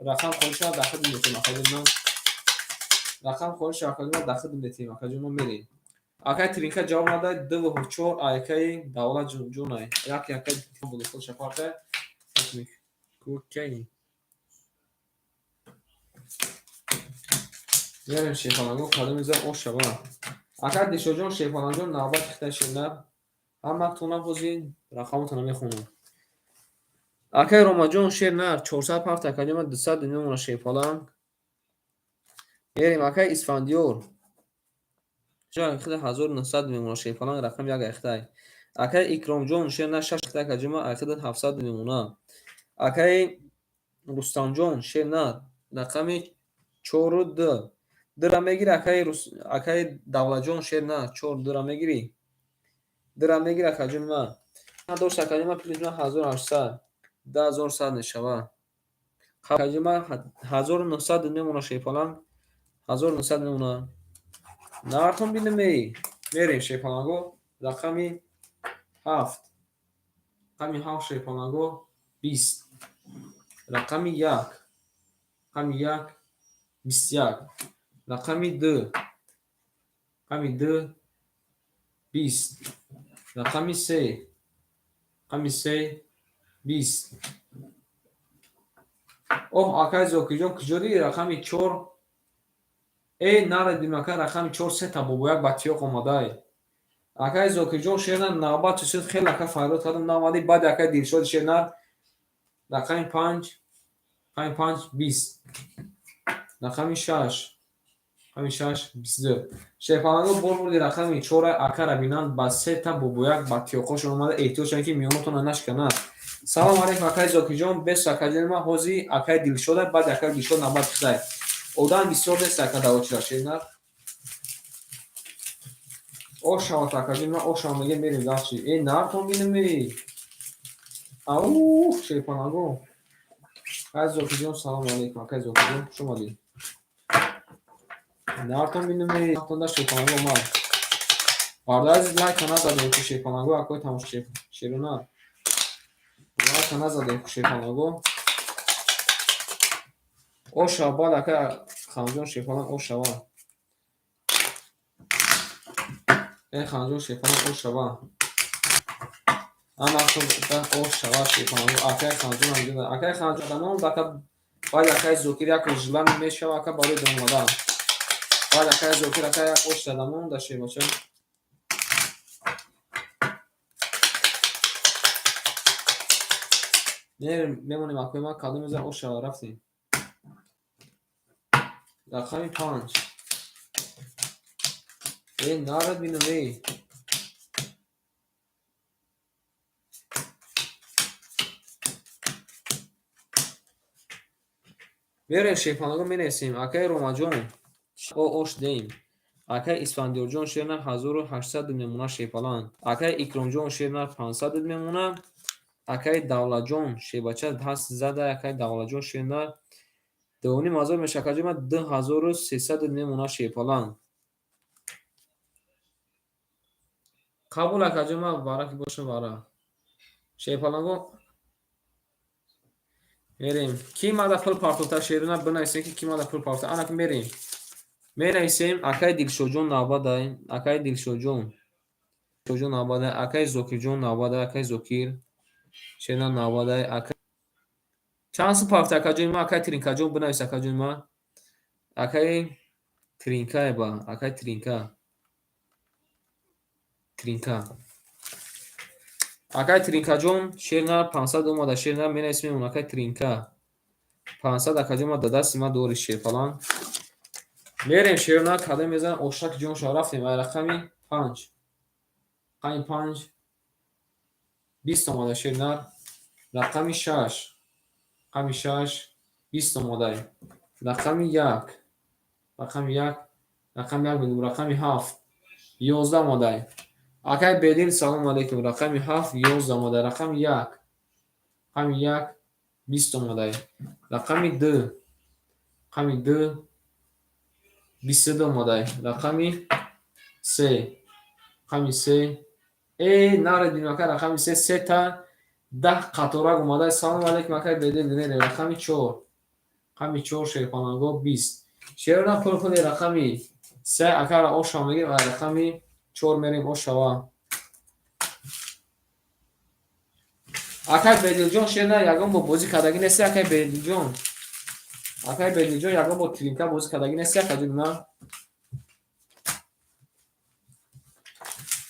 рақам холӣ шава, дар худ метиҳем. Акаҷон, ман рақам холӣ шава, акаҷон, ман дар худ метиҳем. Акаҷон, ман мерем. Акаи Тринка ҷавоб надад, дуву чор акаи Давлатҷонай. Яке акаи буду худша парта. Кукай. Мерем, шерпаланго, кадом иза ош шава. Акаи Дилшодҷон, шерпаланҷон, навбати хитай шернар. Ҳаматона ҳозир рақамотона мехонам. Акаи Ромаҷон, шер нар, 400 парта, акаҷон, ман 200 мемона, шерпаланг. Мерем, акаи Исфандиёр. Хида 1900 мемона, шерпаланг, рақами як айхтай. Акаи Икромҷон, шер нар, шаш хитай, акаҷон, ман айхида 700 мемона. Акаи Рустамҷон, шер нар, рақами чору ду. Дура мегири, акаи Давлатҷон, шер нар, чор дура мегирӣ? Дура мегири, акаҷон, ман. Дошт, акаҷон, ман плюс ман 1800. 2100 мешава. Акаҷон, ман 1900 мемона, шерпаланг. 1900 мемона. Нартон бинем, эй. Мерем, шерпаланго, рақами ҳафт. Рақами ҳафт, шерпаланго, 20. Рақами як. Рақами як, 21. Рақами ду. Рақами ду, 20. Рақами се. Рақами се, 20. Оҳ, акаи Зокирҷон, куҷо дидӣ рақами чор? Э, нарадим, ака, рақами чор сета бобояк ба тиёқ омадай. Акаи Зокирҷон, шернар, навбат чусид, хеле ака фарёд кардам, наомадӣ. Баъди акаи Дилшоди, шернар, рақами панҷ, рақами панҷ, 20. Рақами шаш, рақами шаш, 22. Шерпаланго, бор бурди рақами чора, акара бинанд, ба сета бобояк ба тиёқҳошон омада, эҳтиёт шавед, ки миёнатонро нашканад. Салом алейкум, акаи Зокирҷон, бес акаҷони ман, ҳозир акаи Дилшода, баъди акаи Дилшод навбат хитай. Одам бисёр нест, ака, давочира, шернар. Ош шавад, акаҷони ман, ош шавад, мегем, мерем дальше. Э, нартон бинем, эй. Ауф, шерпаланго. Акаи Зокирҷон, салом алейкум, акаи Зокирҷон, хуш омадӣ. Нартон бинем, эй, нартонда шерпаланго омад. Бародари азиз, лайка назадем ку, шерпаланго, акои тамошо шерона. Лайка назадем ку, шерпаланго. Ош шава, баъд акаи Ханҷон, шерпаланг, ош шава. Э, Ханҷон, шерпаланг, ош шава. Ҳаматон ош шава, шерпаланго. Акаи Ханҷон ҳам акаи Ханҷон дамон, ака, баъд акаи Зокир як желание мешава, ака, барои домода. Баъд акаи Зокир, ака, як ош дадамон да, шербача. Мемонем, акои ман, кадом иза ош шава, рафтем. Рақами панҷ. Э, нарад бинам, эй. Мерем, шерпаланго, менависем. Акаи Ромаҷон, о ош деем. Акаи Исфандиёрҷон, шернар, 1800 мемона, шерпаланг. Акаи Икромҷон, шернар, 500 мемона. Акаи Давлатҷон, шербача ҳаст зада, акаи Давлатҷон, шернар, 2500 меша, акаҷон, ман 2300 мемона, шерпаланг. Қабул, акаҷон, ман бараки бошам бара. Шерпаланго, мерем. Ки мада пул партофта, шерона, бинависем, ки мада пул партофта. Ана ки мерем. Менависем, акаи Дилшодҷон навбадай, акаи Дилшодҷон. Дилшодҷон навбадай, акаи Зокирҷон навбадай, акаи Зокир. Шерна навбадай, ака чанд сум партофта, акаҷони ман, акаи Тринкаҷон, бинавис, акаҷони ман. Акаи Тринкае ба, акаи Тринка. Тринка. Акаи Тринкаҷон, шерна, 500 омада, шерна, менависем, мемон, акаи Тринка. 500, акаҷон, ман да дасти ман дори, шерпаланг. Мерем, шерна, кадом мезанам, ошак ҷон шава, рафтем, ай рақами панҷ. Рақами панҷ, 20 омада, шернар. Рақами шаш. Рақами шаш, 20 омадай. Рақами як. Рақами як, рақами як мегӯм, рақами ҳафт, 11 омадай. Акаи Бедил, салом алейкум. Рақами ҳафт, 11 омадай. Рақами як. Рақами як, 20 омадай. Рақами ду. Рақами ду 22 омадай. Рақами се, рақами се, э, наредим, ака. Рақами се, сета 10 қаторак омадай. Салом алейкум, акай Бедил. Мерем рақами чор, рақами чор, шерпаланго, 20. Шерона, пул рақами се, акара оша мегирем ва рақами чор мерем, ошава. Акай Бедилҷон, шерна, ягон бо бозӣ кардагӣ нести? Акай Бедилҷон, акай Бедилҷон, ягон бо тринка бозӣ кардагӣ нести, акаҷон? На,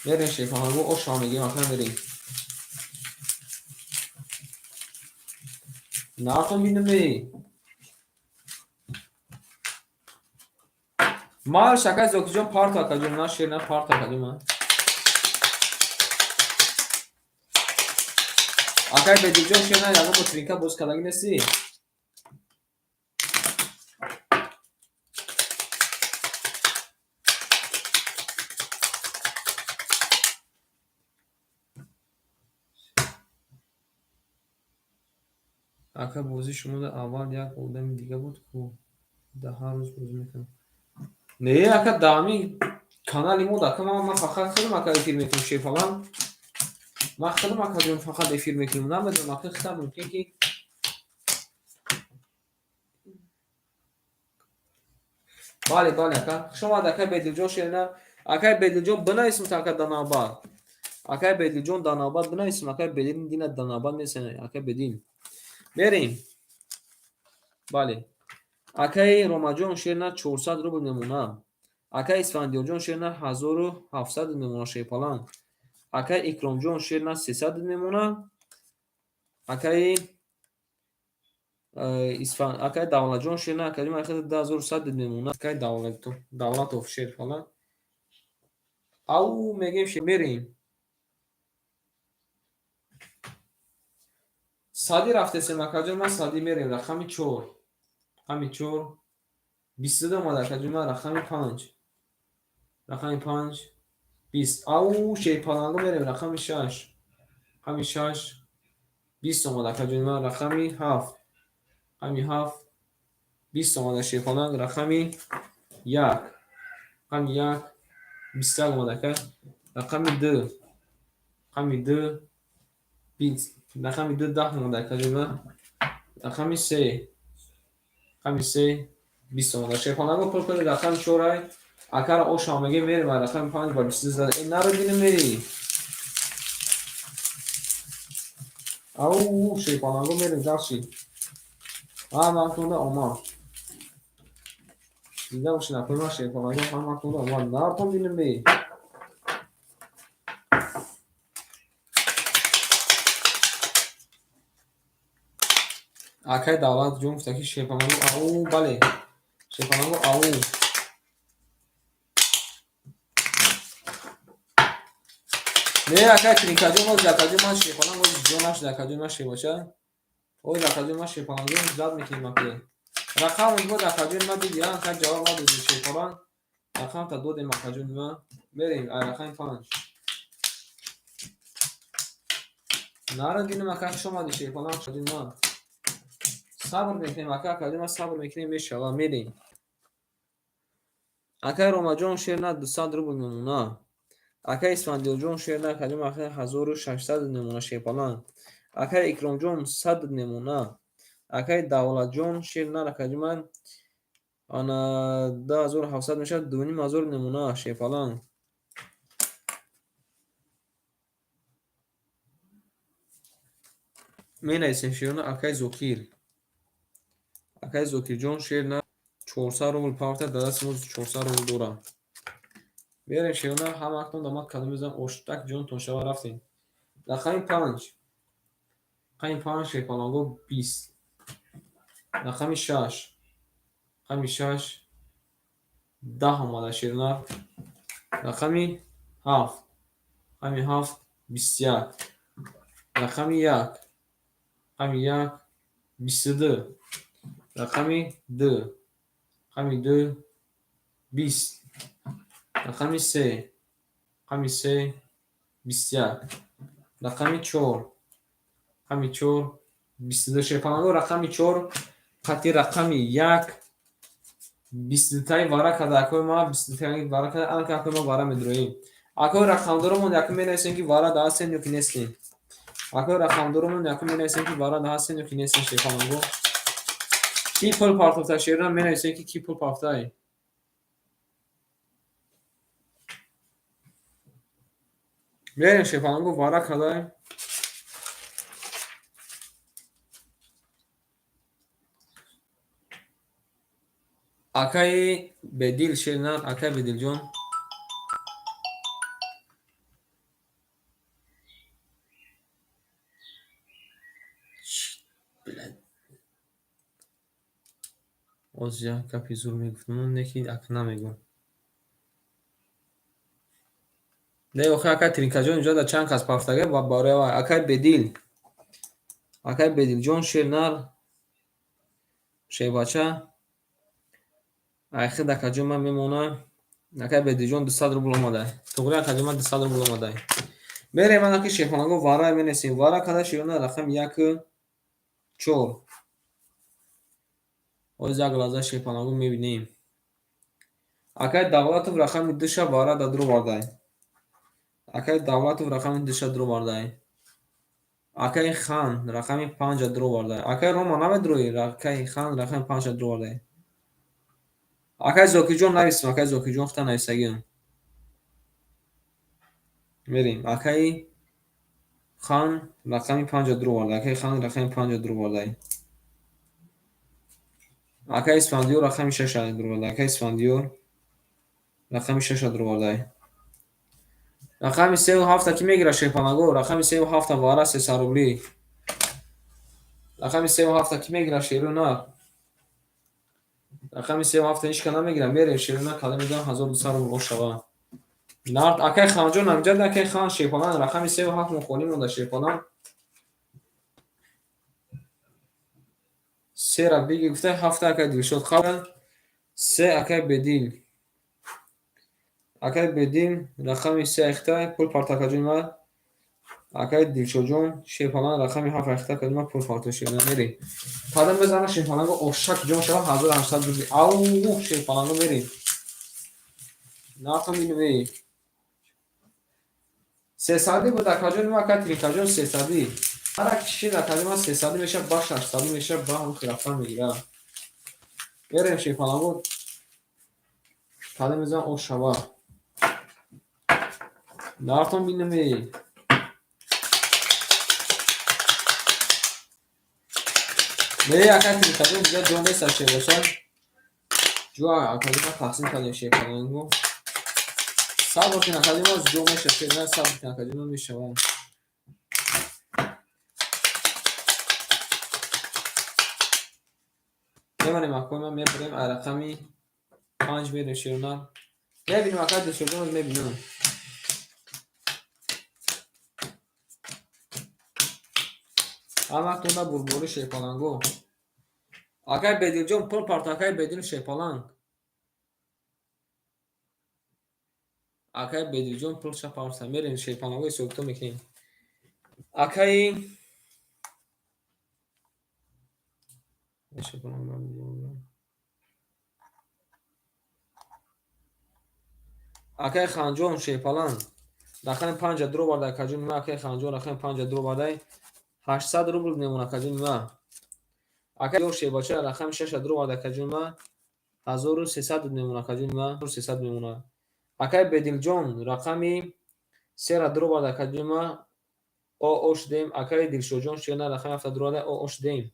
мерем, шерпаланго, оша мегирем, ака, мерем. Нартон бинаме. Марш, акай Зокиҷон, парто, акаҷон, на, шер, на, парто, акаҷон, ма. Акай Бедилҷон, шер, на, ягон бо тринка бозӣ кардагӣ нестӣ? Ака, бозии шумо аввал як одами дига буд ку, да ҳар рӯз бозӣ мекунад. Не, ака, да ҳамин канали мо, ака, ман фақат худам, ака, эфир мекунам, шерфалан. Ман худам, акаҷон, фақат эфир мекунам. Намедонам, ака, хита мумкин ки. Бале, бале, ака. Хуш омад, акай Бедилҷон, шерина. Акай Бедилҷон, бинависм, ака, да навбат. Акай Бедилҷон, да навбат бинависм, акай Бедил дина да навбат месен, акай Бедил. Мерем. Бале. Акаи Ромаҷон, шерна, 400 рубл мемонад. Акаи Исфандиёрҷон, шерна, 1700 мемонад, шерпалан. Акаи Икромҷон, шерна, 300 мемонад. Акаи акаи Давлатҷон, шерна, акаи 2100 мемонад. Акаи Давлатов, шерпалан. Ау мегем, мерем. Садӣ рафтесем, акаҷон, ман садӣ мерем. Рақами чор. Рақами чор. 22 омад, акаҷон, ман рақами панҷ. Рақами панҷ. 20. Ау шерпаланго, мерем рақами шаш. Рақами шаш. 20 омад, акаҷон, ман рақами ҳафт. Рақами ҳафт. 20 омада, шерпаланг, рақами як. Рақами як. 21 омад, ака. Рақами ду. Рақами ду. 20. Рақами ду 10 омада, акаҷон, ман. Рақами се. Рақами се. 20 омада. Шерпаланго, пул кунед, рақами чорай. Акара оша мегем, мерем рақами панҷ ба 22 зада. Э, наро бинаме. Ау шерпаланго, мерем дальше. Ҳаматонда омад. Дида бошед, акои ман, шерпаланго, ҳаматонда омад. Нартон бинаме. Акай Давлатҷон гуфта ки шерпаланго, ау, бале. Шерпаланго, ау. Не, акай Тринкаҷон, оз, акаҷон, ман шерпаланг оз ҷо нашуда, акаҷон, ман шербоча. Оз, акаҷон, ман шерпаланго зад мекунем, ака. Рақам буд, акаҷон, ман диди, ака, ҷавоб надоди, шерпаланг. Рақамта додем, акаҷон, ман. Мерем, ай рақами панҷ. Нара динам, ака, хуш омадӣ, шерпаланг, акаҷон, ман. Сабр мекунем, ака, акаҷон, ман сабр мекунем, мешава, мерем. Акай Ромаҷон, шерна, 200 рубл мемонад. Акай Исфандиёрҷон, шерна, акаҷон, ака, 1600 мемонад, шерпаланг. Акай Икромҷон, 100 мемонад. Акай Давлатҷон, шерна, акаҷон, ман ана 2700 мешавад, 2500 мемонад, шерпаланг. Менависем, шерона, акай Зокир. Акай Зокирҷон, шерна, 400 рубл партия, дар дасти мо 400 рубл дорам. Мерем, шерона, ҳамаатон дамад кадом мезанам, оштак ҷонтон шава, рафтем. Рақами панҷ. Рақами панҷ, шерпаланго, 20. Рақами шаш. Рақами шаш. 10 омада, шерона. Рақами ҳафт. Рақами ҳафт. 21. Рақами як. Рақами як. 22. Рақами ду. Рақами ду. 20. Рақами се. Рақами се. 21. Рақами чор. Рақами чор. 22. Шерпаланго, рақами чор қати рақами як. Бистдутаи вара карда акои ма, бистдутаи вара карда, анака акои ма вара медуроем. Акои рақамдоромон якум менависем, ки вара да ҳастем ё ки нестем. Акои рақамдоромон якум менависем, ки вара да ҳастем ё ки нестем. Шерпаланго, ки пул партофта, шерона менависем, ки ки пул партофтай. Мерем, шерпаланго, вара кардаем. Акаи Бедил, шернар, акаи Бедилҷон. Оз як гапи зур мегуфтам, не ки ак намегӯм. Не, охи, акай Тринкаҷон, инҷо да чанд кас пафтага ва барои вай. Акай Бедил, акай Бедилҷон, шернар, шербача, айхид акаҷон ман мемонам. Акай Бедилҷон, 200 рубл омадай. Туғри, акаҷон ман, 200 рубл омадай. Мерем, анаки шерпаланго, вара менависем. Вара када, шерона, рақами яку чор. Оз як лаҳза, шерпаланго, мебинем. Акай Давлатов рақами душа вара да дуровардай. Акай Давлатов рақами душа дуровардай. Акаи Хан рақами панҷа дуровардай. Акаи Рома, намедуроӣ? Акаи Хан рақами панҷа дуровардай. Акаи Зокирҷон нависем, акаи Зокирҷон хута нависагиам. Мерем. Акаи Хан рақами панҷа дуровардай. Акаи Хан рақами панҷа дуровардай. Акаи Исфандиёр рақами шаша дуровардай. Акаи Исфандиёр рақами шаша дуровардай. Рақами сеу ҳафта кӣ мегирад, шерпанаго? Рақами сеу ҳафта вара, 300 рублӣ. Рақами сеу ҳафта кӣ мегирад, шеру нар? Рақами сеу ҳафта ҳеч ка намегирад. Мерем, шеру нар, када мезанам, 1200 рубл ошава. Нард, акаи Ханҷон амҷад, акаи Хан, шерпалан, рақами сеу ҳафт мо холӣ монда, шерпалан. Сера биги гуфта, ҳафта акаи Дилшод қабл, се акаи Бедил. Акаи Бедил рақами се айхта пул парто, акаҷони ман. Акаи Дилшодҷон, шерпалан, рақами ҳафт айхта, акаҷони ман, пул парто, шерпалан, мерем. Кадам мезана, шерпаланго, ошак ҷон шава, 1800 рубли. Ау, шерпаланго, мерем. Нархам бинем. Сесадӣ буд, акаҷони ман, акаи Тринкаҷон, сесадӣ. Ҳар як чиз, акаҷони ман, сесадӣ мешавад, ба шашсадӣ мешавад, ба ҳам рафтан мегирад. Мерем, шерпаланго, кадам мезанам, ош шава. Нартон бинем. Не, акаи Тринкаҷон, дига ҷо нест, шербача. Ҷо, акаҷони ман, тақсим кардем, шерпаланго. Сабр кун, акаҷони ман, ҷо мешавад, шерна, сабр кун, акаҷони ман, мешавад. Мебарем, акои ман, мебарем, ай рақами панҷ мерем, шерона. Мебинем, акаи Дилшодҷон, мебинам. Ҳаматона бурборӣ, шерпаланго. Акаи Бедилҷон, пул парто, акаи Бедил, шерпаланг. Акаи Бедилҷон пулша парта. Мерем, шерпаланго, ҳисобкитоб мекунем. Акаи Акаи Ханҷон, шерпаланг, рақами панҷа дуроварда, акаҷони ман, акаи Ханҷон рақами панҷа дуровардай, 800 рубл мемонад, акаҷони ман. Акаи шербача рақами шаша дуроварда, акаҷони ман, 1300 мемонад, акаҷони ман, сесад мемонад. Акаи Бедилҷон рақами сера дуроварда, акаҷони ман, о шудем. Акаи Дилшодҷон, шерна, рақами ҳафта дуроварда, о шудем.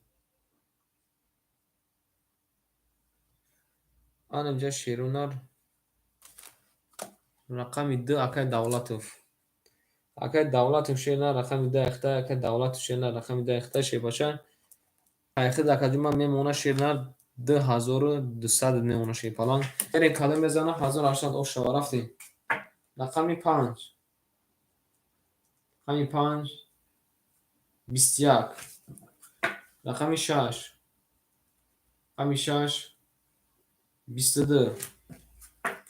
Ана инҷа, шерунар, рақами ду акаи Давлатов. Акаи Давлатов, шерна, рақами ду айхта, акаи Давлатов, шерна, рақами ду айхта, шербача. Айхид, акаҷони ман, мемонад, шерна, 2200 мемонад, шерпаланг. Мерем, кадом мезанам, 1800 ош шава, рафтем. Рақами панҷ. Рақами панҷ 21. Рақами шаш. Рақами шаш 22.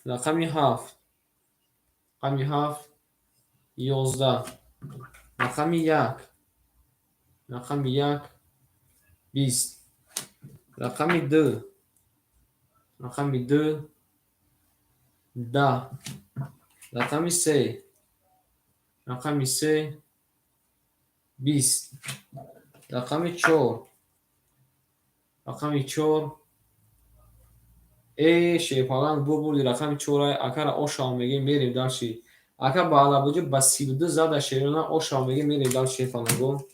Рақами ҳафт. Рақами ҳафт 11. Рақами як. Рақами як 20. Рақами ду. Рақами ду 10. Рақами се. Рақами се 20. Рақами чор. Рақами чор. Э, шерпаланг бу бурди, рақами чора акара ошав мегем, мерем дальше. Ака ба алабуҷа ба 32 зада шерона ошав мегем, мерем дальше шерпаланго.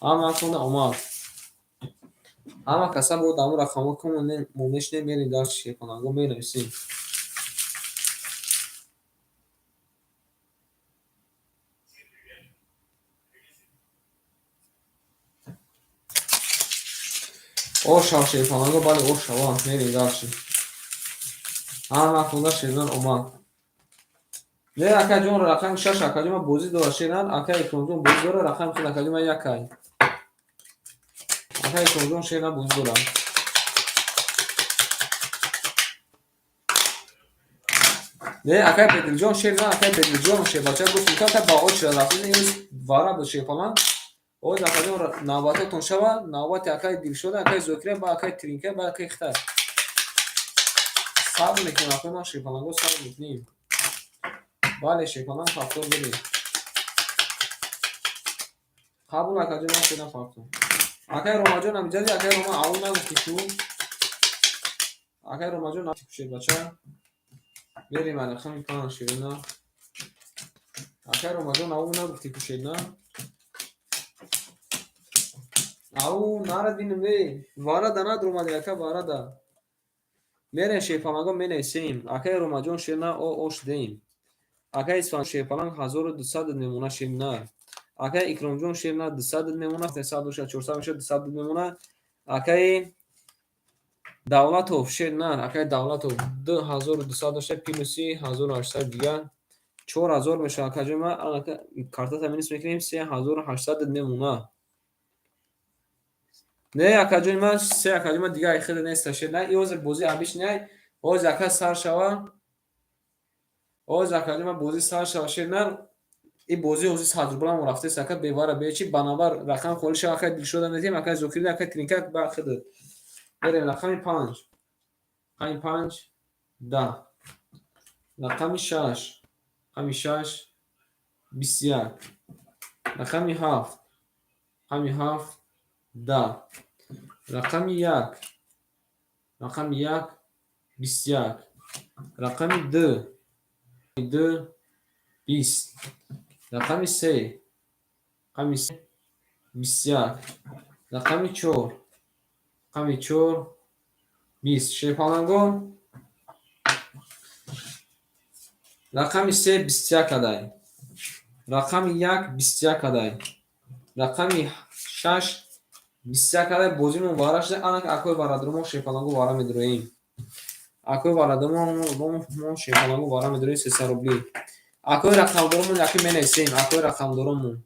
Ҳама омад. Ҳама каса бо даму рақамҳо мо мешинем, мерем дальше шерпаланго, менависем. Ошав шерпаланго, бале, ошава, мерем дальше. Ҳама хонда шернан омад. Не, акаҷон, рақами шаш акаҷон ман бозӣ дора шернан, ака Икромҷон бозӣ дора, рақами худ акаҷон ман якай. Ака Икромҷон шернан бозӣ дора. Не, акай Бедилҷон шернан, акай Бедилҷон шербача гуфтем, ки ака ба очра рафтем, имрӯз вара буд шерпаланг. Оз акаҷон навбатотон шава, навбати акай Дилшода, акай Зокира, ба акай Тринка, ба акай Хитар. Сабр мекунем, акай ман шерпаланго сабр мекунем. Бале, шерпаланг ҳафтор бидем. Қабул акаҷон, ман шерам фартон. Акай Ромаҷон амиҷази, акай Рома аввал нагуфти ку? Акай Ромаҷон нагуфти ку шербача? Мерем рақами панҷ шерина. Акай Ромаҷон аввал нагуфти ку шерина? Ау, нара бинем, э, варада надромади, ака варада. Мерем шерпаланго менависем. Акай Ромаҷон шерина о ош дем. Акай Исфан шерпаланг 1200 мемона шерина. Акай Икромҷон шерина 200 мемона, 100 боша 400 меша 200 мемона. Акай Давлатов шерина, акай Давлатов 2200 дошта плюси 1800 дигар 4000 меша акаҷон ман анака картата минус мекунем 3800 мемона. Не, акаҷони ман се акаҷони ман дигар хеле неста шерина. И ҳозир бозӣ обычный, ҳозир ака сар шава. Ҳозир акаҷони ман бозӣ сар шава шерина. И бозӣ ҳозир 100 рубла рафтест ака бевара бечи ба навар рақам холӣ шава акай Дилшода метем, акай Зокирда, акай Тринка ба худат. Мерем рақами панҷ. Рақами панҷ 10. Рақами шаш. Рақами шаш 21. Рақами ҳафт. Рақами ҳафт 10. Рақами як. Рақами як 21. Рақами ду. Ду 20. Рақами се. Рақами се 21. Рақами чор. Рақами чор 20. Шерпалангон рақами се 21 адай. Рақами як 21 адай. Рақами шаш 21 адай. Бозимон вара шуда, анак акои бародармо шерпаланго вара медуроем. Акои бародармо мо шерпаланго вара медуроем 300 рубли. Акои рақамдоромон яки менависем, акои рақамдоромон.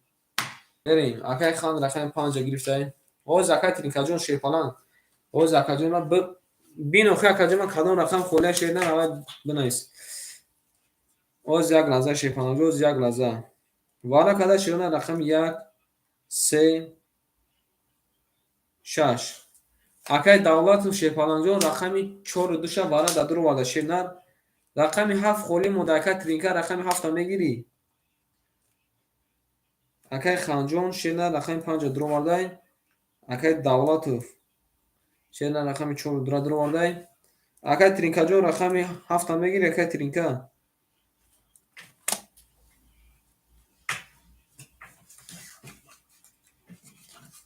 Мерем, акай хан рақами панҷа гирифтаем. Ҳозир акай Тринкаҷон шерпаланг. Ҳозир акаҷон ман бин охи акаҷон ман кадом рақам холия шердан аввал бинавис. Ҳозир як лаҳза шерпаланг, ҳозир як лаҳза. Вара када шерна рақами як, се, шаш. Акай Давлатов шерпалангҷон рақами чору душа вара да дуроварда шернар. Рақами ҳафт холӣ монда, акай Тринка рақами ҳафта мегирӣ? Акай Ханҷон шерна рақами панҷа дуровардай. Акай Давлатов шерна рақами чору дура дуровардай. Акай Тринкаҷон рақами ҳафта мегирӣ, акай Тринка?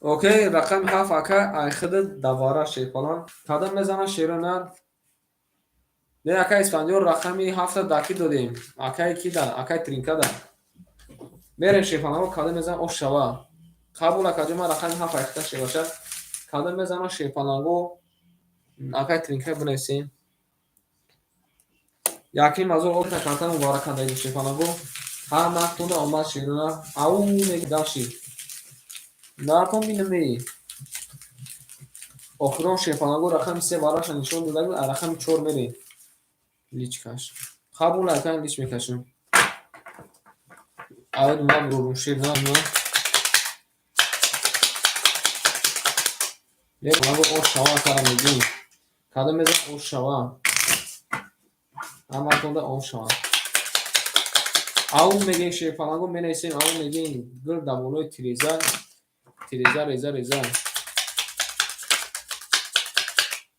Окей, рақами ҳафт ака айхида давара шерпалан. Кадом мезана шерона? Не, акай Исфандиёр рақами ҳафта даки додем. Акай кида? Акай Тринкада. Мерем шерпаланго кадом мезана ош шава. Қабул акаҷон ман рақами ҳафт айхида шербаша. Кадом мезана шерпаланго акай Тринка бинависем. Яким ҳазор ота карта муборак кадаи шерпаланго. Ҳама тунда омад шерона. Ау мегидаши. Наркон бинаме. Охирон шерпаланго рақами се вараша нишон дода, рақами чор мерем. Личкаш. Қабул акай лич мекашем. Аввал ман бурорум шерна. Мерем ош шава кара мегӯем. Кадом мезан, ош шава? Ҳаматонда ош шава. Ау мегем, шерпаланго менависем, ау мегем, гир дар болои тиреза, тиреза, реза, реза.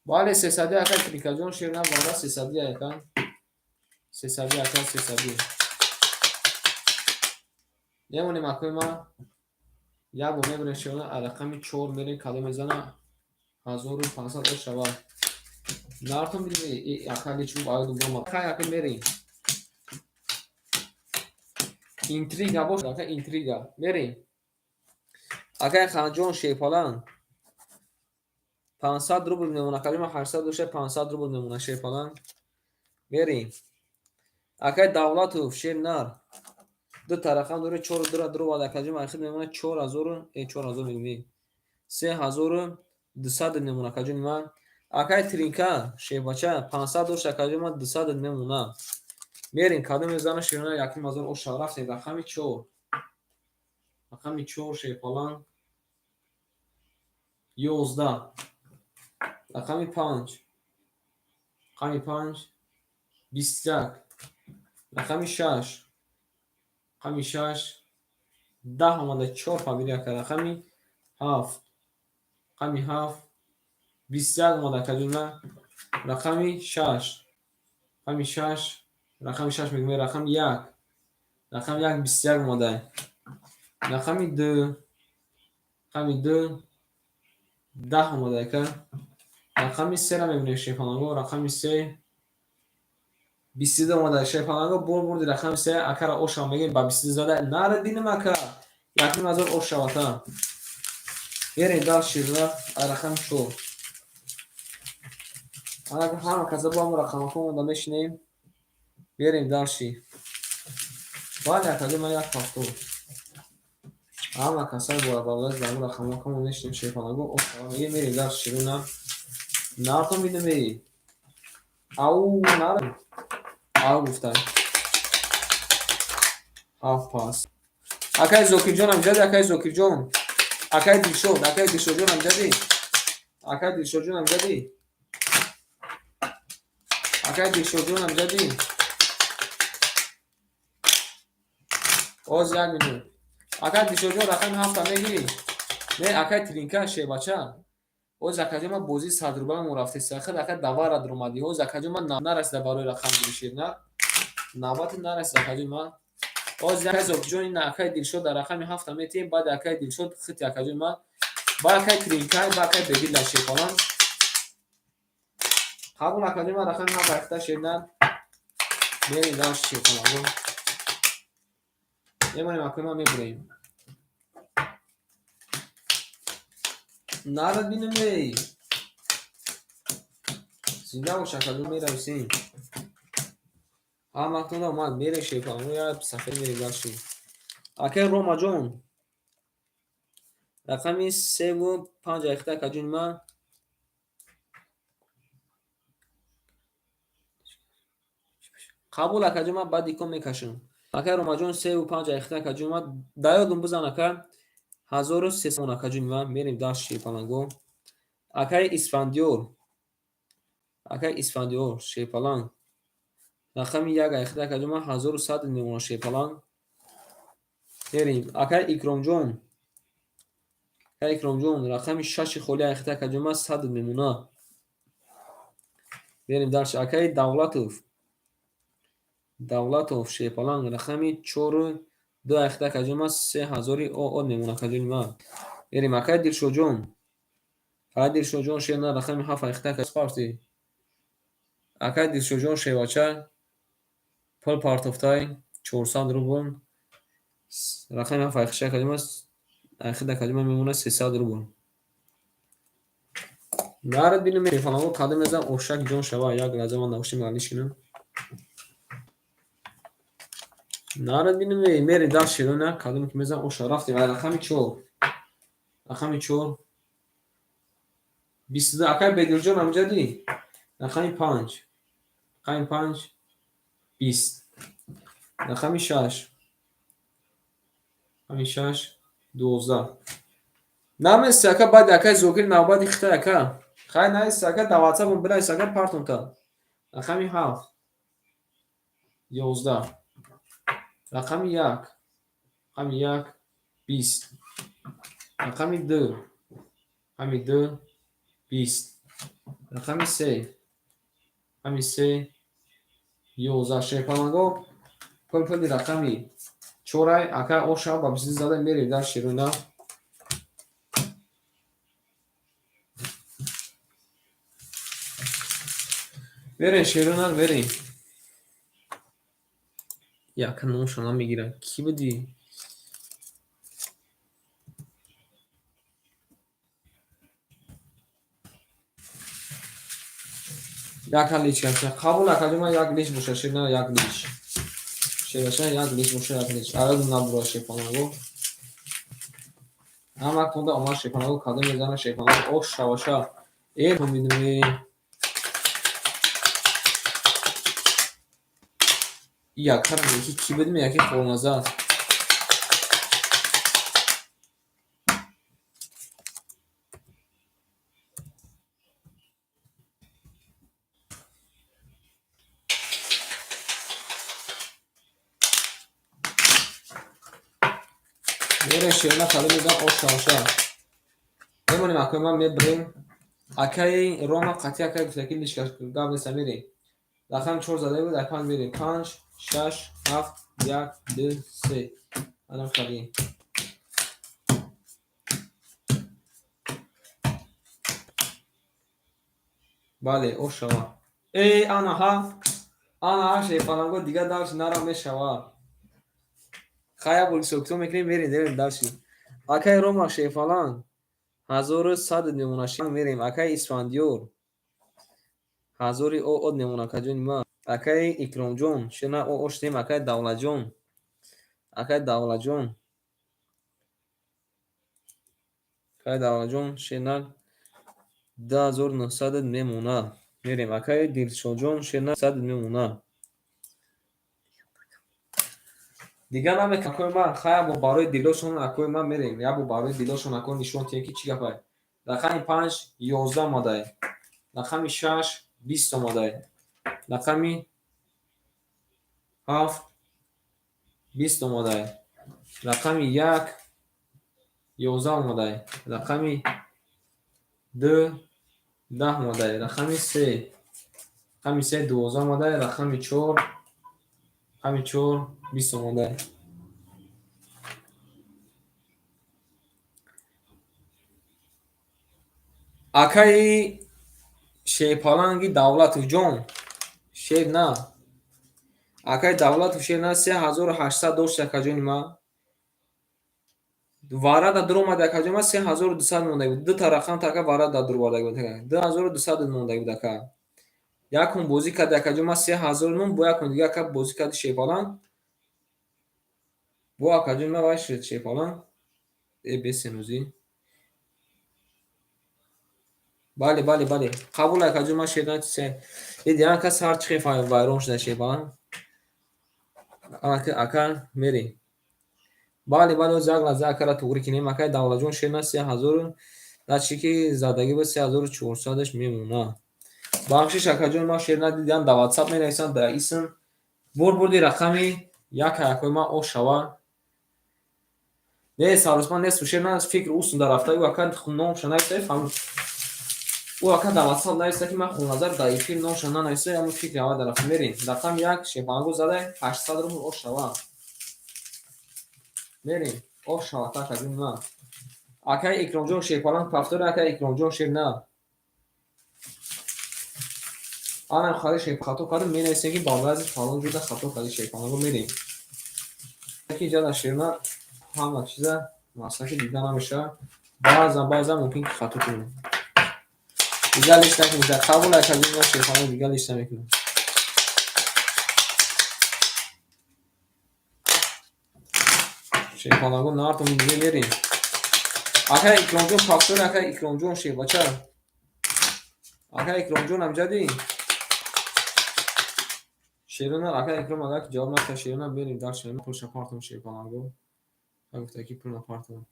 Бале, сесади, ака Трикаҷон, шер набарда, сесади, ака. Сесади, ака, сесади. Мемонем, акои ман. Як бор мебарем шерона, рақами чор мерем, кадом мезана 1500 ош шава. Нартон бидем, ака личу аюду брома. Хай, ака, мерем. Интрига бош, ака, интрига. Мерем. Акай Ханҷон, шерпаланг. 500 рубл мемона. Калима 800 доша, 500 рубл мемона, шерпаланг. Мерем. Акай Давлатов, шер нар. Ду та рақам дора, чор дура дуровад, акаҷон, ахир мемона 4000, 4000 мегӯм. 3200 мемона, акаҷони ман. Акай Тринка, шербача, 500 дошт, акаҷон ман, 200 мемона. Мерем, кадом мезана шерона 1500 ош шава. Рафтем, рақами чор. Рақами чор, шерпаланг. 11. Рақами панҷ. Рақами панҷ. 21. Рақами шаш. Рақами шаш. 10 омада, чор победа, ака. Рақами ҳафт. Рақами ҳафт. 21 омада, акаҷон. Рақами шаш. Рақами шаш. Рақами шаш мегӯем, рақами як. Рақами як, 21 омада. Рақами ду. Рақами ду. 10 омада, ака. Рақами сера мебинем, шерпаланго, рақами се. 22 омада, шерпаланго, бор бурди рақами се, акара ошава мегӯем, ба 22 зада. Нара динам, ака. 1500 ош шавата. Мерем дальше, ширна, рақами чор. Ҳама каса бо ҳамон рақамҳо монда мешинем. Мерем дальше. Бале, акаҷон, ман як ҳафтод. Ҳама касай бо бародар дар ҳамон рақамҳо монда мешинем, шерпаланго, ош шава мегӯем, мерем дальше, широна. Нартон бидем. Ау, нара. Ау гуфта. Ҳафт пас. Акай Зокирҷон амҷади, акай Зокирҷон. Акай Дилшод, акай Дилшодҷон амҷади. Акай Дилшодҷон амҷади. Акай Дилшодҷон амҷади. Оз як минут. Акай Дилшодҷон, рақами ҳафта мегирӣ? Не, акай Тринка, шербача. Оз, акаҷон, ман бозии садрубамо рафтеста. Хел ака давара дуромадӣ. Оз, акаҷон, ман нарасида барои рақам гирӣ, шерна. Навбати нарасида, акаҷон, ман. Оз акай Зокирҷон, ин акай Дилшод дар рақами ҳафта метиҳем, баъд акай Дилшод хити, акаҷон, ман. Ба акай Тринкай, ба акай Бегил дар шерпаланг. Қабул, акаҷон, ман, рақами ҳафт айхта, шерна. Мерем дальше, шерпаланго. Мемонем, акои ман, мебурем. Нара бинем, эй. Зинда бош, акаҷон, мерависем. Ҳаматонда омад, мерем, шерпаланго, як сафед мерем дальше. Акай Ромаҷон. Рақами севу панҷ айхта, акаҷони ман. Қабул, акаҷон, ман баъд икон мекашам. Акай Ромаҷон, севу панҷ айхта, акаҷони ман. Даёдум бизан, ака. 1300, акаҷони ман. Мерем дальше, шерпаланго. Акай Исфандиёр. Акай Исфандиёр, шерпаланг. Рақами як айхта, акаҷон, ман, 1100 мемонам, шерпаланг. Мерем. Акай Икромҷон. Акай Икромҷон, рақами шаши холи айхта, акаҷон, ман, 100 мемона. Мерем дальше. Акай Давлатов. Давлатов, шерпаланг, рақами чору ду айхта, акаҷон, ман, 3000 од мемона, акаҷони ман. Мерем. Акай Дилшодҷон. Акай Дилшодҷон, шерна, рақами ҳафт айхта, ака парти. Акай Дилшодҷон, шербача, пул партофтай 400 рубл. Рақами ҳафт айхта, акаҷон, ман, айхта, акаҷон, ман, мемона 300 рубл. Нарад бинем, шерпаланго, кадом мезан ошак ҷон шава. Як лаҳза, ман навишти алиш кунам. Нарад бинем, мерем дальше, шерона, кадоме ки мезан оша. Рафтем, рақами чор. Рақами чор. 22. Акай Бедилҷон амҷадӣ. Рақами панҷ. Рақами панҷ. 20. Рақами шаш. Рақами шаш. 12. Намеси, ака, баъди акай Зокир навбати хитай, ака. Хай, найс, ака, дар ватсапам бинавис, ака, партонта. Рақами 7, 11, рақами 1, рақами 1, 20, рақами 2, рақами 2, 20, рақами 3, рақами 3, 11. Шерпаланго пул пули рақами 4-ай, ака, оша ба 22 зада мерем дар шерона. Мерем шерона, мерем. Яка номша намегирам. Кӣ будӣ? Яка лич кардам. Қабул, акаҷон, ман як лич боша, шерна як лич. Шербаша як лич боша, як лич. Аёдум набура шерпаланго. Ҳама тонда омад шерпаланго, кадом мезана шерпаланго, ош шаваша. Э, умидме. Якара меки кӣ будме, яки холназар. Мерем шерна, кадом мезан, ош шаваша. Мемонем, акои ман, мебирем. Акаи Рома қатъи акаи гуфта ки лишкаш гап неста, мерем. Рақами 4 зада буд, ай 5 мерем. 5, 6, 7, 1, 2, 3. Анам хали. Бале, ош шава. Э, анаҳа. Анаҳа шерпаланго дигар дарш нара мешава. Хай, як бор ҳисоб мекунем, мерем, мерем дарши. Акаи Рома шерпаланг 1100 мемона, мерем. Акаи Исфандиёр ҳазори од мемона, акаҷони ман. Акаи Икромҷон шена о шудем, акаи Давлатҷон. Акаи Давлатҷон. Акаи Давлатҷон шена 2900 мемона. Мерем. Акаи Дилшодҷон шена 100 мемона. Дигар намекунам, акои ман, хай, як бор барои дилошон, акои ман, мерем. Як бор барои дилошон, ако, нишон тиҳем ки чӣ гапай. Рақами 5, 11 омадай. Рақами 6, 20 омадай. Рақами 7, 20 омадай. Рақами 1, 11 омадай. Рақами 2, 10 омадай. Рақами 3, рақами 3, 12 омадай. Рақами 4, рақами 4, 20 омадай. Акаи шерпаланги Давлатовҷон, шер на. Акаи Давлатов шер на 3800 дошт, акаҷони ман. Варада дуромад, акаҷони ман, 3200 монда буд. Дута рақам така варада дуроварда буд, ака. 2200 монда буд, ака. Якум бозӣ кард, акаҷони ман, 3000 мон, бо якум дига, ака, бозӣ карди шерпаланг. Бо, акаҷони ман, вай шуд шерпаланг. Э, бесенӯзӣ. Бале, бале, бале. Қабул, акаҷон, ман шер на се. Диди, ака, сар чӣ хел вайрон шуда шерпаланг. Ака, ака, мерем. Бале, бале, оз як лаҳза акара туғрӣ кинем. Акаи Давлатҷон шер на 3000 дар чӣ ки задагӣ буд, 3400-аш мемона. Бахшиш, акаҷон, ман шер надидам, дар ватсап менависам дар исм. Бур бурди рақами 1, акои ман, ош шава. Не, Сарусман нест, шер на фикр усун дар рафта, ӯ ака номша нависта, фаҳм. Ӯ ака дар ватсап нависта ки ман Хулназар дар эфир номша нанависта, ҳамон фикри аввал дар рафта. Мерем. Рақами 1 шерпаланго зада 800 рубл, ош шава. Мерем. Ош шава, так, акаҷони ман. Акаи Икромҷон шерпаланг повтор, акаи Икромҷон шер на. Анам хари шер хато кардем, менависем ки бародари фалон ҷуда хато карди, шерпаланго мерем. Ки ҷада шерна ҳама чиза маслаки дида намешавад. Баъзан баъзан мумкин ки хато кунем. Дигар лиш накунед. Қабул, акаҷони ман, шерпаланг дигар лиш намекунам. Шерпаланго нартон мерем. Акаи Икромҷон повтор, акаи Икромҷон шербача. Акаи Икромҷон амҷадӣ. Шерона, акаи Икром, агар ки ҷавоб натиҳад, шерона, мерем дар шерона, пулша партом шерпаланго. Гуфта ки пул напартом.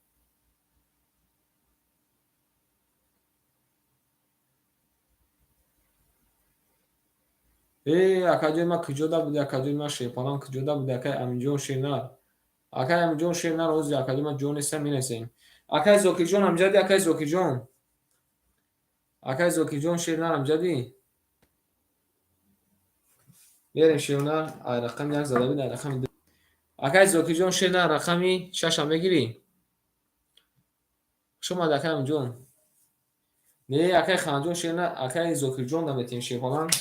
Э, акаҷои ман куҷода буди, акаҷои ман Шерпаланг куҷода буди, акай Аминҷон Шернар. Акай Аминҷон Шернар, ози акаҷои ман ҷо нестам, менависем. Акай Зокирҷон амҷади, акай Зокирҷон. Акай Зокирҷон Шернар амҷадӣ. Мерем Шернар, ай рақами як зада буд, ай рақами ду. Акай Зокирҷон Шернар рақами шашам мегирӣ? Хуш омадӣ, акай Аминҷон. Не, акай Ханҷон Шернар, акай Зокирҷон наметем Шерпаланг.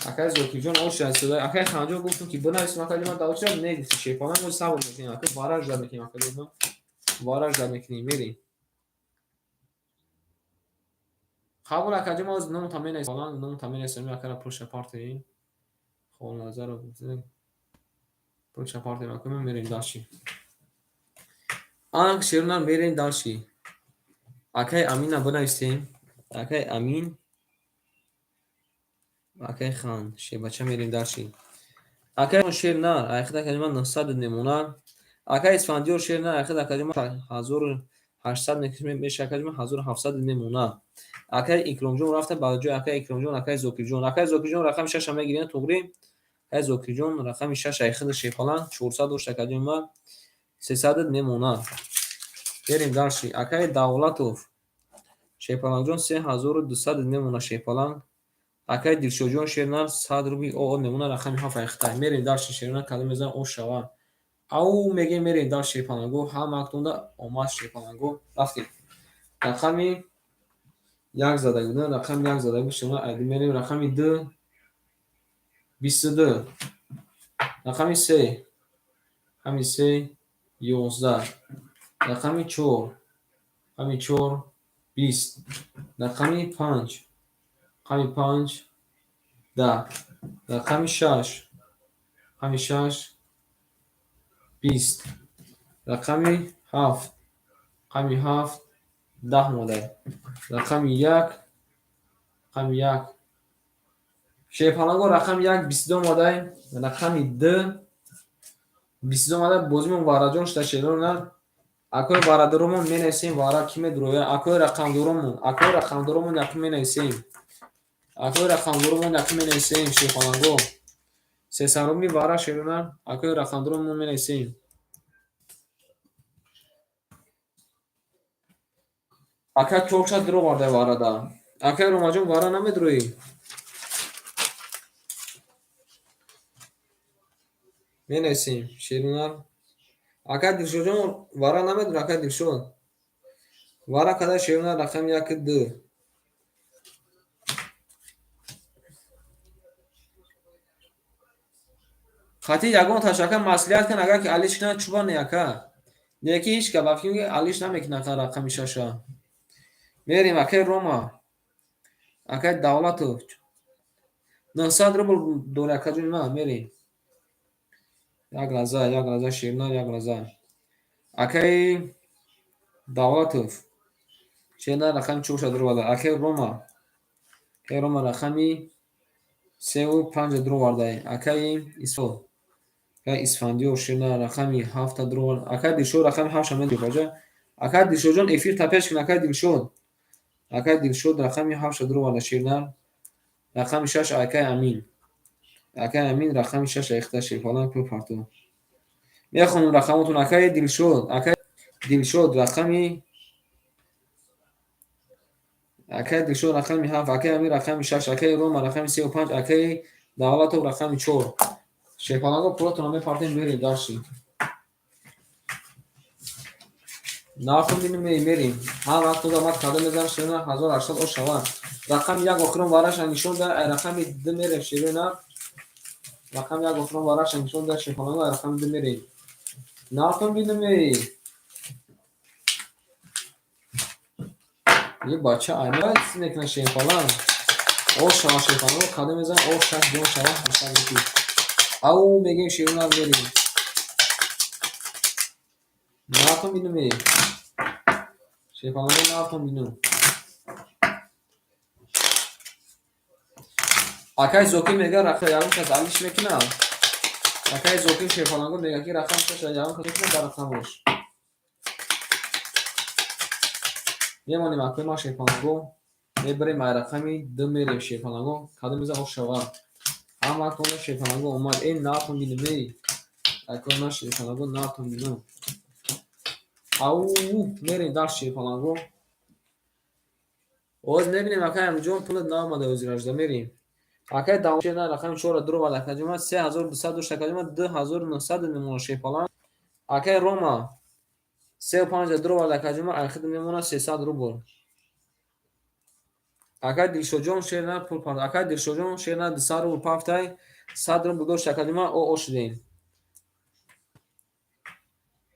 Акай Зокирҷон ош расида. Акай Ханҷон гуфтум ки бинависем, акай ман давча не гуфти Шерпаланг, оз сабр мекунем, акай вараж жад мекунем, акай ман вараж жад мекунем, мерем. Қабул акаҷон, ман оз номта менависам, номта менависам, акара пулша партоем. Хоб назаро пулша партоем, акай ман мерем дальше. Анак Шернар мерем дальше. Акай Амина бинависем. Акай Амин, акай Хан, Шербача мерем дальше. Акай Шернар, айхид акаҷон ман 900 мемонад. Акай Исфандиёр Шернар, айхид акаҷон ман 1800 меша, акаҷон ман 1700 мемонад. Акай Икромҷон рафта ба ҷои акай Икромҷон, акай Зокирҷон. Акай Зокирҷон рақами шаша мегирем, туғри. Акай Зокирҷон рақами шаш айхид Шерпаланг 400 дошт, акаҷон ман 300 мемонад. Берем дальше. Акай Давлатов Шерпалангҷон 3200 мемонад Шерпаланг. Акай Дилшодҷон Шернар 100 рубли оо мемонад, рақами ҳафт айхитай. Мерем дальше Шернар, кадом мезанам ош шава. Ау мегем мерем дальше Шерпаланго, ҳама актонда омад Шерпаланго. Рафтем. Рақами як зада буд, рақами як зада буд Шернар, айди мерем рақами ду 22, рақами се, рақами се 11, рақами чор, рақами чор 20, рақами панҷ, рақами панҷ 10, рақами шаш, рақами шаш 20, рақами ҳафт, рақами ҳафт 10 омада, рақами як, рақами як Шерпаланго рақами як 22 омада, рақами ду 22 омада. Бозимон вараҷон шуда Шернар. Акои варадоромон менависем, вара ки медурояд, акои рақамдоромон, акои рақамдоромон якум менависем. Акои рақамдоромон якум менависем Шерпаланго. 300 рубли вара Шернар, акои рақамдоромон менависем. Ака чоршад дуроварда варада. Акай Ромаҷон вара намедуроӣ? Менависем Шернар. Акай Дилшодҷон вара намедура, акай Дилшод. Вара када Шернар рақами як ду. Хати ягон ташака маслиҳат кун, агар ки алиш кунад чӯба не ака. Неки ҳеч гап, ба фикр ки алиш намекунад ака рақами шаша. Мерем акай Рома. Акай Давлатов. 900 рубл дори акаҷони ман, мерем. Як лаҳза, як лаҳза Шернар, як лаҳза. Акай Давлатов. Шернар рақами чорша дуроварда. Акай Рома. Акай Рома рақами севу панҷа дуроварда. Акай Исо. Акай Исфандиёр Шернар рақами ҳафта дуроварда. Акай Дилшод рақами ҳафтша медиҳад. Акай Дилшодҷон эфир та пеш кун, акай Дилшод. Акай Дилшод рақами ҳафтша дуроварда Шернар. Рақами шаш акай Амин. Акай Амин рақами шаш айхта Шерпаланг пул партов. Мехонам рақамотон акай Дилшод, акай Дилшод рақами акай Дилшод рақами ҳафт, акай Амин рақами шаш, акай Рома рақами севу панҷ, акай Давлатов рақами чор. Шерпаланго пулатонро мепартем, мерем дальше. Нархо бинем, мерем. Ҳар вақт омад кадом мезанам Шернар 1800 ош шавад. Рақами як охирон вараша нишон да, ай рақами ду мерем Шернар. Рақами як охирон вараша нишон да Шерпаланго, ай рақами ду мерем. Нархо бинем. Е бача айма чиз мекунад Шерпаланг. Ош шава Шерпаланго, кадом мезанам ош шаш ҷон шава 800 рупи. Ау мегем Шернар мерем. Нархо бинем. Шерпаланго нархо бинем. Акай Зокир мега рақам ягон кас алиш мекунад. Акай Зокир Шерпаланго мега ки рақам шаш ягон кас мекунад дар рақамош. Мемонем акои ман Шерпаланго, мебарем ай рақами ду мерем Шерпаланго, кадом мезан ош шава. Ҳаматонро шерпаланго омад. Э, натон бинем, эй. Акои ман шерпаланго натон бинам. Ау, мерем дар шерпаланго. Оз мебинем, акай Амиҷон, пулат наомада озиражда мерем. Акай давшена рақами 4 дуровард, акаҷон, 3200 дошт, акаҷон, 2900 мемона шерпаланг. Акай Рома 3,5 дуровард, акаҷон, айхид мемона 300 рубл. Акай Дилшодҷон шерна пул пар. Акай Дилшодҷон шерна 200 рубл пафтай, 100 рубл дошт, акаҷон, о шудем.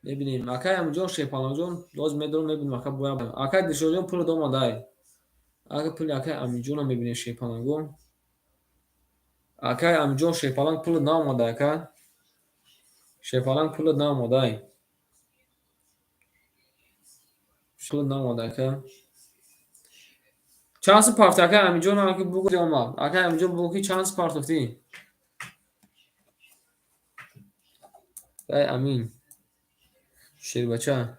Мебинем. Акай Амиҷон шерпалангҷон, боз медорам мебинем, ака бояд. Акай Дилшодҷон пул омадай. Ака пули акай Амиҷонро мебинем шерпаланго. Акай Амиҷон шерпаланг пул наомада, ака. Шерпаланг пул наомадай. Пул наомада, ака. Чанд сум партофт, акай Амиҷон, ака бугӯ омад. Акай Амиҷон бугӯ ки чанд сум партофтӣ? Акай Амин. Шербача.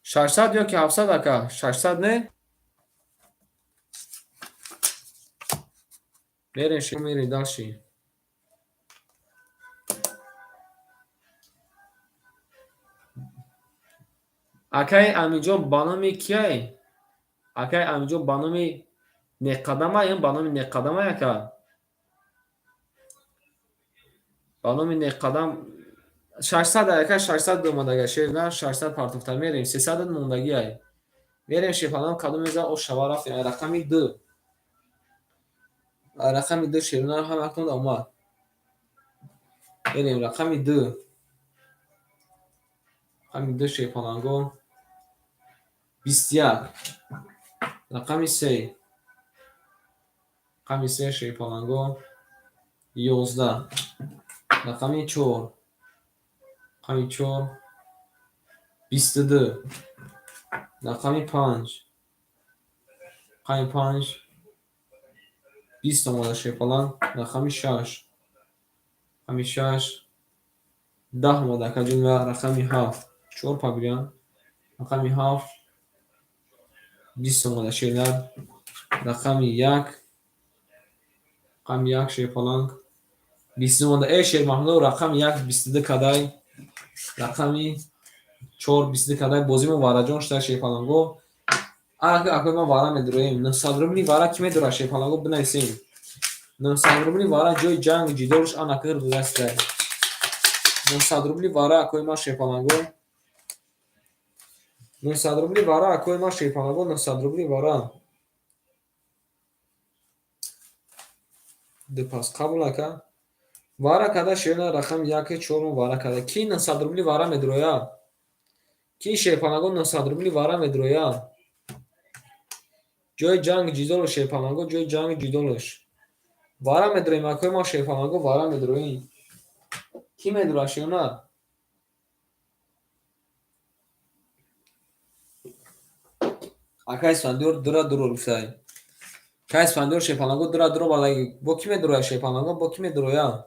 600 ё ки 700, ака? 600 не? Мерем, мерем дальше. Акай Амиҷон ба номи кияй? Акай Амиҷон ба номи Неққадамай, ба номи Неққадамай, ака? Ба номи Неққадам 600, ака, 600 омад, ага шер на 600 партофта мерем, 300 мондагиай. Мерем шерпаланг кадом меза о шава рафтем, рақами 2. Рақами 2 шерна ҳаматон омад. Мерем рақами 2. Рақами 2 шерпаланго 21. Рақами 3. Рақами 3 шерпаланго 11. Рақами 4. Рақами 4 22. Рақами 5. Рақами 5 20 омада шерпаланг. Рақами 6. Рақами 6 10 омада, акаҷон, ва рақами 7. 4 пабирян. Рақами 7 20 омада шернар. Рақами 1. Рақами 1 шерпаланг 22 омада. Э, Шермаҳмудов рақами 1 22 кадай. Рақами 4 22 кадай. Бозимо вараҷон шуда шерпаланго. Ака, акои ман вара медуроем. 900 рубли вара ки медура шерпаланго бинависем. 900 рубли вара ҷои ҷанг ҷидолш анакир дудастай. 900 рубли вара, акои ман шерпаланго. 900 рубли вара, акои ман шерпаланго, 900 рубли вара. Ду пас қабул, ака. Вара када шерна рақами 1 4 вара када. Ки 900 рубли вара медуроя? Ки шерпаланго 900 рубли вара медуроя? Ҷои ҷанг ҷидолш шерпаланго, ҷои ҷанг ҷидолш. Вара медуроем, акои мо шерпаланго, вара медуроем. Ки медура шерна? Акай Исфандиёр дура дуро гуфтай. Акай Исфандиёр шерпаланго дура дуро бардаги. Бо ки медуроя шерпаланго, бо ки медуроя?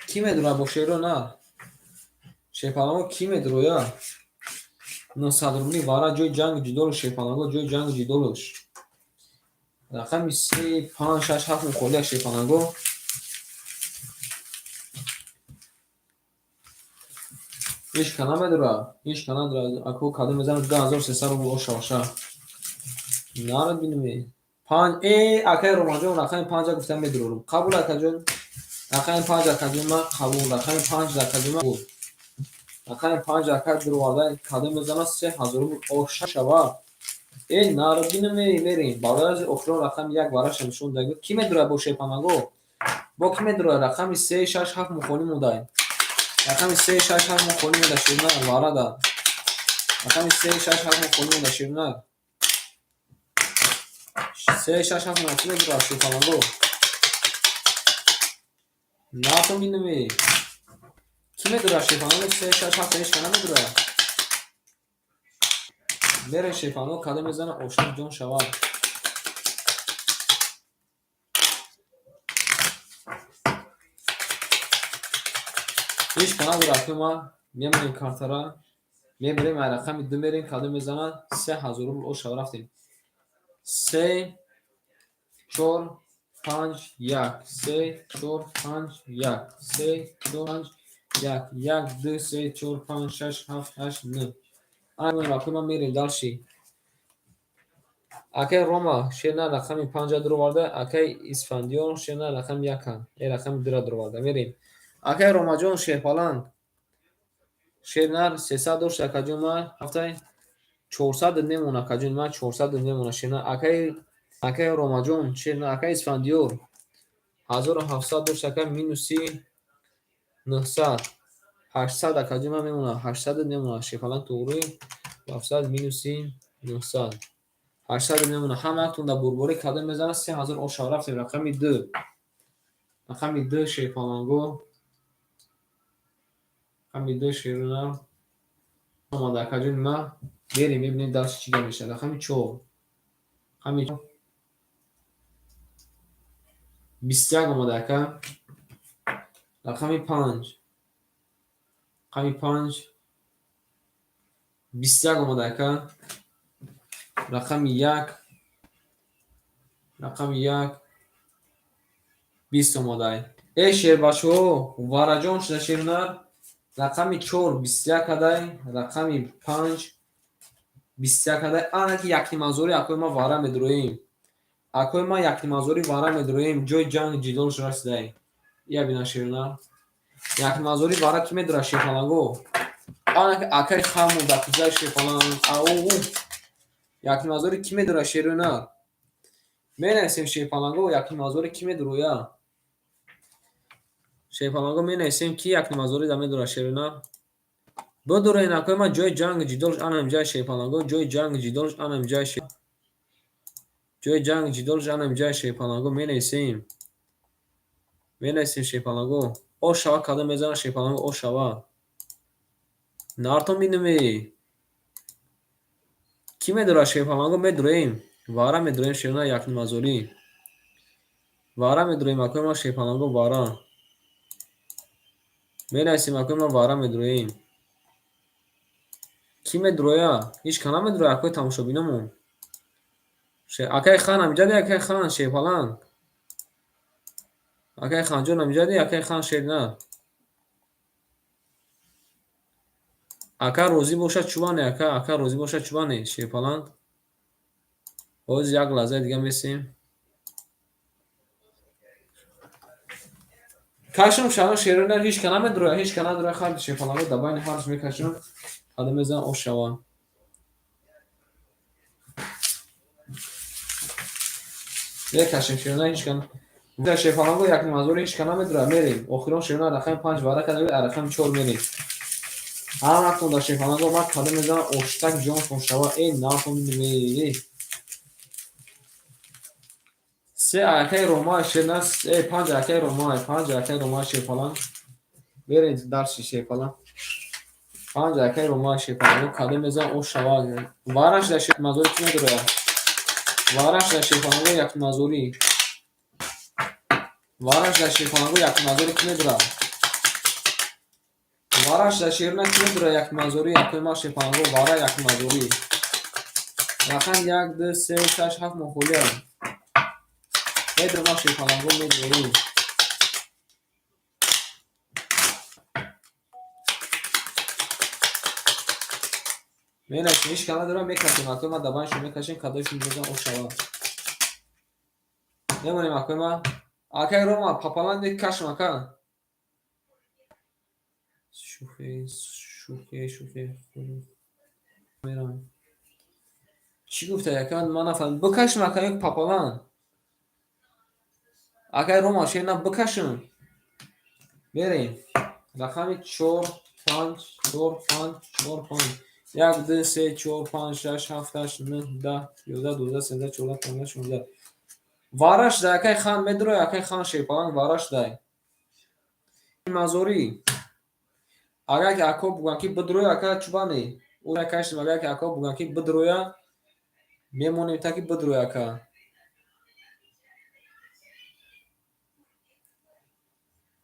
Ки медура бо шеро на? Шерпаланго ки медуроя? 900 рубли вара ҷои ҷанг ҷидолш шерпаланго, ҷои ҷанг ҷидолш. Рақами 3, 5, 6, 7 мухолия шерпаланго. Ҳеҷ ка намедура, ҳеҷ ка надура. Ако кадом мезанад 2300 рубл ошаваша. Нарад бинем. 5, э, акай Романҷон рақами 5 гуфтам медурорум. Қабул, акаҷон. Рақами 5, акаҷон, ман қабул. Рақами 5, акаҷон, ман қабул. Рақами 5 ака дуроварда кадом мезанад 3000 рубл оша шава. Э, нарад бинем, мерем. Барои охирон рақами 1 вараша нишон дагӣ. Ки медура бо шерпаланго? Бо ки медура? Рақами 3, 6, 7 мухолӣ мондай. Рақами 3, 6, 7 мухолӣ монда шерна варада. Рақами 3, 6, 7 мухолӣ монда шерна. 3, 6, 7 монда ки медура шерпаланго? Натон бинем. Ки медура шерпаланго? 3, 6, 7 ҳеҷ ка намедура. Мерем шерпаланго кадом мезана ошиқ ҷон шавад. Ҳеҷ ка надора, акӯ ман мемонем картара. Мебарем, ай рақами ду мерем, кадом мезанад? 3000 рубл ошава, рафтем. Се, чор, панҷ, як, се, чор, панҷ, як, се, чор, панҷ, як, як, ду, се, чор, панҷ, шаш, ҳафт, ҳашт, нӯ. Ана ман мерем дальше. Акай Рома шерна рақами панҷа дуроварда, акай Исфандиёр шерна рақами яка, э рақами дура дуроварда. Мерем. Акай Ромаҷон шерпаланг. Шернар 300 дошт, акаҷон ман ҳафтай 400 немон, акаҷон ман 400 немона шернар. Акай Ромаҷон шернар, акай Исфандиёр 1700 дошт, ака минуси 900. 800 акаҷон ман мемона, 800 немона шерпаланг туғри 700 минуси 900. 800 мемона. Ҳамаатон дар бурборӣ кадом мезанад? 3000 ошава, рафтем рақами ду. Рақами ду шерпаланго. Рақами ду шернар. Омада акаҷони ман. Мерем, мебинем дальше чӣ гап мешавад. Рақами чор. Рақами 21 омада ака. Рақами панҷ. Рақами панҷ. 21 омада ака. Рақами як. Рақами як. 20 омадай. Э шербачаҳо, вараҷон шуда шернар. Рақами чор 21 адай, рақами панҷ 21 адай. Ана ки якнимазорӣ акои ман вара медуроем. Акои ман якнимазорӣ вара медуроем. Ҷои ҷанг ҷидолш расидай. Ия бина шернар. Якнимазорӣ вара ки медурад шерпаланго? Ана ки акаи хаму дакузаи шерпаланг. Ау. Якнимазорӣ ки медурад шернар? Менависем шерпаланго, якнимазорӣ ки медуроя? Шерпаланго менависем ки якнимазорӣ да медурад шернар? Бидурен акои ман ҷои ҷанг ҷидолш ана инҷаи шерпаланго, ҷои ҷанг ҷидолш ана инҷаи ҷои ҷанг ҷидолш ана инҷаи шерпаланго менависем. Менависем шерпаланго. Ошава кадом мезанад шерпаланго ошава. Нартон бинуме. Кӣ медурад шерпаланго? Медуроем. Вара медуроем шернар якнимазорӣ. Вара медуроем акои ман шерпаланго вара. Менависем акои ман вара медуроем. Кӣ медуроя? Ҳеҷ ка намедуроя акои тамошобиномон. Акай хан амҷади, акай хан шерпаланг. Акай ханҷон амҷади, акай хан шернар. Ака розӣ бошад чубане, ака, ака розӣ бошад чубане, шерпаланг. Ҳозир як лаҳзаи дига месем. Кашам шава шернар ҳеҷ ка намедуроя, ҳеҷ ка надуроя хар шерпаланго дар байни ҳарш мекашам. Кадом мезанад ошава. Мекашем шернар ҳеҷ ка шерпаланго якнимазорӣ ҳеҷ ка намедуроя. Мерем. Охирон шернар рақами панҷ вара карда, рақами чор мерем. Ҳаматон дар шерпаланго ман кадом мезанад оштак ҷонтон шава. Э нартон бинуме. Се акаи Ромаи шернар, э панҷ акаи Ромаи, панҷ акаи Ромаи шерпаланг. Мерем дарси шерпаланг. Панҷ акаи Ромаи шерпаланг кадом мезанад ошава. Вараш дар шермазорӣ кӣ медурояд? Вараш дар шерпаланго якнимазорӣ. Вараш дар шерпаланго якнимазорӣ кӣ медурад? Вараш дар шерна кӣ медурад якнимазорӣ? Акои ман шерпаланго вара якнимазорӣ. Рақам як, ду, се, шаш, ҳафт мохолия. Медурам шерпаланго медурем. Менависем ҳеҷ ка надорам, мекашем акои ман дар байнашон мекашем, кадомашон мезанад ошава. Мемонем акои ман. Акай Рома папаланде кашм ака. Шӯхӣ, шӯхӣ, шӯхӣ. Мерам. Чӣ гуфта ака ман нафаҳмидам. Бикашм ака ё папаланд? Акай Рома шерна бикашм. Мерем. Рақами чор, панҷ, чор, панҷ, чор, панҷ. Як, ду, се, чор, панҷ, шаш, ҳафт, ҳашт, нӯҳ, даҳ, 11, 12, 13, 14, 15, 16. Вараш дай акай хан медуроя, акай хан шерпаланг вараш дай. Мазорӣ. Агар ки ако бугӯянд ки бидуроя, ака чубане. Кашем агар ки ако бугӯянд ки бидуроя, мемонем та ки бидуроя ака.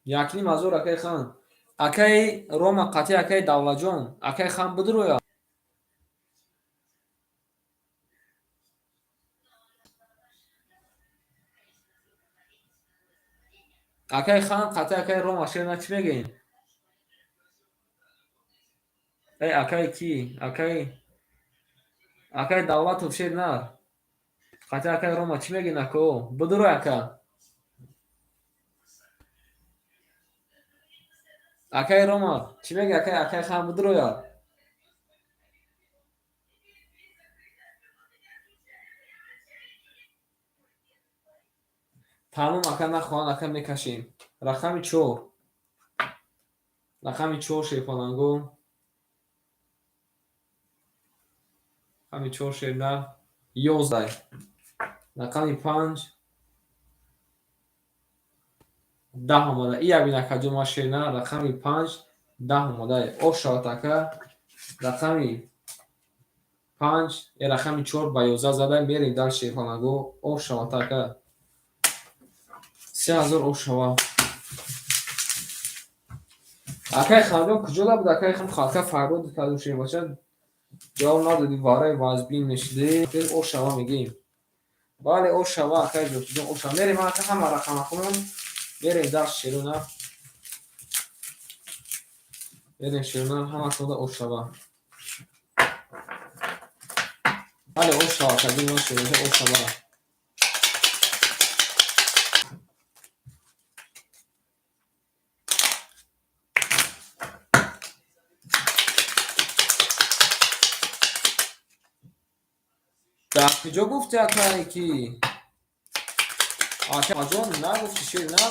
Якним ҳазор акаи хан. Акаи Рома қатъи акаи Давлатҷон, акаи хан бидуроя. Акаи хан қатъи акаи Рома шер на, чӣ мегӯем? Э, акаи кӣ? Акаи Давлатов шер на. Қатъи акаи Рома чӣ мегӯен, ако? Бидурой, ака. Акаи Рома чӣ мегӯ, акаи хан бидурояд? Тамом, ака, нахоҳанд, ака, мекашем. Рақами чор. Рақами чор, шерпаланго. Рақами чор, шерна, 11. Рақами панҷ 10 омада. Ия бин, акаҷон, ма шерна, рақами панҷ 10 омада. Оф шавад, ака. Рақами панҷ, э, рақами чор ба 11 зада, мерем дальше, шерпаланго. Оф шавад, ака. 3000 оф шавад. Акаи Ханҷон куҷода буд? Акаи хан халка фарёд карду, шербача, ҷавоб надодӣ, вараи вазбин мешудӣ. Оф шава мегӯем. Бале, оф шава, акаи Зокиҷон, оф шава. Мерем, ака, ҳама рақамакунон мерем дальше, шерона. Мерем, шерона, ҳаматонда оф шава. Бале, оф шава, акаҷон, ман шерона, оф шава. Дар куҷо гуфти, акае ки? Акаҷон, нагуфти, шер на.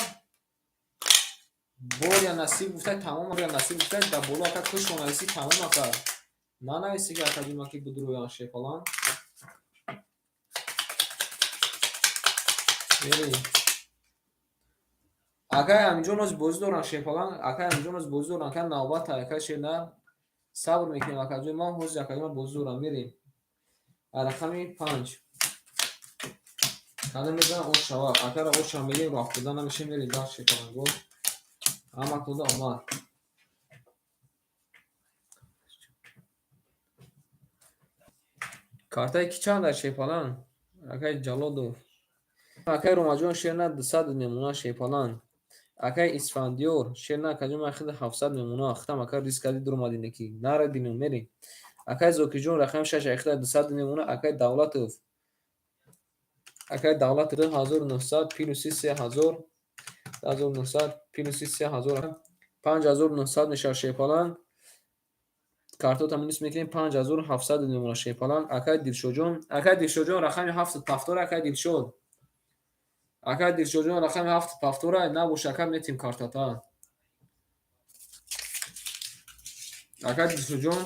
Боря насиб гуфтай, тамом, боря насиб гуфтай, дар боло, ака, кушо нависӣ, тамом, ака. Нанависӣ ки, акаҷон, ки бидурӯян, шерпалан. Мерем. Акаи Аминҷон оз бозӣ доранд, шерпалан, акаи Аминҷон оз бозӣ доранд, ака, навбат, ака, шер на. Сабр мекунем, акаҷон, ман ҳозир, акаҷон, бозӣ дорам, мерем. Рақами панҷ. Кадом мезанам, оф шава. Акара оф шава мегӯем, роҳ афтода намешем, мерем дальше, шерпаланго. Ҳаматонда омад. Картаи ки чанд аст, шерпалан? Акаи Ҷалодов. Акаи Ромаҷон, шерна, 200 мемона, шерпалан. Акаи Исфандиёр, шерна, акаҷон, ман хида 700 мемона. Хитам, ака, риск кардӣ, дуромадӣ неки. Нарадинем, мерем. Акаи Зокирҷон, рақами шаш, айхида 200 мемона. Акаи Давлатов. Акаи Давлатов 2900 плюси 3000, 2900 плюси 3000, 5900 мешавад, шерпалан. Картота минус мекунем, 5700 мемона, шерпалан. Акаи Дилшодҷон, акаи Дилшодҷон, рақами ҳафту повтора, акаи Дилшод. Акаи Дилшодҷон, рақами ҳафту повтора, набоша, ака, метим картата. Акаи Дилшодҷон,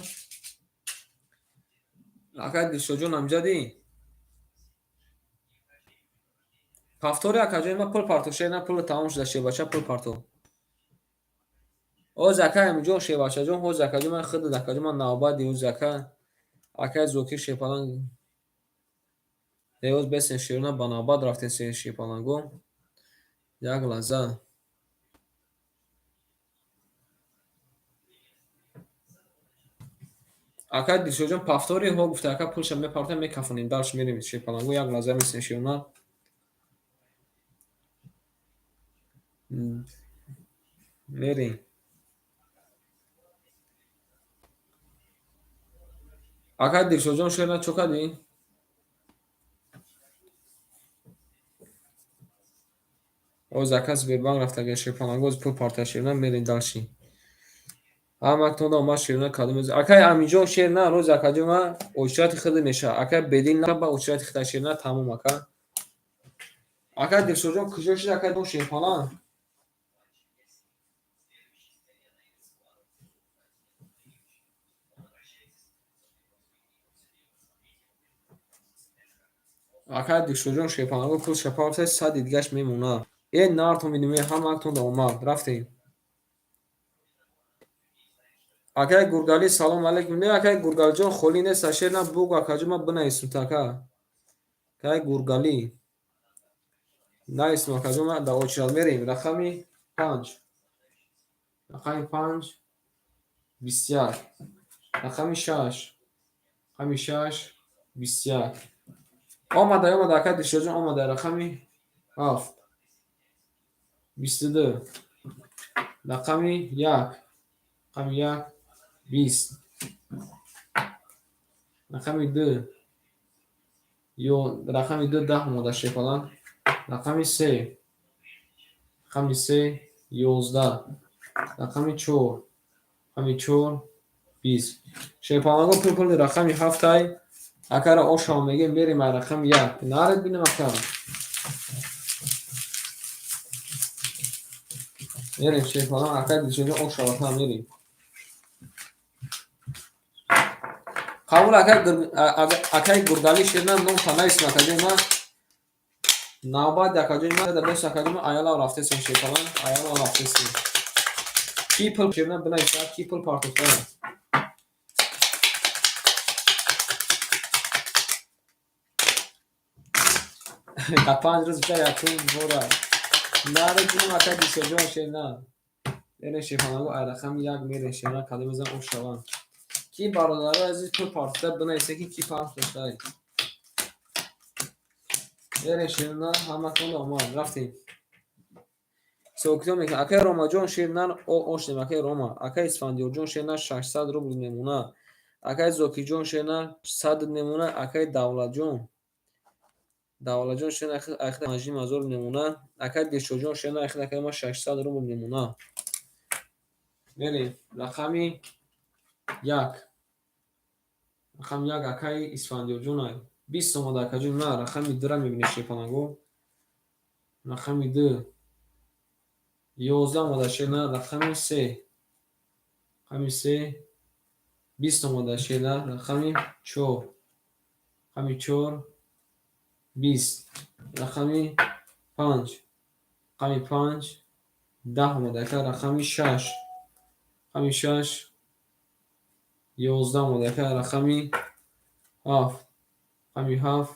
акаи Дилшодҷон, амҷадӣ? Повтори, акаҷон, ма пул парто, шер на, пул тамом шуда, шербача, пул парто. Ҳоз, акаи Амиҷон, шербачаҷон, ҳоз, акаҷон, ман худат, акаҷон, ман навбат ҳоз, ака, акаи Зокир, шерпаланг. Ҳоз бесен, шерона, ба навбат рафтем, шерпаланго. Як лаҳза. Акаи Дилшодҷон, повтори ҳо гуфта, ака, пулша мепартоем, мекафонем, дальше мерем, шерпаланго, як лаҳза месем, шерона. Мерем. Акаи Дилшодҷон, шерна, чо кардӣ? Ҳоз, ака, Сбербанк рафтага, шерпаланго, ҳоз пул партоя, шерна, мерем дальше. Ҳаматонда омад, шерна, кадом акаи Аминҷон, шер на, роз, акаҷон, ма очрати худ мешавад. Акаи Бедил на, ба очрати худ, шерна, тамом, ака. Акаи Дилшодҷон куҷо шуд, акаи шерпаланг? Акаи Дилшодҷон, шерпаланго, пулша партояд, сади дигаш мемонад. Э, нартон бидем, ҳаматонда омад, рафтем. Акаи Гургалӣ, салом алейкум. Не, акаи Гургалиҷон, холӣ нест, шер на, бугӯ, акаҷон, ман бинависам та, ака. Акаи Гургалӣ. Нависам, акаҷон, ман дар очрат мерем. Рақами панҷ. Рақами панҷ 21. Рақами шаш. Рақами шаш 21. Омада, омада, ака Дилшодҷон, омада, рақами ҳафт. 22, рақами 1, рақами 1, 20, рақами 2, ё рақами 2, 10 омода шепаланг, рақами 3, рақами 3, 11, рақами 4, рақами 4, 20. Шепаланго пул пули рақами 7-ай. Акара ошам мегем, мерем ай рақами 1. Наред бинем ака. Мерем шепаланг, акай дишоҷон ошава та мерем. Қабул акай Гурдали шерна ном танависм акаҷои ман. Навбат акаҷои ман да бес акаҷои ман аялав рафтесем шепаланг, аялав рафтесем. Ки пул шерна бинависа, ки пул партофтаям. Дар 5 рӯз битар якум бора. Наре бинем акай дишоҷон шерна. Мерем шепаланго ай рақами 1 мерем шерна кадом мезан ош шаванд. Ки бародарои азиз пул партофта бинависе ки ки партофтай. Мерем шерна ҳаматон омад рафтем. Сокитон мекунад. Акай Ромаҷон шерна ош дем акай Рома. Акай Исфандиёрҷон шерна 600 рубл мемона. Акай Зокирҷон шерна 100 мемона. Акай Давлатҷон Давлатҷон шерна айхи 5000 мемона. Акай Дилшодҷон шерна айхи акай ма 600 рубл мемона. Мерем рақами 1. Рақами 1 акай Исфандиёрҷон ай. 20 омада акаҷон на рақами 2-ра мебинед шепаланго. Рақами 2 11 омада шерна рақами 3. Рақами 3 20 омада шерна рақами 4. Рақами 4 20, рақами 5, рақами 5 10 омада ака рақами 6, рақами 6 11 омада ака рақами 7, рақами 7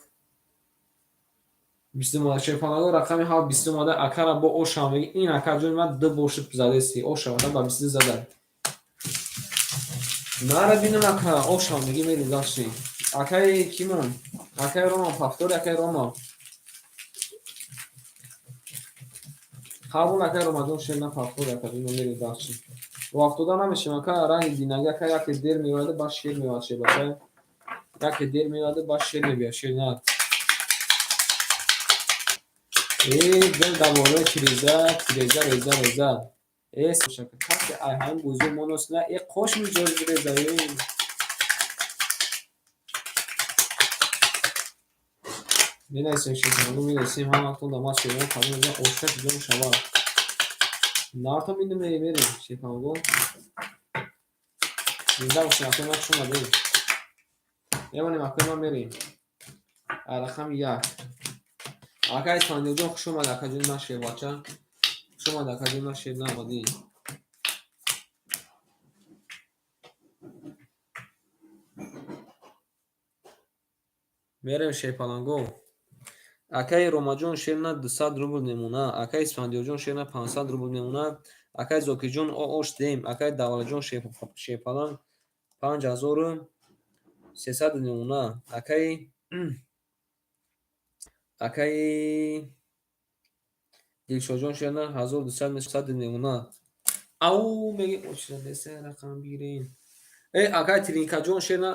22 омада шепаланго рақами 7 22 омада акара бо ошам меги ин ака ҷони ман ду бор шуд задаси ошам ба 22 зада. Нара бинам ака ошам меги мерем дальше. Акай кимон? Акай Рома повтори акай Рома. Қабул акай Ромаҷон шерна повтори ака бинам мерем дальше. Роҳафтода намешем ака ранги динаги ака яке дер меояд ба шер меояд шебака. Яке дер меояд ба шер мебиёяд шерна. Э дил дар болои тиреза, тиреза реза реза. Э шака касе ай ҳамин бузу монос на э қош миҷоз реза э. Менависем шепаланго менависем ҳаматон дар ман шерон қабул мекунам ошак ҷон шавад. Нарто минем мерем шепаланго. Зинда бошем акои ман хуш омадед. Мемонем акои ман мерем. Ай рақами 1. Акай Исфандиёрҷон хуш омад акаҷони ман шербача. Хуш омад акаҷони ман шер наомадӣ. Мерем шерпаланго. Акай Ромаҷон шерна 200 рубл мемона. Акай Исфандиёрҷон шерна 500 рубл мемона. Акай Зокирҷон ош дем. Акай Давлатҷон шерпаланг 5300 мемона. Акай Дилшодҷон шерна 1200 мемона. Ау меги очира деса рақам бигирем. Э акай Тиринкаҷон шерна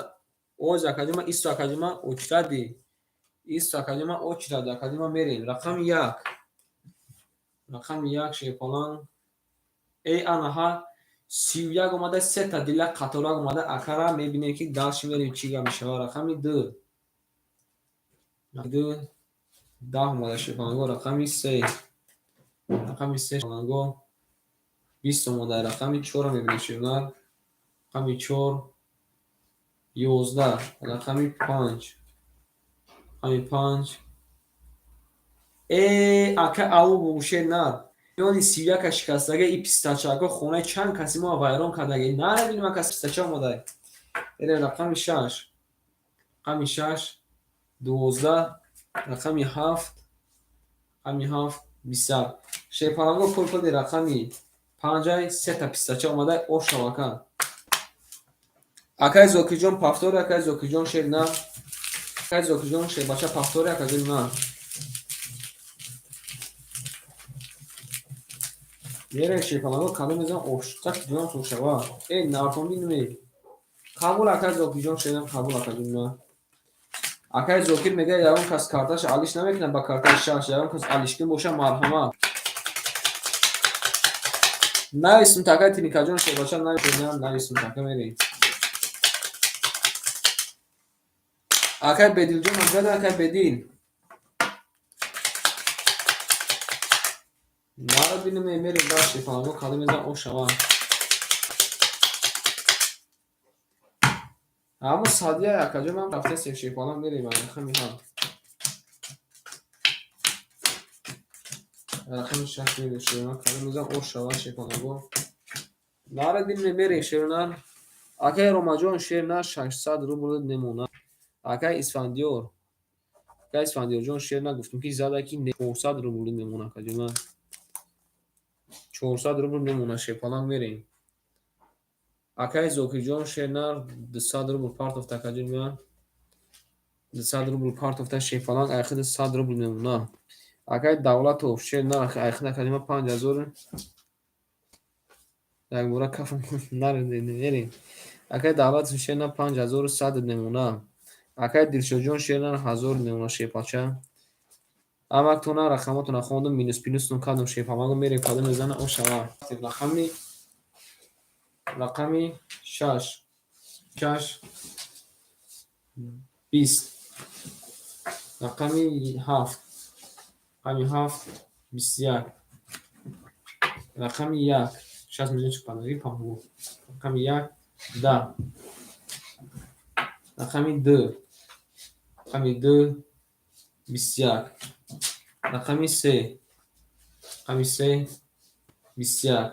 оз акаҷома исто акаҷома очиради. Исто акаҷома очиради акаҷома мерем. Рақами 1. Рақами 1 шерпаланг. Э анаҳа 31 омада сета дила қаторак омада акара мебинем ки дальше мерем чӣ гап мешавад. Рақами 2. 2 10 омада шерпаланго рақами 3. Рақами 3 шерпаланго 20 омада рақами 4 мебинем шернар. Рақами 4 11, рақами 5. Рақами 5. Э ака ау шернар. Миёни 31 шикастага и пистачако хонаи чанд каси мо вайрон кардаги. Нарабинем ака пистача омада. Мерем рақами 6. Рақами 6 12, рақами 7, рақами 7 21. Шерпаланго пул пули рақами 5 сета пистача омада ошав ака. Акай Зокирҷон повтори, акай Зокирҷон шер на. Акай Зокирҷон шербача повтори, акаҷон на. Мерем шерпаланго кадом мезанам оштак ҷонтон шава. Э, нафаҳмидӣ ме? Қабул акай Зокирҷон шерам қабул акаҷон ма. Акай Зокир мегӯяд ягон кас карташа алиш намекунад ба картаи шаш, ягон кас алишкун боша марҳамат. Нависм такай Тиникаҷон шербача нависм нависм така мерем. Акай Бедилҷон мегӯяд акай Бедил. Наро бинем мерем дар шерпаланго кадом мезанам ош шава. Ҳамун садия акаҷон ман рафтесем шерпаланг мерем рақами ҳафт. Рақами шаш мерем шернар кадом мезанам ош шава шерпаланго. Наро бинем мерем шернар. Акай Ромаҷон шернар 600 рубл немонад. Акай Исфандиёр. Акай Исфандиёрҷон шернар гуфтем ки зада ки 400 рубл мемонад акаҷон ман. 400 рубл мемонад шерпаланг мерем. Акай Зокирҷон шернар 200 рубл партофта акаҷон ман. 200 рубл партофта шерпаланг айхиди 100 рубл мемонад. Акай Давлатов шернар айхиди акаҷон ман 5000 якбора кафам мерем. Акай Давлатов шернар 5100 мемонад. Акай Дилшодҷон шернар 1000 мемонад шерпача. Амактона рақамотона хондум минус плюстон кардум шерпаланго мерем кадом мезана о шава. Рақами шаш шаш бист рақами ҳафт рақами ҳафт бисту як рақами як шаст миллион чӣ падари паҳлу рақами як даҳ рақами ду бисту як рақами се бисту як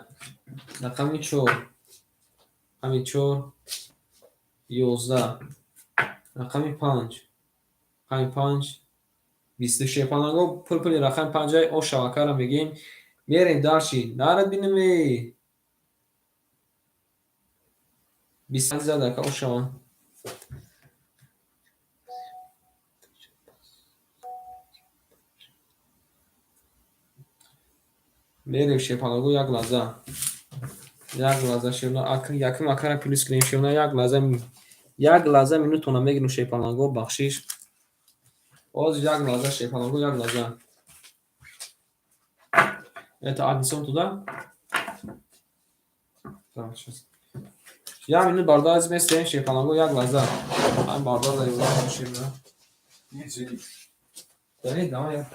рақами чор 11 рақами панҷ бисту шерпаланго пулпули рақами панҷай о шавакара мегӯем мерем дарши нарад бинем э бист зад ака о шава. Мерем шерпаланго як лаҳза. Як лаҳза шерна якум акара плюс кунем шерна як лаҳза минутона мегирем шерпаланго бахшиш. Ҳозир як лаҳза шерпаланго як лаҳза. Это отнесем туда. Так, сейчас. Як минут бародар азиз местем шерпаланго як лаҳза. Ҳам бародар дар ёрдам шерна. Нет, извини. Да нет, давай я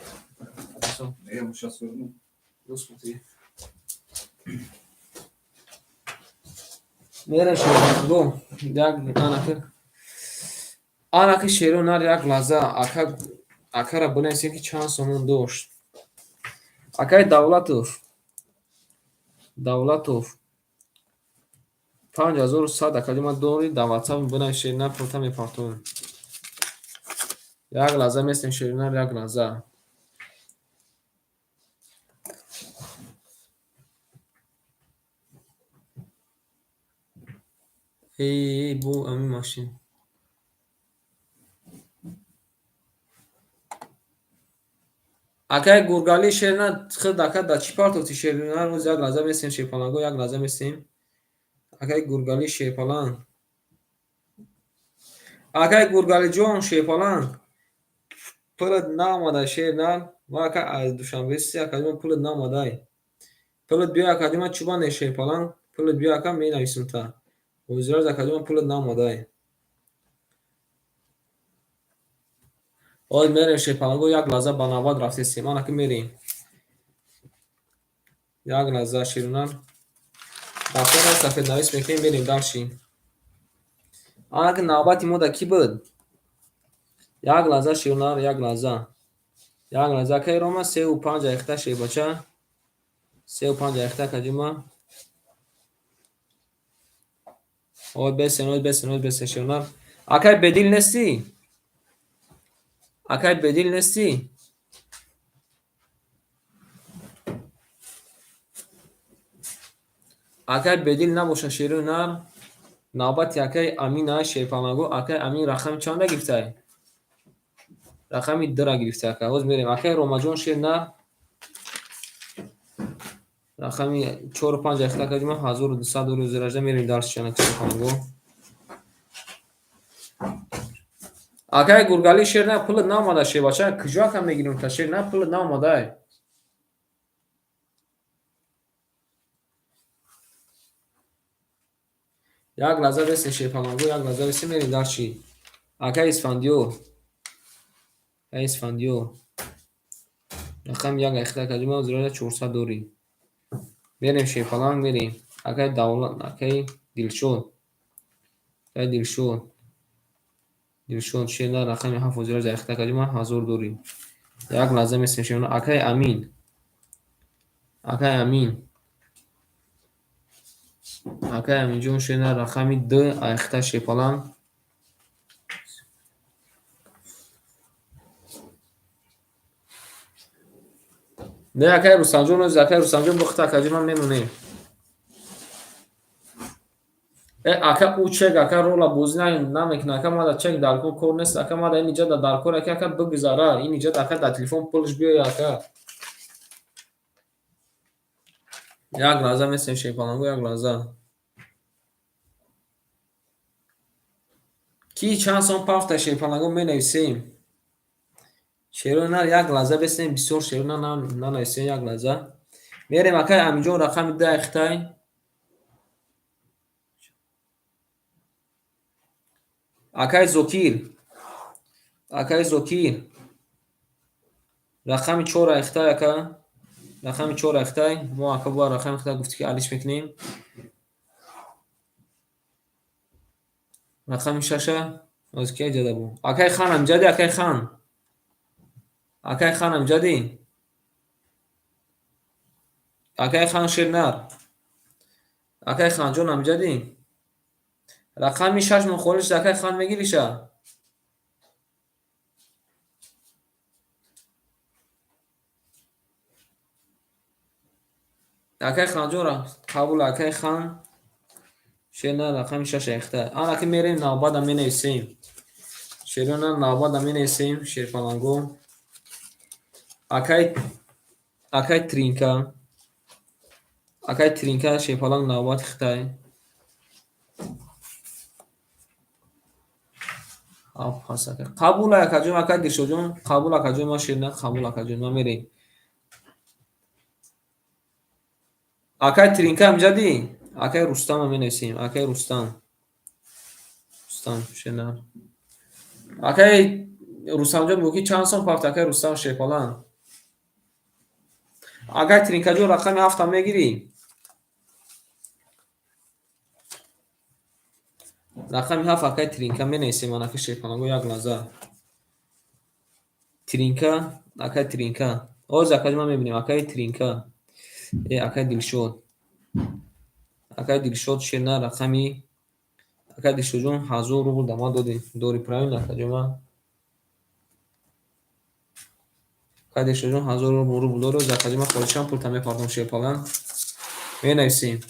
отнесу. Я ему сейчас верну. Ну смотри. Мерем шерпаланго як анаки шеро нар як лаҳза ака акара бинависем ки чанд сомон дошт. Акай Давлатов 5100 акаҷон ман дори дар ватсап бинавис шернар пурта мепартовем. Як лаҳза местем шернар як лаҳза. Эй бу ами машин. Акай Гургали шерна худ ака дар чӣ партофти шернар рӯз як лаҳза местем шерпаланго як лаҳза местем. Акай Гургали шерпаланг. Акай Гургалиҷон шерпаланг. Пулат наомада шернар. Ма ака аз Душанбе си акаҷон пулат наомадай. Пулат биё акаҷон ман чӯба не шерпаланг. Пулат биё ака менависам та. Ҳозираз акаҷон пулат наомадай. Ҳозир мерем шерпаланго як лаҳза ба навбат рафтесем. Анаки мерем. Як лаҳза шернар. Дафтарро сафеднавис мекунем мерем дарши. Анаки навбати мо дар кӣ буд? Як лаҳза шернар, як лаҳза. Як лаҳза акай Рома сеу панҷ айхта шербача. Сеу панҷ айхта акаҷума. Ой бесен, ой бесен, ой бесен шернар. Акай Бедил нестӣ? Акай Бедил нестӣ? Акай Бедил набоша шерои нар. Навбати акай Амин ай шерпаланго. Акай Амин рақами чанда гирифтай? Рақами дура гирифтай ака. Ҳозир мерем. Акай Ромаҷон шер нар. Рақами чору панҷ айхта акаҷон ман 1200 дори ҳозиражда мерем дарсчи анаки шерпаланго. Акай Гургали шер на пулат наомада шербача, куҷо ака мегирем та шер на пулат наомадай. Як лаҳза бесен шерпаланго, як лаҳза бесен мерем дарсчи. Акай Исфандиёр. Акай Исфандиёр. Рақами як айхта акаҷон ман ҳозиражда 400 дори. Мерем шерпаланг мерем. Акай Давлат, акай Дилшод. Акай Дилшод. Дилшод шер на рақами ҳафт ҳозиражда айхта акаҷон ман 1000 дори. Як лаҳза месем шер на акай Амин. Акай Амин. Акай Аминҷон шер на рақами д айхта шерпаланг. Не акай Рустамҷон, оз акай Рустамҷон бухта акаҷон ман мемонем. Ака ӯ чек ака рола бозӣ намекунад, ака мада чек дар кор нест, ака мада ин иҷа дар кор ака ака бигузара, ин иҷа ака дар телефон пулш биёя ака. Як лаҳза месем шерпаланго, як лаҳза. Ки чанд сом пафта шерпаланго менависем? Шерои нар як лаҳза бесем, бисёр шерои нар нанависем як лаҳза. Мерем акай Аминҷон рақами ду айхтай. Акай Зокир. Акай Зокир. Рақами чор айхтай ака. Рақами чор айхтай. Мо ака бо рақами хитай гуфти ки алиш мекунем. Рақами шаша оз ки ҷада бу? Акай хан амҷади, акай хан. Акай хан амҷади. Акай хан шернар. Акай ханҷон амҷади. Рақами шаш мухолиш акай хан мегириша? Акай ханҷон қабул акай хан шернар рақами шаш айхта. Анаки мерем навбада менависем. Шерона навбада менависем шерпаланго. Акай акай Тринка. Акай Тринка шерпаланг навбат хитай. Қабул акаҷон, акай Дилшодҷон, қабул акаҷон, ман шерна қабул акаҷон, ман мерем. Акай Тринка амҷади? Акай Рустама менависем, акай Рустам. Рустам шерна. Акай Рустамҷон бигӯ ки чанд сом пафт акай Рустам шерпаланг. Акай Тринкаҷон рақами ҳафтам мегирӣ? Рақами ҳафт акай Тринка менависем анаки шерпаланго як лаҳза. Тринка, акай Тринка. Оз акаҷон ман мебинем акай Тринка. Акай Дилшод. Акай Дилшод шерна рақами акай Дилшодҷон 1000 рубл да ман додем. Дори правильно акаҷон ман? Акай Дилшодҷон 1000 рубл дори, оз акаҷон ман холишам пулта мепардом шерпаланг. Менависем.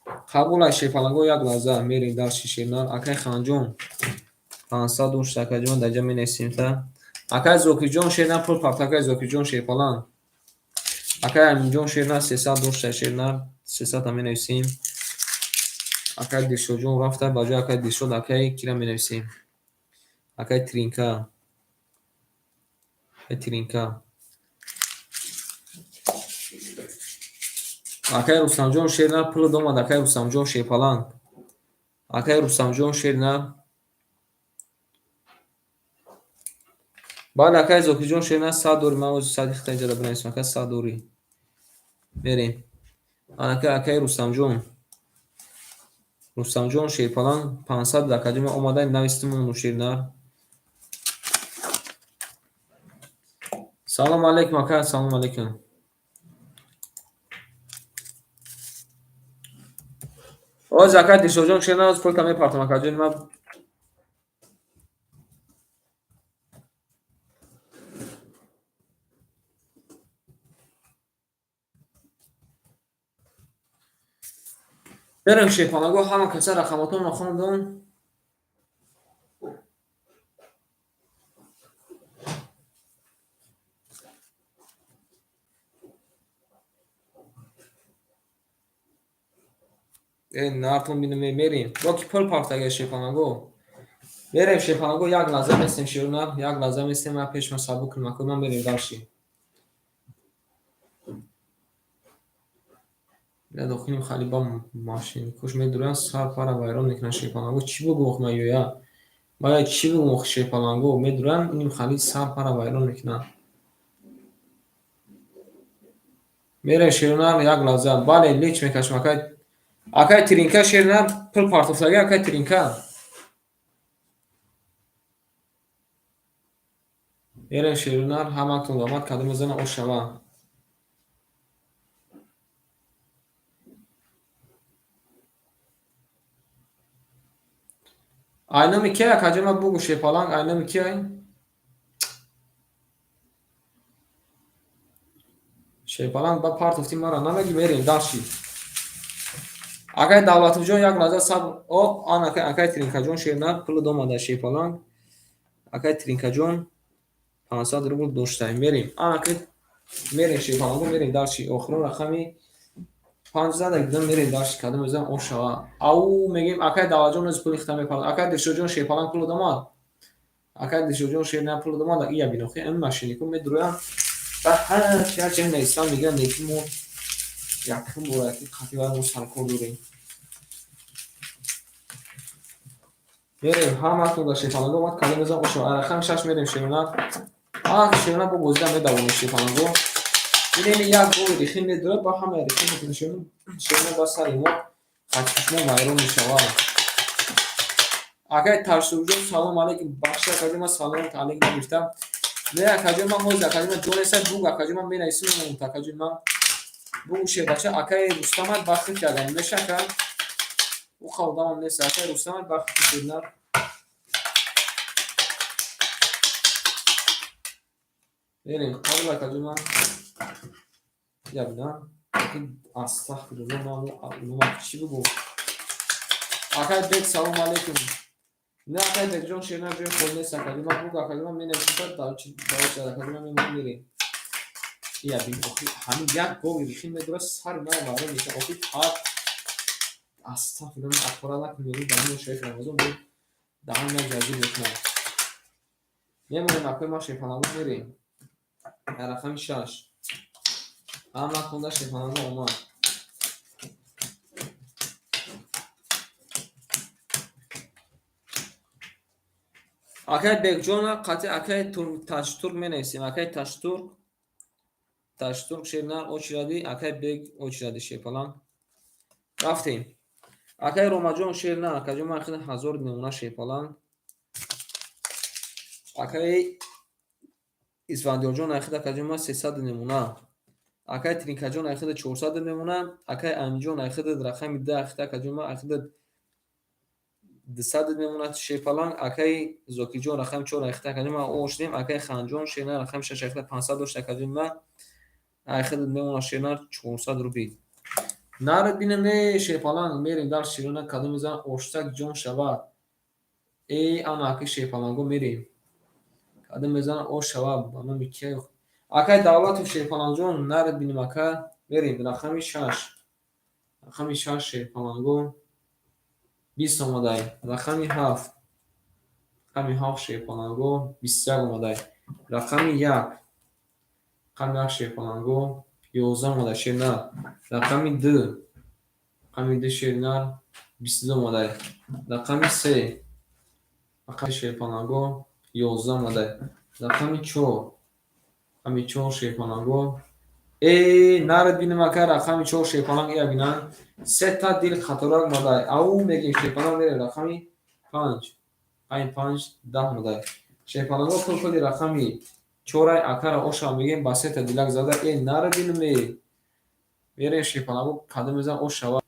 Қабул ай шерпаланго як лаҳза мерем дарси шернар. Акай Ханҷон 500 дошт акаҷон дар ҷа менависем та. Акай Зокирҷон шернар пул пафт акай Зокирҷон шерпаланг. Акай Аминҷон шернар 300 дошт шернар 300 менависем. Акай Дилшодҷон рафта ба ҷои акай Дилшод акай кира менависем. Акай Тринка. Акай Тринка. Акай Рустамҷон шернар пул омад акай Рустамҷон шерпаланг. Акай Рустамҷон шернар. Баъд акай Зокирҷон шернар 100 дори, ман ози сади хита инҷа бинависам ака 100 дори. Мерем. Анака акай Рустамҷон. Рустамҷон шерпаланг 500 акаҷон ман омада навистим ону шернар. Салом алейкум ака, салом алейкум. Оз акай Дилшодҷон шернар оз пулта мепартам акаҷон ман. Берем шерпаланго ҳама каса рақамотонро хондум. Нартон бинем, мерем. Бо ки пул партага шепаланго. Мерем шепаланго, як лаҳза местем шерунар, як лаҳза местем, ман пеш ма сабук кунам, акои ман мерем дальше. Дохилим хали ба машин. Куш медуран сар пара вайрон мекунан шепаланго. Чӣ бугум ох ман ёя? Мая чӣ бугум ох шепаланго? Медуран иним хали сар пара вайрон мекунан. Мерем шерунар, як лаҳза. Бале, леч мекашам акай. Акай Тринка шерунар пул партофтага акай Тринка. Мерем шерунар, ҳаматон омад кадом мезана ошава. Айноми ки акаҷо ма бугу шепаланг, айноми ки ай? Шепаланг ба партофти мара намеги, мерем дальше. Акай Давлатовҷон, як лаҳза сабр. О, ан акай, акай Тринкаҷон шернар пул домада шепаланг. Акай Тринкаҷон 500 рубл доштай. Мерем. Ан акай мерем шепаланго, мерем дальше. Охирон рақами 5 зада гидам, мерем дальше, кадом мезанам ошава. Ау мегем акай Давлатҷон оз пули хита мепардад. Акай Дилшодҷон шепаланг пул домад. Акай Дилшодҷон шернар пул домад. Ия бинохи ин машинико медуроям. Ба ҳар чи ҳар чи нависам мегӯям, неки мо якум бора ки қатъи мо саркор дорем. Мерем ҳаматон дар шепаланго омад кадом мезанам ошава. Рақами 6 мерем шерунар. Ах шерунар бо бозида медавонем шепаланго. Инеми як гови рехин медурад, ба ҳама рехин мекунад шерунар. Шерунар ба сари мо хатишмо вайрон мешавад. Акай Тарсурҷон, салом алейкум. Бахши акаҷон, ман салом алейкум нагирифтам. Не акаҷон, ман ҳозир акаҷон ман ҷон неста, буг акаҷон ман менависам акаҷон ман. Бугу шербача акай Рустамат бахти кардам. Меша ака? Уқа одамам нест. Акай Рустамат бахти шерунар. Мерем қабл акаҷон ман. Я бинам. Астағфируллоҳ, ман чӣ бугум? Акай Бек, салом алейкум. Не акай Бекҷон шернар ҷои холӣ нест акаҷон ман, буг акаҷон ман менависам, давчи акаҷон ман мерем. Ия бин охи ҳамин як гови рехин медурад сари ман вайрон мешавад. Охи пар астағфируллоҳ, ақора накун, мегӯ дар моҳи шарифи Рамазон бо даҳан як ҷазир мекунам. Мемонем акои ман шепаланго, мерем. Дар рақами 6. Ҳама хонда шепаланго омад. Акай Бекҷона қатъи акай Таштурк менависем. Акай Таштурк, Таштурк шернар очереди, акай Бек очереди шепаланг. Рафтем. Акай Ромаҷон шернар, акаҷон ман хеле 1000 мемона шепаланг. Акай Исфандиёрҷон айхид акаҷон ман 300 мемона. Акай Тринкаҷон айхида 400 мемона. Акай Амиҷон айхида рақами 2 айхида акаҷон ман айхида 200 мемона шепаланг. Акай Зокирҷон рақами 4 айхида акаҷон ман ошдем. Акай Ханҷон шернар рақами 6 айхида 500 дошт акаҷон ман айхида мемона шернар 400 рубл. Нарад бинем э шепаланг, мерем дар широна кадом мезанам оштак ҷон шавад. Э ана аки шепаланго мерем. Кадом мезанам ош шавад ба номи кия? Акай Давлатов шерпалангҷон, нарад бинем ака, мерем рақами 6. Рақами 6 шерпаланго 20 омадай. Рақами 7. Рақами 7 шерпаланго 21 омадай. Рақами 1. Рақами 1 шерпаланго 11 омадай шернар. Рақами 2. Рақами 2 шернар 22 омадай. Рақами 3. Рақами шерпаланго 11 омадай. Рақами 4. Рақами 4 шерпаланго. Э, нарад бинем ака, рақами 4 шерпаланг ия бинан. Сета дил қаторак омадай. Ау мегем шерпаланг, мерем рақами 5. Рақами 5 10 омадай. Шерпаланго пул пули рақами 4 акара оша мегем ба сета дилак зада. Э, нарад бинем э. Мерем шерпаланго кадом мезанам ош шава.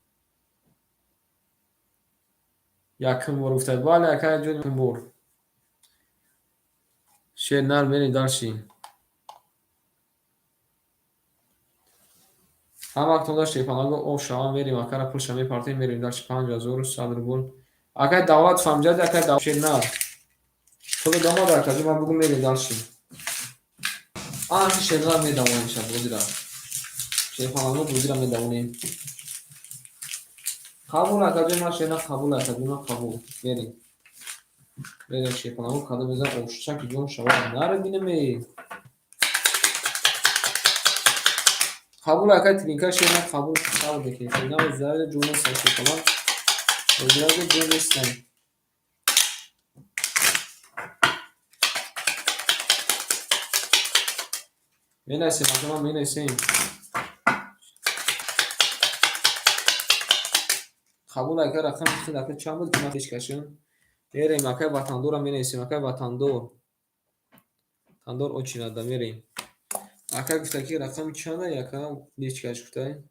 Якум бор гуфта. Бале ака ҷон, якум бор. Шернар мерем дальше. Ҳаматонда шерпаланго оф шава, мерем акара пулша мепартем, мерем дальше 5100 рубл. Акай Давлат фамҷади, акай Давлат шернар. Пули домад акаҷон ман бугу, мерем дальше. Ана ки шернар медавонем ша бозира. Шерпаланго бозира медавонем. Қабул, акаҷон, ман шена қабул, акаҷон, ман қабул. Мерем. Мерем, шепаланго кадом мезан, ошчаки ҷон шава. Наре бинаме. Қабул, акай тринка, шена қабул, сабр мекунем. Шена заря ҷон нест, шепаланг. Заря ҷон нестан. Менависем, акама менависем. Қабул, ака, рақами худ ака чанд буд, ки ман пешкашам? Мерем, акай Ватандорам менависем, акай Ватандор. Ватандор очень надо, мерем. Ака гуфта ки рақами чанда, ака личкаш гуфта.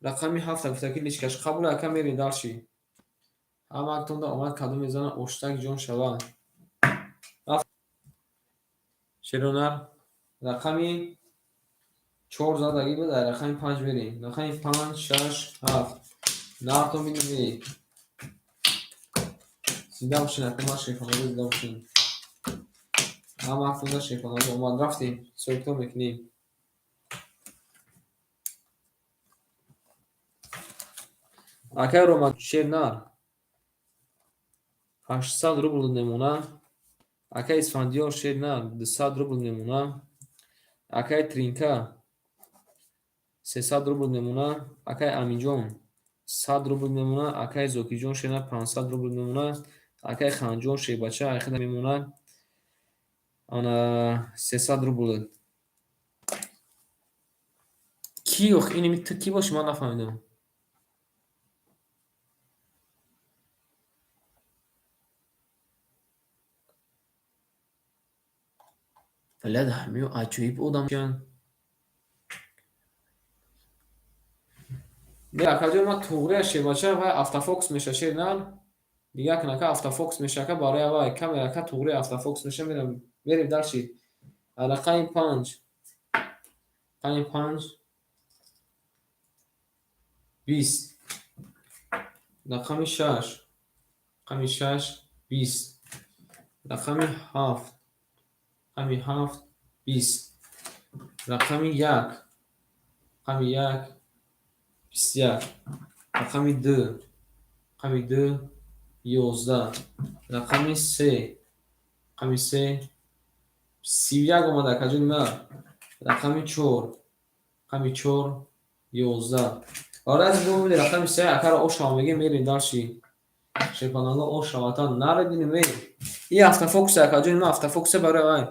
Рақами 7 гуфта ки личкаш. Қабул, ака, мерем дальше. Ҳама актонда омад, кадом мезана, оштак ҷон шава. Шеронар рақами 4 задаги буд, дар рақами 5 мерем. Рақами 5, 6, 7. Нартон бинем. Зинда бошин, ака, ман шефонаго зинда бошин. Ҳама актонда шефонаго омад, рафтем, ҳисоб-китоб мекунем. Акай Рома шернар 800 рубл мемона. Акай Исфандиёр шернар 200 рубл мемона. Акай Тринка 300 рубл мемона. Акай Аминҷон 100 рубл мемона. Акай Зокиҷон шернар 500 рубл мемона. Акай Ханҷон шербача айхида мемона. Ана 300 рубл. Ки ох, ин ту ки боши, ман нафаҳмидам. Блядь, ҳамиё аҷоиб одам киян. Не, акаҷон, ман туғрия шербача вай автофокус меша, шер нар. Нигоҳ кун, ака, автофокус меша, ака, барои вай камера, ака, туғрия автофокус меша, мерам, мерем дальше. Рақами 5. Рақами 5 20. Рақами 6. Рақами 6 20. Рақами 7. Рақами 7 20. Рақами 1. Рақами 1 21. Рақами 2. Рақами 2 11. Рақами 3. Рақами 3 31 омад, акаҷон, ман. Рақами 4. Рақами 4 11. Барои бо рақами 3 акаро ошава мегем, мерем дальше. Шепанало ошавата нарединем, эй. И автофокус, акаҷон, ман автофокус барои вай.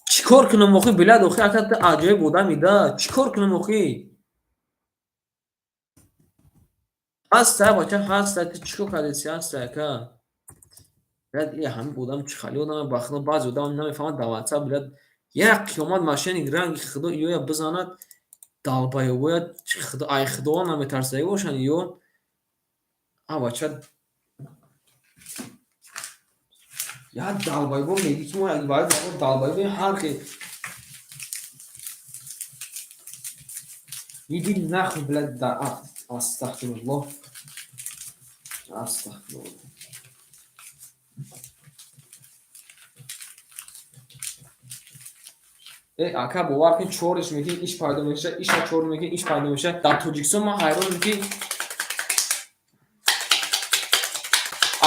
Чӣ кор кунам охи, блядь, охи, ака, ту аҷоиб одами да. Чӣ кор кунам охи? Ҳаста, бача, ҳаста, ту чӣ кор кардеси, ҳаста, ака. Блядь, и ҳамин одам чӣ хали одам, ба худо баъзе одам намефаҳмад дар WhatsApp, блядь, як қиёмат мошенник ранги худо иёя бизанад, долбоёбоя, худо, ай худоа наметарсидаги бошанд ё. А бача, як долбоёбо мегӣ ки мо як долбоёбем, ҳар хел. Иди нахуй, блядь, да, астағфируллоҳ. Астағфируллоҳ. Э, ака, бовар кун, чориш мекунӣ, иш пайдо мешавад, иша чор мекунӣ, иш пайдо мешавад. Дар Тоҷикистон ман ҳайронам ки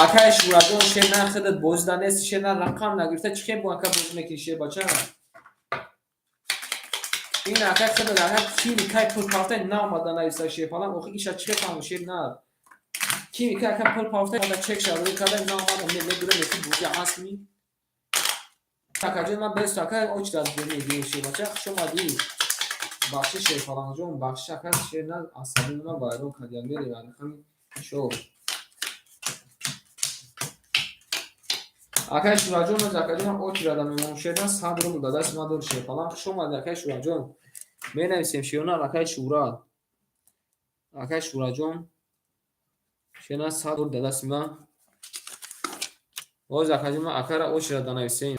акай Шӯраҷон, шер на, худат бозида нести, шер на, рақам нагирифта, чӣ хел бо ака бозӣ мекунӣ, шербача? Ин ака худат, ака, кими кай пул пафта наомада нависта, шерпалан, охи иша чӣ хел фаҳму, шер на. Кими кай ака пул пафта, чек шарӯӣ карда наомада, медура меки бозӣ ҳастми? Акаҷон, ман бес ака очрат мегирем, шербача, хуш омадӣ. Бахшиш, шерпаланҷон, бахшиш, ака, шер на, асаби ман вайрон кардия, мерем рақами 4. Акай Шӯраҷон, оз акаҷон очрада мемонам, шер на, 100 рубл дар дасти ман дори, шерпалан, хуш омадӣ, акай Шӯраҷон. Менависем шерона, акай Шӯра. Акай Шӯраҷон, шер на, 100 рубл дар дасти ман. Оз акаҷон, ман акара очрада нависем.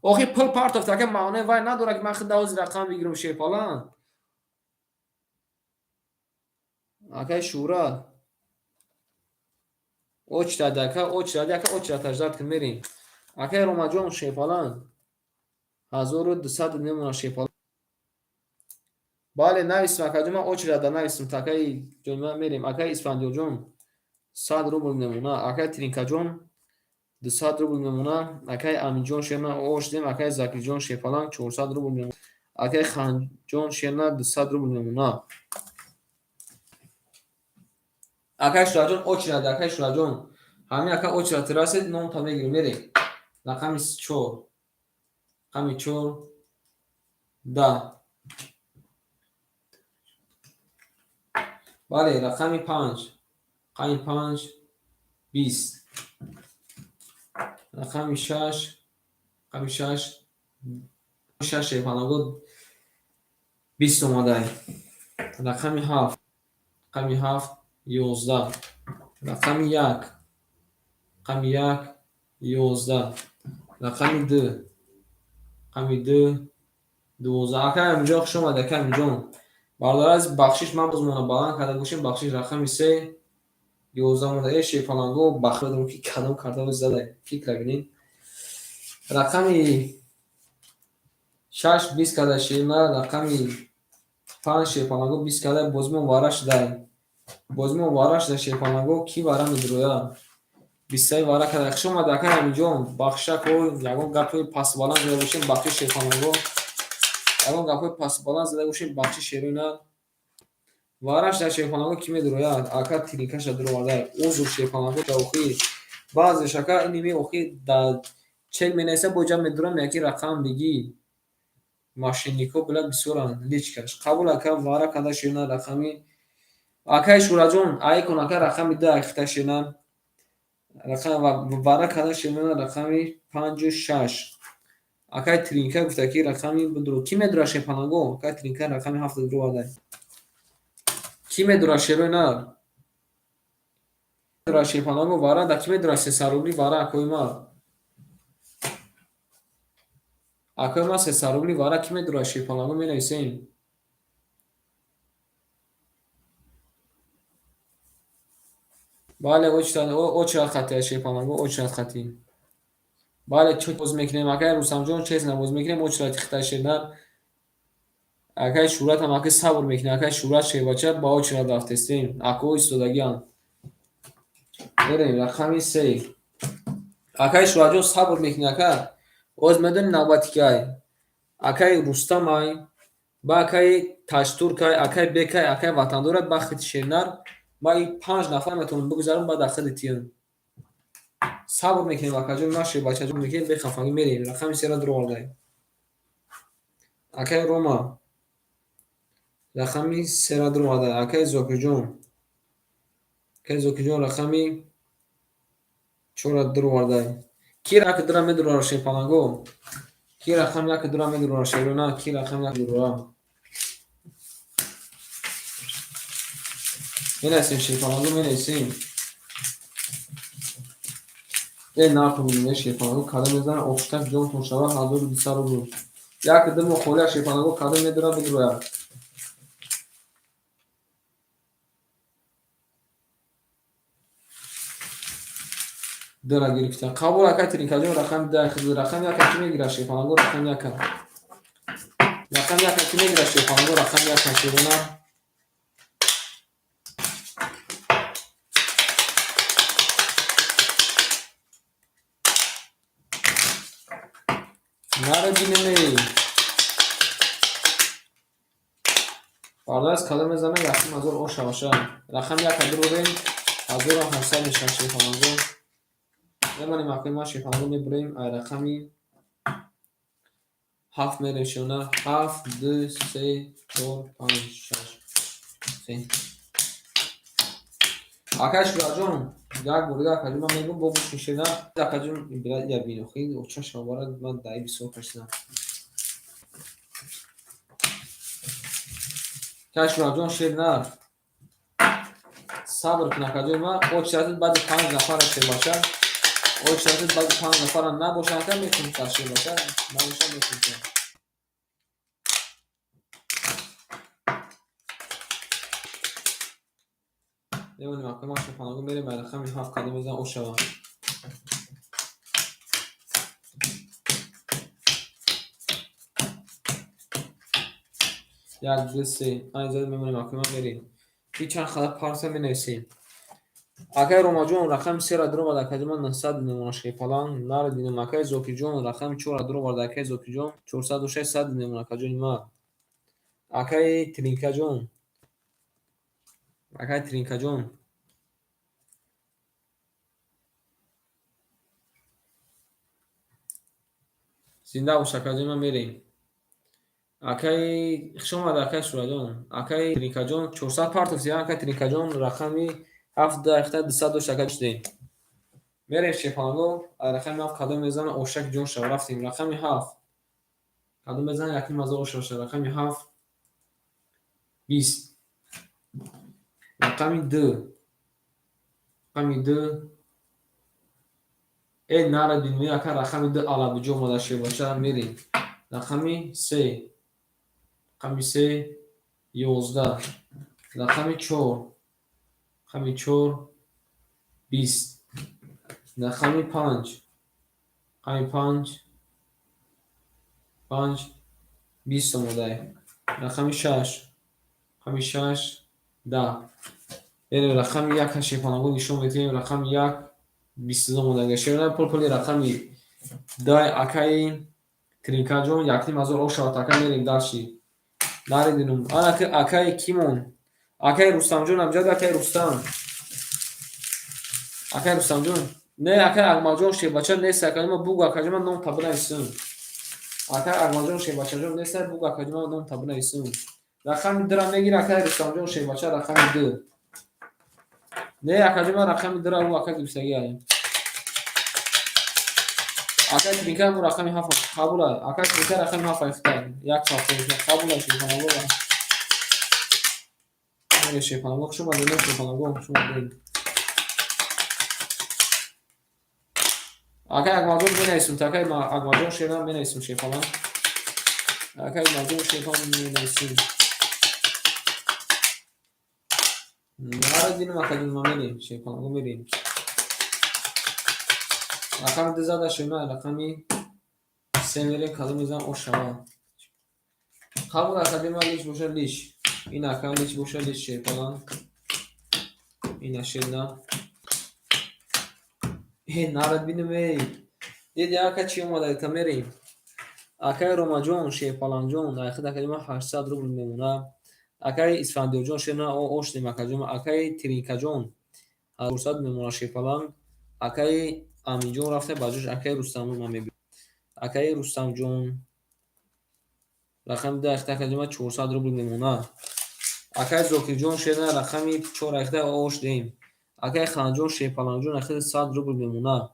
Охи пул партофт, ака, маънои вай надорад ки ман худа ози рақам бигирам, шерпалан. Акай Шӯра. Очрада, ака, очрада, ака, очрада ждать кун, мерем. Акай Ромаҷон, шерпалан. 1200 мемонад, шерпалан. Бале, нависм, акаҷон, ман очередь нависм, такаи ҷони ман мерем. Акаи Исфандиёрҷон, 100 рубл мемона. Акаи Тринкаҷон, 200 рубл мемона. Акаи Аминҷон Шерна, ошдем. Акаи Закирҷон Шерпаланг, 400 рубл мемона. Акаи Ханҷон Шерна, 200 рубл мемона. Акаи Шураҷон, очередь, акаи Шураҷон. Ҳамин ака очередь расид, номта мегирем, мерем. Рақами 4. Рақами 4. 10. Бале, рақами 5. Рақами 5. 20. Рақами 6. Рақами 6. 6 шерпаланго 20 омадай. Рақами 7. Рақами 7. 11. Рақами 1. Рақами 1. 11. Рақами 2. Рақами 2. 12. Акай Аминҷон, хуш омадед, акай Аминҷон. Бародар азиз, бахшиш, ман боз мона баланд карда бошем, бахшиш. Рақами 3. 11 омада. Э, шерпаланго, бахшиш, ки кадом карта зада, фикр бинед. Рақами 6 20 карда шерна, рақами 5 шерпаланго 20 карда, бозимон вара шудай. Бозимон вара шуда, шерпаланго, ки вара медурояд? Бистаи вара карда. Хуш омадед, акай Аминҷон. Бахшак, ягон гапҳои пастбаланд зада бошем, бахшиш, шерпаланго. Ягон гапҳои пастбаланд зада бошем, бахшиш, шеруна. Вара шуда, шерпаланго, ки медурояд? Ака Тринкаша дуровардай. Узр, шерпаланго, охир. Баъзеш ака иними охир дар чек менависа, бо ҷа медурам, яки рақам бигӣ. Мошенникҳо била бисёранд, личкаш. Қабул, ака, вара карда шерна, рақами акаи Шураҷон, ай кун, ака, рақами 2 ахта шерна. Рақам вара карда шерна, рақами 5 6. Акаи Тринка гуфта ки рақами бидуро. Ки медура, шерпаланго? Акаи Тринка рақами 7 дуровардай. Ки медура, шерои нар? Медура, шерпаланго, вара да ки медура 300 рубли вара, акои ман? Акои ман, 300 рубли вара ки медура, шерпаланго, менависем. Бале, очередь хати, шерпаланго, очередь хати. Бале, чӣ боз мекунем, акаи Рустамҷон, честно боз мекунем, очередь хитай шернар. Акаи Шӯҳрат ҳам ака сабр мекунем, акаи Шӯҳрат шербача ба очередь рафтестем. Акаҳо истодагианд. Мерем, рақами 3. Акаи Шӯҳратҷон, сабр мекунӣ, ака? Оз медонӣ навбати кай? Акаи Рустам ай, ба акаи Таҷтурк ай, акаи Бекай, акаи Ватандор ай, ба хити шернар. Ма ин панҷ нафар метавонам бигузарам, баъд дар хиди тиён. Сабр мекунем, акаҷон, ма шербачаҷон мекунем, бехафагӣ мерем. Рақами 3-ра дуровардаем. Акаи Рома рақами 3-ра дуровардаем. Акаи Зокирҷон. Акаи Зокирҷон рақами 4-ра дуровардаем. Ки рақами 2-ра медурара, шерпаланго? Ки рақами 1 2-ра медурара, шерона? Ки рақами 1 дурара? Менависем, шерпаланго, менависем. Э, нархо бинед, шерпаланго, кадом мезанад? Оштак ҷонтон шава, 1200 рубл. Як ду моҳ холия, шерпаланго, кадом медурад, бидурояд. Дора гирифта. Қабул, акай Тринкаҷон, рақами 10. Рақами 1 ки мегирад, шерпаланго, рақами 1? Рақами 1 ки мегирад, шерпаланго, рақами 1, шерона? Наро бинем. Бардаз кадом мезанад, 1000 оша баша. Рақами 1 дурорем, 1800 мешавад, шерпаланго. Мемонем, акои ман, шерпаланго, мебурем, ай рақами 7 мерем, шона. 7, 2, 3, 4, 5, 6. 3. Акай Шураҷон, як бор дига, акаҷон, ман мегӯм, бо гӯш шена. Акаҷон, бира я бин, охи, оча шавара ман даи бисёр кашидам. Акай Шураҷон, шер нар. Сабр кун, акаҷон, ман очередь баъди панҷ нафара, шербача. Очередь баъди панҷ нафара набошад, ака, мекунем, шербача, набошад, мекунем. Мемонем, акаи ман, шерпаланго, мерем, ай рақами 7 кадом мезанад, ошава. Як, ду, се. Ана мемонем, акои ман, мерем. Ки чанд хада партия менависем. Акай Ромаҷон, рақами сера дуровард, акаҷон ман, 900 мемонад, шерпаланг. Нарадинам. Акай Зокирҷон, рақами чора дуровард, акай Зокирҷон, 406 мемонад, акаҷони ман. Акай Тринкаҷон. Акай Тринкаҷон. Зинда бош, акаҷон ман, мерем. Акай, хушомад, акай Шураҷон. Акай Тринкаҷон 400 партофти, акай Тринкаҷон, рақами ҳафт дахта 200 дошт, ака шудем. Мерем, шерпаланго, рақами ҳафт кадом мезанад, ошак ҷон шава, рафтем. Рақами ҳафт. Кадом мезанад, якним ҳазор ош шава. Рақами ҳафт 20. Рақами ду. Рақами ду. Э, нарадин, ака, рақами ду алабиҷо омада, шербача, мерем. Рақами се. Рақами се 11. Рақами чор. Рақами чор 20. Рақами панҷ. Рақами панҷ. Панҷ 20 омодай. Рақами шаш. Рақами шаш 10. Мерем, рақами як шерпаланго нишон медиҳем. Рақами як 22 омодага. Шерна пул пули рақами дай, акаи Тринкаҷон, якним ҳазор ош шавад, ака, мерем дальше. Наридинум. Ана акаи кимон. Акаи Рустамҷон амҷад, акаи Рустам. Акаи Рустамҷон. Не, акаи Акмалҷон шербача нест, акаи ма, бугу, акаҷон ман, ном табинависам. Акаи Акмалҷон шербачаҷон нест, бугу, акаҷон ман, ном табинависам. Рақами дура мегир, акаи Рустамҷон шербача, рақами ду. Не, акаҷон ман, рақами дура ӯ ака гирифтагиай. Акаи Тринка мо рақами ҳафт қабул. Акаи Тринка рақами ҳафт айфта. Як ҳафта қабул шерпаланго. Мере, шерпаланго, хуш омадед, шерпаланго, хуш омадед. Акай Акмалҷон менависум, акай Акмалҷон шерам менависум, шерпаланг. Акай Акмалҷон шерпаланг менависум. Нарадинум, акаҷон ман, мерем, шерпаланго, мерем. Рақами ду зада шума, рақами се мерем, кадом мезанам, ош шава. Қабул, акаҷон ман, лич боша лич. Ин ака лич боша лич, шерпаланг. Ина шерна. Э, нарад бинем, эй. Диди, ака, чӣ омада, та мерем. Акай Ромаҷон, шерпалангҷон, айхид, акаҷон ман, 800 рубл мемонад. Акай Исфандиёрҷон шерна ош дем, акаҷон. Акай Тринкаҷон 400 мемонад, шерпаланг. Акай Аминҷон рафта, ба ҷош акай Рустамҷон ман мебинам. Акай Рустамҷон рақами ду айхта, акаҷон ман, 400 рубл мемонад. Акай Зокирҷон шерна рақами чор айхта ош дем. Акай Ханҷон шерпалангҷон айхта 100 рубл мемонад.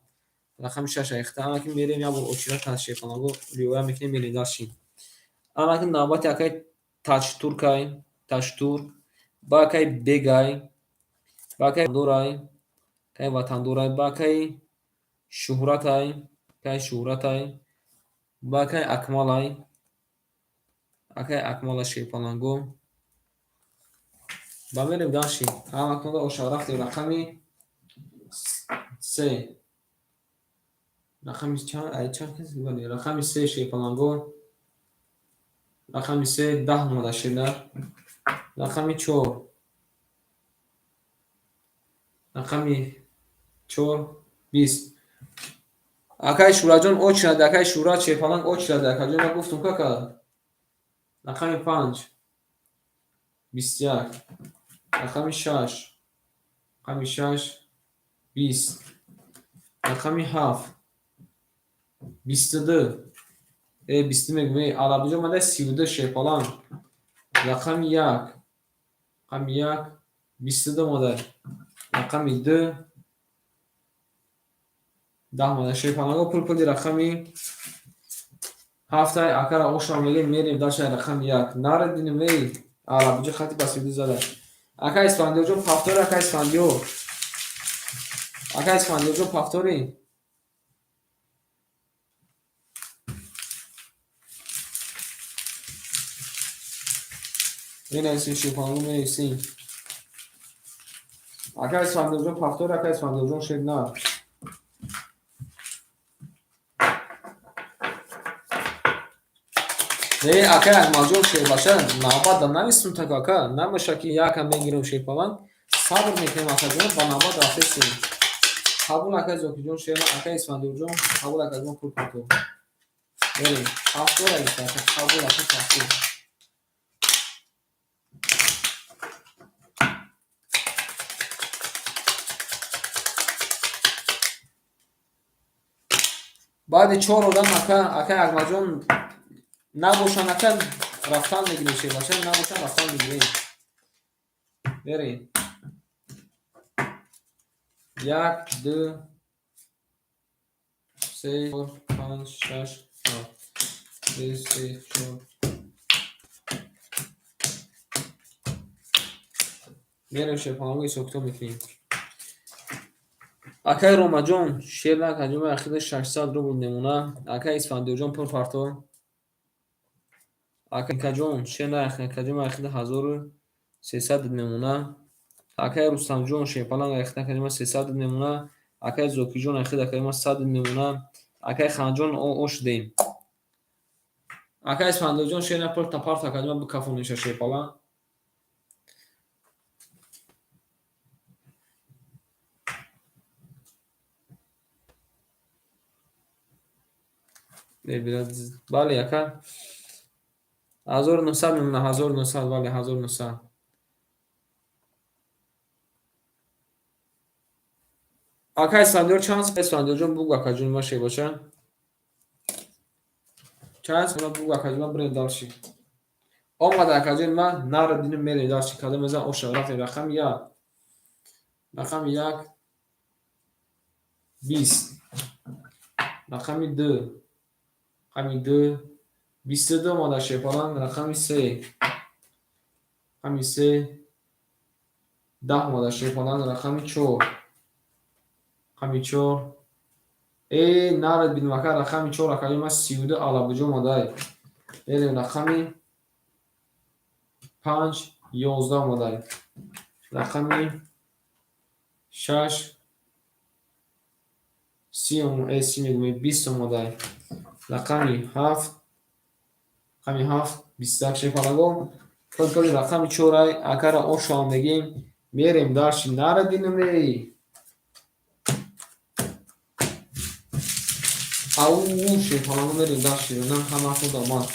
Рақами шаш айхта. Анаки мерем, як бор очират аз шерпаланго риоя мекунем, мерем дальше. Анаки навбати акай Тачтуркай, Тачтурк, ба акай Бегай, ба акай Дорай, акай Ватандорай, ба акай Шуҳратай, акай Шуҳратай, ба акай Акмалай, акай Акмала, шерпаланго. Ба мерем дальше. Ҳамакунда оша рафтем, рақами се. Рақами чанд? Ай чанд кас? Бале, рақами се, шерпаланго. Рақами се 10 омада, шернар. Рақами чор. Рақами чор 20. Акай Шураҷон очрад, акай Шурат шерпаланг очрад, акаҷон ман гуфтум кака. Рақами панҷ 21. Рақами шаш. Рақами шаш 20. Рақами ҳафт 22. Э, бисту мегӯм, э, алабиҷо омада 32, шерпаланг. Рақами як. Рақами як 22 омада. Рақами ду 10 омада. Шерпаланго, пул пули рақами ҳафтай акара ошро мегем, мерем дальше, рақами як. Нарадинем, эй, алабиҷо хати ба 32 зада. Ака Исфандиёрҷон повтори, ака Исфандиёр. Ака Исфандиёрҷон, повтори. Менависем, шерпаланго, менависем. Ака Исфандиёрҷон повтори, ака Исфандиёрҷон шер на. Не, акай Акмалҷон, шербача, навбат да навистум так, ака, намеша ки якам мегирем шерпаланг, сабр мекунем, акаҷон, ба навбат рафтесем. Қабул, акай Зокирҷон, шер, акай Исфандиёрҷон, қабул, акаҷон, пул партов. Мерем. Ҳафтора гирифта, ака, қабул, ака, ҳафтор. Баъди чор одам, ака, акай Акмалҷон набошанд, ака, рафтан мегирем, шербача, набошанд, рафтан мегирем. Мерем. Як, ду, се, чор, панҷ, шаш, ҳафт. Ду, се, чор. Мерем, шерпаланго ҳисобкитоб мекунем. Акай Ромаҷон, шер акаҷон, ахида 600 рубл мемона. Акай Исфандиёрҷон, пул парто. Акаҷон, шер акаҷон, ахида 1300 мемона. Акай Рустамҷон, шерпаланг, ахида акаҷон 300 мемона. Акай Зокирҷон, ахида акаҷон 100 мемона. Акай Ханҷон, ош дем. Акай Исфандиёрҷон, шер пул тапарт, акаҷон, бикафониша шерпаланг. Бале, ака. 1900 мемона, 1900, бале, 1900. Акай Исфандиёр чанд? Исфандиёрҷон, бугу, акаҷон, ма шербача. Чанд? Бугу, акаҷон, бирем дальше. Омада, акаҷон, ма нара динем, мерем дальше. Кадом мезан оша, рафтем рақами як. Рақами як 20. Рақами ду. Рақами ду 22 омада, шерпаланг, рақами се. Рақами се 10 омада, шерпаланг, рақами чор. Рақами чор. Э, нарад бинем, ака, рақами чор, акаҷон, ма 32 алабуҷо омадай. Мерем рақами панҷ 11 омадай. Рақами шаш 30, си мегӯем, 20 омадай. Рақами ҳафт, рақами ҳафт 21, шерпалаго. Пул рақами чорай, акара ошам мегем. Мерем дальше, нара динем эй. Ау, шерпаланго, мерем дальше. На ҳама худ омад.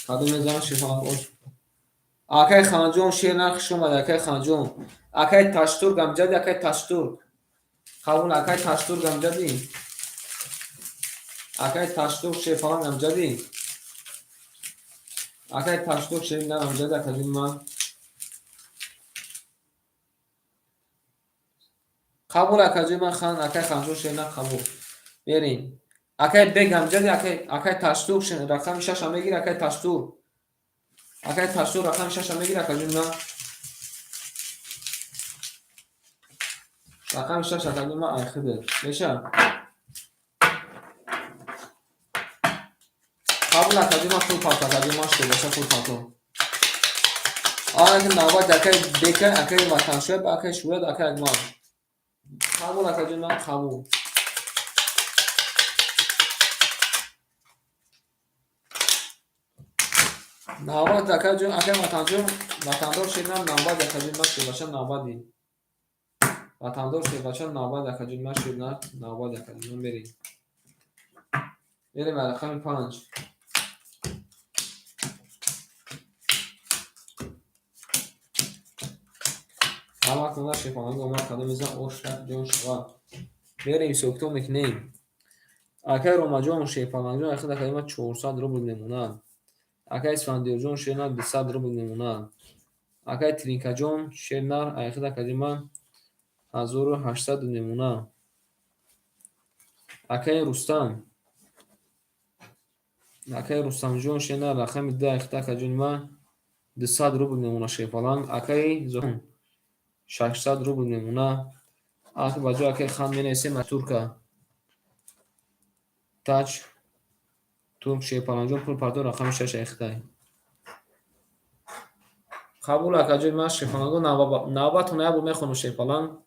Кадом мезанам, шерпаланго, ош. Акай Ханҷон, шер на, хуш омад, акай Ханҷон. Акай Таштург амҷади, акай Таштург. Қабул, акай Таштург амҷади. Акай Таштург, шерпаланг амҷади. Акай Таштург, шер на амҷади, акаҷон ман. Қабул, акаҷон ман, хан, акай Ханҷон, шер на, қабул. Мерем. Акай Бег амҷади, акай, акай Таштург, рақами шаша мегири, акай Таштург. Акай Таштург рақами шаша мегири, акаҷон ман. Рақами шаш, акаҷон ман, айхиде. Меша? Қабул, акаҷон ман, пул парто, акаҷон ман, шербаша, пул парто. Ана ки навбат акай Бека, акай Ватаншояб, акай Шӯрат, акай Акмал. Қабул, акаҷон ман, қабул. Навбат, акаҷон, акай Ватанҷон, ватандор шернам, навбат, акаҷон ман, шербаша, навбади. Ватандор шербаша, навбат, акаҷон ман, шерна, навбат, акаҷон ман, мерем. Мерем рақами панҷ. Ҳама кунда шерпаланг омад, кадом мезан ош як ҷон шавад. Мерем, ҳисобкитоб мекунем. Акай Ромаҷон, шерпалангҷон, ахид акаҷон ман 400 рубл мемонад. Акай Исфандиёрҷон, шернар 200 рубл мемонад. Акай Тринкаҷон, шернар, ахид акаҷон ман 1800 мемонад. Акай Рустам, акай Рустамҷон, шернар рақами ду, ахид акаҷон ман 200 рубл мемонад, шерпаланг. Акай Зоҳон 600 рубл мемонад. Ах, ба ҷои акай Хан менависем Турка. Тач Турк, шерпалангҷон, пул парто, рақами шаш ахидай. Қабул, акаҷон ман, шерпаланго, навбатона як бор мехонам, шерпаланг.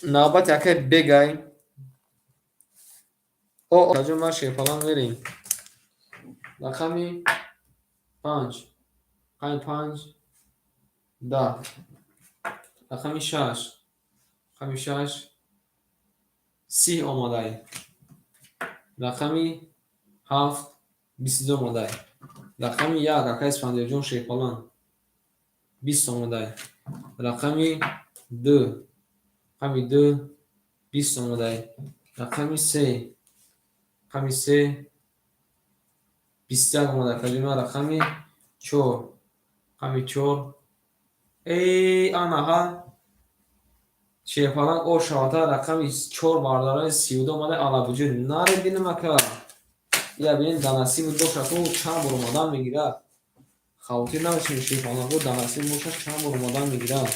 Навбати акай Бегай. О, акаҷон ман, шерпаланг, мерем. Рақами 5. Рақами 5 10. Рақами 6. Рақами 6 30 омадай. Рақами 7 22 омадай. Рақами 1 акай Исфандиёрҷон Шерпаланг 20 омадай. Рақами 2. Рақами 2 20 омадай. Рақами 3. Рақами 3 21 омадай. Акаҷон, рақами 4. Рақами 4. Эй, анаҳа Шерпаланг о шавата рақами 4 бародарони 32 омадай. Алабуҷӣ наре бинам ака. Я бинем, дар насиб боша ку чанд бор омадан мегирад. Хавотир набошем, Шерпаланго, дар насиб боша, чанд бор омадан мегирад.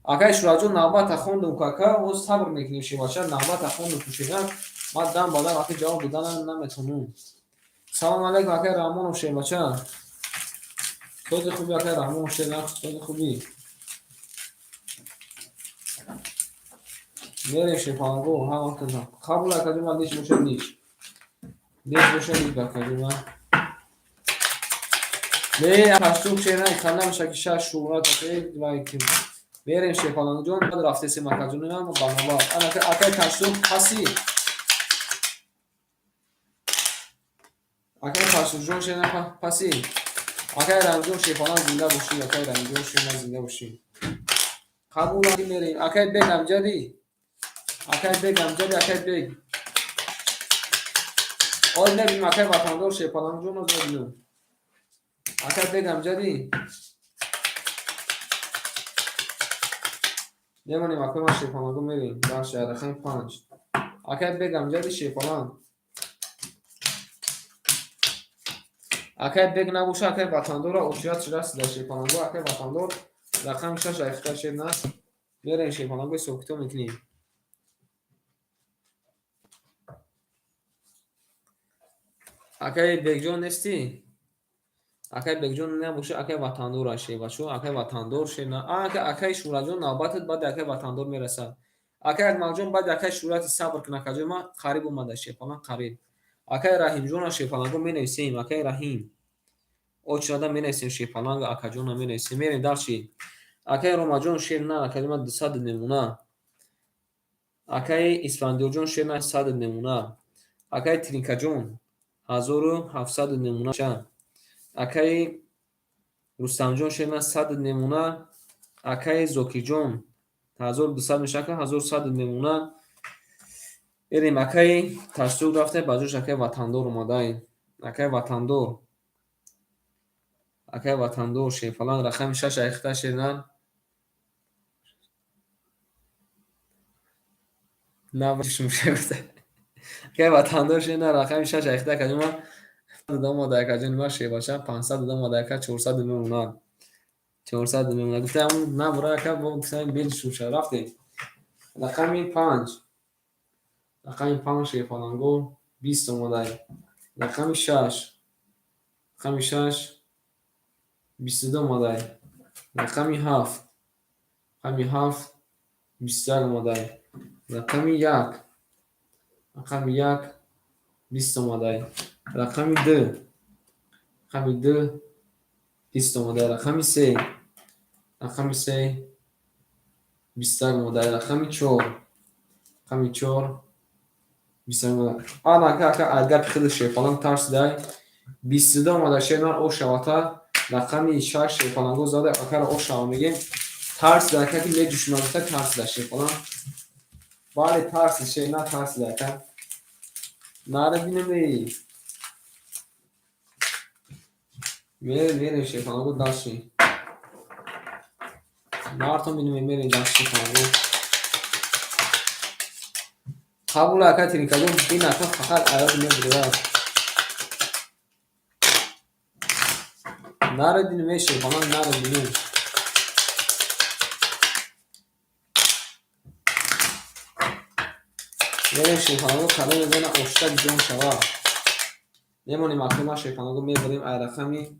Акай Шураҷон, навбата хондум ку, ака, боз сабр мекунем, шебача, навбата хондум ку, шега ман дам ба дам ака ҷавоб додан наметонам. Салом алейкум, акай Раҳмонов, шебача. Сози хуби, акай Раҳмонов, шега, сози хуби. Мерем, Шерпаланго, ҳар вақт қабул, акаҷон, ман лич боша лич. Лич боша лич, акаҷон, ман. Не, ҳаштум шера ханда меша ки шаш шӯҳрат акай вай ки. Мерем, Шерпалангҷон, баъд рафтесем, акаҷонам, ба навбат. Ана акай Таштук паси. Акай Таштукҷон, шера паси. Акай Раҳимҷон, Шерпаланг, зинда бошӣ, акай Раҳимҷон, шера, зинда бошӣ. Қабул мерем. Акай Бег Амҷадӣ. Акай Бег Амҷадӣ, акай Бег. Оз мебинем акай Ватандор, Шерпалангҷон, оз мебинем. Акай Бег Амҷадӣ. Мемонем, акай ман Шерпаланго, мерем. Бахши рақами 5. Акай Бег Амҷадӣ, Шерпаланг. Акай Бег набоша, акай Ватандора очият расида, Шерпаланго, акай Ватандор рақами 6 айхта шер на. Мерем, Шерпаланго, ҳисоб-китоб мекунем. Акай Бегҷон нестӣ? Акай Бегҷон набоша, акай Ватандора, шебачо, акай Ватандор шер на. Акай Шӯраҷон, навбатат баъди акай Ватандор мерасад. Акай Акмалҷон, баъди акай Шӯрати сабр кун, акаҷон, ман қариб омада, Шерпаланг, қариб. Акай Раҳимҷона, Шерпаланго, менависем, акай Раҳим. Очрада менависем, Шерпаланг, акаҷона менависем. Мерем дарчи. Акай Ромаҷон, шер на, акаҷон, ман 200 мемона. Акай Исфандиёрҷон, шер на, 100 мемона. Акай Тринкаҷон 1700 мемона. Акай Рустамҷон, шер на, 100 мемона. Акай Зокирҷон 1200 меша, ака 1100 мемона. Мерем, акай Таштук рафта, ба ҷош акай Ватандор омадай. Акай Ватандор. Акай Ватандор, Шерпаланг, рақами 6 айхта, шер на. Акай Ватандор, шер на, рақами 6 айхта, акаҷон, ман омада, акаҷон, ман, шебача, 500 омада, ака 400 мемона. 400 мемона. Гуфтам набура, ака, бо гуфтам бел шумша рафтем. Рақами 5. Рақами 5, Шерпаланго, 20 омадай. Рақами 6. Рақами 6 22 омадай. Рақами 7. Рақами 7 21 омадай. Рақами 1. Рақами 1 20 омадай. Рақами 2. Рақами 2 20 омадай. Рақами 3. Рақами 3 21 омадай. Рақами 4. Рақами 4 21 омадай. Ана ака, ака, аз гапи худи Шерпаланг тарсидай. 22 омада, шер о шавата. Рақами 6 Шерпаланго зада, акара о шава мегем. Тарсида, ака, ки меҷӯшма гуфта тарсида, Шерпаланг. Бале, тарси, шер на, тарсида, ака. Наре бинем эй. Мерем, мерем, Шерпаланго, дальше. Нартон бинем, мерем дальше, Шерпаланго. Қабул, ака Тринкаҷон, бин, ака, фақат аёд мебурад. Наре бинем эй, Шерпаланг, наре бинем. Мерем, Шерпаланго, кадом мезана оштак ҷон шава. Мемонем, ака ман, Шерпаланго, мебарем, ай рақами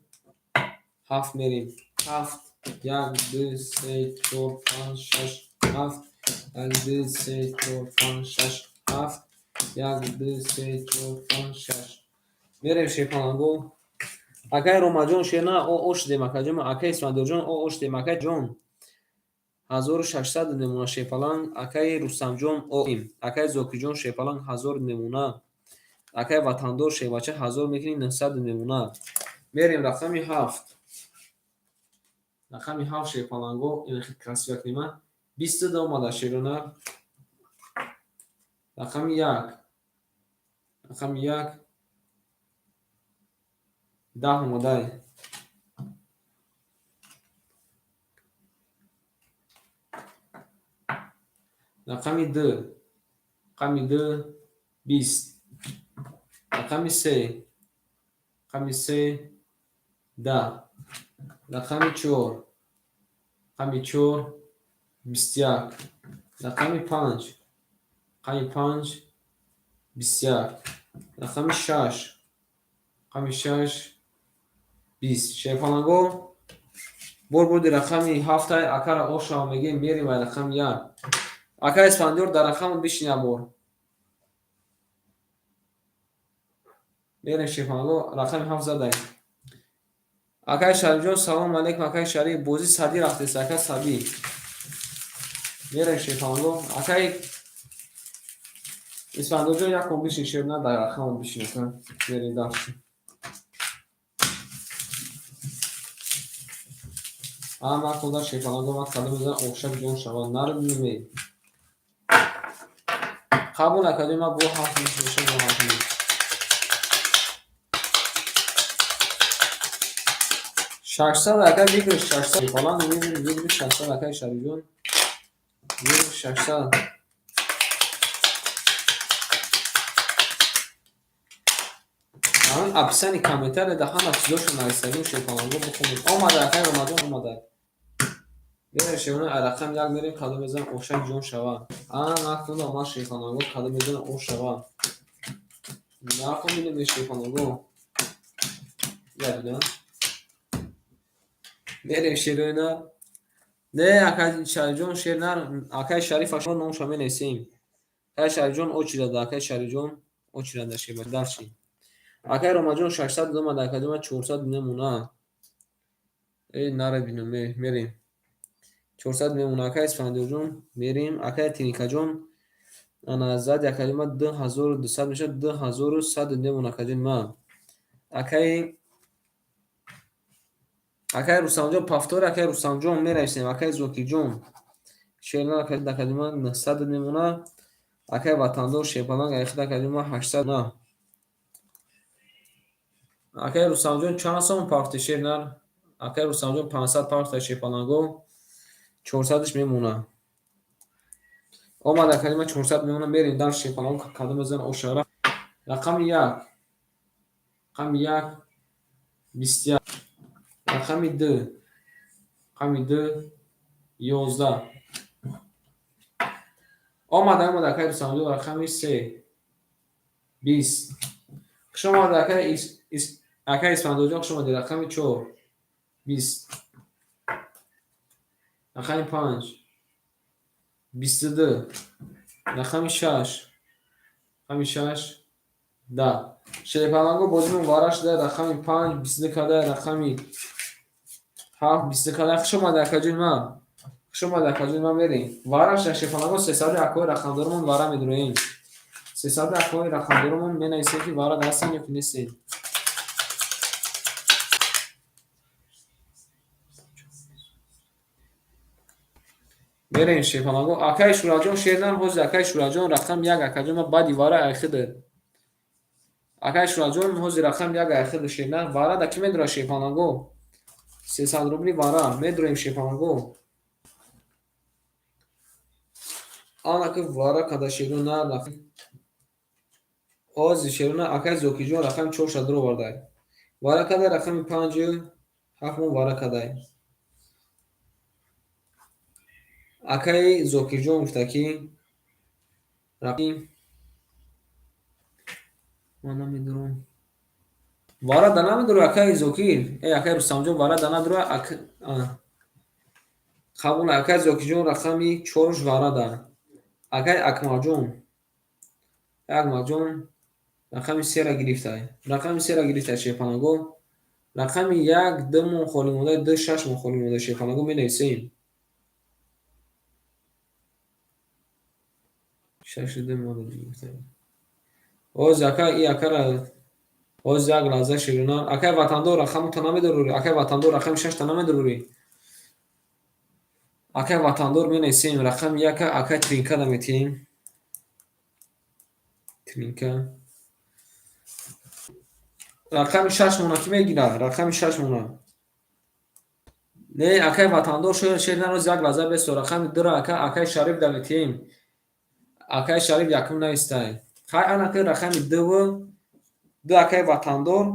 7 мерем. 7 1 2 3 4 5 6 7 1 2 3 4 5 6 7 1 2 3 4 5 6. Мерем, Шерпаланго. Акай Ромаҷон шерна о ошдем, акаҷон, акай Исмандиёрҷон о ошдем, акай ҷон 1600 мемона шерпаланг, акай Рустамҷон оим, акай Зокирҷон шерпаланг 1000 мемона, акай Ватандор шербача 1000 мекунӣ 900 мемона. Мерем рақами 7. Рақами 7 шерпаланго, ин хел красиво книма. 22 омада шерона. Рақами 1. Рақами 1. 10 омадай. Рақами 2. Рақами 2 20. Рақами 3. Рақами 3 10. Рақами 4. Рақами 4 21. Рақами 5. Рақами 5 21. Рақами 6. Рақами 6 20. Шерпаланго бор бурди рақами 7 акара ошава мегем, мерем ай рақами 1. Акай Исфандиёр дар рақам бишин як бор. Мерем шерпаланго рақами 7 задай. Акай Шарифҷон салом алейкум, акай Шариф, бозӣ садӣ рафтест, ака садӣ. Мерем шерпаланго. Акай Исфандиёрҷон як ком бишин шер, на дар рақам бишин ака. Мерем дальше. Ама кода шерпаланго ман кадом мезанам ошак ҷон шавад. Нарбинем. Қабул накардем, ман бо 7 мешавам, бо 7 меш. 600 акай выигрыш 600 шерпаланг выигрыш 600 акай Шарифҷон. Выигрыш 600. Ҳамин описание комментария да ҳама чизошо нависагим шерпаланго бихонед. Омада акай Ромаҷон омада. Мерем шерона ай рақам 1 мерем кадом мезанам ошак ҷон шава. А накунда омад шерпаланго кадом мезанам ош шава. Накун бинем шерпаланго. Я бина. Мерем шерона. Не акай Шарифҷон шер нар, акай Шариф ашо номша менависем. Акай Шарифҷон очирада, акай Шарифҷон очирада шер дальше. Акай Ромаҷон 600 омада, акай Ромаҷон 400 мемона. Эй нара бинам, мерем. 400 мемона, акай Исфандиёрҷон мерем, акай Тиникаҷон ана зади акай ма 2200 мешавад, 2100 мемона акаҷон ма. Акай Рустамҷон повтор, акай Рустамҷон мерависем, акай Зокирҷон шерна акай ма 900 мемона, акай Ватандор шерпаланг айхид акаҷон ма 800 на. Акай Рустамҷон чанд сом парти шернар? Акай Рустамҷон 500 парта шерпаланго, 400-ш мемона. Омад акай ма 400 мемона, мерем дар шерпаланго кадом мезанам ошара. Рақами 1. Рақами 1 21. Рақами 2. Рақами 2 11. Омад акай Рустамҷон рақами 3 20. Хуш омад акай акай Исфандиёрҷон хуш омадед. Рақами 4 20. Рақами 5 22. Рақами 6. Рақами 6 10. Шерпаланго бозимон вара шуда рақами 5 22 када, рақами 7 22 када. Хуш омадед акаҷон ма. Хуш омадед акаҷон ма, мерем. Вара шуда шерпаланго 300 акои рақамдоромон вара медуроем. 300 акои рақамдоромон менависем ки вара ҳастем ё ки нестем. Мерем шерпаланго. Акай Шураҷон шернар ҳозир, акай Шураҷон рақам 1 акаҷон ма баъди вара айхида. Акай Шураҷон ҳозир рақам 1 айхида шернар. Вара да ки медурад шерпаланго? 300 рубли вара медуроем шерпаланго. Анаки вара када шерона ҳозир шерона акай Зокирҷон рақами 4 дуровардай. Вара када рақами 5 7 мон вара кадай. Акай Зокирҷон гуфта ки ман намедурам. Вара да намедура акай Зокир. Э акай Рустамҷон вара да надура. Қабул акай Зокирҷон рақами 4 вара да. Акай Акмалҷон. Акмалҷон рақами 3-ра гирифтай. Рақами 3-ра гирифтай шерпанаго. Рақами як ду мон холӣ монда, ду шаш мон холӣ монда, шерпаланго менависем. Шашу ду монда. Оз ака и акара оз як лаҳза ширина. Акай ватандор рақамута намедорӣ? Акай ватандор рақами шашта намедорӣ? Акай ватандор менависем рақами яка, акай тринка наметиҳем. Тринка. Рақами шаш мона кӣ мегирад? Рақами шаш мона. Не, акай ватандор шер нароз як лаҳза бесо. Рақами дура ака акай Шариф наметиҳем. Акай Шариф якум навистай. Хай анаки рақами дуву ду акай ватандор,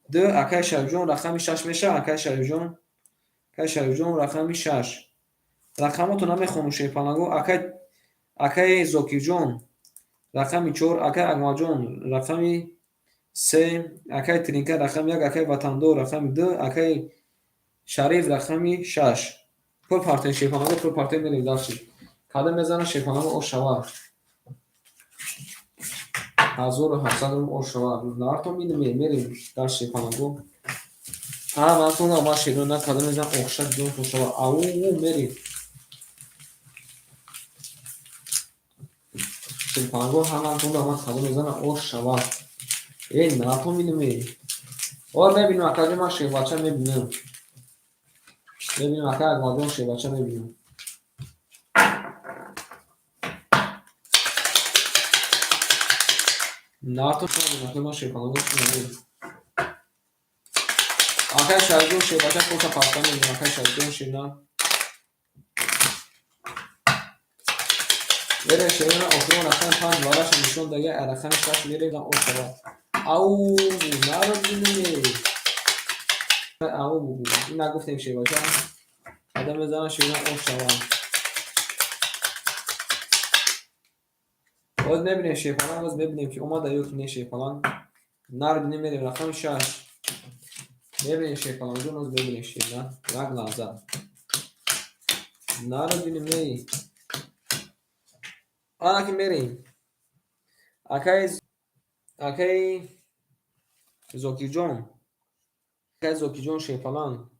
ду акай Шарифҷон рақами шаш мешавад, акай Шарифҷон, акай Шарифҷон рақами шаш. Рақамотро намехонам шерпаланго. Акай акай Зокирҷон рақами чор, акай Акмалҷон рақами се, акай Тринка рақами як, акай Ватандор рақами ду, акай Шариф рақами шаш. Пур партем шерпаланго, пур партем мерем дальше. Кадом мезанад шерпаланго ош шавад? 1700 рубл ош шавад. Нартом инаме мерем дальше шерпаланго. Ҳа, ман омад шерона кадом мезанад ошак ҷон шавад. Ау мерем. Шерпаланго ҳаматон омад кадом мезанад ош шавад. Э, нартом инаме. О, мебинам акаҷон, ман шербача мебинам. Мебинам ака Акмалҷон шербача мебинам. Нартом мебинам, ман шерпаланго мебинам. Акай Шарифҷон шербача коса паста мебинам, акай Шарифҷон ширна. Мерем ширна охирон рақами панҷ вараша нишон дага, рақами шаш мерем ош шавад. Ау, наро бинаме. Ау, ина гуфтем шербача. Кадом мезанад ширна ош шавад. Боз мебинем шерпаланг, боз мебинем ки омада ё ки не шерпаланг. Нар бинем мерем рақами шаш. Мебинем шерпалангҷон, боз мебинем ширна. Як лаҳза. Наро бинем эй. Ана ки мерем. Акай акай Зокирҷон. Акай Зокирҷон шерпаланг.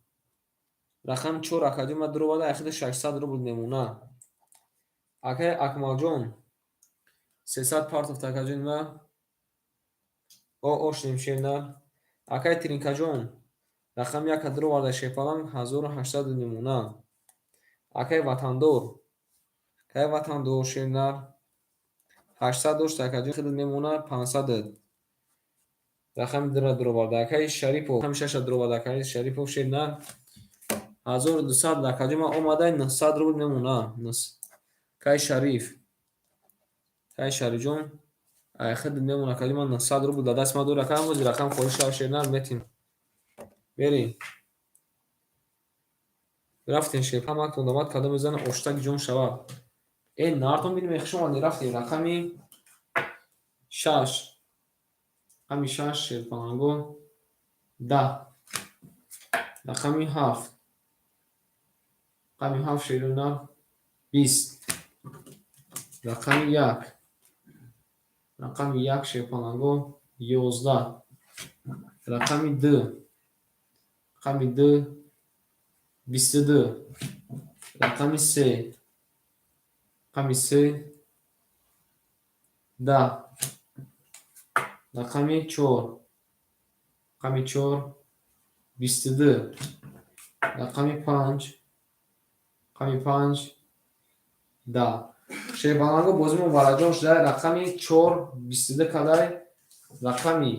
Рақами чор акаҷон ма дуроварда, ахири 600 рубл мемона. Акай Акмалҷон 300 партофт акаҷони ма. О, ошнем шерна. Акай Тринкаҷон рақами яка дуроварда шерпаланг 1800 мемона. Акай Ватандор. Акай Ватандор шернар 800 дошт акаҷон хидат мемона 500. Рақами дура дуроварда. Акай Шарипов рақами шаша дуроварда. Акай Шарипов шернар 1200 акаҷон ма омада 900 рубл мемона. Акай Шариф. Акай Шарифҷон хидат мемона акаҷон ма 900 рубл дар даст ма дорад. Акай ҳамози рақам холӣ шава шернар метим. Мерем. Рафтем шер. Ҳаматон омад кадом мезанад оштак ҷон шавад. Э, нартон бинем хуш омадед рафтем рақами шаш. Рақами шаш шерпаланго даҳ. Рақами ҳафт. Рақами ҳафт шерона бист. Рақами як. Рақами як шерпаланго ёздаҳ. Рақами ду. Рақами ду бисту ду. Рақами се. Рақами се даҳ. Рақами чор. Рақами чор бисту ду. Рақами панҷ. Рақами панҷ даҳ. Шерпаланго бозимон вараҷон шуда. Рақами чор бисту ду кадай. Рақами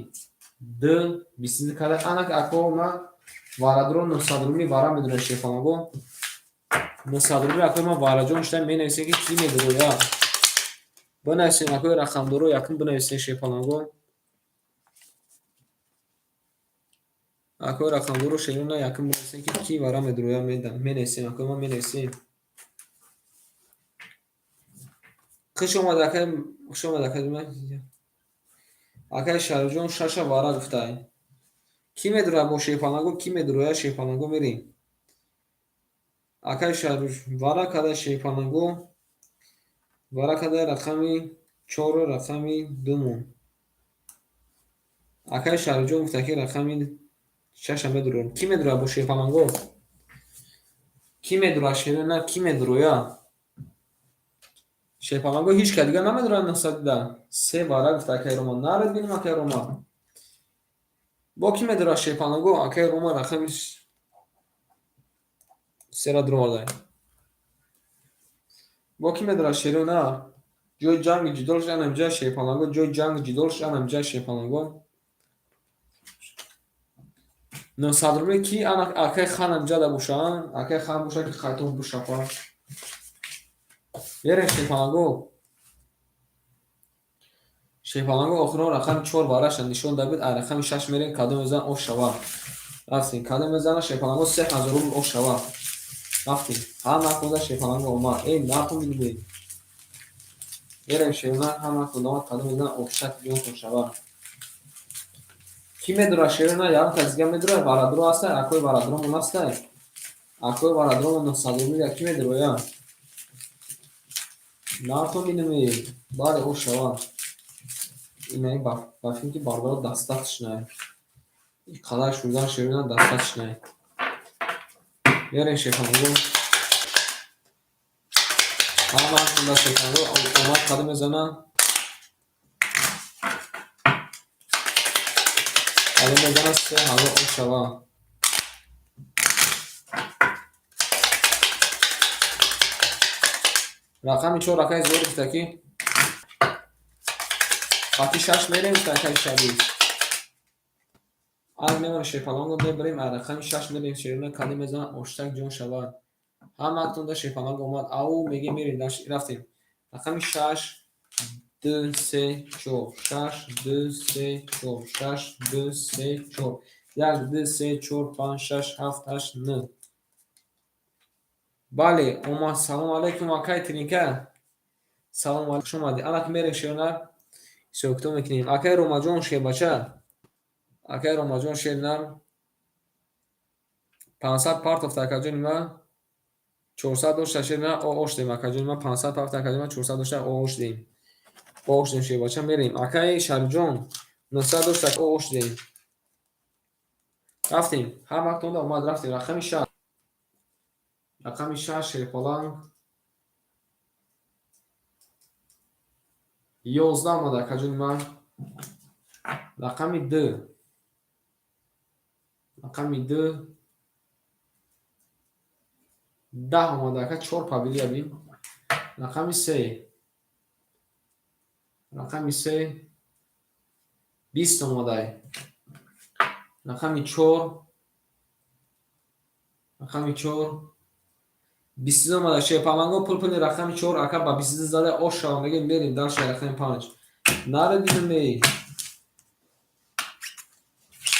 ду бисту ду кадай. Анак ако ма варадро 900 рубли вара медонем шерпаланго. 900 рубли акои ма вараҷон шуда менависем ки кӣ медурояд. Бинависем акои рақамдоро якум бинависем шерпаланго. Акои рақамдоро шерона якум бинависем ки кӣ вара медурояд менависем акои ма менависем. Хуш омад акай, хуш омад акай ма. Акай Шарифҷон шаша вара гуфтай. Кӣ медурояд бо шерпаланго? Кӣ медурояд шерпаланго мерем. Акай Шариф вара кадай шерпаланго. Вара кадай рақами чору рақами думон. Акай Шарифҷон гуфта ки рақами Шаша медурам. Кӣ медура бо шерпаланго? Кӣ медура шерона? Кӣ медуроя? Шерпаланго ҳеҷ ка дига намедура 910. Се вара гуфта акай Рома. Наред бинем акай Рома. Бо кӣ медура шерпаланго? Акай Рома рақами сера дуроварда. Бо кӣ медура шерона? Ҷои ҷанги ҷидол шуд анамҷа шерпаланго, ҷои ҷанги ҷидол шуд анамҷа шерпаланго. 900 рубли ки ана акай хан амҷада боша, акай хан боша ки қайтон бушапа. Берем шерпаланго. Шерпаланго охирон рақами 4 вараша нишон дабид, а рақами 6 мерем кадом мезан ош шава. Рафтем, кадом мезана шерпаланго 3000 рубл ош шава. Рафтем. Ҳар накунда шерпаланго омад. Эй, накун бинед. Берем шерона, ҳар накунда омад, кадом мезана ошак ҷонтон шава. Кӣ медура шерона? Ягон кас дига медура? Варадро ҳастай? Акои варадромон ҳастай? Акои варадромон 900 рубли кӣ медуроя? Нархо бинем, бале ош шава. Инаи ба фикр ки бародаро дастатшнай. Ин қадар шудан шерона дастатшнай. Берем шерпаланго. Ҳар накунда шерпаланго омад, кадом мезана? Кадом мезана 3000 ош шава. Рақами 4 акай зиёд гуфта ки хати 6 мерем гуфта акай Шариф. Ан мемона шерпаланго мебарем, а рақами 6 мерем шерона кадом мезана оштак ҷон шава. Ҳаматонда шерпаланго омад. Ау мегем мерем рафтем. Рақами 6 2 3 4 6 2 3 4 6 2 3 4 1 2 3 4 5 6 7 8 9. Бале, омад. Салом алейкум акай Тринка. Салом алейкум, хуш омадӣ. Ана ки мерем шерона ҳисоб-китоб мекунем. Акай Ромаҷон шербача. Акай Ромаҷон шернар 500 партофта акаҷони ма 400 дошта шернар ош дем акаҷони ма 500 партофта акаҷони ма 400 дошта ош дем. Ош дем шербача мерем. Акай Шарифҷон 900 дошта ош дем. Рафтем. Ҳар вақт онда омад рафтем. Рақами 6. Рақами 6 шерпаланг 11 омад акаҷони ман. Рақами 2. Рақами 2 10 омад ака 4 пабилия бин. Рақами 3. Рақами 3 20 омадай. Рақами 4. Рақами 4 22 омада. Шерпаланго пул пули рақами 4 ака ба 22 зада ош шава мегем мерем дальше рақами 5. Нарединем эй.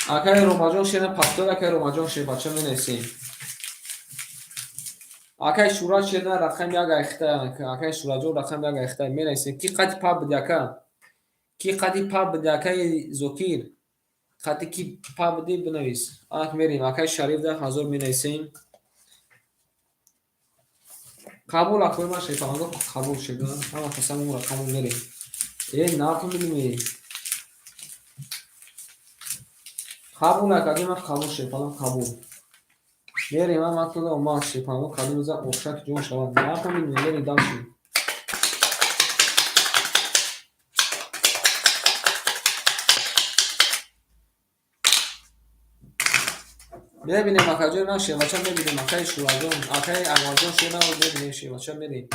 Акай Ромаҷон шерна пастор акай Ромаҷон шербача менависем. Акай Шурат шерна рақами 1 айхта. Акай Шуратҷон рақами 1 айхта менависем. Ки қати паб биди ака? Ки қати паб биди акай Зокир? Қати ки паб биди бинавис. Анак мерем. Акай Шариф да 1000 менависем. Қабул акои ман шерпаланго қабул шуд. Ҳама қасам он рақамон мерем. Э, нархо бинем. Қабул акаҷони ман қабул шерпаланг қабул. Мерем ҳама вақтонда омад шерпаланго кадом мезан ошак ҷон шавад. Нархо бинем мерем дальше. Мебинем акаҷони ман шербача мебинем акаи Шураҷон, акаи Акмалҷон шерна мебинем шербача мерем.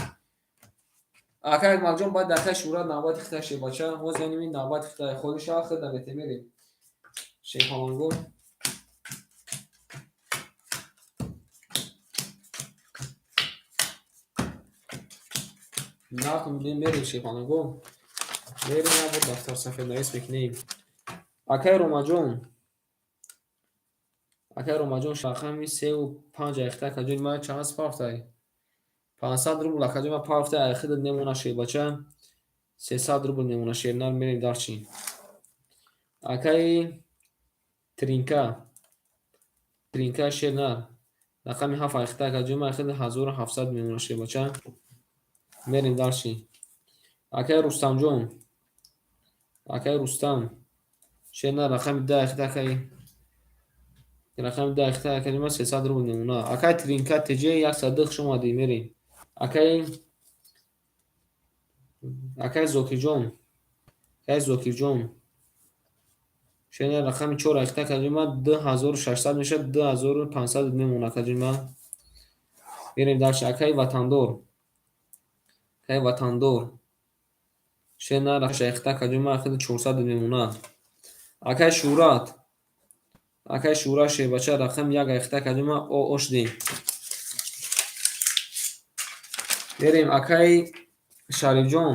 Акаи Акмалҷон баъд акаи Шурат навбати хитай шербача. Ҳозир яъне мин навбати хитай холӣ шава хид намете мерем. Шерпаланго нархо мебинем мерем шерпаланго. Мерем як бор дафтар сафеднавис мекунем. Акаи Ромаҷон акаи Ромаҷон рақами 3 ва 5 айхта акаҷони ман чанд аст пафтай? 500 рубл акаҷони ман пафтай айхида немона шербача. 300 рубл мемона шернар мерем дарчи. Акаи Тринка. Тринка шернар. Рақами 7 айхта акаҷони ман айхида 1700 мемона шербача. Мерем дарчи. Акаи Рустамҷон. Акаи Рустам. Шернар рақами 10 айхта акаи Рақами ду айхта акаҷон ма 300 рубл мемона. Акай Тринка ТЖ 102, хуш омадӣ, мерем. Акай Зокирҷон. Акай Зокирҷон. Шена рақами чор айхта акаҷон ма 2600 мешавад, 2500 мемона, акаҷон ма. Мерем дальше. Акай Ватандор. Акай Ватандор. Шена айхта акаҷон ма 400 мемона. Акай Шӯҳрат. Акай Шӯҳрат, шербача, рақами як айхта акаҷон ма ошдем. Мерем, акай Шарифҷон.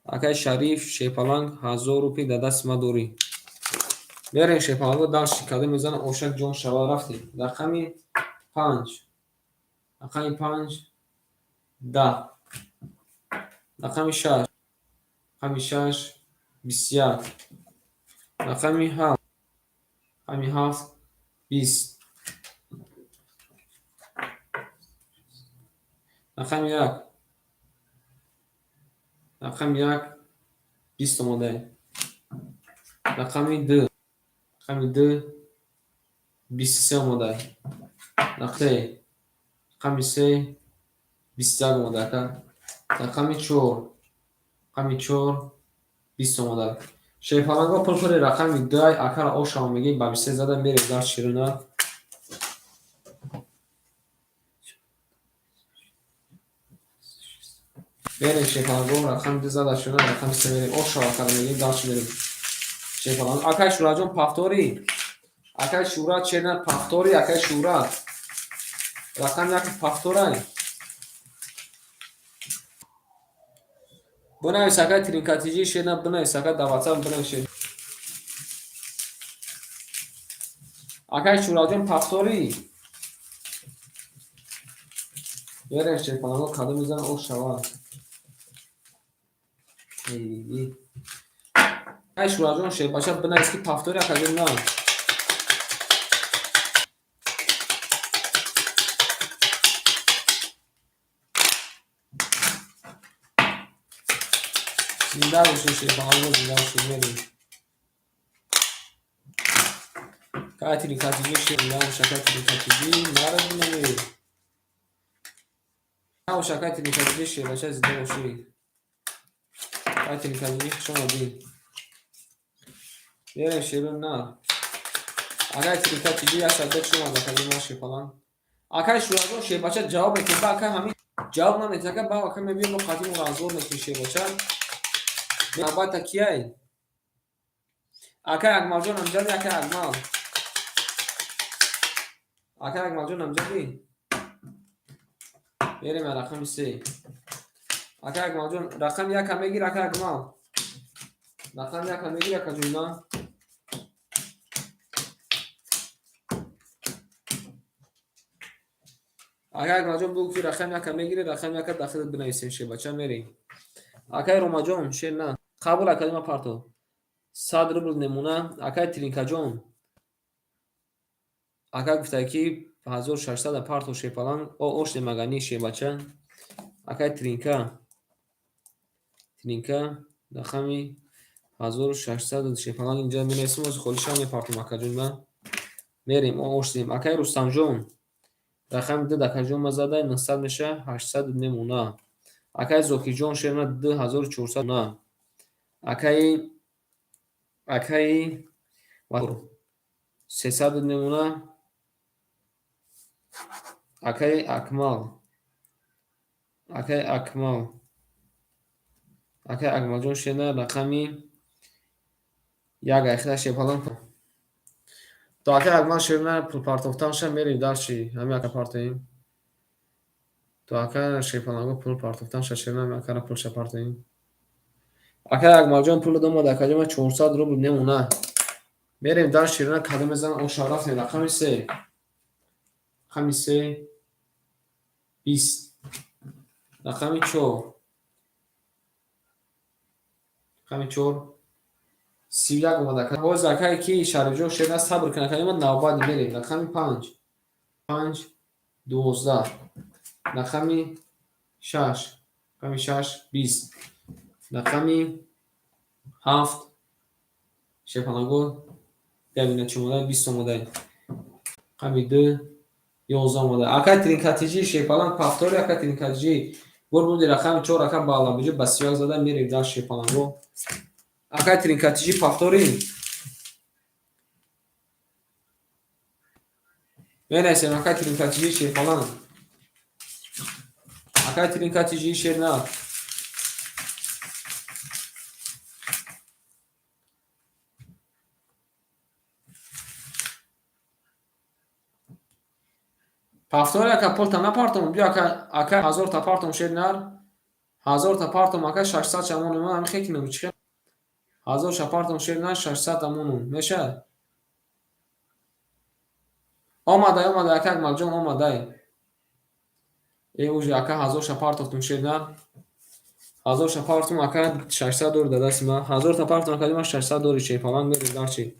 Акай Шариф, шерпаланг, 1000 рупий дар дасти ма дорӣ. Мерем, шерпаланго, дальше кадом мезанам, ошак ҷон шава, рафтем. Рақами панҷ. Рақами панҷ 10. Рақами шаш. Рақами шаш 21. Рақами ҳафт. Рақами ҳафт 20. Рақами як. Рақами як 20 омода. Рақами ду. Рақами ду 23 омода. Рақами рақами се 21 омода, ака. Рақами чор. Рақами чор 20 омода. Шерпаланго, пул пури рақами дуай акара ошава мегӯем, ба 23 зада мерем дар ширина. Мерем, шерпаланго, рақами ду зада ширина, рақами се мерем. Ошава акара мегӯем, дальше мерем. Шерпаланго. Акай Шӯҳратҷон, повтори. Акай Шӯҳрат, шерна повтори, акай Шӯҳрат. Рақами як повторай. Бинавис, акай Тринкатиҷи, шерна бинавис, ака, дар WhatsApp бинавис. Акай Шӯҳратҷон, повтори. Мерем, шерпаланго, кадом мезанам, ошава. Акай Шӯҳратҷон, шербача, бинавис, ки повтори, акаҷон, на. Зинда бошед, шерпаланго, зинда бошед, мерем. Акай Тринкатиҷи, зинда бош, акай Тринкатиҷи, наро бинавед. Бош, акай Тринкатиҷи, шербача, зинда бошӣ. Акай Тринкатиҷи, хуш омадӣ. Мерем, шерон на. Акай Тринкатиҷи, 102, хуш омад, акаҷон ма, шерпаланг. Акай Шӯҳратҷон, шербача, ҷавоб мекунед, ба акай ҳамин ҷавоб наметиҳад, ака, ба ака мебиём, мо қатъи мо разбор мекунем, шербача. Албатта, кияй? Акай Акмалҷон амҷади, акай Акмал. Акай Акмалҷон амҷади? Мерем рақами се. Акай Акмалҷон, рақами яка мегир, акай Акмал. Рақами яка мегир, акаҷон, на? Акай Акмалҷон, бугӯ, ки рақами яка мегири, рақами яка дар худат бинависем, шербача, мерем. Акай Ромаҷон, шер на. Қабул, акаҷон, ма парто. 100 рубл немона. Акай Тринкаҷон. Ака гуфта, ки 1600 парто, шерпаланг. О, ош немагани, шербача. Акай Тринка. Тринка рақами 1600, шерпаланг, инҷа менависем, ози холиша мепартом, акаҷон, ма. Мерем, о, ош дем. Акай Рустамҷон. Рақами ду акаҷон ма задай, 900 меша, 800 мемона. Акай Зокирҷон, шерна 2400 на. Акай 300 мемона. Акай Акмал. Акай Акмал. Акай Акмалҷон, шерна рақами як айхта, шерпаланг. То акай Акмал шерна пулпартофтанша мерем дальше. Ҳамин ака партоем. То ака шерпаланго пул партофтанша, шерна ҳамин акара пулша партоем. Акай Акмалҷон, пул омад, акаҷон, ма 400 рубл мемона. Мерем дальше, шерна кадом мезанам, оша, рафтем, рақами се. Рақами се 20. Рақами чор. Рақами чор 31 омад, ака. Ҳозир акае ки Шарифҷон, шерна, сабр кун, акаҷон, ма навбат мерем. Рақами панҷ. Панҷ 12. Рақами шаш. Рақами шаш 20. Рақами ҳафт, шерпаланго. Бибина чӣ омада, 20 омада. Рақами 2 11 омада. Акай тринкатиҷи шерпаланг повтори, акай тринкатиҷи бор буди рақами 4 ака балабиҷи ба 31 зада мерем дар шерпаланго. Акай тринкатиҷи повтори. Менависем акай тринкатиҷи шерпаланг. Акай тринкатиҷи шерна. Повтори ака пулта напартом, биё ака, ака 1000 та партом шернар. 1000 та партом ака 600 шамонум, ман ҳамин хекинам чӣ 1000 ша партом шернар 600 амонум. Мешавад? Омадай, омадай, ака Акмалҷон омадай. Э уже ака 1000 ша партофтум шернар. 1000 ша партом ака 600 дори дар дасти ман. 1000 та партом ака ман 600 дори шерпаланг мерем дарчи.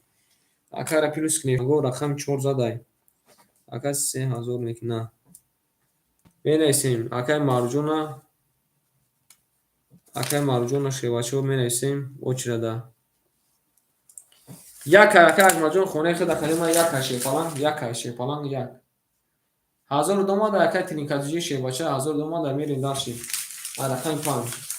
Акара плюс кунем, го рақами 4 задай. Ака 3000 мекуна. Менависем акай Марҷона. Акай Марҷона шевачо менависем очрада. Як ака Акмалҷон хонаи худ акаи ман як шерпаланг, як шерпаланг як. 1000 омада акай тринкатиҷи шербача 1000 омада мерем дарши. Рақами 5.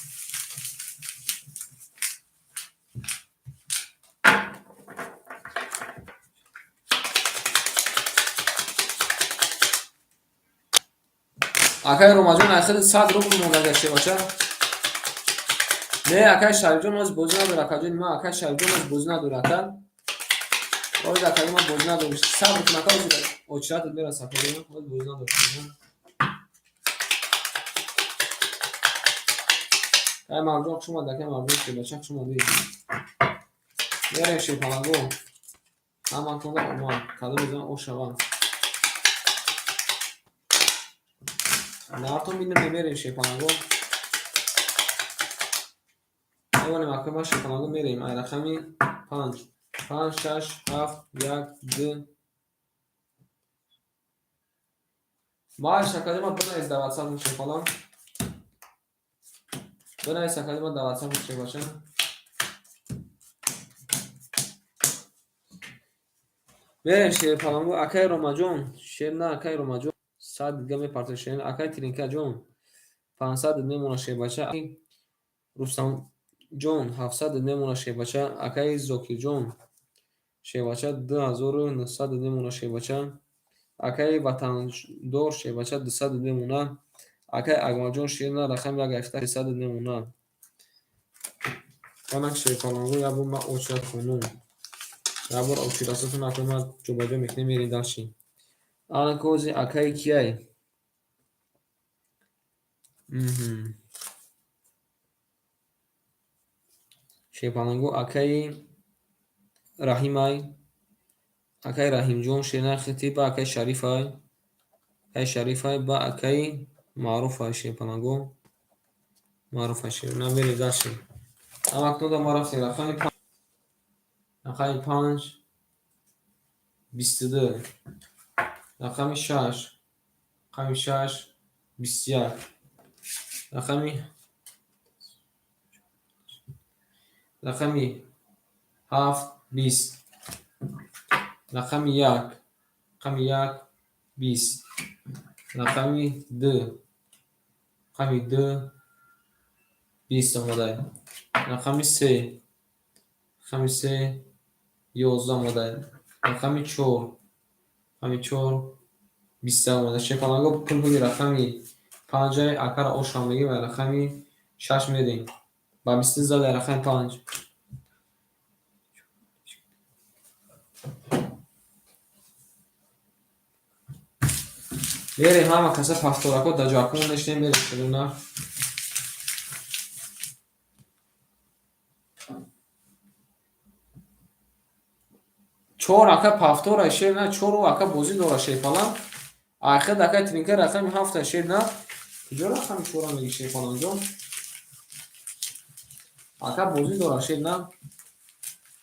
Акай Ромаҷон айхел 100 рубл монда шевача. Не, акай Шарифҷон оз бозӣ надора, акаҷони ман, акай Шарифҷон оз бозӣ надора, ака. Оз акаи ман бозӣ надора. Сабр кун ака, оз очиратат мераса акаҷон, оз бозӣ надора. Акай Марҷон хуш омад, акай Марҷон шевача хуш омадӣ. Мерем шерпаланго. Ҳаматонда омад. Кадом мезанам ош шаванд. Нартон бинем мерем шерпаланго. Мевонем ака ман шерпаланго мерем. Ай рақами 5. 5, 6, 7, 1, 2. Маш акаҷон ман бинавис дар WhatsApp шерпаланг. Бинавис акаҷон ман дар WhatsApp шербача. Мерем шерпаланго. Акай Ромаҷон, шер на акай Ромаҷон. 100 дига мепартояд шер. Акай Тринкаҷон 500 мемонад шербача. Рустамҷон 700 мемонад шербача. Акай Зокирҷон шербача 2900 мемонад шербача. Акай Ватандор шербача 200 мемонад. Акай Акмалҷон шер на рақами 1 ахта 300 мемонад. Манак шерпаланго як бор ман очират хонум. Як бор очирататон акай ман ҷобаҷо мекунем мерем дарши. Анакози акай кияй? Шерпаланго акаи Раҳимай. Акаи Раҳимҷон шерна хити ба акаи Шарифай. Акаи Шарифай ба акаи Маъруфай шерпаланго. Маъруфай шерна мерем дарши. Ҳамакнуда мо рафтем рақами 5. Рақами 5 22. Рақами 6. Рақами 6 21. Рақами 7 20. Рақами 1. Рақами 1 20. Рақами 2. Рақами 2 20 омада. Рақами 3. Рақами 3 11 омада. Рақами 4. Рақами 4 20 омада. Шерпаланго пул буди рақами 5 акара ошам мегирем ва рақами 6 медиҳем. Ба 20 зада рақами 5. Мерем ҳама каса пафторако дар ҷоакон нешинем мерем шерона. Чор ака повтора шер на, чор ака бозӣ дора шерпаланг. Ахир ака тринка рақами 7 шер на. Куҷо рақами 4 меги шерпалангҷон? Ака бозӣ дора шер на.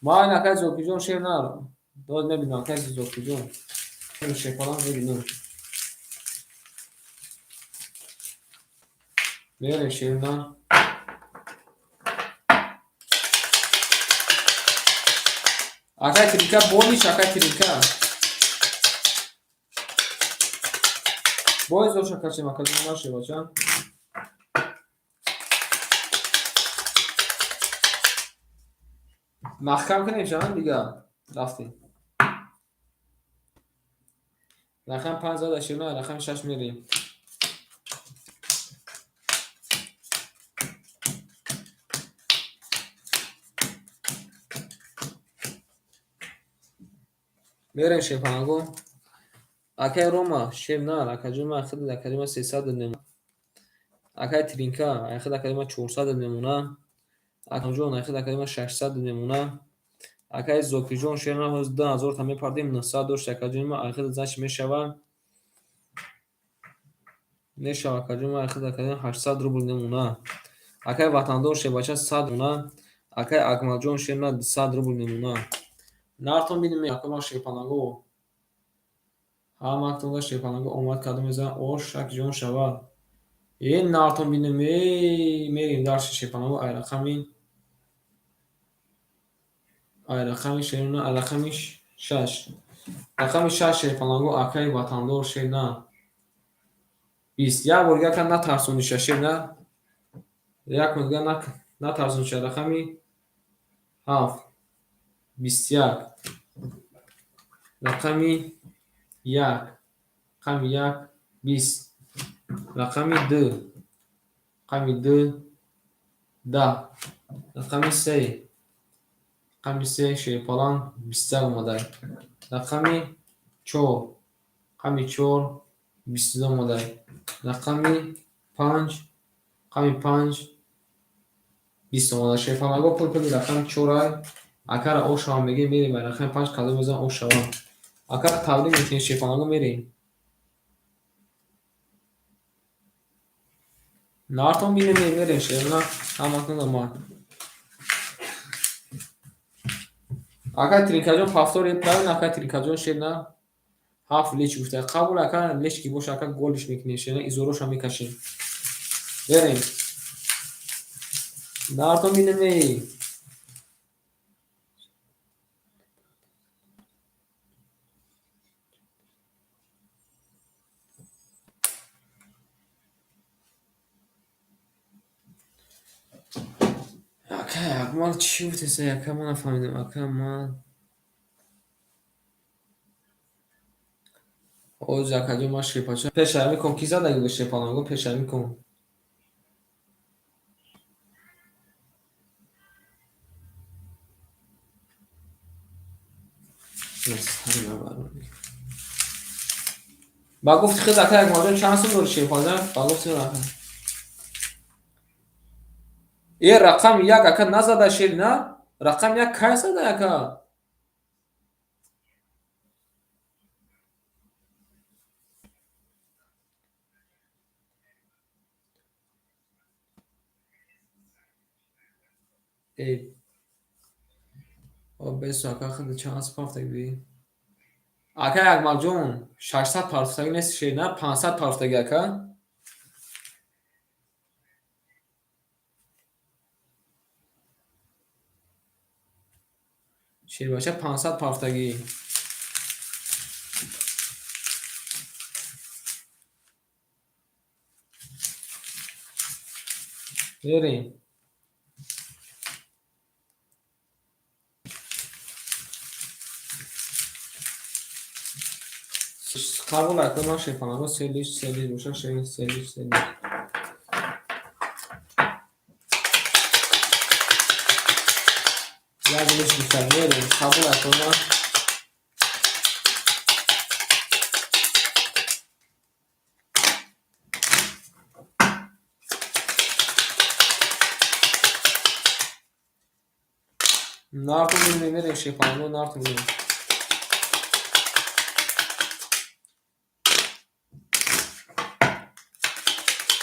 Ман ака Зокирҷон шер на. Дод мебинам ака Зокирҷон. Шерпаланг мебинам. Мерем шер на. Акай Тринка болиш, акай Тринка. Боз доша качем, акаҷон наши бача. Маҳкам кунем шан дига. Рафтем. Рақам 5 зада ширна, рақами 6 мерем. Мерем шепанго. Акай Рома, шер на, акаҷон ман худ акаҷон ман 300 намуна. Акай Тринка, худ акаҷон ман 400 намуна. Акаҷон, худ акаҷон ман 600 намуна. Акай Зокирҷон, шер на, ҳоз 2000 та мепардем, 900 дошт акаҷон ман, худ значит мешава. Мешава акаҷон ман, худ акаҷон 800 рубл намуна. Акай Ватандор, шербача 100 намуна. Акай Акмалҷон, шер на, 200 рубл намуна. Нартон бинем, акай ман шерпанаго. Ҳамактонда шерпанаго омад кадом мезанад, ош шак ҷон шавад. Э нартон бинем, э мерем дарси шерпанаго, ай рақами шерна, ай рақами 6. Рақами 6 шерпанаго, акай Ватандор, шерна. 20. Як бор дигар натарсониша шерна. Як бор дигар натарсониша. Рақами 7. 21. Рақами 1. Рақами 1 20. Рақами 2. Рақами 2 10. Рақами 3. Рақами 3 шерпалан 21 омадай. Рақами 4. Рақами 4 22 омадай. Рақами 5. Рақами 5 20 омадай. Шерпалаго пул пули рақами 4 ай. Акара ошавам мегем, мерем ба рақами 5 кадом мезанам ошавам. Акара табрик мекунем шерпалаго, мерем. Нартон бинем, мерем шерна, ҳаматон омад. Акай Тринкаҷон повтор правильно, акай Тринкаҷон шерна 7 леч гуфта. Қабул ака леч ки боша, ака голиш мекунем шерна, изороша мекашем. Мерем. Нартон бинем. Акай Акмал чӣ гуфтеса, ака ман нафаҳмидам. Ака ман ҳозир акаҷон ман шерпача пешаи мекун, ки задаги ба шерпанаго пешаи мекун. Ба гуфти худ акай Акмалҷон чанд сум дори шерпаҷа? Ба гуфти худ ака. Э рақам 1 ака назада шер на? Рақам 1 кай зада ака? Э бесо ака худ чанд сум партофтагӣ би? Акай Акмалҷон 600 партофтагӣ нест шер на? 500 партофтагӣ ака? Шербача 500 партофтагӣ. Мерем. Қабул акун ман шерпанаго селиш селиш боша шер селиш селиш. Як лиш гуфта мерем. Қабул акун ман. Нартон мерем, мерем шерпанаго, нартон мерем.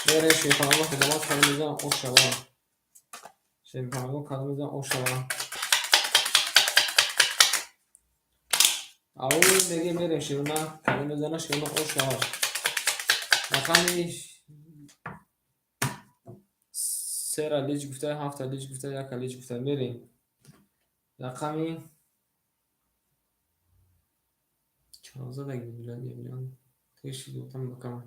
Мерем шерпанаго, худованд кадом мезанам ошава. Шерпанаго кадом мезанам ошава. Ау меге мерем шерна, кадом мезанам шерна ошава. Рақами 3 лич гуфта, 7 лич гуфта, 1 лич гуфта, мерем. Рақами Чанд задаги буд, теши дутам бакама.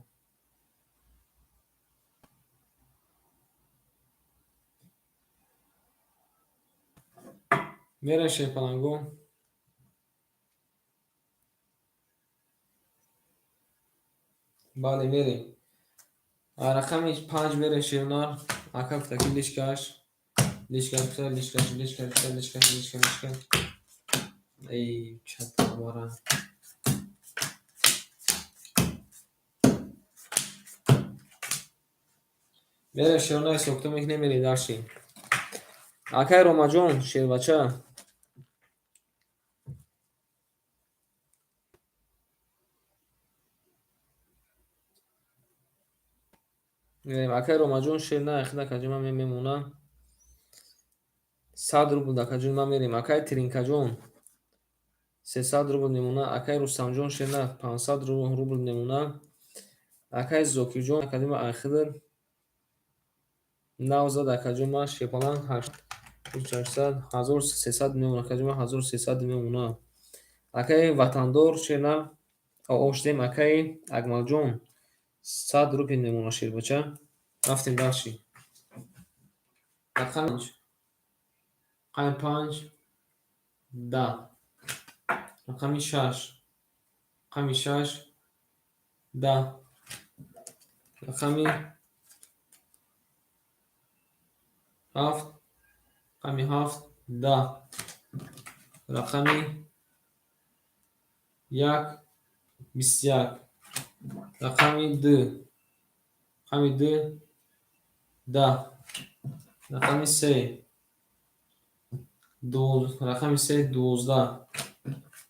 Мерем, шерпаланго. Бале, мерем. Рақами 5 мерем, шернар. Ака гуфта, ки личкаш. Личкаш гуфта, личкаш, личкаш гуфта, личкаш, личка, личка. Эй, чатабара. Мерем, шернар, сокто мекунем, мерем дальше. Акай Ромаҷон, шербача. Мерем, акай Ромаҷон, шер на, хида каҷума мемона. 100 рубл да каҷума мерем. Акай Тринкаҷон 300 рубл мемона. Акай Рустамҷон, шер на, 500 рубл мемона. Акай Зокирҷон, академа айхидр нав зад, акаҷума шерпаланг 800 1300 мемона, акаҷума 1300 мемона. Акай Ватандор, шер на, оштем. Акай Акмалҷон 100 рупий мемона, шербача. Рафтем дальше. Рақами 5, 10. Рақами 6, рақами 6, 10. Рақами 7, рақами 7, 10. Рақами 1, 21. Рақами 2, рақами 2, 10. Рақами 3, рақами 3, 12.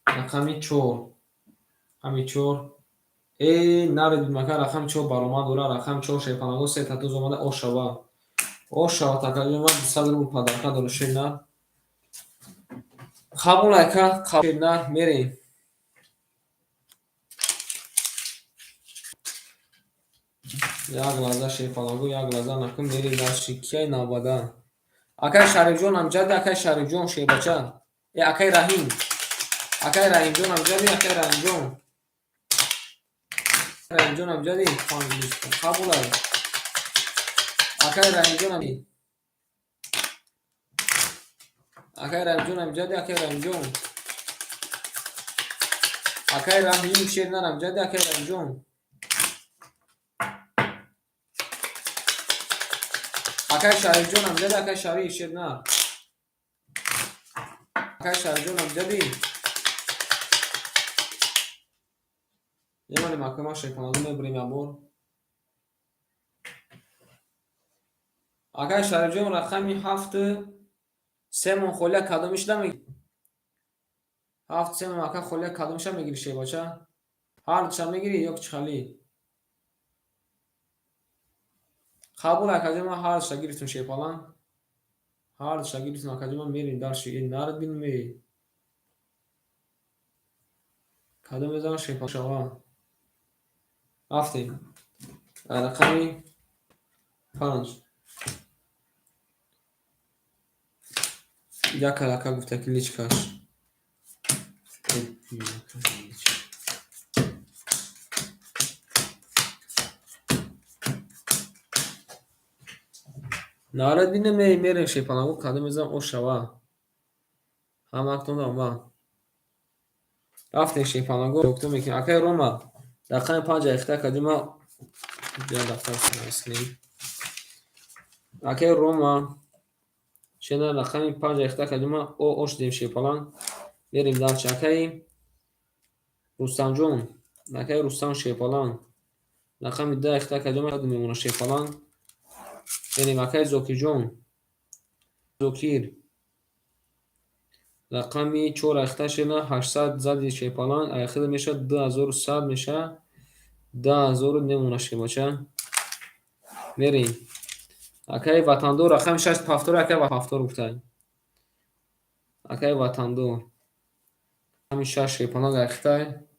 Рақами 4, рақами 4. Э, наред, мака рақами 4 баромад дора, рақами 4, шерпанаго, се татуз омада, ошава. Ошава, такаҷума 200 рубл подарка дора, шернар. Қабул, ака, шернар, мерем. Як лаҳза, шерпанаго, як лаҳза накун, мерем дальше. Кияй навбада? Акай Шарифҷон амҷади, акай Шарифҷон, шербача. Э, акай Раҳим. Акай Раҳимҷон амҷади, акай Раҳимҷон. Раҳимҷон амҷади, 5 листа. Қабул ай. Акай Раҳимҷон ам. Акай Раҳимҷон амҷади, акай Раҳимҷон. Акай Раҳим, шернар, амҷади, акай Раҳимҷон. Акай Шарифҷон амҷади, акай Шариф, шернар. Акай Шарифҷон амҷади. Мемонем, акай ма шерпанаго мебурем як бор. Акай Шарифҷон, рақами 7 семон холия кадомишда мегирӣ? 7 семон, ака, холия кадомиша мегирӣ, шербача? Ҳар душа мегирӣ ё чӣ хали? Қабул, акаҷон, ман ҳар душа гирифтам, шерпалан. Ҳар душа гирифтам, акаҷон, ман мерем дальше. Э, нарад бинем, э. Кадом мезанам, шерпалан шава. Рафтем. Рақами 5. Як ака гуфта, ки личкаш. Нарад бинем, мерем, шерпанаго, кадом мезанам, о шава. Ҳамаактон омад. Рафтем, шерпанаго, доктор мекунем. Акай Рома, рақами 5 айхта кадима я дафтар нависем. Акай Рома, шена, рақами 5 айхта кадима о ош дем, шерпалан. Мерем дальше. Акай Рустамҷон, акай Рустам, шерпалан. Рақами 2 айхта кадима мемона, шерпалан. Мерем, акай Зокирҷон. Зокир. Рақами 4 айхта, шена, 800 зади, шерпалан, айхида мешавад 2100 мешавад. 10 000 мемона, шербача. Мерем. Акай Ватандор, рақами 6 повтор, акай повтор гуфтай. Акай Ватандор. Рақами 6, шерпалан, айхтай.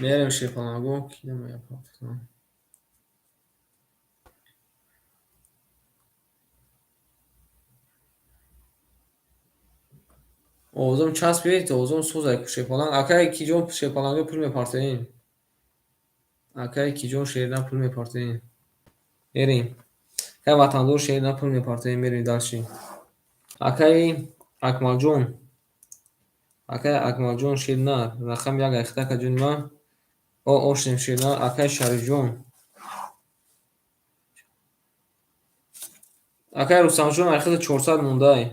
Мерем шерпаланго, ки намоя партофтам. Овозам часпид, овозам сӯзай шерпаланг. Акай киҷон шерпаланго пул мепартоем. Акай киҷон шерна пул мепартоем. Мерем. Акай ватандор шерна пул мепартоем, мерем дальше. Акай Акмалҷон. Акай Акмалҷон шерна, рақами як айхта акаҷони ман. О, ошем шерна, акай Шарифҷон. Акай Рустамҷон айхта 400 мондай.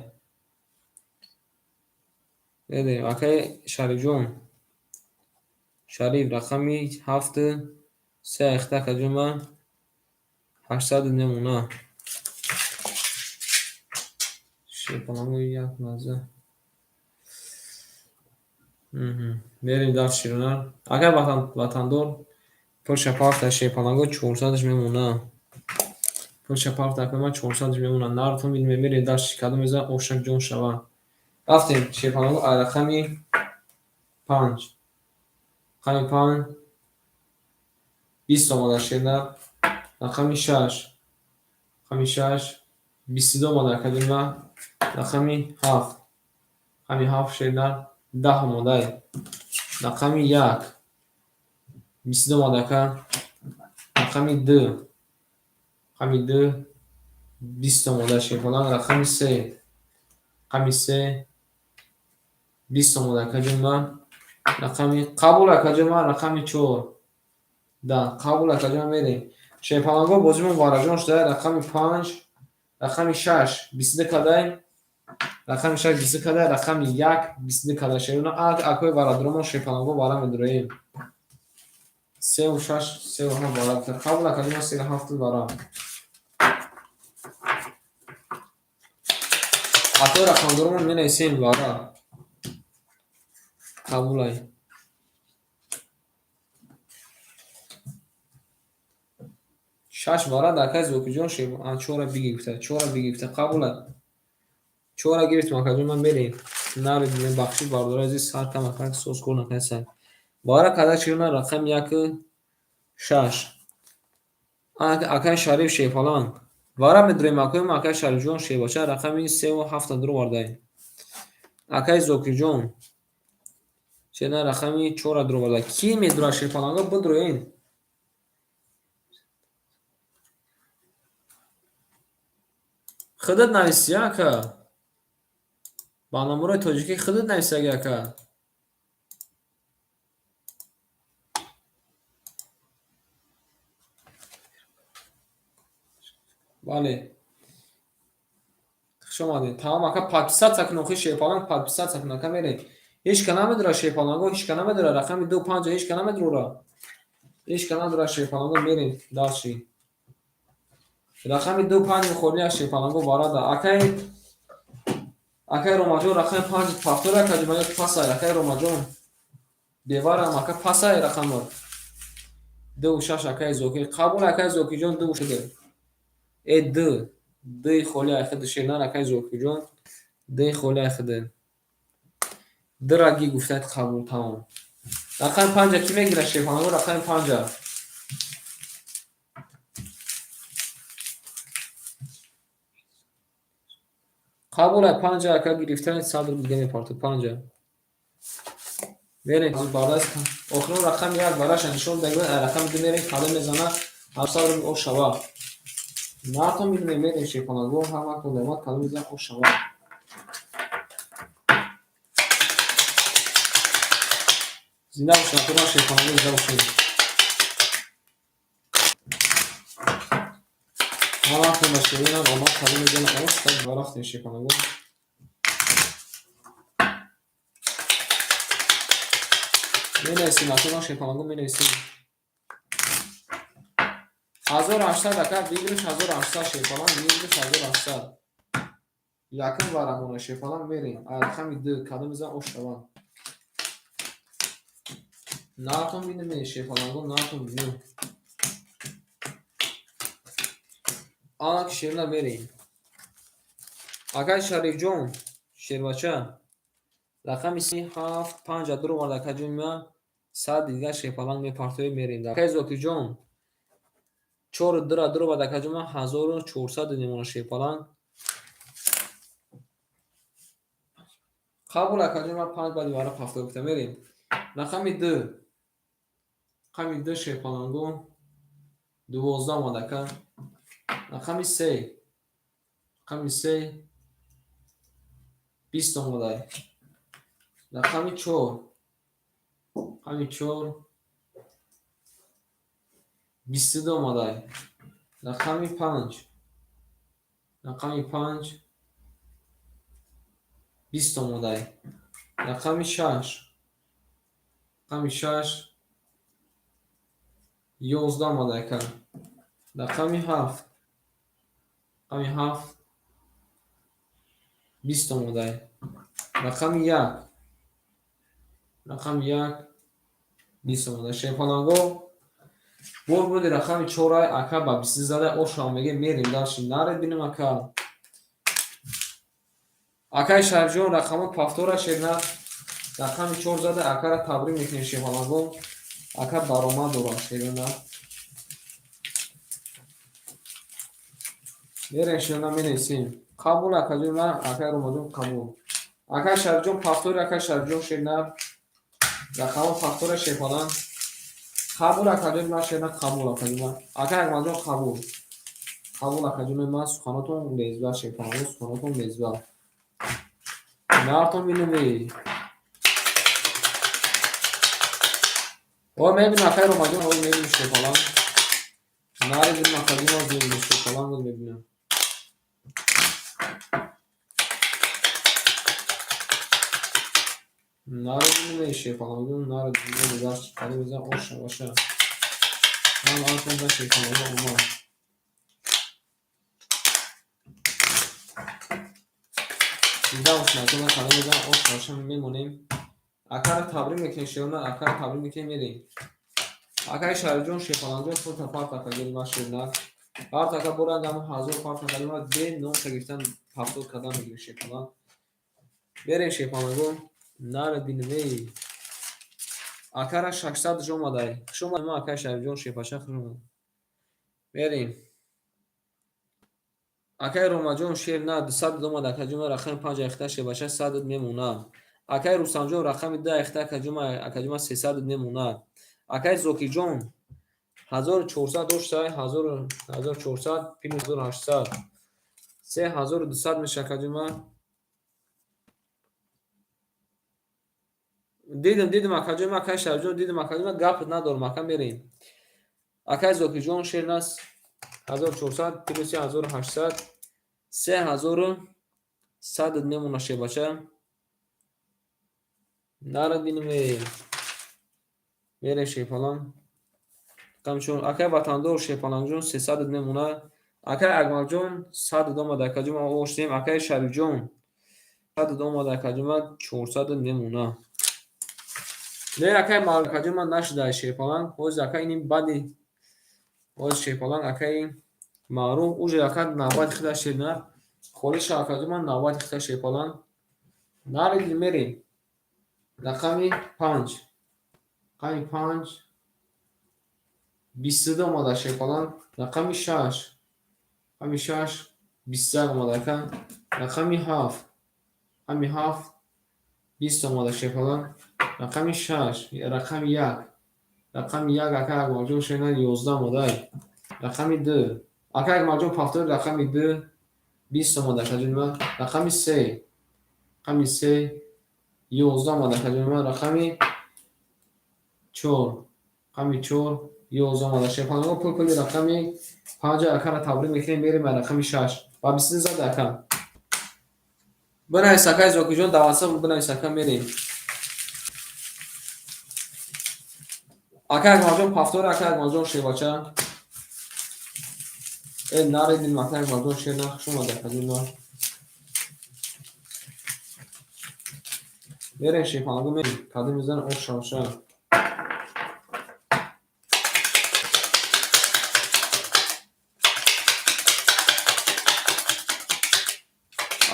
Мерем, акай Шарифҷон. Шариф рақами 7 3 айхта акаҷони ман. 800 мемона. Шерпаланго як лаҳза. Мерем дар широна. Акай ватандор пулша парта шерпаланго 400-ш мемона. Пулша парта акай ман 400-ш мемона. Нартон бидем, мерем дар кадом мезан ошак ҷон шава. Рафтем шерпаланго рақами 5. Рақами 5 20 омада шерна. Рақами 6. Рақами 6 22 омада акаҷони ман. Рақами 7. Рақами 7 шерна 10 омадай. Рақами 1 22 омада ака. Рақами 2. Рақами 2 20 омада шерпаланг. Рақами 3. Рақами 3 20 омада акаҷони ман. Рақами қабул акаҷони ман рақами 4. Да, қабул акаҷони ман мерем. Шерпаланго бозимон вараҷон шуда. Рақами 5, рақами 6 22 кадай. Рақами 6 22 кадай, рақами 1 22 кадай. Шерона акои варадуромон шерпаланго вара медуроем. 3 ва 6, 3 ва 7 вара. Қабул акаҷони ман 3 ва 7 вара. Акои рақамдоромон менависем вара. Қабулай. 6 вара дар акай Зокирҷон чора бигирифта, чора бигирифта. Қабулай. Чора гирифтем акаҷон ман мерем. Нари бахшид бародари азиз, сар кам акак соз кор накардем. Вара када чирна рақами 1 6. Акай Шариф шерпаланг. Вара медурем акои ман акай Шарифҷон шербача рақами 3 ва 7 дуровардаем. Акай Зокирҷон чена рақами 4 дуроварда. Ки медура шерпаланго бидуроен. Худат нависи ака. Ба номерои тоҷикӣ худат нависи ака. Бале. Хуш омадед. Тамом ака, подписаться кун охи шерпаланг, подписаться кун ака мерем. Ҳеч ка намедура шерпаланго, ҳеч ка намедура рақами 2 5 ҳеч ка намедура. Ҳеч ка надура шерпаланго мерем дальше. Рақами 2 5 холӣ аз шерпаланго варада. Акай Ромаҷон рақами 5 пафтор ака ҷумаё пасай акай Ромаҷон. Беварам ака пасай рақамро. 2 6 акай Зокир. Қабул акай Зокирҷон 2 6. Э 2. 2 холӣ айхид шернар акай Зокирҷон. 2 холӣ айхид. Драги гуфтад қабул тамом. Рақами 5 ки мегирад шерпаланго рақами 5. Қабул ай 5 ака гирифтани 100 рубл дига мепартод 5. Мерем баъд охирон рақами 1 бараша нишон дагӯ рақами 2 мерем кадом мезана 800 рубл ош шава. Нартон бидуне мерем шерпаланго ҳар вақт омад кадом мезана ош шава. Зинда бошед, акои шерпаланго зинда бошед. Ҳар вақт омад омад кадом мезана ош ва рафтем шерпаланго. Менависем акои шерпаланго менависем. 1800 ака выигрыш 1800 шерпаланг выигрыш 1800. Якум варамона шерпаланг мерем. Рақами 2 кадом мезана ош шава. Нартон бидем шерпаланго нартон бидем. Анак шерна мерем. Акай Шарифҷон шербача рақами 7 5 дуроварда акаҷони ман. 100 дигар шерпаланг мепартоем, мерем. Акай Зокирҷон, чору дура дуробад, акаҷон, ман 1400 мемонам шерпаланг. Қабул, акаҷон, ман панҷ баъди вара пафтор гуфта мерем. Рақами ду. Рақами ду шерпалангу 12 омад, ака. Рақами се. Рақами се 20 омадай. Рақами чор. Рақами чор 22 омадай. Рақами панҷ. Рақами панҷ 20 омадай. Рақами шаш. Рақами шаш 11 омадай, ака. Рақами ҳафт. Рақами ҳафт 20 омадай. Рақами як. Рақами як 20 омадай. Шерпаланго бор буди рақами чорай, ака, ба бисту зада ошам меге, мерем дальше. Наред бинем, ака. Акай Шарифҷон, рақамо пафтора шерна рақами чор зада, акара табрик мекунем шерпаланго. Ака баромад дорад шерна. Мерем шерна менависем. Қабул, акаҷон, ман акай Ромаҷон қабул. Акай Шарифҷон пафтори, акай Шарифҷон шерна рақамо пафтора шерпаланг. Қабул, акаҷон, ман шерна қабул, акаҷон ман. Акай Акмалҷон қабул. Қабул, акаҷон, ман суханотон лезба шерпаланго, суханотон лезба. Нартон бинем. О, мебинам, акай Ромаҷон, о, мебинем шерпаланг. Нари бинем, акаҷон, о, мебинем шерпаланг, мебинам. Нари бинем шерпаланг, нари бинем, дарс қадим мезанам, оша, оша. Ман артон да шерпаланг омад. Дида ошнакона қадам мезанам, оша, оша мемонем. Акара табрик мекунем шерона, акара табрик мекунем, мерем. Акай Шарифҷон шерпалангҷон фурта парт акаҷон ман шерна. Парт ака боранг ҳамон ҳазор парт акаҷон ман бе номша гирифтан пафтор кардан мегирем шерпаланг. Берем шерпаланго. Наред бинем эй. Акара 600 омадай. Хуш омад ман акай Шарифҷон шерпаша, хуш омад. Мерем. Акай Ромаҷон шер на 200 омад, акаҷон, ман рақами панҷ айхта шербаша 100 мемонад. Акай Рустамҷон рақами ду айхта, акаҷон, акаҷон, ман 300 мемонад. Акай Зокирҷон 1400 доштай, 1400 плюс 1800 3200 меша, акаҷон, ман. Дидам, дидам, акаҷон, ман акай Шарифҷон дидам, акаҷон, ман гап надорам, ака, мерем. Акай Зокирҷон шер нас 1400 плюс 1800 3100 мемона шербача. Нарад бинем эй. Мерем шерпаланг. Камчун акай Ватандор шерпалангҷон 300 мемонад. Акай Акмалҷон 100 омад, акаҷон, ман оштем. Акай Шарифҷон 100 омад, акаҷон, ман 400 мемонад. Не, акай акаҷон, ман нашуда шерпаланг. Ҳозир акай ини баъди ҳозир шерпаланг акай маъруф уже ака навбати худа шерна. Холиша, акаҷон, ман навбати худа шерпаланг. Наред мерем. Рақами панҷ. Рақами панҷ 22 омада шерпаланг. Рақами шаш. Рақами шаш 21 омада, ака. Рақами ҳафт. Рақами ҳафт 20 омада шерпаланг. Рақами шаш, рақами як. Рақами як ака Акмалҷон шерна 11 омадай. Рақами ду. Ака Акмалҷон пафтори рақами ду 20 омада, акаҷон, ман. Рақами се. Рақами се 11 омада, акаҷон, ман. Рақами чор. Рақами чор 11 омада. Шерпаланго пул пули рақами панҷ акара табрик мекунем, мерем ба рақами шаш. Ба 22 зада, ака. Бинавис, акай Зокирҷон, дар WhatsApp бинавис, ака, мерем. Акай Акмалҷон пафтори, акай Акмалҷон шербача. Э, наредим, акай Акмалҷон шерна, хуш омад, акаҷон, ман. Мерем шерпаланго, мерем. Кадом мезанем оша, оша.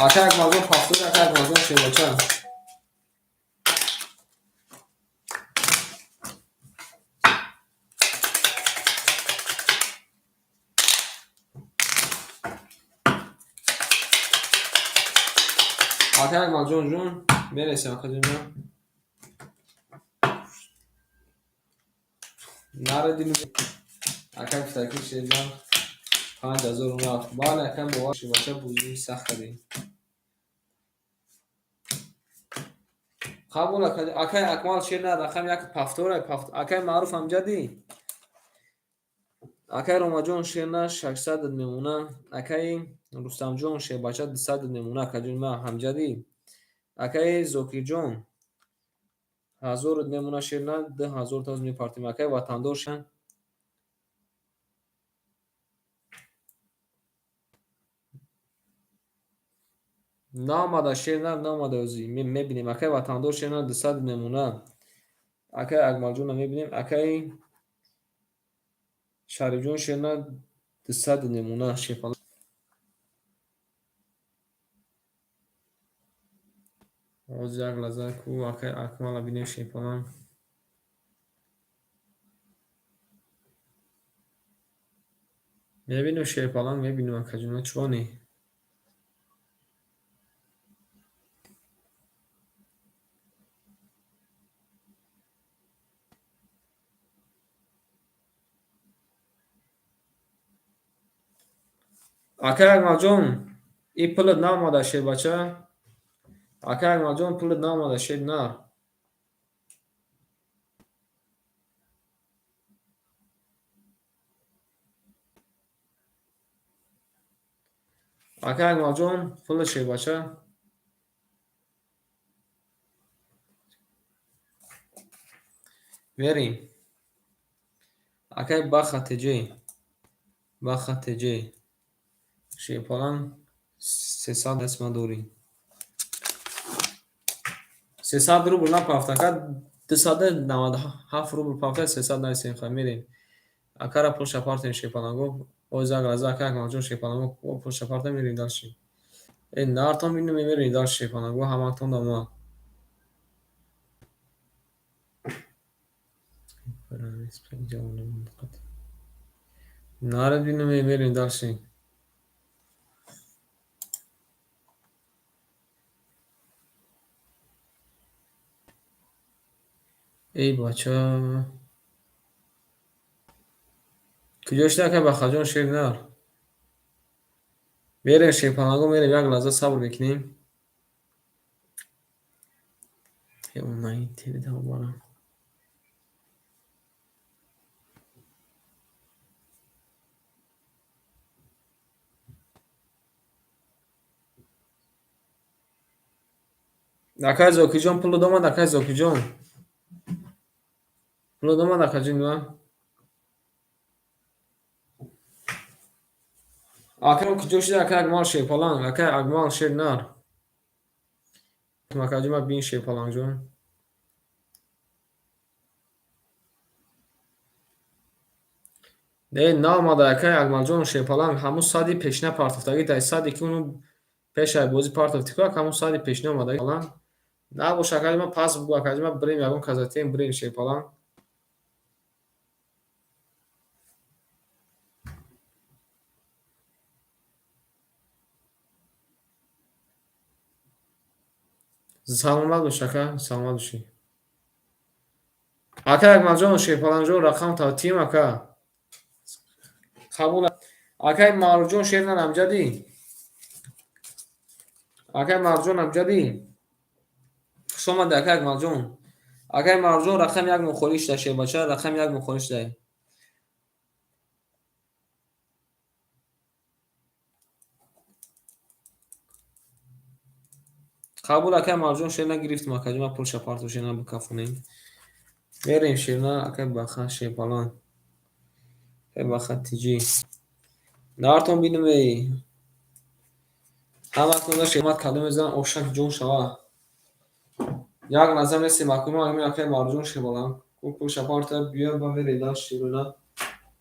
Акай Акмалҷон пафтори, акай Акмалҷон шербача. Акай Акмалҷон ҷон, мерасем акаҷон ҷон. Нарадим акай гуфтаки шерҷон 5000 рафт. Бале акай бовар шибача бузӣ сахт кардем. Қабул акай Акмал шер на рақам як пафтора пафт. Акай Маъруф амҷадӣ. Акай Ромаҷон шер на 600 мемона. Акай Рустамҷон шербача 200 мемона. Акаҷон ма ҳамҷадӣ. Акай Зокирҷон 1000 мемона шер на 2000 таз мепартем. Акай Ватандор шер наомада шер на наомада ӯзи мебинем. Акай Ватандор шер на 200 мемона. Акай Акмалҷонро мебинем. Акай Шарифҷон шер на 200 мемона. Шерпала ҳозир як лаҳза ку акай Акмалро бинем шерпалан. Мебинем шерпалан, мебинем акаҷон, чӯне? Акай Акмалҷон, и пулат наомада шербача. Акай Акмалҷон, пулат наомада шер на. Акай Акмалҷон, пулат шербача. Мерем. Акай Баха ТЖ. Баха ТЖ. Шерпалан 300 дастма дорӣ. 300 рубл напафт, ака 297 рубл пафта, 300 нарисем, хай мерем. Акара пулша партем шерпаланго. Ҳозир як лаҳза ака Акмалҷон шерпаланго пулша парта мерем дальше. Э нартон бинем мерем дальше шерпаланго ҳаматон дома. Нарад бинем мерем дальше. Эй бача. Куҷо шуда акай Бахаҷон шер нар? Мерем шерпаланго мерем, як лаҳза сабр мекунем. Акай Зокирҷон пулат омад, акай Зокирҷон. Пулат омад акаҷон ма? Акай куҷо шуда акай Акмал шерпаланг, акай Акмал шер нар. Акаҷон ма бин шерпалангҷон. Не наомада акай Акмалҷон шерпаланг, ҳамун сади пешина партофтагӣ дай сади ки уну пешай бозӣ партофтӣ ку ҳамун сади пешина омада паланг. Набош акаҷон ма пас бугӯ акаҷон ма бирем ягон казатем бирем шерпаланг. Саломат бош ака, саломат бошӣ. Акай Акмалҷон шерпалангҷон рақам тим ака. Қабул. Акай Маъруфҷон шер нар амҷадӣ. Акай Маъруфҷон амҷадӣ. Хуш омадӣ акай Акмалҷон. Акай Маъруфҷон рақами як мухолиф шуда шербача, рақами як мухолиф шуда. Қабул акай Маъруфҷон шер нагирифтем акаҷон, ман пулша партов шер набикафонем. Мерем шерна акай Баха шерпалан. Акай Баха ТЖ. Нартон бинем эй. Ҳаматон шермат кадом мезанам ошак ҷон шава. Як лаҳза месем акума акай Маъруфҷон шерпалан. Ку пулша парта биё ба мерем дальше шерна.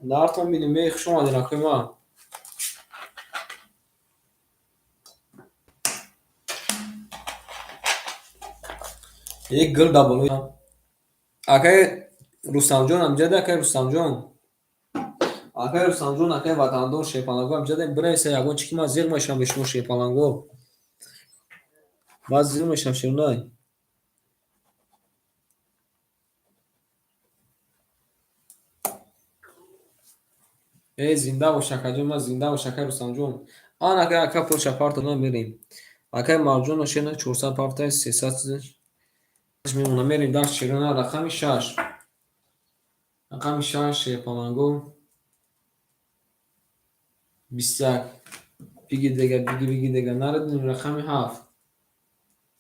Нартон бинем эй, хуш омадед акои ма. Як гул дар болои акай Рустамҷон амҷаде, акай Рустамҷон. Акай Рустамҷон, акай Ватандор шерпаланго амҷаде, бинависа ягон чи ки ман зиғ мешавам бе шумо шерпаланго. Ман зиёд мешавам, Шерунай. Э, зинда бош, акаҷон, ман зинда бош, акай Рустамҷон. Ан ака, ака пулша партона мерем. Акай Марҷон шена 400 партай, 300 мемона. Мерем дар Шерона, рақами 6. Рақами 6 Шерпаланго. 21. Биги дега, биги, биги дега. Нарадим рақами 7.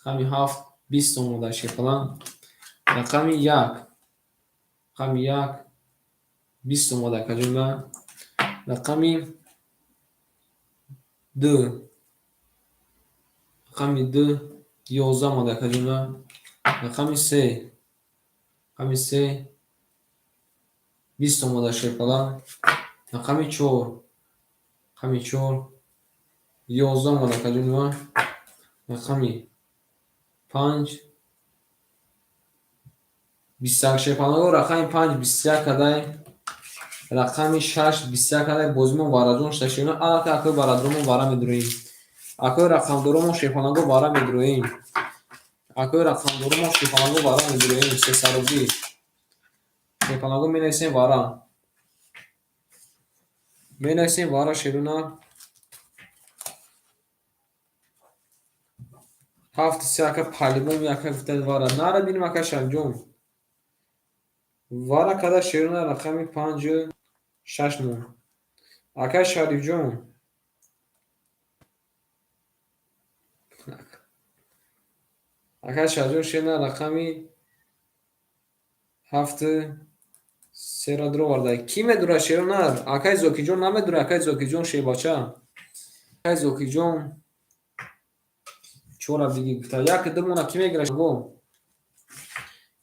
Рақами 7 20 омода Шерпаланг. Рақами 1. Рақами 1 20 омода, акаҷон. Рақами 2. Рақами 2 11 омода, акаҷон. Рақами 3. Рақами 3 20 омода, Шерпаланг. Рақами 4. Рақами 4 11 омода, акаҷон. Рақами 5 21, Шерпаланго. Рақами 5 21 кадай. Рақами 6 21 кадай. Бозимон вараҷон шуда, Шерона. Аллакай акои барадромон вара медуроем. Акои рақамдоромон, Шерпаланго, вара медуроем. Акои рақамдоромон, Шерпаланго, вара медуроем. Сесарубӣ. Шерпаланго, менависем вара. Менависем вара, Шерона. Ҳафт се, ака, палибон ака гуфтад вара. Нара бинем, ака Шарифҷон. Вара када, Шерона, рақами 5 6 мон. Акай Шарифҷон. Акай Шарифҷон, шена рақами 7 сера дуроварда. Кӣ медурад, Шерона? Акай Зокиҷон намедурад, акай Зокиҷон, шербача. Акай Зокиҷон чора биги гуфта. Як ду мона кӣ мегирад?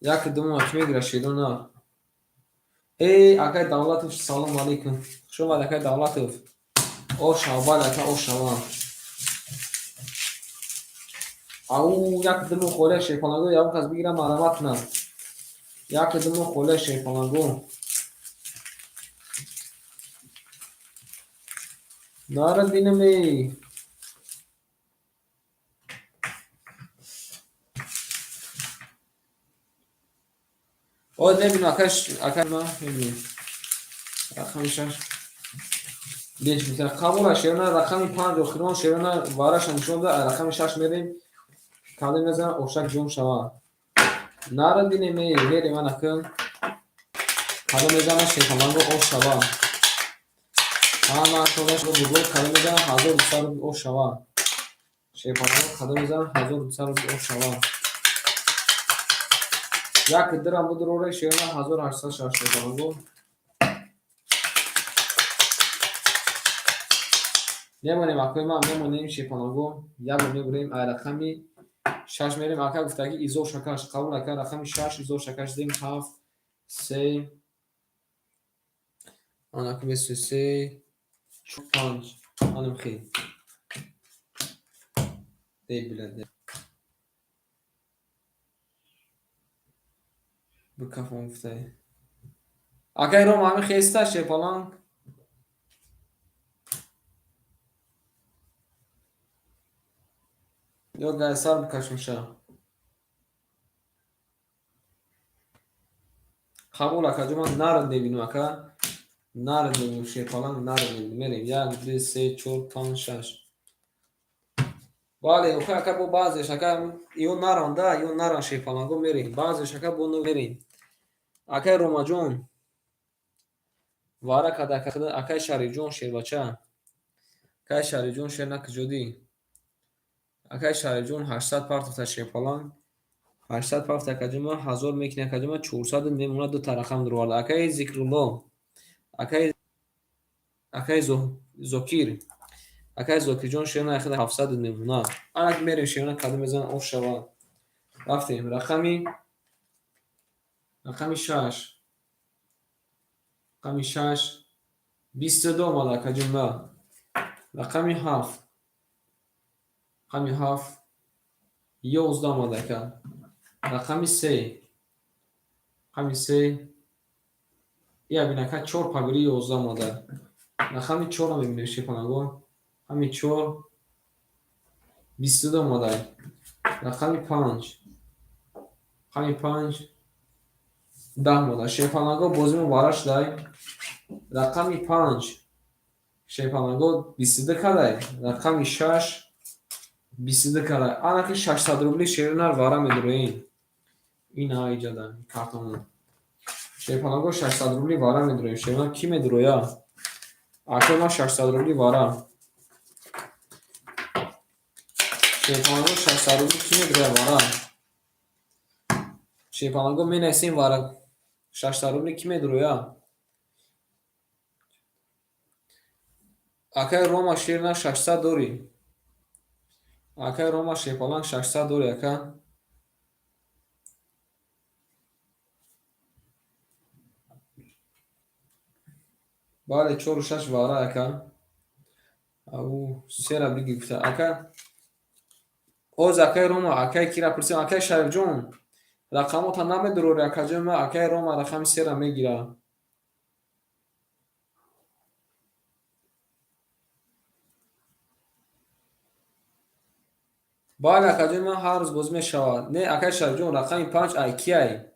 Як ду мона кӣ мегирад, Шерона? Э, акай Давлатов, салом алейкум. Хуш омад, акай Давлатов. Ош аввал, ака, ош аввал. Ау, як ду мон холия, Шерпаланго, ягон кас бигира, марамат кунад. Як ду мон холия, Шерпаланго. Нара бинам, эй. Оз мебинам, ака, ака, ма мебинем. Рақами 6. Беш гуфта қабула, Шерона, рақами 5 охирон, Шерона, вараша нишон да, рақами 6 мерем. Кадом мезанам, ошак ҷон шава. Нара бинем, эй, мерем ана кун. Кадом мезанам, Шерпаланго, ош шава. Ана тода бугой кадом мезанам, 1200 рубл, ош шава. Шерпаланго, кадом мезанам, 1200 рубл, ош шава. Як дирам будуроре, Шерона, 1860, Шерпаланго. Мемонем, акои ман, мемонем, Шерпаланго. Як бор мебурем, ай рақами 6 мерем. Ака гуфтаги изо шакаш қабул, ака, рақами 6 изо шакаш дем. 7 3 анаку 23 5 анам хел. Эй, билад. Бикафон гуфтай. Акай Ром, ҳамин хеста, Шерпаланг. Ё гайсар бикашмша. Қабул, акаҷон, ман нард мебинам, ака. Нард мебинам, Шерпаланг, нард мебинам. Мерем. Як, ду, се, чор, панҷ, шаш. Бале, охи, ака, бо баъзеш, ака, ё наранда, ё наран, Шерпаланго, мерем. Баъзеш, ака, бо мерем. Акай Ромаҷон. Вара када, акай Шарифҷон, шербача. Акай Шарифҷон, шер накуҷодӣ. Акай Шарифҷон 800 партофта, Шерпаланг. 800 партофта, акаҷон, ман 1000 мекунем, акаҷон, ман 400 мемонад, ду та рақам дуроварда. Акай Зикрулло. Акай Зокир. Акай Зокирҷон, шерна 700 мемонад. Анак мерем, шерна, кадом мезанам, ош шава. Рафтем. Рақами 6. Рақами 6 22 омад, акаҷон, на. Рақами 7. Рақами 7 11 омад, ака. Рақами 3. Рақами 3 я бин, ака, 4 пагири 11 омада. Рақами 4-ро мебинем, Шерпаланго. Рақами 4 22 омада. Рақами 5. Рақами 5 10 монда. Шерпаланго бозимо вара шудай. Рақами 5 шерпаланго 22 кадай. Рақами 6 22 кадай. Анаки 600 рубли шеринар вара медуроем. Ин иҷада картон. Шерпаланго 600 рубли вара медуроем. Шеринар ки медуроя? Акои ман 600 рубли вара. Шерпаланго 600 рубли ки медуроя вара? Шерпаланго менависем вара. 600 рубли ки медуроя? Акай Рома шерина 600 дорӣ. Акай Рома шерпаланг 600 дорӣ, ака. Бале, 4 6 вара, ака. Ау, сера биги гуфта. Ака. Оз акай Рома, акай кира пурсем, акай Шарифҷон. Рақамота намедурори, акаҷон ма, акай Рома рақами сера мегира. Бале, акаҷон ман ҳар рӯз бозӣ мешавад. Не, акай Шарифҷон, рақами 5 ай ки ай?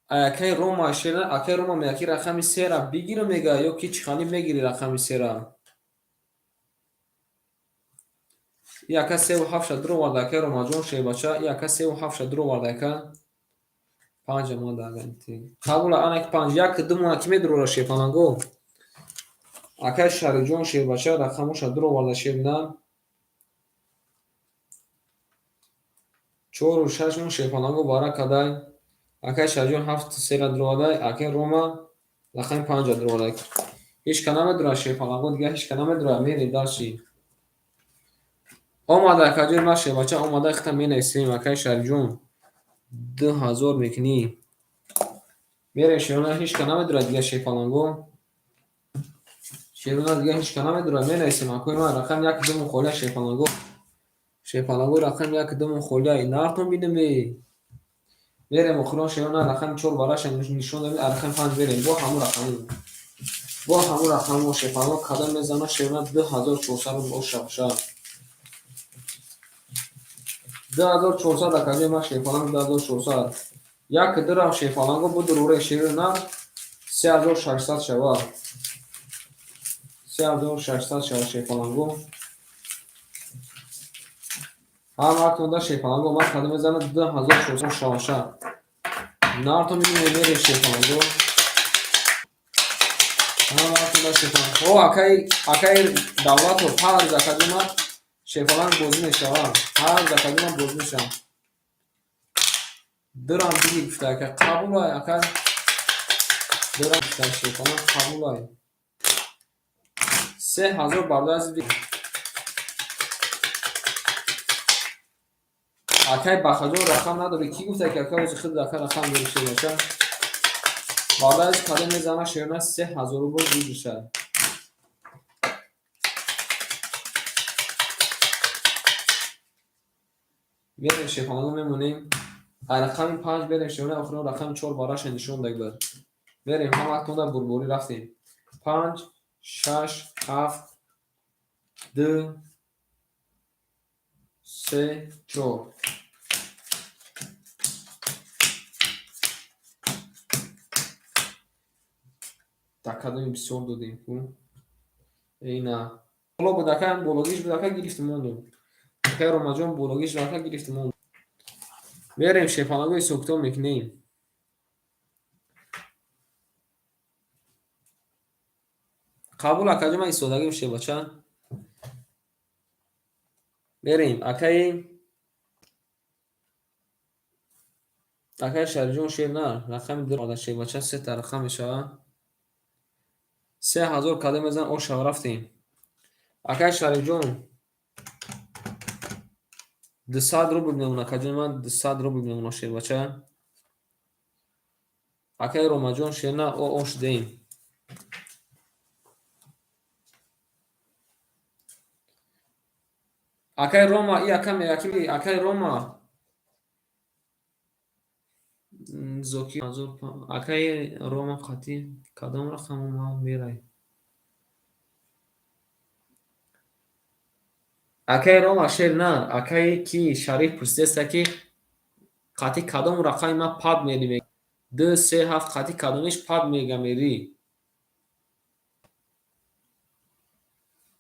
Ай акай Рома шера, акай Рома мега ки рақами сера бигирам мега ё ки чӣ хали мегири рақами сера? И ака севу ҳафтша дуроварда, акай Ромаҷон шербача, и ака севу ҳафтша дуроварда, ака. 5 омада, қабула, ана ки 5, 1 2 мона ки медурора шерпаланго? Акай Шарифҷон шербача рақамоша дуроварда шерна. 4 6 мон шерпаланго вара кадай. Акай Шарифҷон 7 сера дуровардай, акай Рома рақами 5 дуровардай. Ҳеч ка намедурад шерпаланго, дигар ҳеч ка намедурад, мерем дарши. Омада акаҷон ман шербача омада хита менависем, акай Шарифҷон 2000 мекунӣ. Мерем шерона, ҳеч ка намедурад дигар шерпаланго. Шерона дигар ҳеч ка намедурад, менависем акои ман рақами 1 2 мон холия шерпаланго. Шерпаланго рақами 1 2 мон холия. Нартон бинем. Мерем охирон шерона рақами 4 вараша нишон додем, рақами 5 мерем. Бо ҳамун рақаму. Бо ҳамун рақаму шерпаланго кадом мезана шерона 2400 рубл ошабша. 2400 акаҷои ман шерпаланг 2400. 1 2 рам шерпаланго будуруре шерона 3600 шава. 3600 шава шерпаланго. Ҳамаатонда шерпаланго ман кадом мезана 2400 шаваша. Нартон мебинем мерем шерпаланго. Ҳамаатонда шерпаланго. О, акай акай Давлатов ҳар рӯз акаҷои ман шерпаланг бозӣ мешавад. Ҳар рӯз акаҷои ман бозӣ мешавад. Дурам биги гуфта ака қабулай ака. Дурам гуфта шерпаланг қабулай. 3000 бародар азиз. Акай Бахаҷон рақам надорӣ. Кӣ гуфта ки ака ози худ ака рақам дорӣ шербача? Бародар азиз кадом мезана шерона 3000 рубл выигрыша. Мерем шерпаланго мемонем. Ай рақами 5 мерем шерона охирон рақами 4 вараша нишон дагбад. Мерем ҳамаатонда бурборӣ рафтем. 5 6 7 2 3 4. Дар кадоми бисёр додем ку? Ина. Боло буд ака, бологиш буд ака гирифтем мондум. Акай Ромаҷон бологиш буд ака гирифтем мондум. Мерем шерпаланго ҳисоб-китоб мекунем. Қабул акаҷон ман истодагим шербача. Мерем акаи акаи Шарифҷон шер на рақами 2 шербача сета рақам мешавад. 3000 кадом мезан ошава рафтем. Акаи Шарифҷон 200 рубл мемонад акаҷони ман 200 рубл мемонад шербача. Акаи Ромаҷон шер на ош дем. Акаи Рома и ака мега ки акаи Рома Зокир акаи Рома қатӣ кадом рақам омад мерай. Акаи Рома шер на, акае ки Шариф пурсидеста, ки қати кадом рақами ман паб мери? Ду, се, ҳафт, қати кадомиш паб мега мери?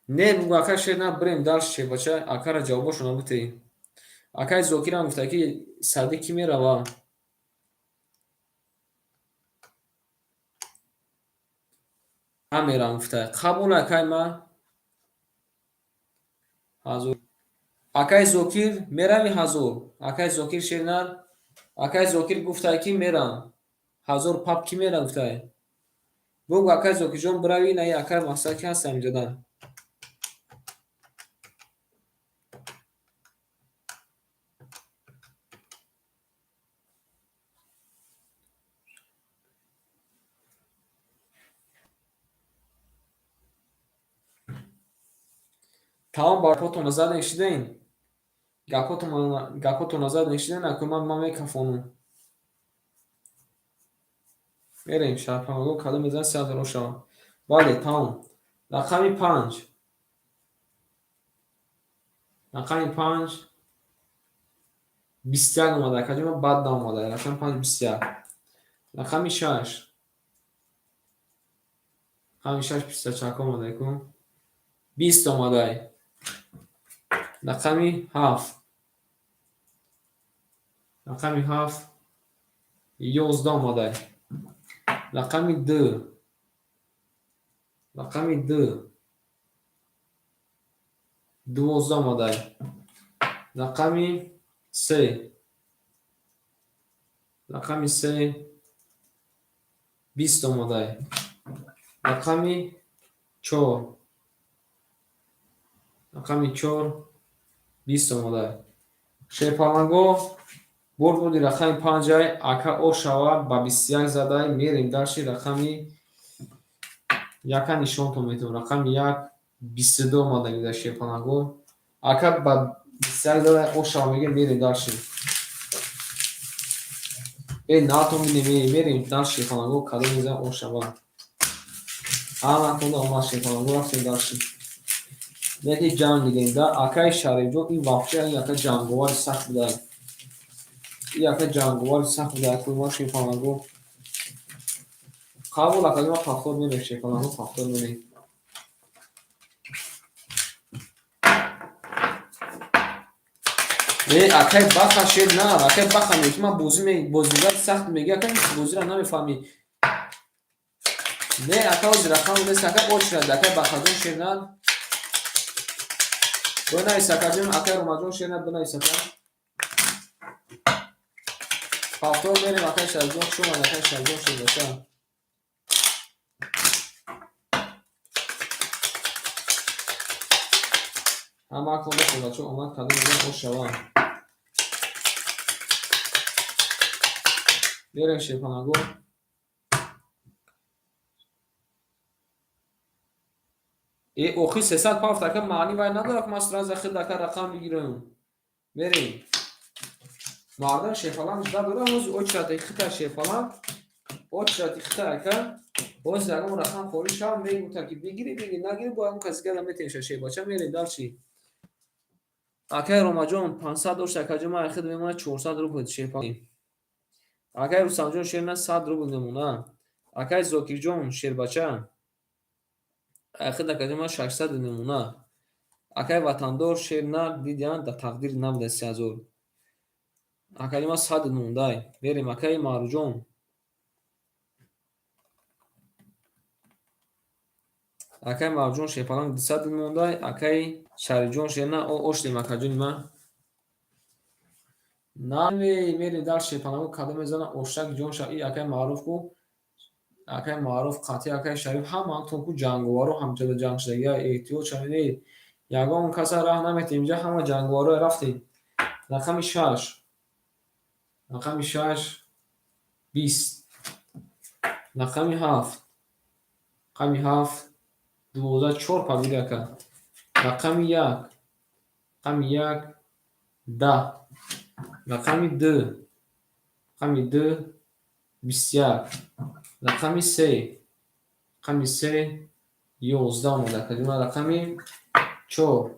Не, бугу, акай шер на, бирем дальше, шербача, акара ҷавобошо набутӣ. Акаи Зокирам гуфта, ки сади кӣ мерава? Намерам гуфта. Қабул, акай ма. Ҳазор. Акаи Зокир мерави ҳазор? Акаи Зокир шернар? Акаи Зокир гуфта, ки мерам. Ҳазор паб кӣ мера гуфта. Бугу, акаи Зокирҷон, бирави, на, акаи мақсад ки ҳастам инҷода. Тамом, гапотонро задем, шидем? Гапотонро задем, шидем? Аку ман мекафонам. Мерем, шарпамаго кадом мезанад, 3000 шавам. Бале, тамом. Рақами панҷ. Рақами панҷ 21 омада, акаҷон, ман бад наомада. Рақами панҷ 21. Рақами шаш. Рақами шаш пистачака омада, ку? 20 омадай. Рақами ҳафт. Рақами ҳафт 11 омадай. Рақами ду. Рақами ду 12 омадай. Рақами се. Рақами се 20 омадай. Рақами чор. Рақами чор 20 омадай. Шерпаланго бурд буди рақами панҷай, ака ошава ба 21 задай, мерем дальше, рақами яка нишонтон метавон. Рақами як 22 омада гида, шерпаланго. Ака ба 21 задай, ошава меге, мерем дальше. Э, натон бинем, мерем дальше, шерпаланго кадом мезан ошава. Ҳаматон омад, шерпаланго, рафтем дальше. Неки ҷанг дидем да, акаи Шарифҷон, ин вообще ин ака ҷанговари сахт буда. Ин ака ҷанговари сахт буда, акои ма шерпаланго. Қабул, акаи ма, повтор мерем, шерпаланго, повтор мерем. Э, акаи Баха шер на, акаи Баха меги, ман бозӣ бозигари сахт меги, ака бозиро намефаҳмӣ. Не, ака, ҳозир рақам нест, ака, очередь, акаи Бахаҷон шер на. Бинавис, акаҷон, акаи Ромаҷон шер на, бинавис, ака. Повтор мерем, акаи Шарифҷон, хуш омад, акаи Шарифҷон, шербача. Ҳамаатон бошед, бачаҳо, омад кадом мезан ошава. Мерем, шерпанаго. Э, охи 300 пафт, ака, маъни вай надорад, ман сразу хел ака рақам бигирам. Мерем. Мардам шерпаланг жда дорам, ҳозир очередь хита шерпаланг. Очередь хита, ака. Ҳозир ягон рақам холӣ шава, мегӯта ки бигирӣ, бигирӣ, нагирӣ, бо ягон каси дигара метемша, шербача, мерем дальше. Акаи Ромаҷон 500 дошт, акаҷон, ман хид мемонад 400 рубл, шерпаланг. Акаи Рустамҷон шер на 100 рубл мемонад. Акаи Зокирҷон шербача. Хид, акаҷон, ман 600 мемонад. Акаи Ватандор шер на дидиан дар тақдир набуда 3000. Акаҷон, ман 100 мондай. Мерем, акаи Маъруфҷон. Акаи Маъруфҷон шерпаланг 200 мондай. Акаи Шарифҷон шер на оштем, акаҷони ман. На, мерем дальше, шерпаланго кадом мезанад оштак ҷон ша. И акаи Маъруф ку. Акаи Маъруф қатъи акаи Шариф ҳамаатон ку ҷанговаро ҳамҷода ҷанг шудагия, эҳтиёт шавед. Ягон каса раҳ наметем, инҷа ҳама ҷанговаро рафтем. Рақами шаш. Рақами шаш 20. Рақами ҳафт. Рақами ҳафт 12, чор победа, ака. Рақами як. Рақами як 10. Рақами ду. Рақами ду 21. Рақами се. Рақами се 11 омада, акаҷон. Рақами чор.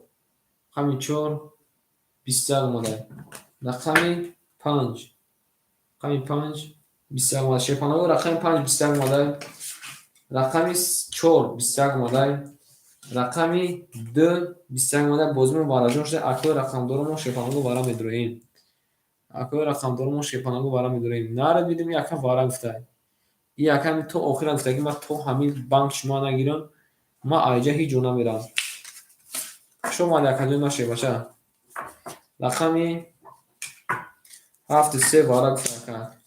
Рақами 4 21 омада. Рақами 5. Рақами 5 21 омада. Шерпаланго рақами 5 21 омада. Рақами 4 21 омада. Рақами 2 21 омада. Бозимон вараҷон шуда. Акои рақамдоромо шерпаланго вара медуроем. Акои рақамдоромо шерпаланго вара медуроем. Наро бидим, яка вара гуфта. И яками то охира гуфта, ки ман то ҳамин банк шумо нагирам, ман айҷа ҳеҷ ҷо намерам. Хуш омадӣ, акаҷон ман шербача. Рақами 7 3 вара гуфта ака.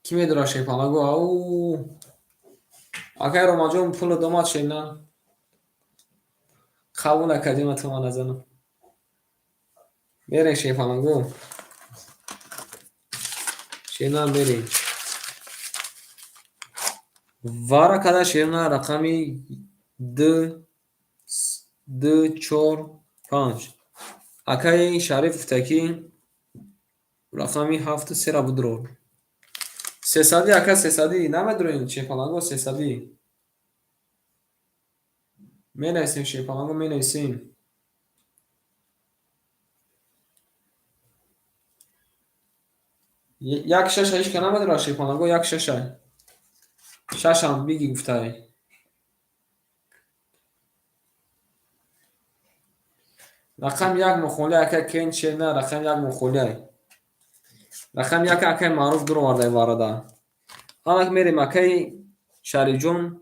Кӣ медорад шерпаланго? Ау! Акай Ромаҷон пулат омад шерна? Қабул акаҷон, ман тума назанам. Мерем шерпаланго. Шерна мерем. Вара када шерна рақами 2 2 4 5. Акаи Шариф гуфта, ки рақами 7 3-ра бидурор. Сесадӣ ака, сесадӣ намедуроем шерпаланго, сесадӣ. Менависем шерпаланго, менависем. Як шаша ҳеҷ ка намедурад шерпаланго, як шаша. Шашам биги гуфтай. Рақами 1 мухолия ака кен шерна, рақами 1 мухолия. Рақами 1 акаи Маъруф дуровардай варада. Анак мерем акаи Шарифҷон.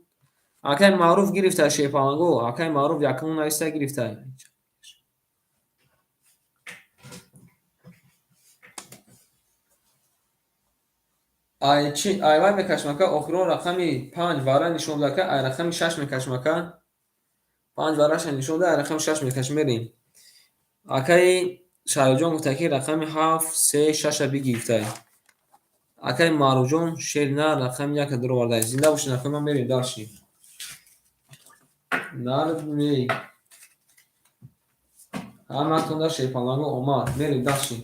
Акаи Маъруф гирифта шерпаланго, акаи Маъруф якум нависта гирифта. Ай чи ай вай мекашем ака, охирон рақами 5 вара нишон дода ака, ай рақами 6 мекашем ака. 5 вараша нишон дода, ай рақами 6 мекашем, мерем. Акаи Шарифҷон гуфта, ки рақами 7 3 6-а биги гуфта. Акаи Маъруфҷон шер на рақами 1-а дуроварда. Зинда бошед акаи ман, мерем дальше. Нарми. Ҳаматонда шерпаланго омад. Мерем дальше.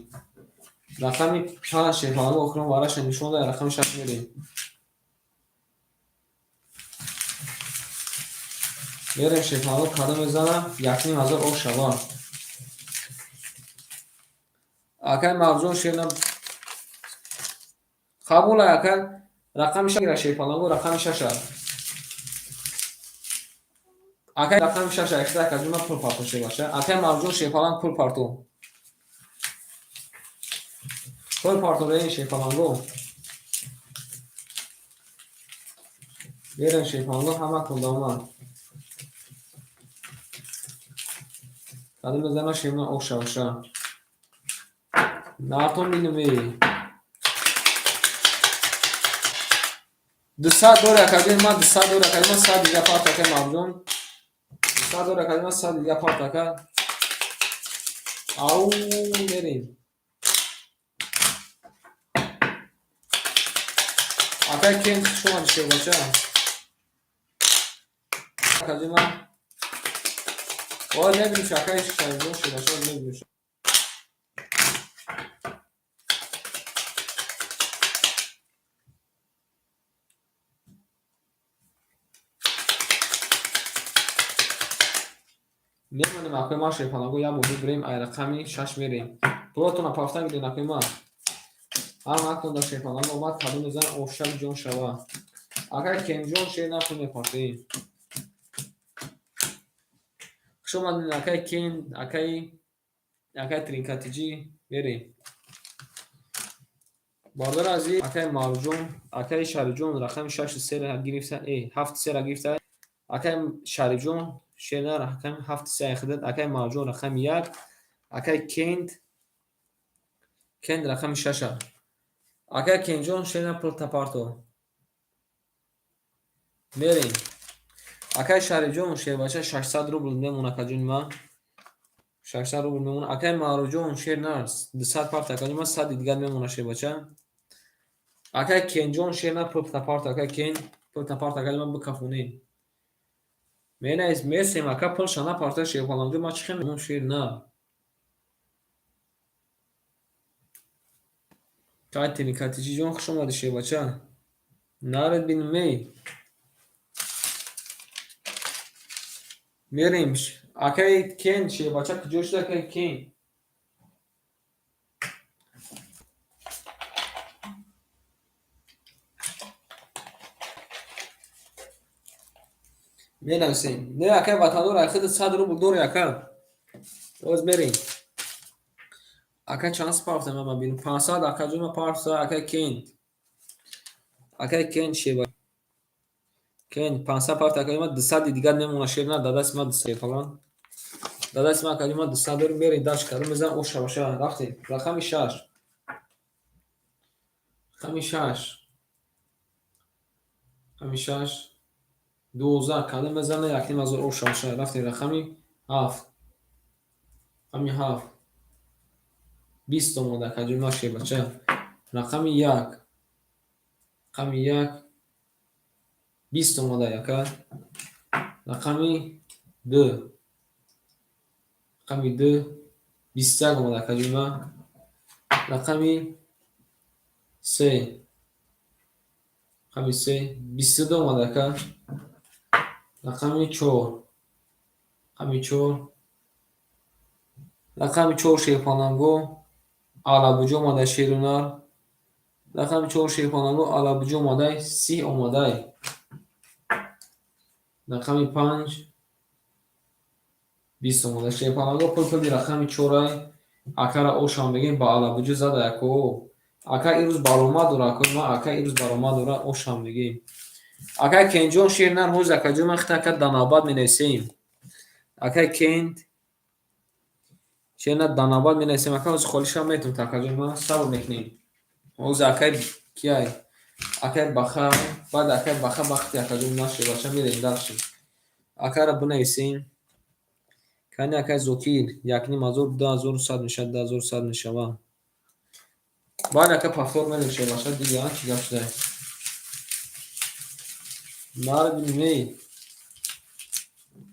Рақами 5 шерпаланго охирон вараша нишон дода, рақами 6 мерем. Мерем шерпаланго кадом мезана? 1500 об шава. Акаи Маъруфҷон шерна қабул ака, рақами 6 гира шерпаланго, рақами 6. Акаи рақами 6 ихта акаҷон ман пул парту шербача. Акаи Маъруфҷон шерпаланг пул парту. Пул парту реин шерпаланго. Берем шерпаланго ҳама кунда омад. Кадом мезана шерна об шавша. Нартон бинаме. 200 дори акаҷон ман, 200 дори акаҷон ман, 100 дига парт акаи Маъруфҷон. 200 дори акаҷон ман, 100 дига парт ака. Ау мерем. Акаи Кен хуш омадӣ шербача. Акаҷон ман. Ой мебиниш акаи Шарифҷон шербача, мебиниш. Мемонем акои ман шерпаланго, як бор бибирем, ай рақами 6 мерем. Пулатона пафта гирен акои ман. Ҳаматонда шерпаланго омад, кадом мезана ошак ҷон шава. Акаи Кенҷон шер на пул мепартоем. Хуш омадед акаи Кен, акаи Тринкатиҷӣ, мерем. Бародари азиз, акаи Маъруфҷон, акаи Шарифҷон рақами 6 3 гирифта, 7 3 гирифта. Акаи Шарифҷон шерна рақами 7 3 хидат, акаи Маъруфҷон рақами 1, акаи Кент Кент рақами 6. Акаи Кенҷон шерна пул тапарто. Мерем. Акаи Шарифҷон шербача 600 рубл мемон акаҷони ман. 600 рубл мемон. Акаи Маъруфҷон шер на 200 парт акаҷони ман, 100 дигар мемона шербача. Акаи Кенҷон шер на пул тапарто, акаи Кен пул тапарто акаҷони ман бикафонем. Менавис месем ака пулша напарто шерпаланго, ман чӣ хел шер на. Кай Тринкатиҷиҷон хуш омадӣ шербача. Наред бинем эй. Мерем. Акаи Кен шербача куҷо шуд, акаи Кен? Менависем. Не, акаи ватандор, айхиди 100 рубл дори, ака. Боз мерем. Ака чанд партам ма бинам? 500 акаҷон ма партса, акаи Кент. Акаи Кент шеба. Кен 500 парт акаҷон ма 200 дигар мемона шер на дадас ма 200 фалан. Дадас ма акаҷон ма 200 дорим, мерем даш кардем, мезанам оша баша. Рафтем. Рақами 6. Рақами 6. Рақами 6. 12 кардем, мезанам 1500 оша баша. Рафтем рақами 7. Рақами 7. 20 омада акаҷон ма шербача. Рақами 1. Рақами 1. 20 омада ака. Рақами 2. Рақами 2. 21 омада акаҷон ма. Рақами 3. Рақами 3. 22 омада ака. Рақами 4. Рақами 4. Рақами 4 шерпаланго. Алабуҷо омада шерунар. Рақами 4 шерпаланго Алабуҷо омадай, 30 омадай. Рақами 5 20 омада шерпаланго. Пул пули рақами 4-ай. Акара ошам мегем ба Алабуҷо зада яко. Ака ирӯз баромад дора, ака ма ака ирӯз баромад дора, ошам мегем. Ака Кенҷон шер нар ҳоз акаҷон ман хита ака данавбат менависем. Ака Кент шер нар данавбат менависем. Ака ҳоз холишам метавонад акаҷон ма сабр мекунем. Ҳоз акай кияй? Акай Баха, баъд акай Баха вақти акаҷон ма шербача мерем дарши. Акара бинависем. Кани акай Зокир 1500 2100 мешавад, 2100 мешавад. Баъд ака повтор мерем шербача, диди а чӣ гап шуда. Наро бинем эй.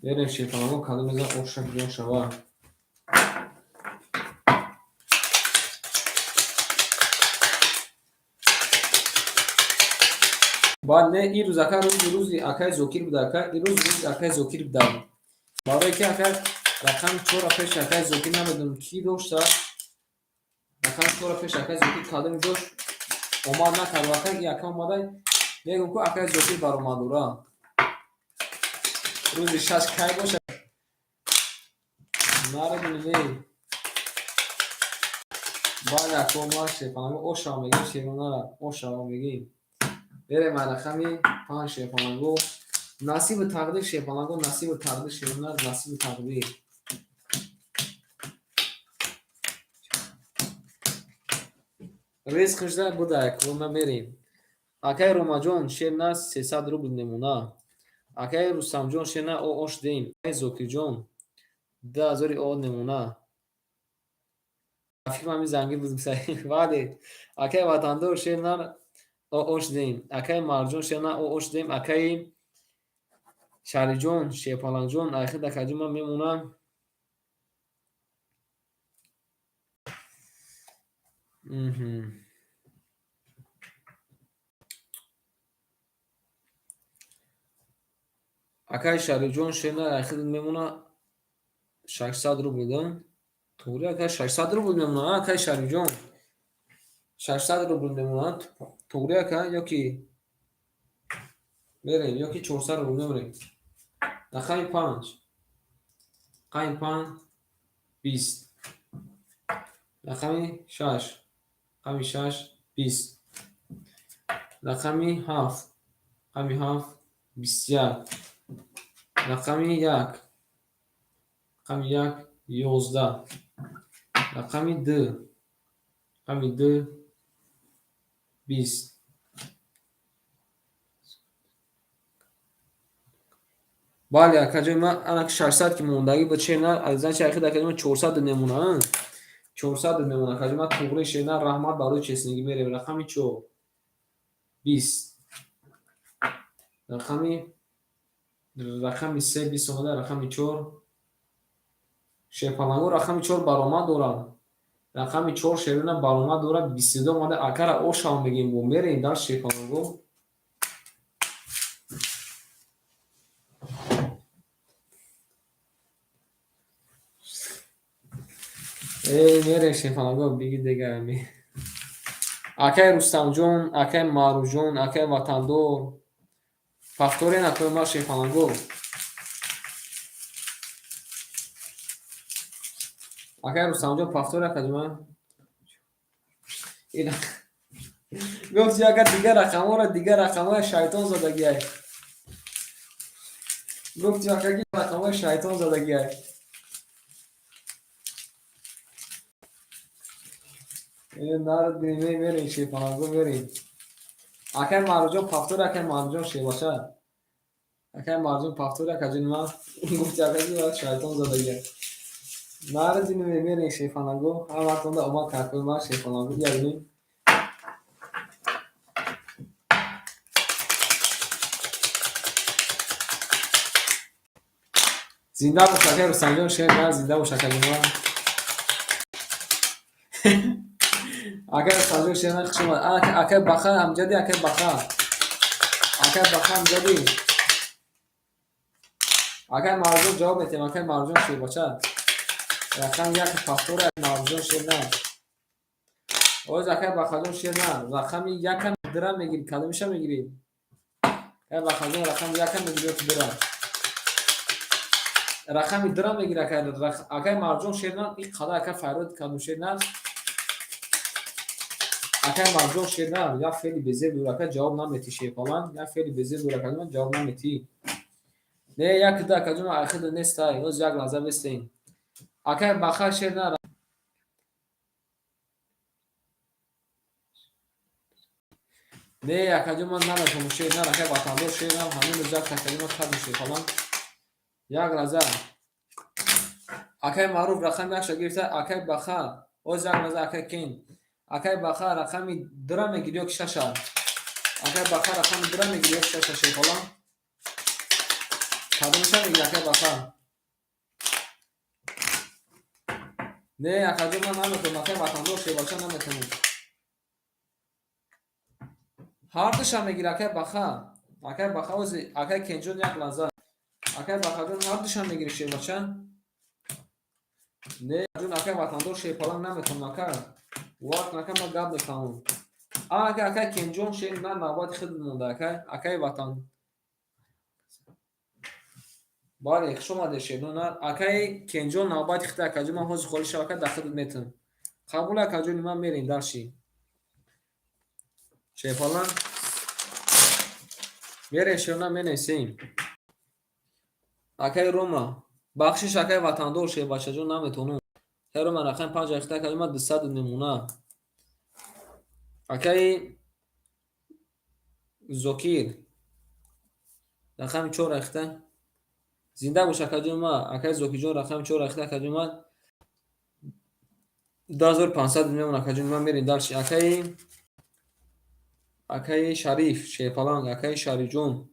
Мерем шерпаланго кадом мезанам оша ҷон шава. Баъд не ирӯз ака рӯзи акаи Зокир буда ака, ирӯз рӯзи акаи Зокир буда. Барое ки ака рақами 4 пеши акаи Зокир намедонам кӣ дошта. Рақами 4 пеши акаи Зокир кадоме дошт, омад накард ака, и ака омада мегӯм ку акаи Зокир баромад дора. Рӯзи 6 кай бошад? Наро бинем эй. Баъд ако ма шерпаланго ошава мегем, шеронара ошава мегем. Берем рақами 5 шерпаланго. Насибу тақдир шерпаланго, насибу тақдир шеронар, насибу тақдир. Ризқишда буда ако ма мерем. Акай Ромаҷон шер на 300 рубл мемона. Акай Рустамҷон шер на о ош дем. Акай Зокирҷон 2000 о мемона. Фикр ҳамин занги буд. Бале. Акай Ватандор шер на о ош дем. Акай Марҷон шер на о ош дем. Акай Шариҷон, Шерпалангҷон, айхид акаҷон ман мемонам. Акай Шарифҷон шер на айхид мемона 600 рубл да? Туғри акай 600 рубл мемона, акай Шарифҷон. 600 рубл мемона. Туғри ака ёки мерем, ёки 400 рубл мемонем. Рақами 5. Рақами 5 20. Рақами 6. Рақами 6 20. Рақами 7. Рақами 7 21. Рақами 1. Рақами 1 11. Рақами 2. Рақами 2 20. Бале акаҷои ман ана 600 ки мондагӣ буд шер на, значит ахид акаҷои ман 400 мемона. 400 мемона акаҷои ман туғри шер на, раҳмат барои честнигӣ. Мерем рақами 4 20. Рақами 3 20 омада, рақами 4 шерпаланго рақами 4 баромад дорам. Рақами 4 шерона баромад дорад, 22 омада, акара ошав мегем бо мерем дар шерпаланго. Э, мерем, шефанаго, биги дега. Акай Рустамҷон, акай Маъруфҷон, акай Ватандор. Повторен, акои ма, шефанаго. Акай Рустамҷон, повтор, акаҷума. Гуфти, ака, дигар рақамҳоро, дигар рақамҳои шайтон задагиай. Гуфти, ака, рақамҳои шайтон задагиай. Народ, мерем, шефанаго, мерем. Акай Маъруфҷон, повтор, акай Маъруфҷон, шебаша. Акай Маъруфҷон, повтор, акаҷони ман. Гуфти, ака, шайтон задагиай. Народ, мерем, шефанаго. Ҳар вақтонда омад, какои ман, шефанаго, ягнем. Зинда бош, акай Рустамҷон, шер на, зинда бош, акаҷони ман. Акай Рустамҷон, шер на, хуш омад. Акай Баха, амҷади, акай Баха. Акай Баха, амҷади. Акай Маъруфҷон, ҷавоб метиҳем, акай Маъруфҷон, шербача. Рақами як повтора, Маъруфҷон, шер на. Оз, акай Бахаҷон, шер на. Рақами якам дира мегирӣ, кадомиша мегирӣ? Акай Бахаҷон, рақами якам мегирӣ ё ки дира? Рақами дира мегирӣ, акай, акай Маъруфҷон, шер на, ин қадар акай фарёд кардум, шер на. Акай Маъруфҷон, шер на, як феъли безеб дур, ака, ҷавоб наметӣ, шерпалан, як феъли безеб дур, акаҷон, ҷавоб наметӣ. Не, як ду, акаҷон, айхида нестай, оз як лаҳза бестем. Акай Баха, шер на. Не, акаҷон, ман наметавонам, шер на, акай Ватандор, шер на, ҳамин рӯз як такаҷон ман кардум, шерпалан. Як лаҳза. Акай Маъруф рақами якша гирифта, акай Баха, оз як лаҳза, акай Кен. Акай Баха, рақами дира мегирӣ ё ки шаша? Акай Баха, рақами дира мегирӣ ё ки шаша, шерпалан? Кадомиша мегирӣ, акай Баха? Не, акаҷон, ман наметавонам, акай Ватандор, шербача, наметавонам. Ҳардуша мегирӣ, акай Баха. Акай Баха, ози, акай Кенҷон, як лаҳза. Акай Бахаҷон, ҳардуша мегирӣ, шербача? Не, ҷон, акай Ватандор, шерпаланг, наметавонам, ака. Вақт, ака, ман гап мефаҳмам. Ака, акай Кенҷон, шер на, навбати худ монда, акай, акай Ватан. Бале, хуш омадед, шернон. Акай Кенҷон, навбати худ, акаҷон, ман ҳозир холӣ шав, ака, дар худат метавонам. Қабул, акаҷони ман, мерем дарши. Шерпаланг. Мерем, шернон, менависем. Акай Рома, бахшиш, акай Ватандор, шербачаҷон, наметавонам. Акай Рома, рақами панҷ ахта, акаҷон, ман 200 мемона. Акай Зокир, рақами чор ахта. Зинда бош, акаҷон ман. Акай Зокирҷон, рақами чор ахта, акаҷон ман. 2500 мемона, акаҷон ман, мерем дальше. Акай Шариф, шерпаланг, акай Шарифҷон.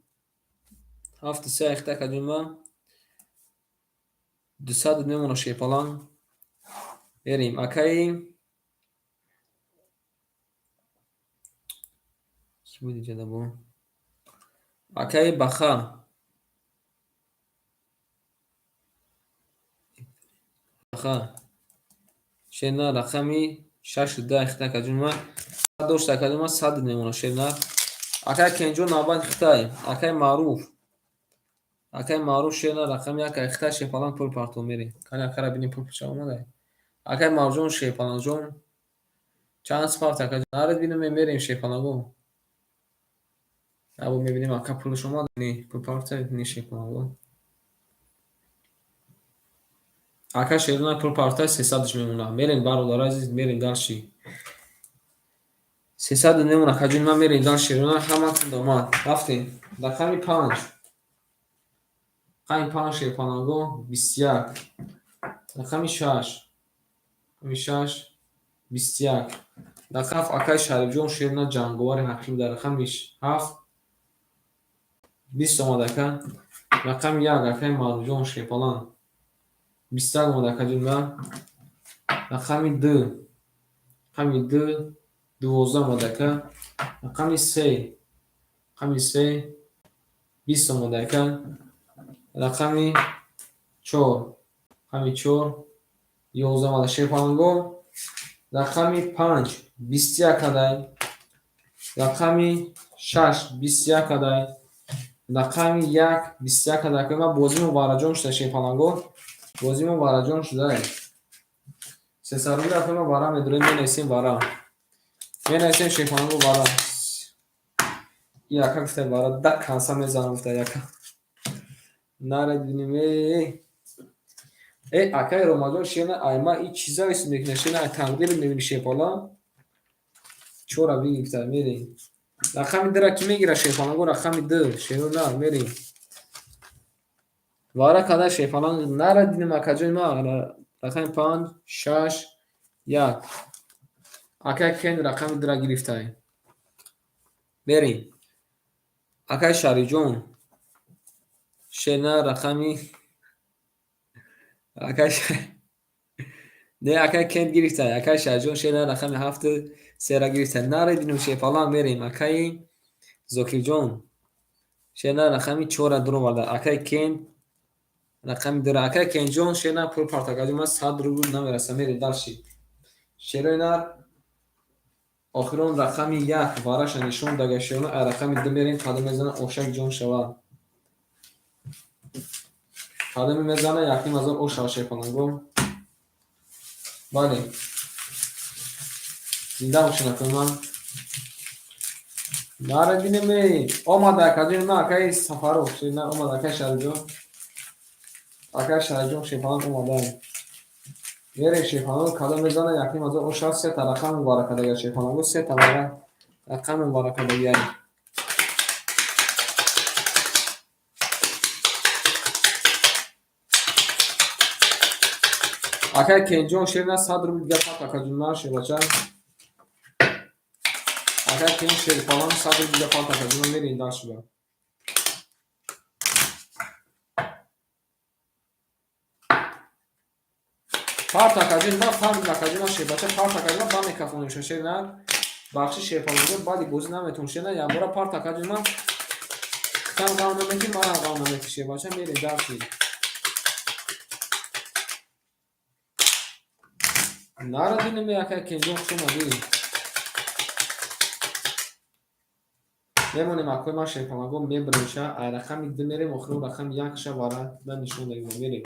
Ҳафту се ахта, акаҷон ман. 200 мемона, шерпаланг. Мерем. Акай кӣ буд инҷа бо? Акай Баха. Баха. Шерна, рақами шашу ду ахта, акаҷон ман. Дошт, акаҷон ман, 100 мемона, шерна. Акай Кенҷон, навбати хитай. Акай Маъруф. Акай Маъруф, шерна, рақами як ахта, шерпаланг, пул партов, мерем. Кани, акара бинем, пул ча омада. Акай Маъруфҷон, шерпалангҷон. Чанд спарт, акаҷон? Наред, бинем, мерем, шерпаланго. Або мебинем, ака, пулаш омад? Не, пул парта, не, шерпаланго. Ака Шерона, пул парта, 300-ш мемона. Мерем, бародари азиз, мерем дальше. 300 мемона, акаҷон ман, мерем дальше, Шерона, ҳаматон омад. Рафтем. Рақами панҷ. Рақами панҷ, шерпаланго, 21. Рақами шаш. Рақами шаш, 21. Рақам акай Шарифҷон, шерна, ҷанговари ҳақиқӣ дар рақами ҳафт 20 омад, ака. Рақами як, акай Маъруфҷон, шерпаланг. 21 омад, акаҷон ман. Рақами ду. Рақами ду, 12 омад, ака. Рақами се. Рақами се, 20 омад, ака. Рақами чор. Рақами чор, 11 омада. Шерпаланго, рақами 5 21 кадай, рақами 6 21 кадай, рақами 1 21 кадай. Акои ман, бозимо вараҷон шуда. Шерпаланго, бозимо вараҷон шуда. 300 рубли, акои ман, вара медурем, менависем, вара менависем. Шерпаланго, вара яка гуфта, вара да канса мезанам гуфта, яка наре бинем. Э, акай Ромаҷон, шена айма и чиза ис мекуна, шена ай тақдир мебини. Шерпала чора бигирифта, мерем. Рақами дра ки мегира, шерпаланго? Рақами д, шеро на, мерем. Вара када, шерпаланг, нара динем, акаҷои ма. Рақами панҷ, шаш, як. Акай Кен рақами дра гирифтай, мерем. Акай Шарифҷон, шена рақами акай не, акай Кент гирифтай. Акай Шарифҷон, шена рақами ҳафту сера гирифтай. Наре динем, шерпаланг, мерем. Акаи Зокирҷон, шена рақами чора дуроварда. Акай Кент рақами дура. Акай Кенҷон, шена пул партакаҷон ман 100 рубл намераса. Мерем дальше. Шерои нар, охирон рақами як вараша нишон дага. Шерои ай рақами ду мерем. Кадом мезана, ошак ҷон шавад? Кадоме мезана, 1500 ош шава, шерпаланго? Бале, зинда бошед, акои ман. Нара динеме, омада, акаҷони ман, акаи Сафаров, шена омада. Акаи Шарифҷон, акаи Шарифҷон, шерпаланг омада, мерем. Шерпаланго, кадом мезана, 1500 ош шава? Сета рақам мубаракадага, шерпаланго, сета рақам мубаракадагиай. Акай Кенҷон, шерна 100 рубл дига пак, акаҷон ман, шербача. Акай Кен, шерпаланг, 100 рубл дига пак, акаҷон ман. Мерем дальше ба. Парт, акаҷон ман, фаҳмидам, акаҷон ман, шербача, парт, акаҷон ман, ба микрофон шер на бахши. Шерпаланго, баъди бозӣ наметавон, шерна якбора парт, акаҷон ман. Кам ғам наметӣ, манам ғам наметӣ, шербача. Мерем дальше. Нара динеме, акай Кенҷон, хуш омадӣ. Мемонем, акои ман, шерпаланго, мебиремша. Ай рақами ду мерем, охирон рақами якша вара да нишон дагем, мерем.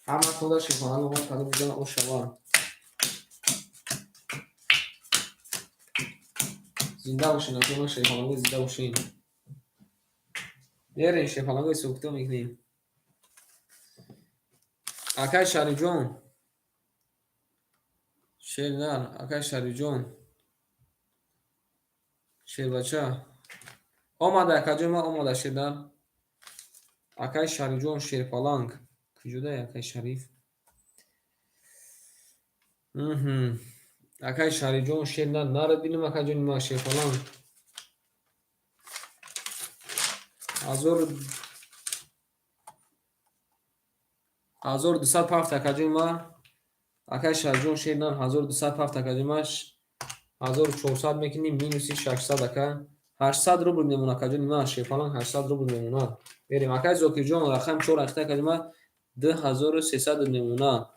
Ҳама кода, шерпаланго, ма кадом мезана, ош шава? Зинда бошен, акои ман, шерпаланго, зинда бошен. Мерем, шерпаланго, ҳисобкитоб мекунем. Акай Шарифҷон, шернар, акай Шарифҷон, шербача омада, акаҷон ман омада. Шернар, акай Шарифҷон, шерпаланг куҷодай, акай Шариф? Акай Шарифҷон, шернар, нара бинем, акаҷони ман, шерпаланг 1200 пафт, акаҷони ман. Акай Шарифҷон, шернар 1200 пафт, акаҷони ман. 1400 мекунем, минуси 600, ака, 800 рубл мемонад, акаҷони ман. Шерпаланг 800 рубл мемонад, мерем. Акай Зокирҷон, рақами чор ахта, акаҷони ман, 2300 мемонад.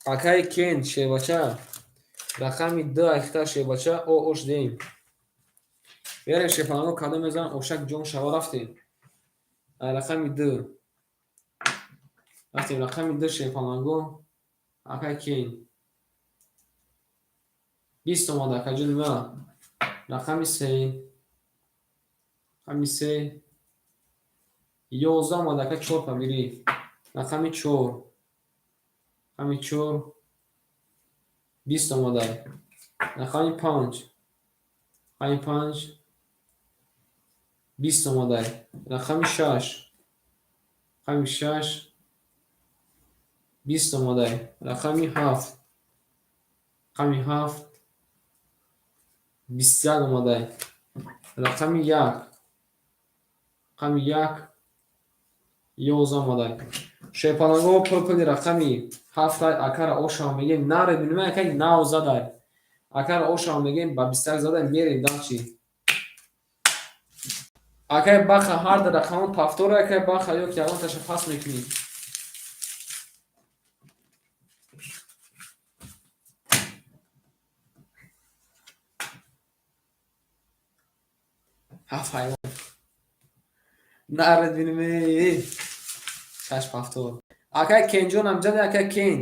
Акай Кен, шербача, рақами ду ахта, шербача, о ош дем. Мерем, шерпаланго, кадом мезанам, ошак ҷон шава? Рафтем, рақами ду рафтем, рақами ду, шерпаланго. Акай Кен, 20 омада, акаҷони ман. Рақами се, рақами се, 11 омада, ака, чор пабирӣ. Рақами чор, рақами чор, 20 омада. Рақами панҷ, рақами панҷ, 20 омада. Рақами шаш, рақами шаш, 20 омада. Рақами ҳафт, рақами ҳафт, 21 омада. Рақами як, рақами як, 11 омада. Шерпаланго, пул-пули рақами ҳафтай, акара ошава мегем. Наре бинем, акай нав задай, акара ошава мегем, ба 21 задай. Мерем дальше. Акай Баха, ҳар ду рақамон повтора, акай Баха, ё ки ягон таша пас мекунӣ? Ҳафт ҳайвон. Наред бинем, шаш повтор. Акай Кенҷон амҷади, акай Кен.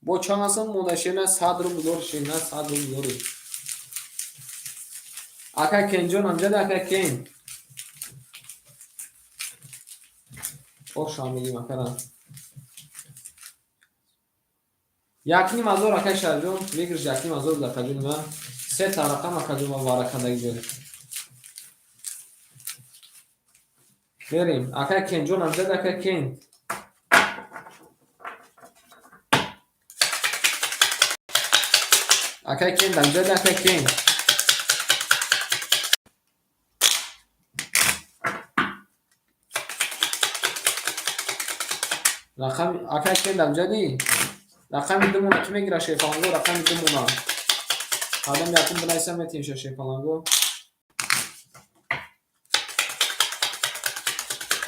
Бо чанд ҳастам монда, шена 100 рубл дори, шена 100 рубл дори. Акай Кенҷон амҷади, акай Кен. Ошам мегим акара. 1500, акай Шарҷон, выигрыш 1500 буд, акаҷони ман. Се та рақам, акаҷон, ман варакандаги ҷой. Мерем. Акай Кенҷон амҷади, акай Кен. Акай Кен амҷади, акай Кен. Рақами акай Кен амҷади? Рақами ду мона кӣ мегира, шерпаланго? Рақами ду мона. Қадам якум бинависам, метиҳем шерпаланго.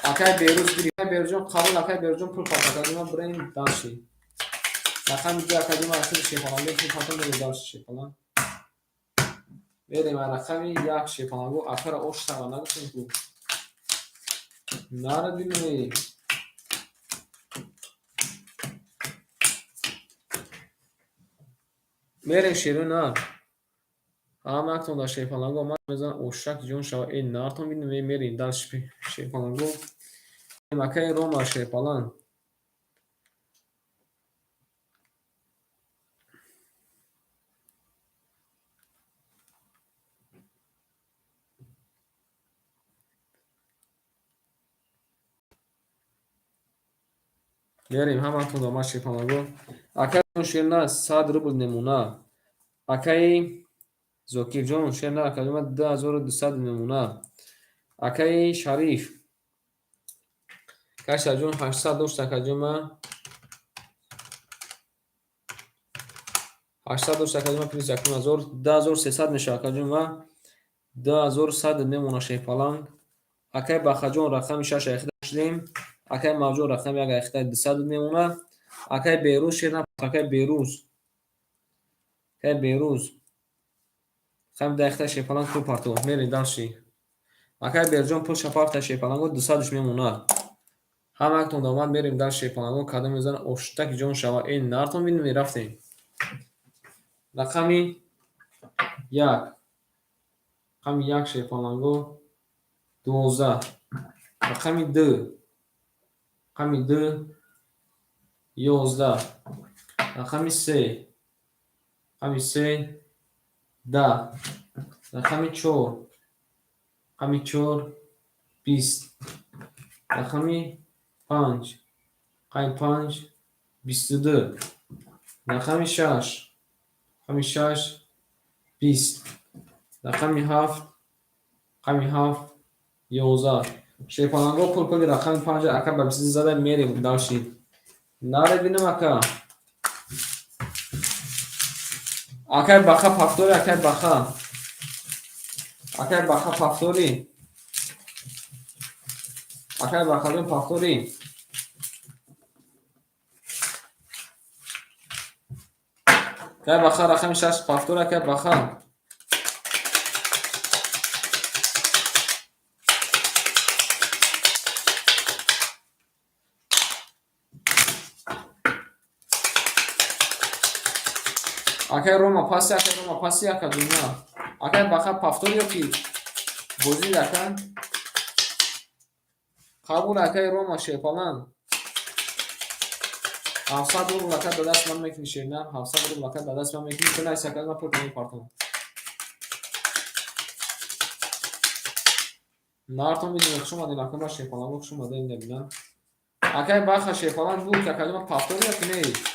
Акай Берӯз гирифт. Акай Берӯзҷон, қабул, акай Берӯзҷон, пул парт, акаҷон, бирем дальше. Рақами ду, акаҷон, ахири шерпаланго пул партон, мерем дальше, шерпаланг. Мерем рақами як, шерпаланго, акара ош шава нагуфтем ку. Нара бинем. Мерем, шерои нар. Ҳама яктон дар шерпаланго ман мезанам, ошак ҷон шава. Э, нартон бинем, мерем дальше, шерпаланго. Акаи Рома, шерпаланг. Мерем, ҳаматон дар ман, шерпаланго. Акаи шерна 100 рубл немуна. Акаи Зокирҷон, шерна, акаҷон, 2200 немуна. Акаи Шариф. Акаи Шарифҷон, 800 дошт, акаҷон, ман. 800 дошт, акаҷон, ман, плюс 1500, 2300 мешавад, акаҷон, ман. 2100 мемона, шерпаланг. Акаи Бахаҷон, рақами шаш айхида шудем. Акаи Мавҷон, рақами як айхида 200 мемона. Акаи Берӯз, шерна, акаи Берӯз. Акаи Берӯз. Рақами ду айхида, шерпаланг, пул парто. Мерем дальше. Акаи Берҷон, пул шапарта, шерпаланго, 200-ш мемона. Ҳама яктон омад, мерем дальше, шерпаланго, кадом мезана, оштаки ҷон шава. Э, нартон бинем, рафтем. Рақами як. Рақами як, шерпаланго, 12. Рақами ду. Рақами ду, 11. Рақами се. Рақами се, 10. Рақами чор. Рақами чор, 20. Рақами панҷ. Рақами панҷ, 22. Рақами шаш. Рақами шаш, 20. Рақами ҳафт. Рақами ҳафт, 11. Шерпаланго, пул пули рақами панҷ, ака, ба бисту зада, мерем дальше. Наре бинем, ака. Акай Баха повтори, акай Баха. Акай Баха повтори. Акай Бахаҷон, повтори. Акай Баха, рақами шаш повтори, акай Баха. Акай Рома паси, акай Рома паси, ака дунё. Акай Баха, повтори ё ки бозид, ака? Қабул, акай Рома, шерпаланг. 700 рубл, ака, ба даст ман мекунӣ, шерна. 700 рубл, ака, ба даст ман мекунӣ. Бинавис, ака, ман пул мепартам. Нартон бидем, хуш омадем, ака, ма шерпаланг, хуш омадем, набинам. Акай Баха, шерпаланг буд, ака, ман повтори ё ки не?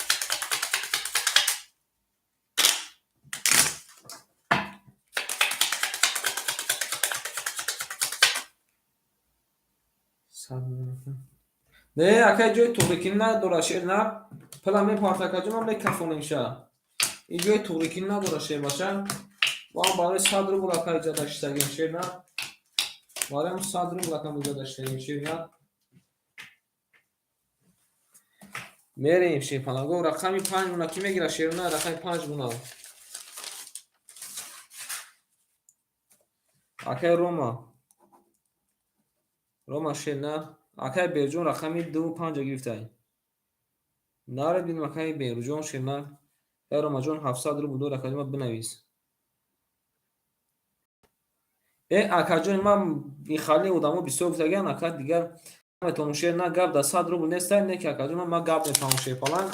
Не, акай, ҷои туғрикинӣ надора, шерна. Пула мепарта, акаҷон, ман мекафонемша. Ин ҷои туғрикинӣ надора, шербача. Мо ҳам барои 100 рубл, ака, иҷа даштагем, шерна. Барои ҳам 100 рубл, ака, иҷа даштагем, шерна. Мерем, шерпаланго, рақами панҷ мона кӣ мегира, шерна, рақами панҷ мона. Акай Рома. Рома шер на. Акай Берҷон рақами дуву панҷа гирифтай. Наре бинем акай Берҷон шер на. Акай Ромаҷон 700 рубл дор, акаҷон ман бинавис. Э, акаҷони ман ихали одамо бисёр гуфтагиан, ака дигар наметавонам шер на, гап да 100 рубл нестай, не ки акаҷон ман гап мефаҳмам шерпаланг.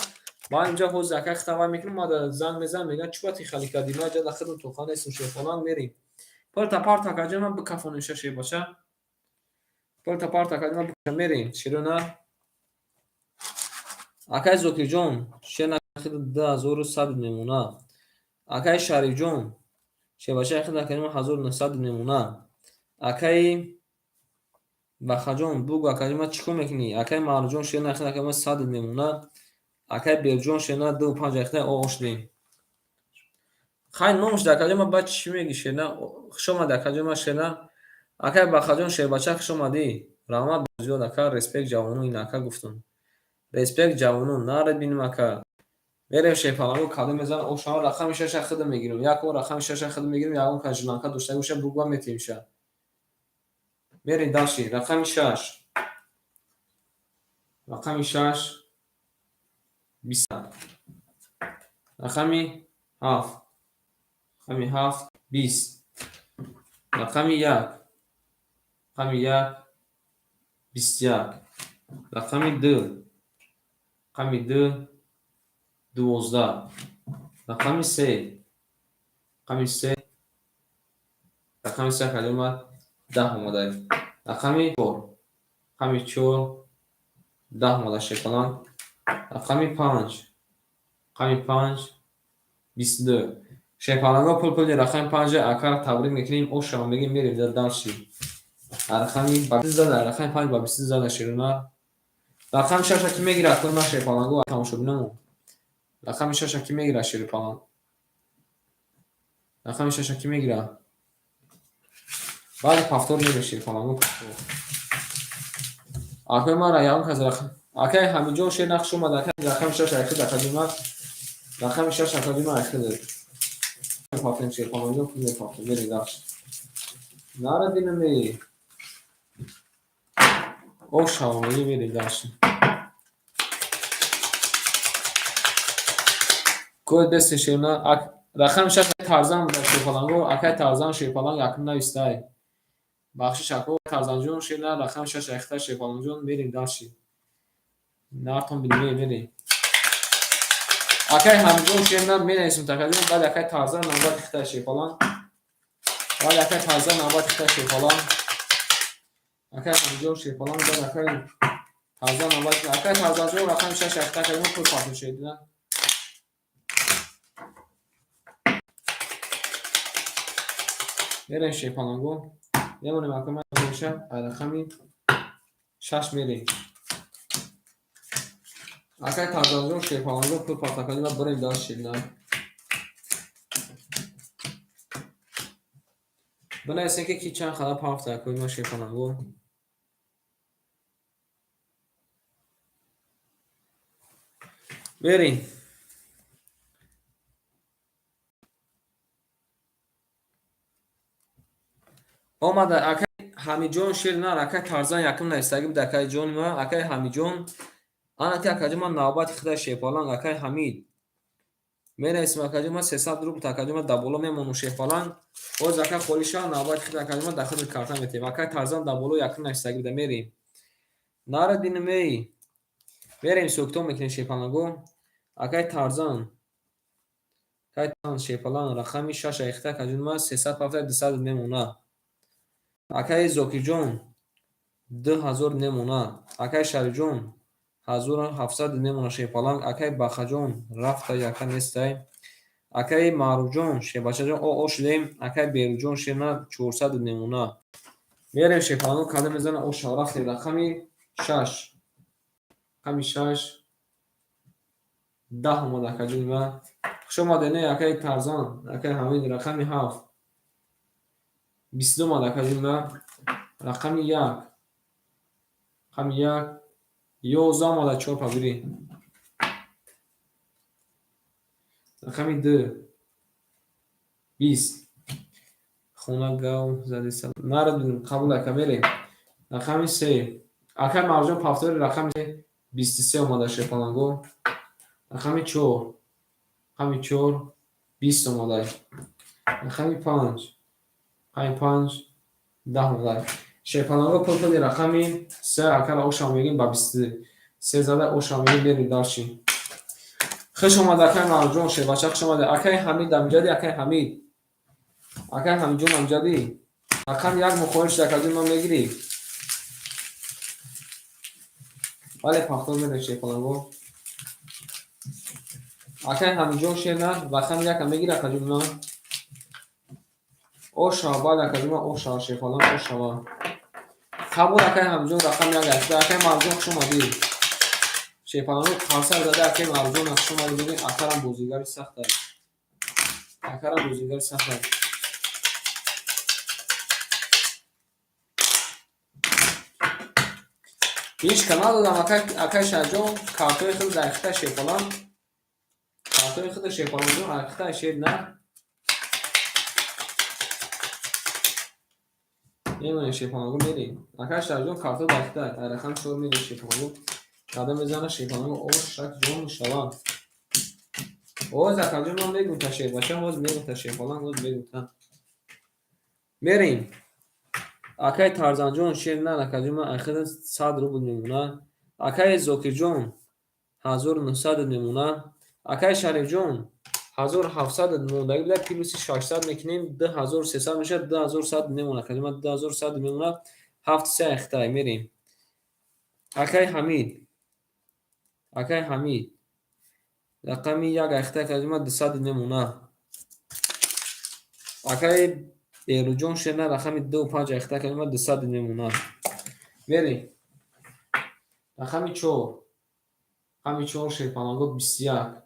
Ман инҷа ҳозир ака хитавай мекунам, ман занг мезанам, мегӯянд чӣ бояд ихали кардӣ? Ман инҷа дар хидм тоқа нестам шерпаланг, мерем. Пулта парт акаҷон ман бикафонем ша шербача. Пулта парт акаҷон ман бикафонем, мерем. Шерона. Акай Зокирҷон, шер на хид 2100 мемона. Акай Шарифҷон, шербача хид акаҷон ман 1900 мемона. Акай Бахаҷон, бугӯ акаҷон ман чӣ кор мекунӣ? Акай Маъруфҷон, шер на хид акаҷон ман 100 мемона. Акай Берҷон, шер на ду панҷ ахида ош дем. Хай номш да акаҷон ман баъд чӣ мегӣ шер на? Хуш омадӣ акаҷон ман шер на. Акай Бахаҷон, шербача хуш омадӣ. Раҳмат зиёд ака, респект ҷавонон, ин ака гуфтум. Респект ҷавонон, наре бинем ака. Мерем шерпаланго кадом мезанам, ошама рақами шаша хидм мегирам. Як бор рақами шаша хидм мегирам, ягон кас жиланка дошта боша, бугӯ метиҳем ша. Мерем дальше, рақами шаш. Рақами шаш бист. Рақами ҳафт. Рақами ҳафт бист. Рақами як. Рақами як 21. Рақами ду. Рақами ду 12. Рақами се. Рақами се. Рақами се акаҷон омад 10 омада. Рақами чор. Рақами чор 10 омада шерпаланг. Рақами панҷ. Рақами панҷ 22. Шерпаланго пул пули рақами панҷа акара табрик мекунем, ошама мегӯем, мерем дальше. Рақами ба бист зада, рақами панҷ ба 22 зада шерона. Рақами шаша ки мегирад, кун ман шерпаланго тамошобинамо. Рақами шаша ки мегирад шерпаланг? Рақами шаша ки мегирад? Баъди повтор мерем шерпаланго. Акои ман ягон кас рақам акай Ҳамидҷон шер нақш омад, акай рақами шаш айхид акаҷон ман. Рақами шаш акаҷон ман айхид. Пафтем шерпаланго, пул мепафтем, мерем дальше. Нара бинаме. Ошава мегӯем, мерем дальше. Код бесте шерна. Рақами шаш Тарзан буда шерпаланго, акай Тарзан шерпаланг акм навистай. Бахшиш ако Тарзанҷон шерна, рақами шаш айхита шерпалангҷон, мерем дальше. Нартон бинем, мерем. Акай Ҳамидҷон шерна менависем такаҷон, баъд акай Тарзан навбати хита шерпаланг. Баъд акай Тарзан навбати хита шерпаланг. Акай Ҳамидҷон шерпаланг, баъд акай Тарзан навбати акай Тарзанҷон рақами шаш айхита акаҷон пул партон шерна. Мерем шерпаланго. Мемонем акай ман меша рақами шаш мерем. Акай Тарзанҷон шерпаланго пул партакаҷон ва бирем дальше шерна. Бинависем ки ки чанд қадар пафта акои ман шерпаланго. Мерем. Омада акай Ҳамидҷон шер на, акай Тарзан якум навистагӣ буд акай ҷони ман, акай Ҳамидҷон. Ана ки акаҷон ман навбати хида шерпаланг, акай Ҳамид. Менависем акаҷон ман 300 рубл акаҷон ман дар боло мемонам шерпаланг. Боз ака холӣ шава навбати хида акаҷон ман дар хидмат карта метиҳем. Акай Тарзан дар боло якум навистагӣ буда, мерем. Нара бинем эй. Мерем сӯктон мекунем шерпаланго. Акай Тарзан. Акай Тарзан шерпаланг рақами шаш айхита акаҷон ман 300 пафта 200 мемона. Акай Зокирҷон 2000 мемона. Акай Шарифҷон 1700 мемона шерпаланг. Акай Бахаҷон рафта яка нестай. Акай Маъруфҷон шербачаҷон о шудем. Акай Беруҷон шерна 400 мемона. Мерем шерпаланго кадом мезана оша рафтем рақами шаш. Рақами шаш 10 омад акаҷони ман. Хуш омадед не акай Тарзан, акай Ҳамид рақами ҳафт. 22 омад акаҷони ман. Рақами як. Рақами як 11 омада чор пабири. Рақами ду 20. Хона гав задиса. Нарад қабул ака мерем. Рақами се. Акай Марҷон повтори рақами 23 омада шерпаланго. Рақами 4. Рақами 4 20 омада. Рақами 5. Рақами 5 10 омада. Шерпаланго пулпули рақами 3 акара ошам мегим ба 23 зада ошам мегим мерем дарши. Хуш омада акай Марҷон шербача хуш омада. Акай Ҳамид амҷади акай Ҳамид. Акай Ҳамидҷон амҷадӣ. Рақами 1 мухолиф шакаҷон ман мегирӣ. Бале пахтор мерем шерпаланго. Акай Ҳамидҷон шер на рақами 1 мегирӣ акаҷон ман. Ошава бале акаҷон ман ошава шерпаланг ошава. Қабул акай Ҳамидҷон рақами 1 аст. Акай Марҷон хуш омадӣ. Шерпаланго қарсак зада акай Марҷон хуш омадӣ мегӯем акарам бозигари сахт аст. Акарам бозигари сахт аст. Ҳеҷ ка надодам акай Шаҳҷон картои худ дар хита шерпаланг. Картои худ шерпалангҷон дар хита шер на. Мемонем шерпаланго мерем. Акай Шаҳҷон карто дар хита дар рақами 4 мерем шерпаланго. Қадам мезана шерпаланго ош шак ҷон мешавад. Оз акаҷон ман мегум та шербача ҳоз мегум та шерпаланг ҳоз мегум та. Мерем. Акай Тарзанҷон шер на акаҷон ман ахир 100 рубл мемонад. Акай Зокирҷон 1900 мемонад. Акай Шарифҷон 1700 мондагӣ буда плюси 600 мекунем 2300 мешавад 2100 мемонад. Акаҷон ман 2100 мемонад. 7 ахтай мерем. Акай Ҳамид. Акай Ҳамид. Рақами 1 ахтай акаҷон ман 200 мемонад. Акай Беруҷон шер на рақами 2 5 ахтай акаҷон ман 200 мемонад. Мерем. Рақами 4. Рақами 4 шерпаланго 21.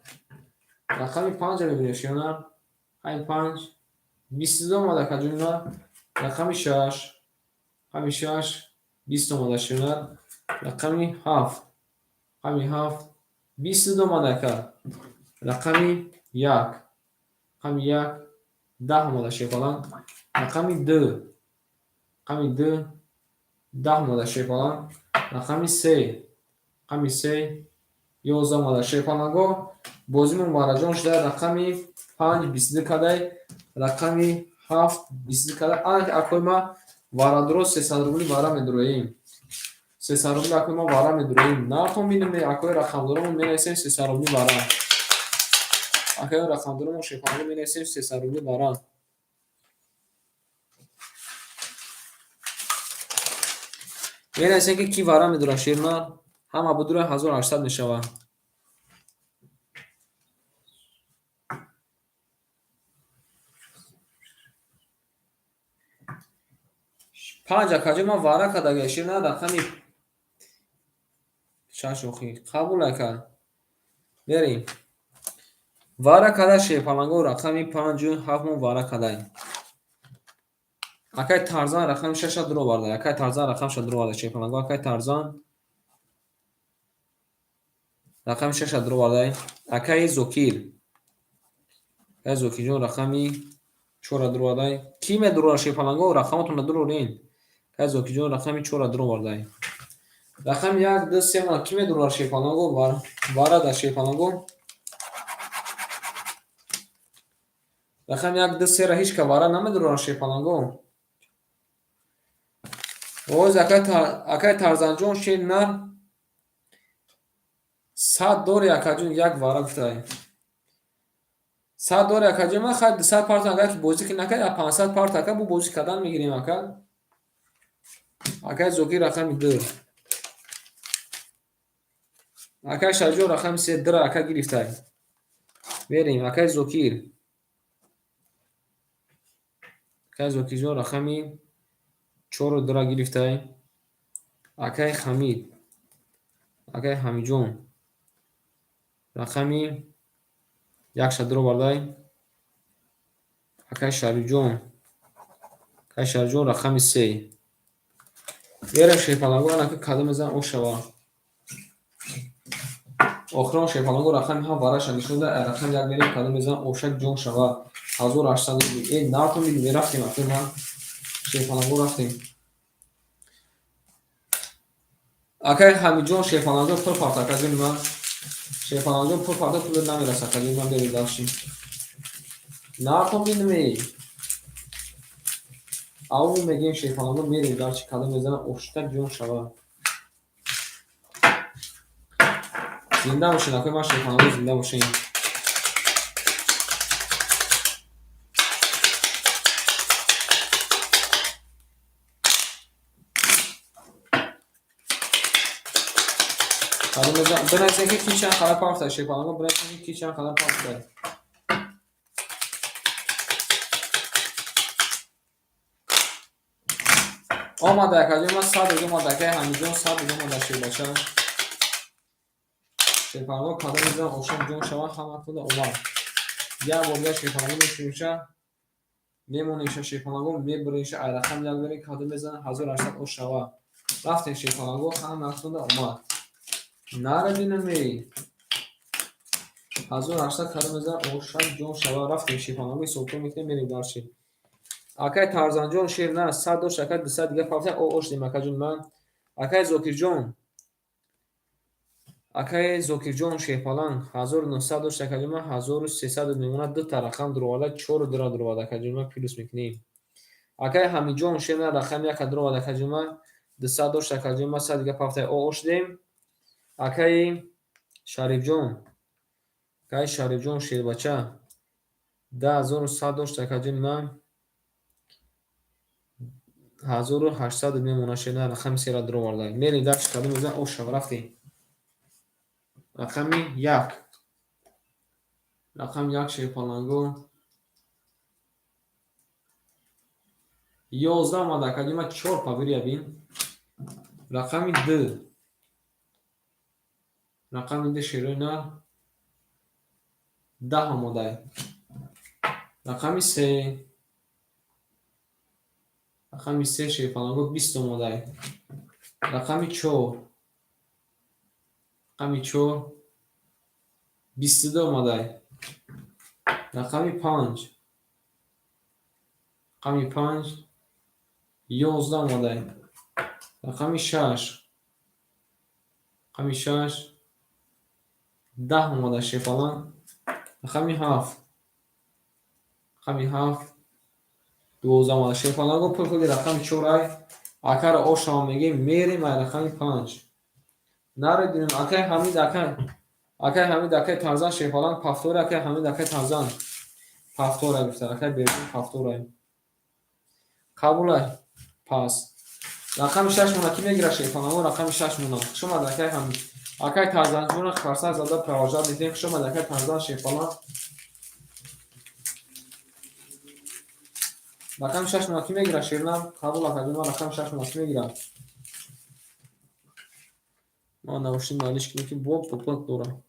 Рақами 5 мебинем шер на. Рақами 5 22 омада акаҷон на. Рақами 6. Рақами 6 20 омада шер на. Рақами 7. Рақами 7 22 омада ака. Рақами 1. Рақами 1 10 омада шерпаланг. Рақами 2. Рақами 2 10 омада шерпаланг. Рақами 3. Рақами 3 11 омада шерпаланго. Бозимон бараҷон шуда рақами 5 22 кадай, рақами 7 22 кадай. Ана акои ма варадро 300 рубли вара медуроем. 300 рубли акои ма вара медуроем. Нартон бинем акои рақамдоромон менависем 300 рубли вара. Акои рақамдоромон шерпаланго менависем 300 рубли вара. Менависем ки ки вара медурад шерна, ҳама будура 1800 мешавад. Панҷ акаҷон ман вара кардага шерна рақами 6 охи. Қабул ака. Мерем. Вара када шерпаланго рақами 5 7 мо вара кадаем. Акай Тарзан рақами 6 дуроварда. Акай Тарзан рақами 6 дуроварда шерпаланго. Акай Тарзан рақами 6 дуроварда. Акай Зокир. Акай Зокирҷон рақами 4 дуроварда. Ки медурора шерпаланго рақамотонро дурорен. Акай Зокирҷон рақами 4 дуроварда. Рақами 1 2 3 ма ки медурора шерпаланго вара дар шерпаланго. Рақами 1 2 3 ра ҳеҷ ка вара намедурора шерпаланго. Оз акай Тарзанҷон шер на 100 дори акаҷон як вара гуфтай. 100 дори акаҷон ман хай 200 парта агар ки бозӣ ки накард 500 парта ака бу бозӣ кардан мегирем ака. Акай Зокир рақами 2. Акай Шаҳҷон рақами 3 дра ака гирифтай. Мерем акай Зокир. Акай Зокирҷон рақами 4 дра гирифтай. Акай Ҳамид. Акай Ҳамидҷон рақами 1 дуровардай. Акай Шарифҷон. Акай Шарифҷон рақами 3. Мерем шерпаланго анака кадом мезанам ошава. Охирон шерпаланго рақами ҳафт вараша нишон дод. Рақами як мерем, кадом мезанам, ошак ҷон шава. 1800 рубл. Э, нартон бинем, мерафтем акё ман. Шерпаланго рафтем. Акай Ҳамидҷон шерпаланго пур парт, акаҷони ман. Шерпаланго пур парта, пулат намераса, акаҷони ман, бери дальше. Нартон бинем, эй. Ау мегем шерпаланго, мерем дальше, кадом мезанам, оштак ҷон шава. Зинда бошед, акои ман шерпаланго, зинда бошед. Бинависем, ки ки чанд қадар пафта, шерпаланго, бинависем, ки ки чанд қадар пафта. Омада, акаҷон ман, 100 рӯз омада, акаи Ҳамидҷон, 100 рӯз омада, шербача. Шерпаланго кадом мезанам, ошак ҷон шава, ҳаматонда омад. Як бор дигар шерпаланго мешунемша, мемонемша шерпаланго, мебуремша, ай рақами як мерем, кадом мезанам, 1800 ош шава. Рафтем шерпаланго, ҳаматонда омад. Нара бинам, эй. 1800 кадом мезанам, ошак ҷон шава, рафтем шерпаланго, ҳисобкор мекунем, мерем дальше. Акай Тарзанҷон шер на, 100 дошт, акай, 200 дига пафта, о ош дем, акаҷон ман. Акай Зокирҷон. Акай Зокирҷон шерпаланг 1900 дошт, акаҷон ман, 1300 мемонад, дута рақам дуроварда, чору дура дуроварда, акаҷон ман, плюс мекунем. Акай Ҳамидҷон шер на, рақами яка дуроварда, акаҷон ман, 200 дошт, акаҷон ман, 100 дига пафта, о ош дем. Акай Шарифҷон, акай Шарифҷон шербача 10100 дошт, акаҷони ман, 1800 мемонад, шер на, рақами сера дуроварда. Мерем дальше, кадом мезанам, ош шава, рафтем. Рақами як. Рақами як шерпаланго. 11 омада, акаҷон ман, чор победа бин. Рақами ду. Рақами ду шерои нар 10 омодай. Рақами се. Рақами се шерпаланго 20 омодай. Рақами чор. Рақами чор 22 омодай. Рақами панҷ. Рақами панҷ 11 омодай. Рақами шаш. Рақами шаш 10 омода, шерпаланг. Рақами ҳафт. Рақами ҳафт 12 омода. Шерпаланго пур худи рақами чор ай. Акаро ошава мегем, мерем ай рақами панҷ. Нарединем, акай Ҳамид, акай. Акай Ҳамид, акай Тарзан шерпаланг пафтора, акай Ҳамид, акай Тарзан. Пафтора гуфта, акай Бердин пафтора. Қабулай. Пас. Рақами шаш мона ки мегира, шерпаланго, рақами шаш мона. Хуш омад, акай Ҳамид. Акай Тарзанҷона қарсак зада провожать метем. Хуш омад, акай Тарзан шерпаланг. Рақами шаш мона ки мегира, шернам? Қабул, акаҷон, ман рақами шаш мона ки мегирам? Ман навошти малиш кунем, ки бо попак дорам.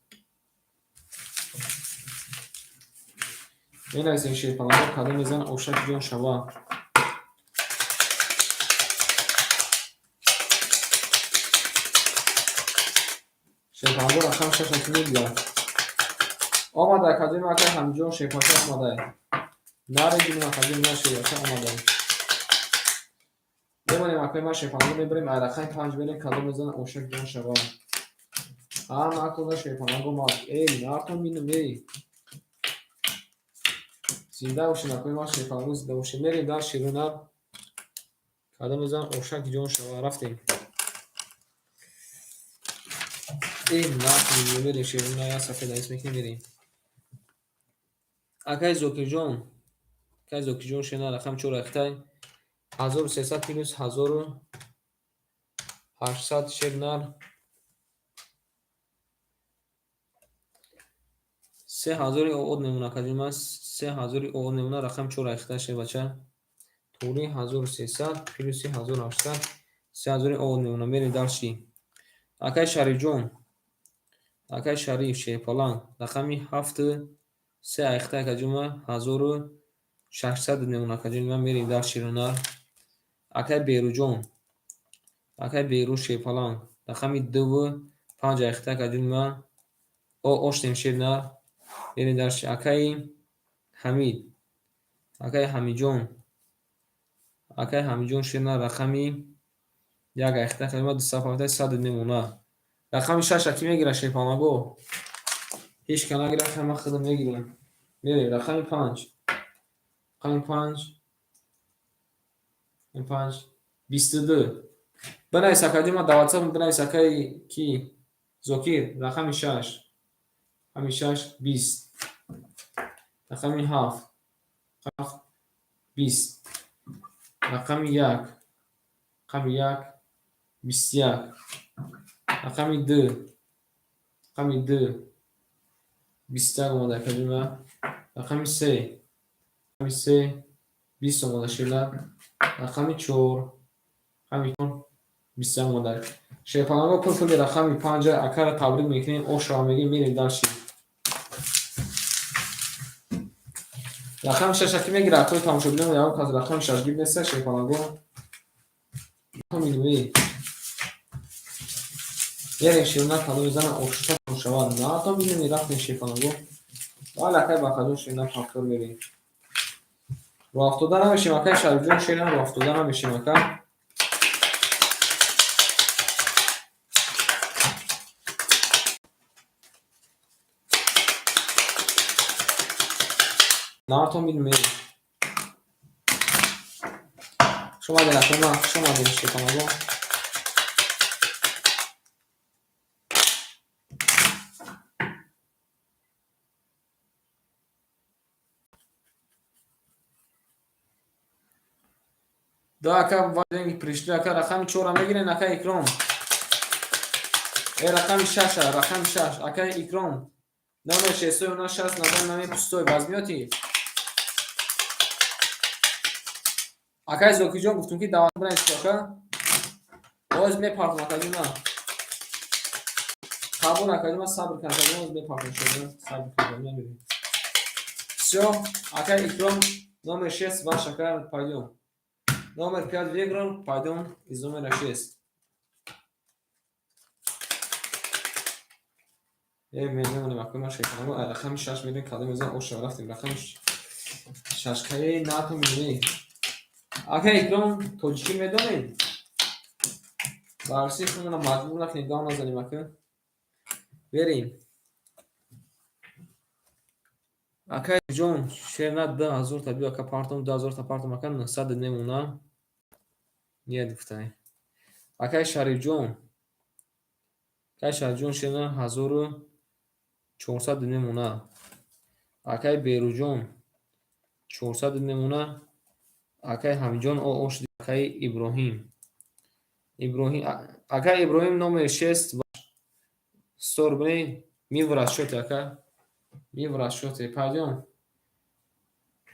Менависем шерпаланго, кадом мезанам, ошак ҷон шава. Шерпаланго рақами шаш ки мегирад? Омада, акаҷон, акай Ҳамидҷон шерпача омада. Нарединем, акаҷон, ман шербача омада. Мемонем, акай ман шерпаланго, мебарем, ай рақами панҷ мерем, кадом мезанам, ошак ҷон шава. Ҳа, накунда шерпаланго мад. Эй, нартон бинам, эй. Зинда бошед, акои ман шерпаланго, зинда бошед. Мерем дар шерунар. Кадом мезанам, ошак ҷон шава, рафтем. Эй, нартон бинам, мерем шерунар, як сафед навис мекунем, мерем. Акай Зокирҷон, акай Зокирҷон шерна, рақами чор рахтай. 1300 плюс 1800 шернар. 3000 оод мемона, акаҷон ман, 3000 оод мемона, рақами чор рахтай, шербача. Туғри, 1300 плюси 1800 3000 оод мемона. Мерем дальше. Акай Шарифҷон, акай Шариф шерпаланг, рақами ҳафту се айхта, акаҷон ман, 1600 мемона, акаҷон ман, мерем дар шерунар. Акай Беруҷон, акай Беруз шерпаланг, рақами дуву панҷ айхта, акаҷон ман. Оштем шернар. Мерем дальше. Акаи Ҳамид. Акаи Ҳамидҷон. Акаи Ҳамидҷон шернар рақами як айхта қалима 270 100 мемона. Рақами шаша кӣ мегирад шерпанаго? Ҳеҷ ка нагирад, ман худам мегирам. Мерем рақами панҷ. Рақами панҷ. Панҷ. 22. Бинавис акаҷон, ман дар ватсап бинавис акаи ки? Зокир, рақами шаш. Рақами шаш 20. Рақами ҳафт. Ҳафт 20. Рақами як. Рақами як 21. Рақами ду. Рақами ду 21 омода акаҷон. Рақами се. Рақами се 20 омода шернар. Рақами чор. Рақами чор 21 омода. Шерпанаго пул пули рақами панҷа акара табрик мекунем, ошава мегӯем, мерем дальше. Рақами шаша кӣ мегирад? Акои тамошобинон ягон кас рақами шаш гир неста шерпанаго? Мерем шернар кадом мезанад ошта шавад. На то бинем рафтем шерпанаго. Бале акай Бақаҷон шернар ҳафтор мерем. Роҳафтода намешем акай Шарифҷон шернар роҳафтода намешем ака. Наатон бинем мерем. Хуш омадед акои ман, хуш омадед шерпанаго. Да, ака, деньги пришли, ака, рақами чора мегирен, ака Икром. Рақами шаша, рақами шаш, ака Икром. Номер шестой у нас шаст, на данный момент пустой. Возьмете? Акай Зокиҷон гуфтум ки даъват бинависед ака. Боз мепартам акаҷон на. Қабул акаҷон, ман сабр кун акаҷон, боз мепартам шода, сабр кун, намерем. Всё, акай Икром, номер 6 ваш ака, пойдём. Номер 5 выиграл, пойдем из номера 6. Мемонем акои ман шерпанаго, рақами шаш мерем, кадом мезанам, оша рафтем, рақами шашкаи нату мебинем. Ака Икром, тоҷикӣ медонед? Барси худро маҷбур накунед, гав назанем ака. Берем. Акай ҷон, шерна 2000 та биё ака партом, 2000 та партом ака 900 мемона. Нет гуфтай. Акай Шарифҷон. Акай Шарифҷон шерна 1400 мемона. Акай Беруҷон 400 мемона. Акай Ҳамидҷон ош акай Иброҳим. Иброҳим акай Иброҳим номер 6 100 рублей ми в расчёте ака. Ми в расчёте. Пойдём.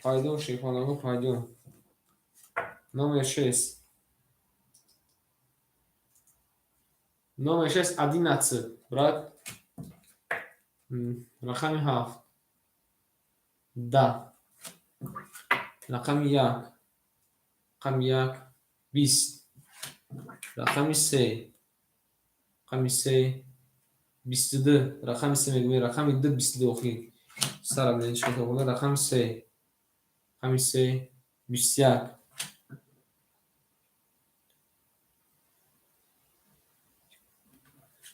Пойдём, шерпанаго, пойдём. Номер 6. Номер 6 11, брат. Рақами ҳафт. 10. Рақами як. Рақами як 20. Рақами се. Рақами се 22. Рақами се мегӯем, рақами ду 22 охир. Сара бинед чӣ кор рақами се. Рақами се 21.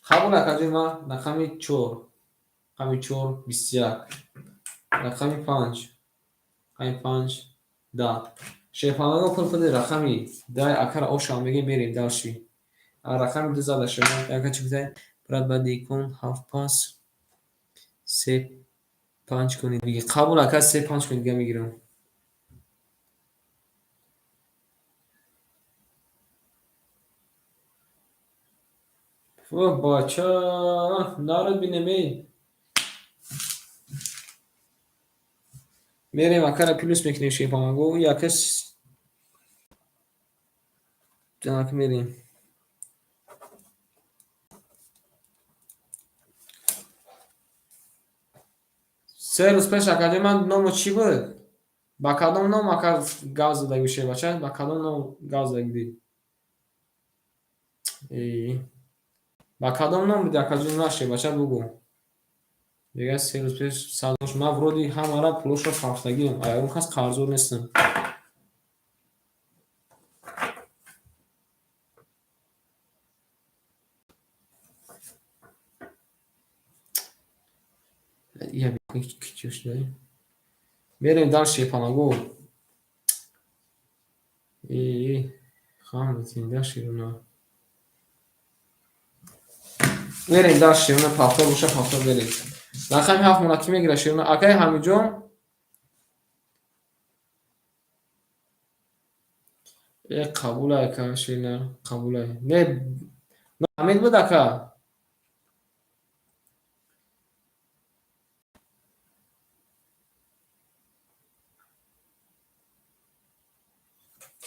Қабул акаҷон ман рақами чор. Рақами чор 21. Рақами панҷ. Рақами панҷ 10. Шерпанаго пул худи рақами дай акара ошам мегӯем, мерем дальше. Рақами ду зада шуд. Ака чӣ гуфтай? Брат, баъди икон ҳафт пас се панҷ кунед. Қабул ака, се панҷ кунед дига мегирам. О, бача, народ бинем эй. Мерем акара плюс мекунем шерпанаго. Яка так мерем. Се рӯз пеш акаҷон ман ному чӣ буд? Ба кадом ном ака гав задагӣ шербача? Ба кадом ном гав задагӣ? Ба кадом ном буди акаҷон на шербача бугӯ. Мегӯяд, 3 рӯз пеш 100. Ман вроде ҳамара пулошро фавтагиам, а ягон кас қарздор нестам. Мерем дальше, панаго. Хам зинда широна. Мерем дальше, широна, повтор боша, повтор мерем. Рақами 7 мона ки мегира, широна? Акай Ҳамиҷон. Э, қабулай, ака, ширина, қабулай. Не, Ҳамид буд, ака.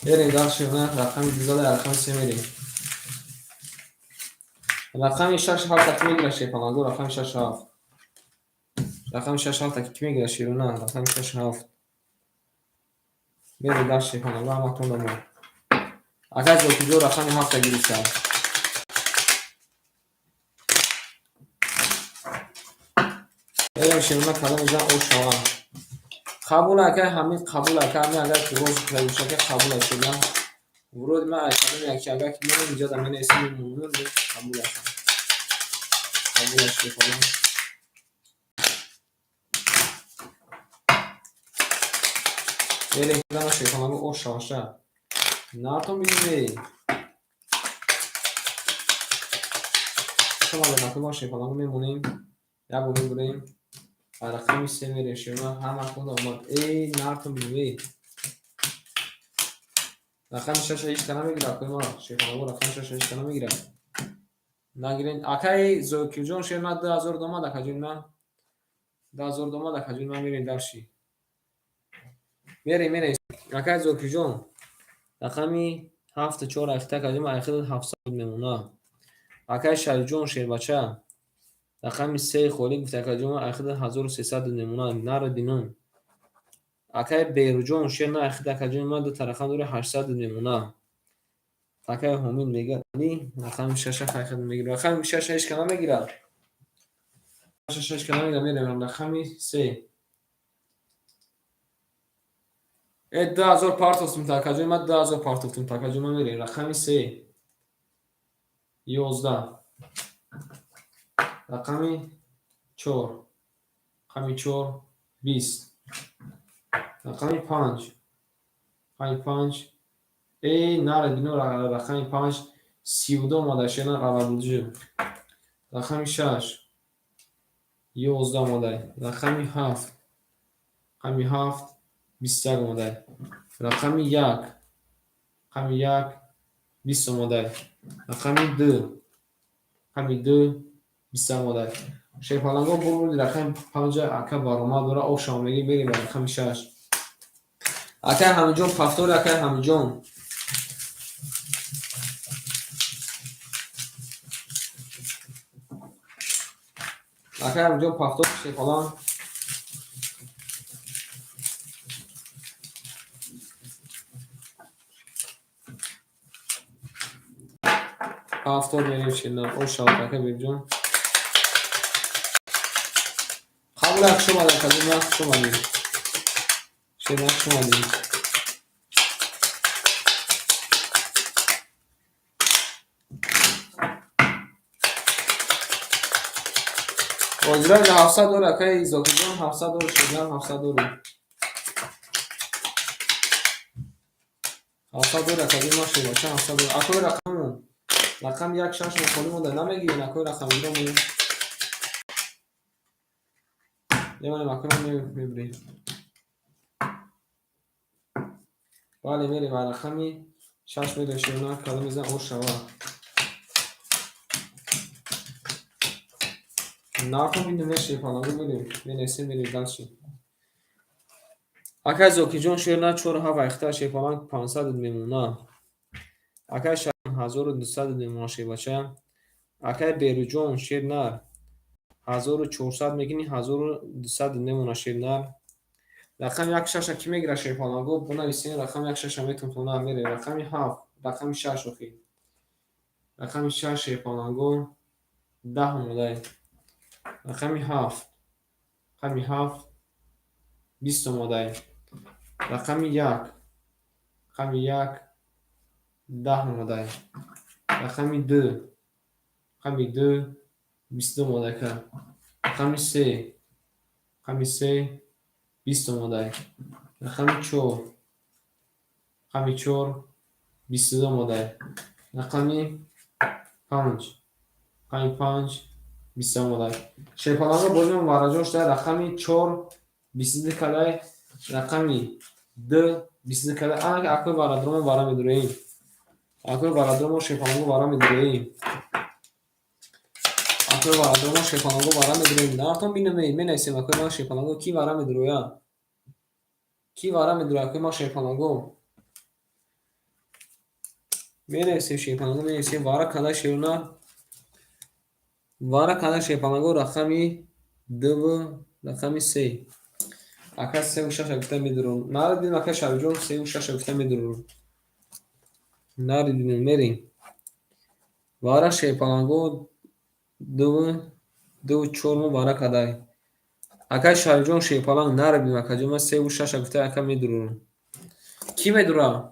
Мерем дальше, рақами 12, рақами 3 мерем. Рақами 6 7 ки мегира, шепанаго? Рақами 6 7. Рақами 6 7 ки мегира, широна? Рақами 6 7. Мерем дальше, шепанаго, ҳаматон дамо. Акай Зокиҷо рақами 7 гирифта. Мерем, широна, кадом изан ош шава. Қабул, акай Ҳамид, қабул, ака. Ҳами агар ки роз боша, қабул шуда. Вроде ман кадом яки агар ки мерем инҷа да менависем, мемонем, қабул, ака. Қабул шепалан. Мерем кадама, шепаланго, ош шаваша. Нартон бинем. Шумо накун, шепаланго, мемонем. Як бор мебурем. Рақами 3 мерем, широна, ҳаматон омад. Эй, нартон бинем. Рақами 6 ҳеч ка намегирад, акои ма, шепаланго, рақами 6 ҳеч ка намегирад. Нагирен. Акай Зокирҷон, шерна, 2000 омад, акаҷон ман. 2000 омад, акаҷон ман, мерем дальше. Мерем, мерем. Акай Зокирҷон, рақами 7 4 айхта, акаҷон ман, айхта 700 мемона. Акай Шарифҷон, шербача, рақами 3 холӣ гуфт, акаҷон ман, айхта 1300 мемона. Нара бинон. Акай Беруҷон, шер на, айхта, акаҷон ман, дута рақам дора, 800 мемона. Акай Ҳомид мегӯяд, рақами 6 хайхат мегирад. Рақами 6 ҳеч ка намегирад. 6 ҳеч ка намегирад, мерем рақами 3. Э, 2000 партофтум, акаҷон ман, 2000 партофтум, акаҷон ман, мерем рақами 3. 11. Рақами 4. Рақами 4 20. Рақами 5. Рақами 5. Эй, нара бино, рақами 5 32 омада, шена, арабуҷи. Рақами 6 11 омада. Рақами 7. Рақами 7 21 омада. Рақами 1. Рақами 1 20 омада. Рақами 2. Рақами 2 21 омада. Шерпаланго, бурди рақами 5, ака, баромад дора, ошам меги, мерем ба рақами 6. Акай Ҳамиҷон, повтор, акай Ҳамиҷон. Акай Ҳамиҷон, повтор, шерпаланг. Повтор мерем, шена, ошав, акай Бебиҷон. Қабул, хуш омадед, акаҷон, ман, хуш омадед. Шена, хуш омадед. Ҳозира 700 дори, акаи Зокирҷон, 700 дори, шена, 700 дори. 700 дори, акаҷон, ман, шербача, 700 дори. Акои рақамон. Рақами 1 6 холӣ монда, намегирен, акои рақамгиромон. Мемонем, акои, мебирем. Бале, мерем ба рақами 6 мерем, шена, кадом мезан ош шава. Нархо бинем, шерпанаго, мерем. Менависем, мерем дальше. Акай Зокирҷон, шер на, 4 7 айхта, шерпаланг, 500 мемона. Акай Шариф, 1200 мемона, шербача. Акай Беруҷон, шер нар, 1400 мекунӣ, 1200 мемона, шер нар. Рақами 1 6 ки мегирад, шерпаланго, бинависем, рақами 1 6 метонтона, мерем рақами 7, рақами 6 охи. Рақами 6, шерпаланго, 10 омодай. Рақами 7. Рақами 7 20 омадай. Рақами 1. Рақами 1 10 омадай. Рақами 2. Рақами 2 22 омадай ка. Рақами 3. Рақами 3 20 омадай. Рақами 4. Рақами 4 22 омадай. Рақами 5. Рақами 5 20 омадай. Шерпаланго бозимон вараҷон шуда рақами 4 22 кадай, рақами 2 22 кадай. Ана акои варадромо вара медуроем. Акои варадромо шерпаланго вара медуроем. Акои варадромо шерпаланго вара медуроем. Нартон бинаме, менависем акои ман шерпаланго ки вара медуроя? Ки вара медуроя акои ман шерпаланго? Менависем шерпаланго, менависем вара кадай шерона. Вара кадай шерпаланго рақами 2 рақами 3. Ака 3 6 гуфта медурам. Нарадин ака Шарифҷон 3 6 гуфта медурам. Нарадин мерем. Вара шерпаланго 2 2 4 мо вара кадай. Ака Шарифҷон шерпаланг нарадин акаҷон ман 3 6 гуфта ака медурам. Ки медура?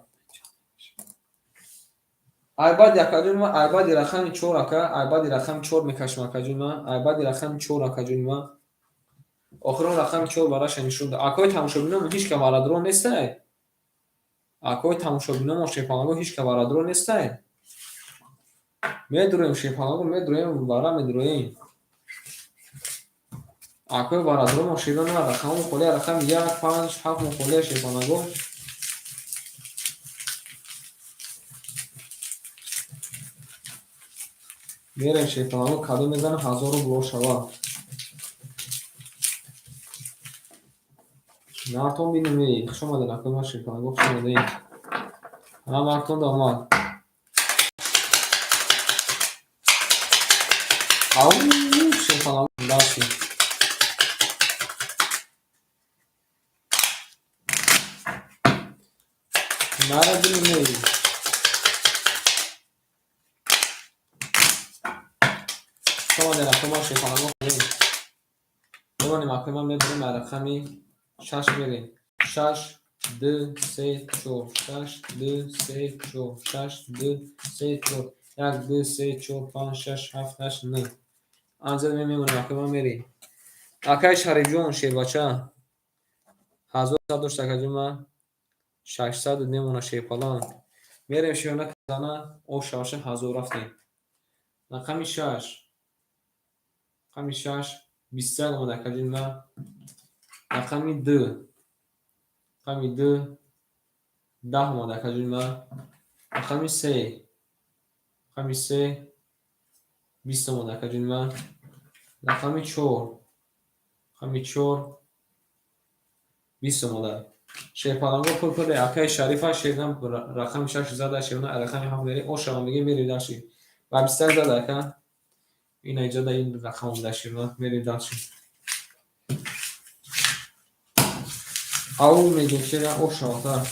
Айбади акаҷон ман айбади рақами 4 ака, айбади рақами 4 мекашам акаҷон ман, айбади рақами 4 акаҷон ман. Охирон рақами 4 вараша нишон дод. Акои тамошобиномо ҳеҷ ка варадро нестай. Акои тамошобиномо шерпаланго ҳеҷ ка варадро нестай. Медуроем шерпаланго, медуроем, вара медуроем. Акои варадромо шерона рақамҳо холия рақами 1, 5, 7 мо холия шерпаланго. Мерем шерпаланго кадом мезанам 1000 рубл шава. Нартон бинем, хуш омадед, акои ман шерпаланго хуш омадед. Ҳа, Мартон да омад. Ау, шерпаланго даши. Нара бинем. Хуш омадед, акои ман шерпаланго. Мемонем, акои ман мебарем рақами 6 мерем. 6 2 3 4 6 2 3 4 6 2 3 4 1 2 3 4 5 6 7 8 9. Анзад мемонем, акои ман мерем. Акай Шарифҷон шербача 1100 дошт акаҷон ман 600 мемона шерпаланг. Мерем шерона казана ош шаваша 1000 рафтем. Рақами 6. Рақами 6 21 омад акаҷон ман. Рақами 2. Рақами 2 10 омад акаҷон ман. Рақами 3. Рақами 3 20 омад акаҷон ман. Рақами 4. Рақами 4 20 омада. Шерпаланго пур акаи Шарифа шерна рақами 6 зада шерна рақами 7 мерем. Ош шава мегем мерем даши. Ба 21 зада ака. Ина иҷода ин рақам омада шерна мерем даши. Ау мегем шера ош шавата.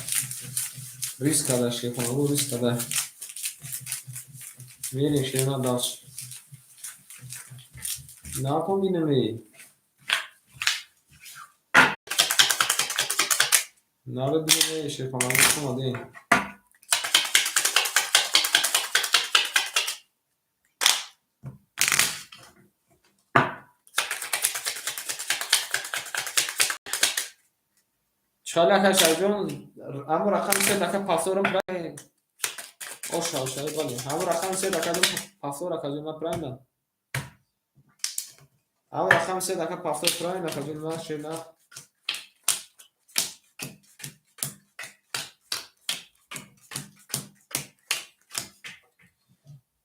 Риск када шерпаланго риск када. Мерем шерна даши. Накун бинаме. Нара бинаме шерпаланго хуш омадед. Чхали ака Шарифҷон, ҳамон рақами 3 ака повторам правильно. Ош шава шава бале. Ҳамон рақами 3 ака повтор акаҷон ман правильно. Ҳамон рақами 3 ака повтор правильно акаҷон ман шерна.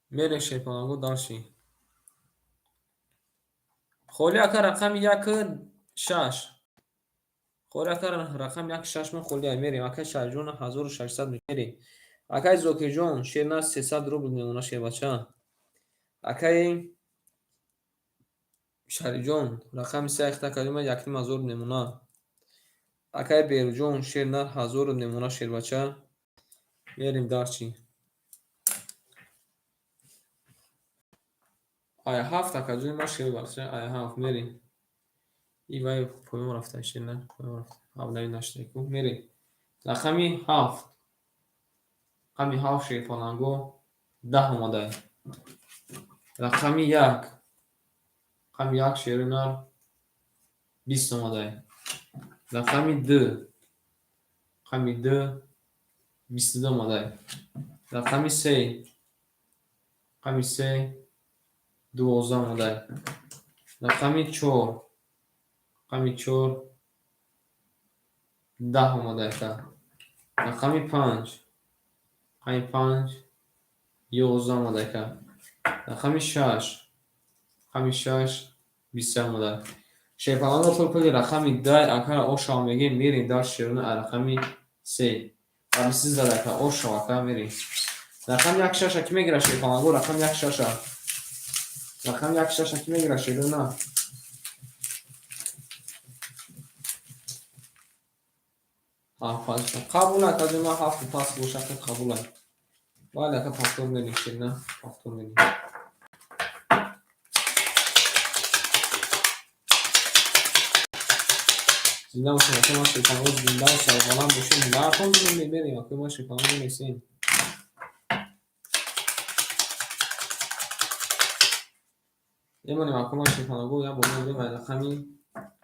Мерем шерпаланго дальше. Холи ака рақами 1 6. Холи ака рақами 1 6 мо холи мерем. Ака Шарифҷон 1600 мерем. Акаи Зокирҷон шерна 300 рубл мемона шербача. Акаи Шарифҷон рақами 3 ахта акаҷон ман 1500 мемона. Акаи Беруҷон шерна 1000 мемона шербача. Мерем дарчи. Ай 7 акаҷон ман шербача, ай 7 мерем. И вай поён рафта, шена поён рафта. Ҳабдаи наштаку. Мерем. Рақами 7. Рақами 7 шерпаланго 10 омадай. Рақами 1. Рақами 1 шеринар 20 омадай. Рақами 2. Рақами 2 22 омадай. Рақами 3. Рақами 3 12 омадай. Рақами 4. Рақами 4 10 омадай. Рақами 5. Рақами 5 11 омадай. Рақами 6. Рақами 6 21 омадай. Шерпаланго пул-пули рақами 10 акара ошава мегем, мерем дар шеруна рақами 3. Ва 22 зада ака ошава ака мерем. Рақами 1 6 ки мегира шерпаланго, рақами 1 6. Рақами 1 6 ки мегира шеруна. Ҳафт қабул ака ҷома 7 пас боша қабул ай. Бале ака повтор мерем шерина, повтор мерем. Зинда бошем, ака ман шерпаланго зинда ва сарбаланд бошем. Нархон мерем, ака ман шерпаланго менависем. Мемонем ака ман шерпаланго, як бор мерем ай рақами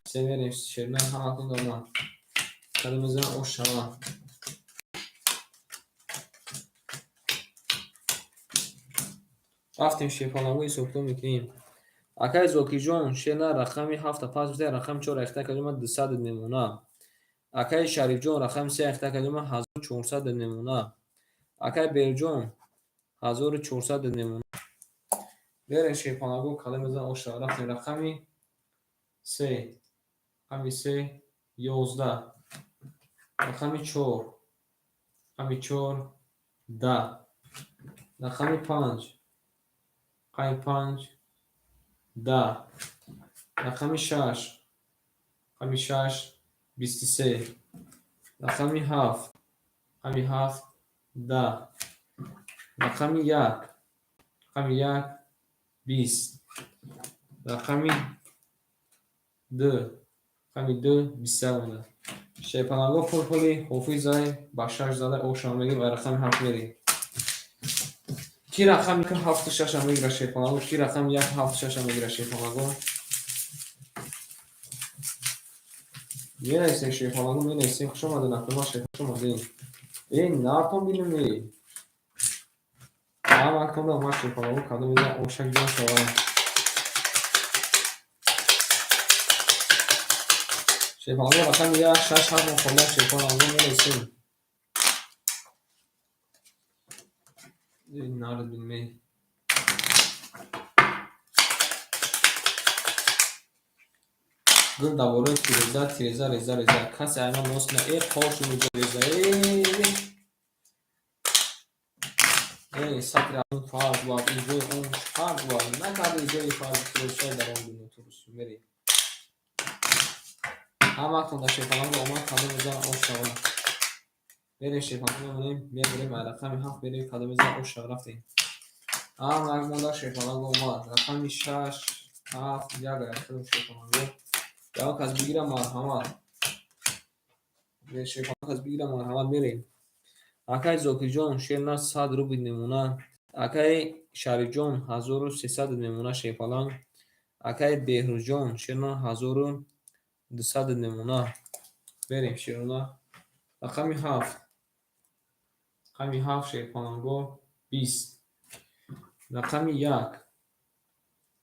3 мерем шерина ҳаматон дорам. Кадом мезанам ош шава. Рафтем шерпаланго ҳисобкитоб мекунем. Акай Зокирҷон шена рақами 7 пас бизай, рақами 4 ахта кардем 200 мемона. Акай Шарифҷон рақами 3 ахта кардем 1400 мемона. Акай Берҷон 1400 мемона. Берем шерпаланго кадом мезанам ош шава. Рафтем рақами 3. Рақами 3 11. Рақами 4. Рақами 4 10. Рақами 5. Рақами 5 10. Рақами 6. Рақами 6 23. Рақами 7. Рақами 7 10. Рақами 1. Рақами 1 20. Рақами 2. Рақами 2 21 омада. Шерпаланго пул-пули ҳофизай ба 6 зада ошава мегирем ва рақами 7 мерем. Ки рақами 7 6 мегира шерпаланго, ки рақами 1 7 6 мегира шерпаланго. Менависем шерпаланго, менависем. Хуш омадед, акома шер, хуш омадед. Эй, нартон бинем, эй. Ҳаматон да омад шерпаланго, кадом мезанам ошак ҷон шава. Шерпаланго рақами 1 6 7 мо хонда шерпаланго менависем. Эй, нард бинем, эй. Гул дар бораи тиреза, тиреза, реза, реза. Касе айман нос на, э, қошу меҷа реза, э, э, сатри он фарз буд, иҷрои он шарт буд. Накарди иҷрои фарз тирезаи дар он дунё турус мери. Ҳаматон дар шерпаланго омад, кадом мезанам ош шава. Мерем шерпаланго мемонем, мебарем ай рақами 7 мерем, кадом мезанам ош шава. Рафтем. Ҳам як монда шерпаланго омад. Рақами 6 7 1 ай худам шерпаланго. Ягон кас бигира марҳамат. Шерпаланго кас бигира марҳамат мерем. Акай Зокирҷон шерна 100 рубл мемона. Акай Шарифҷон 1300 мемона шерпаланг. Акай Беҳрӯзҷон шерна 1200 мемона. Берем шерона. Рақами 7. Рақами 7 шерпаланго 20. Рақами 1.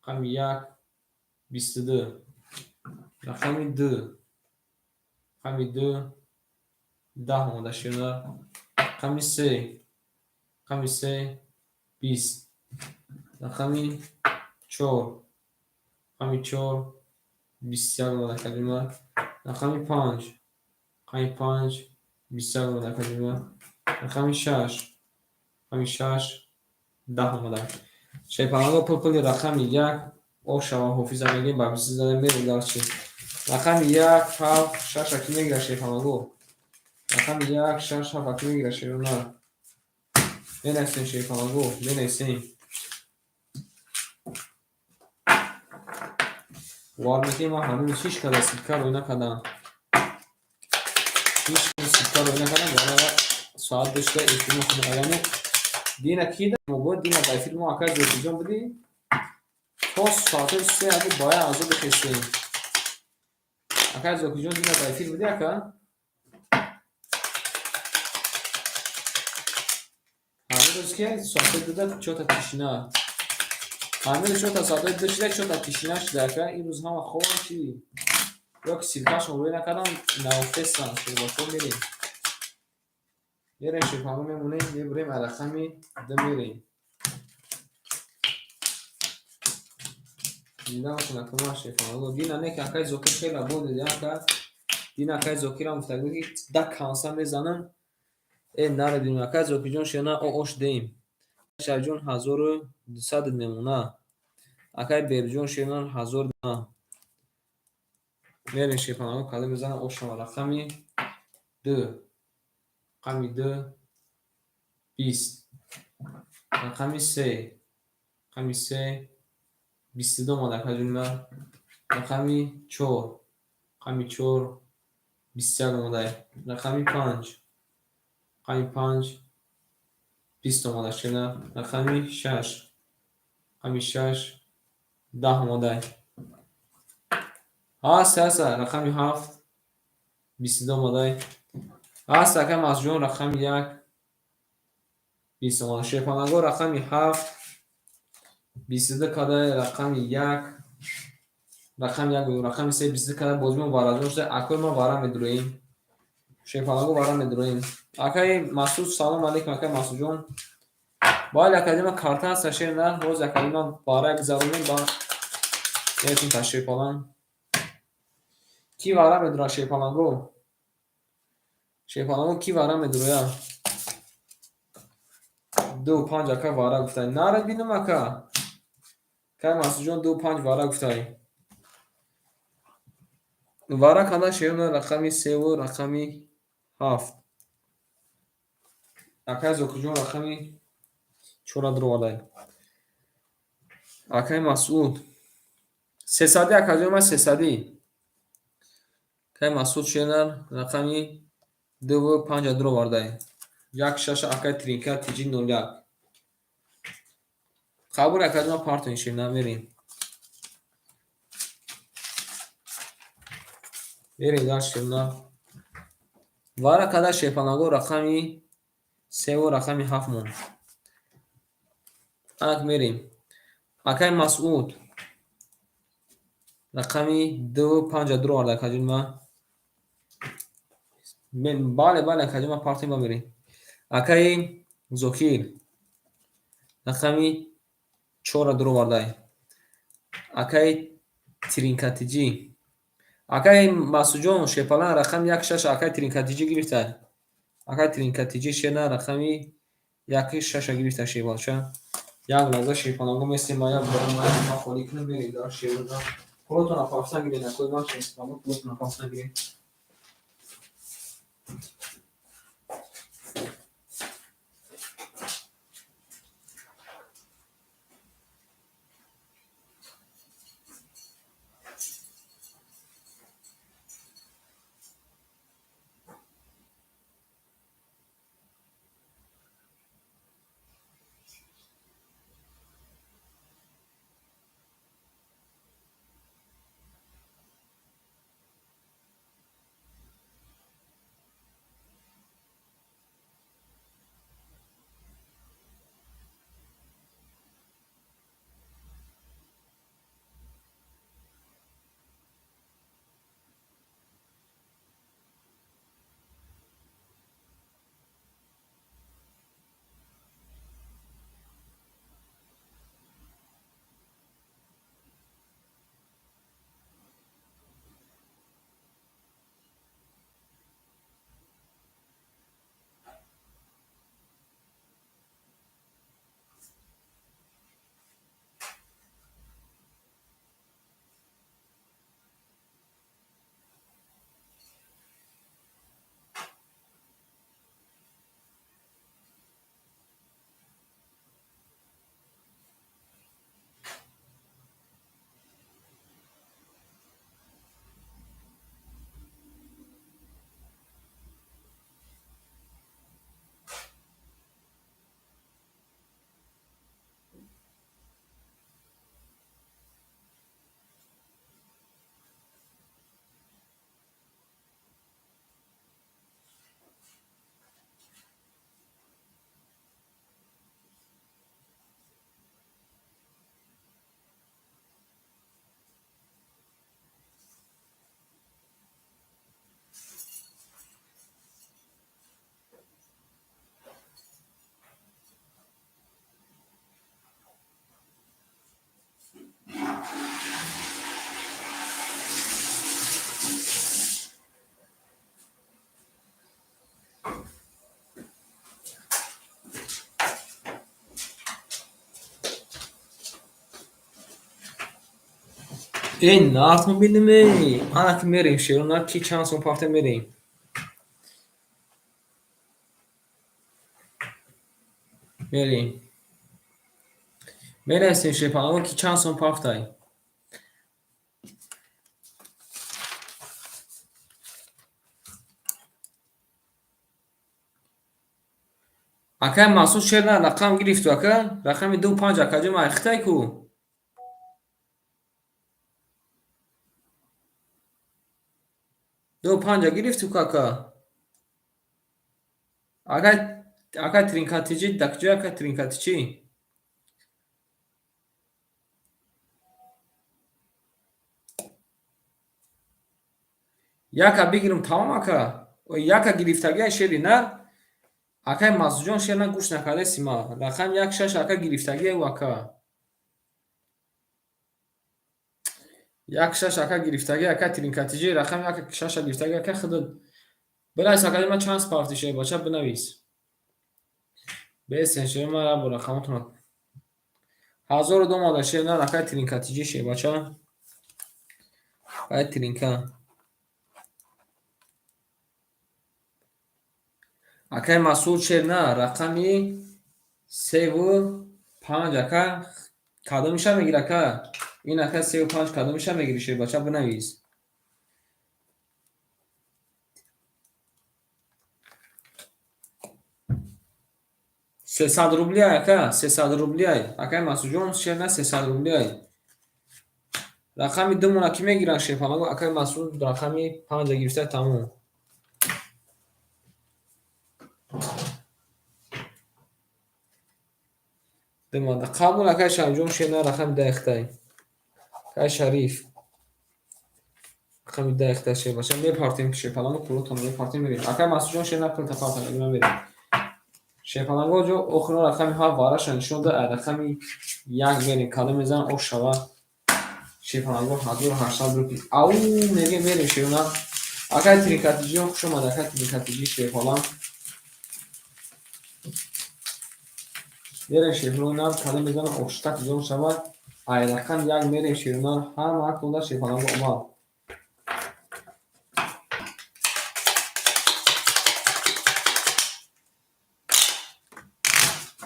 Рақами 1 22. Рақами 2. Рақами 2 10 омада шерона. Рақами 3. Рақами 3 20. Рақами 4. Рақами 4 21 омада калима. Рақами 5. Рақами 5 21 омада калима. Рақами 6. Рақами 6 10 омада. Шерпаланго пул-пули рақами 1 ошава ҳофиза мегем, ба 20 зада мерем дарчи. Рақами 1 7 6 аки мегира шерпаланго. Рақами 1 6 7 аки мегира шерона. Менависем шерпаланго, менависем. Бовар мекунед, ман ҳанӯз ҳеҷ када ссылка рӯй накардам. Ҳеҷ ссылка рӯй накардам, вале соат 2 шуда эфир мекунем. Агамо дина ки мо бояд дина ба эфир мо акай Зокирҷон будӣ? То соатҳои 3 аги бояд азо бихестем. Акай Зокирҷон, дина ба эфир будӣ, ака? Ҳамин рӯз ки соатҳои 2-да чота тишина. Ҳамин рӯз чота соатҳои 2 шуда, чота тишина шуда, ака. Ин рӯз ҳама хобам чӣ? Ё ки ссылка шон рӯй накардам, наофтестанд. Шербачаҳо мерем. Мерем, шерпанго мемонем, мебурем, аз рақами 2 мерем. Зинда бошед, акама шерпанго. Дина не ки акай Зокир хеле бод дида, ака. Дина акай Зокирам гуфта буд, ки да канса мезанам. Э, наредим, акай Зокирҷон, шена ош деем. Шарифҷон 1200 мемона. Акай Берҷон шена 1000 на. Мерем, шерпанго, када мезанам ошама рақами 2. Рақами 2 20. Рақами 3. Рақами 3 22 омад, акаҷони ман. Рақами 4. Рақами 4 21 омадай. Рақами 5. Рақами 5 20 омада шена. Рақами 6. Рақами 6 10 омадай. Ҳаст, ҳаст, рақами 7 22 омадай. Ҳаст, акай Масҷон, рақами 1 20 омада. Шерпанагоҳ рақами 7 22 кадай, рақами 1, рақами 1, рақами 3 22 кадай. Бозимон вараҷон шуда. Акои ман вара медуроем. Шерпанагоҳ вара медуроем. Акаи Масуд, салом алейкум, акаи Масудҷон. Бале, академа карта ҳаст, шер на, ҳоз академа вара гузаронем, ба мерасем та шерпаланг. Ки вара медурад, шерпаланго? Шерпаланго, ки вара медурояд? 2 5, ака, вара гуфтай. Наред бинам, ака. Акаи Масудҷон 2 5 вара гуфтай. Вара када шерна рақами 3 ва рақами 7. Акаи Зокирҷон рақами 4 дуровардай. Акаи Масуд сесадӣ, акаҷон ман сесадӣ. Акаи Масуд шернар рақами 2 ва 5 дуровардай. 1 6, акаи Тринка тиҷи 01. Қабул, акаҷон ман, партоин шерна, мерем. Мерем дар шерна. Вара када, шерпанагоҳ, рақами 3 ва рақами 7 монд. Анак мерем. Акаи Масуд рақами 2 ва 5 дуроварда, акаҷон ман. Бале, бале, акаҷон ман, партоин, ба мерем. Акаи Зокир рақами 4 дуровардай. Акаи Тринкатиҷӣ. Акаи Масудҷон, шерпалан рақами 1 6 акаи Тринкатиҷӣ гирифта. Акаи Тринкатиҷӣ шерна рақами 1 6 гирифта, шербача. Як лаҳза, шерпаланго, местем, ма як бора ма холӣ кунем, мерем дар шерна. Пулотонро пафта гиред, акои ман, шерпаланго, пулотонро пафта гиред. Э, на автомобилиме. Ана ки мерем шерона, ки чанд сом пафта мерем. Мерем. Мерасем шерпаланго, ки чанд сом пафтай. Акай Масуд, шер на рақам гирифту, ака? Рақами ду панҷ, акаҷон, айхитай ку? Ду панҷа гирифту ку, ака? Акай, акай Тринкатиҷи, дар куҷо, акай Тринкатичӣ? Яка бигирам, тамом, ака? Яка гирифтагия шери нар? Акай Масудҷон, шер на, гӯш накардаси ма. Рақам як шаш, ака, гирифтагия ӯ, ака. Як шаш, ака, гирифтагия, ака Тринкатиҷи, рақам як шаша гирифтагия, ака, худат. Бинавис, ака, ман чанд пафти, шербача, бинавис. Бесен, шер, ман рабо рақамотона. 1002 омада, шер нар, акай Тринкатиҷи, шербача. Акай Тринка. Акай Масуд, шер на, рақами севу панҷ, ака, кадомиша мегир, ака? Ин, ака, севу панҷ кадомиша мегири, шербача, бинавис. 300 рубли, ака, 300 рубли. Акай Масудҷон, шер на, 300 рубли. Рақами ду мона ки мегиранд, шерпаланго? Акай Масуд рақами панҷа гирифта, тамом. Димада. Қабул, акай Шарифҷон, шер на, рақами даҳ ихтай. Акай Шариф. Рақами даҳ ихтай, шербача. Мепартем, шерпаланго, пулотонро мепартем, мерем. Акай Масудҷон, шер на, пулта парта, мерем. Шерпаланго ҷо охиро рақами ҳафт вараша нишон дод, рақами як мерем. Кадом мезанам, ош шава. Шерпаланго 1800 рупи. Ау, мегем, мерем, шерона. Акай Тринкатиҷиён, хуш омад, акай Тринкатиҷи, шерпаланг. Мерем, шерпаланг, кадом мезанам, оштак ҷон шавад. Ай рақам як мерем, шерона, ҳама ҳақтонда, шерпаланго, омад.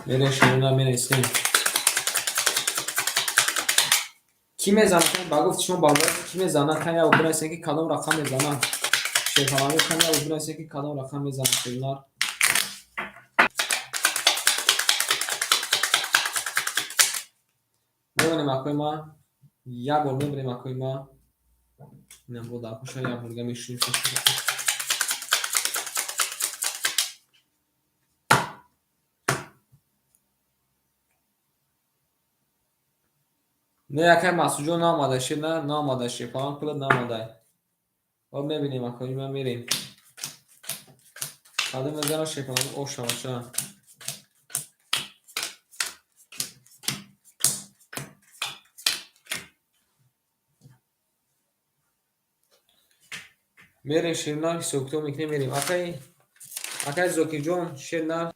Мерем, шерона, менависем. Кӣ мезанад? Ба гуфти шумо, бародар, кӣ мезанад? Кан як бинависем, ки кадом рақам мезанад. Шерпаланго, кан як бинависем, ки кадом рақам мезанад, шернар. Мебинем, акои ма, як бор мебинем, акои ма. Инам бо дар паша як бор дига мешунем. Не, акай Масудҷон, наомада, шер на, наомада, шерпаланг, пулат наомада. Об мебинем, акои ма, мерем. Кадом мезанад, шерпаланг, ош шаваша. Мерем, шернар, ҳисобкитоб мекунем, мерем. Акай, акай Зокирҷон, шернар.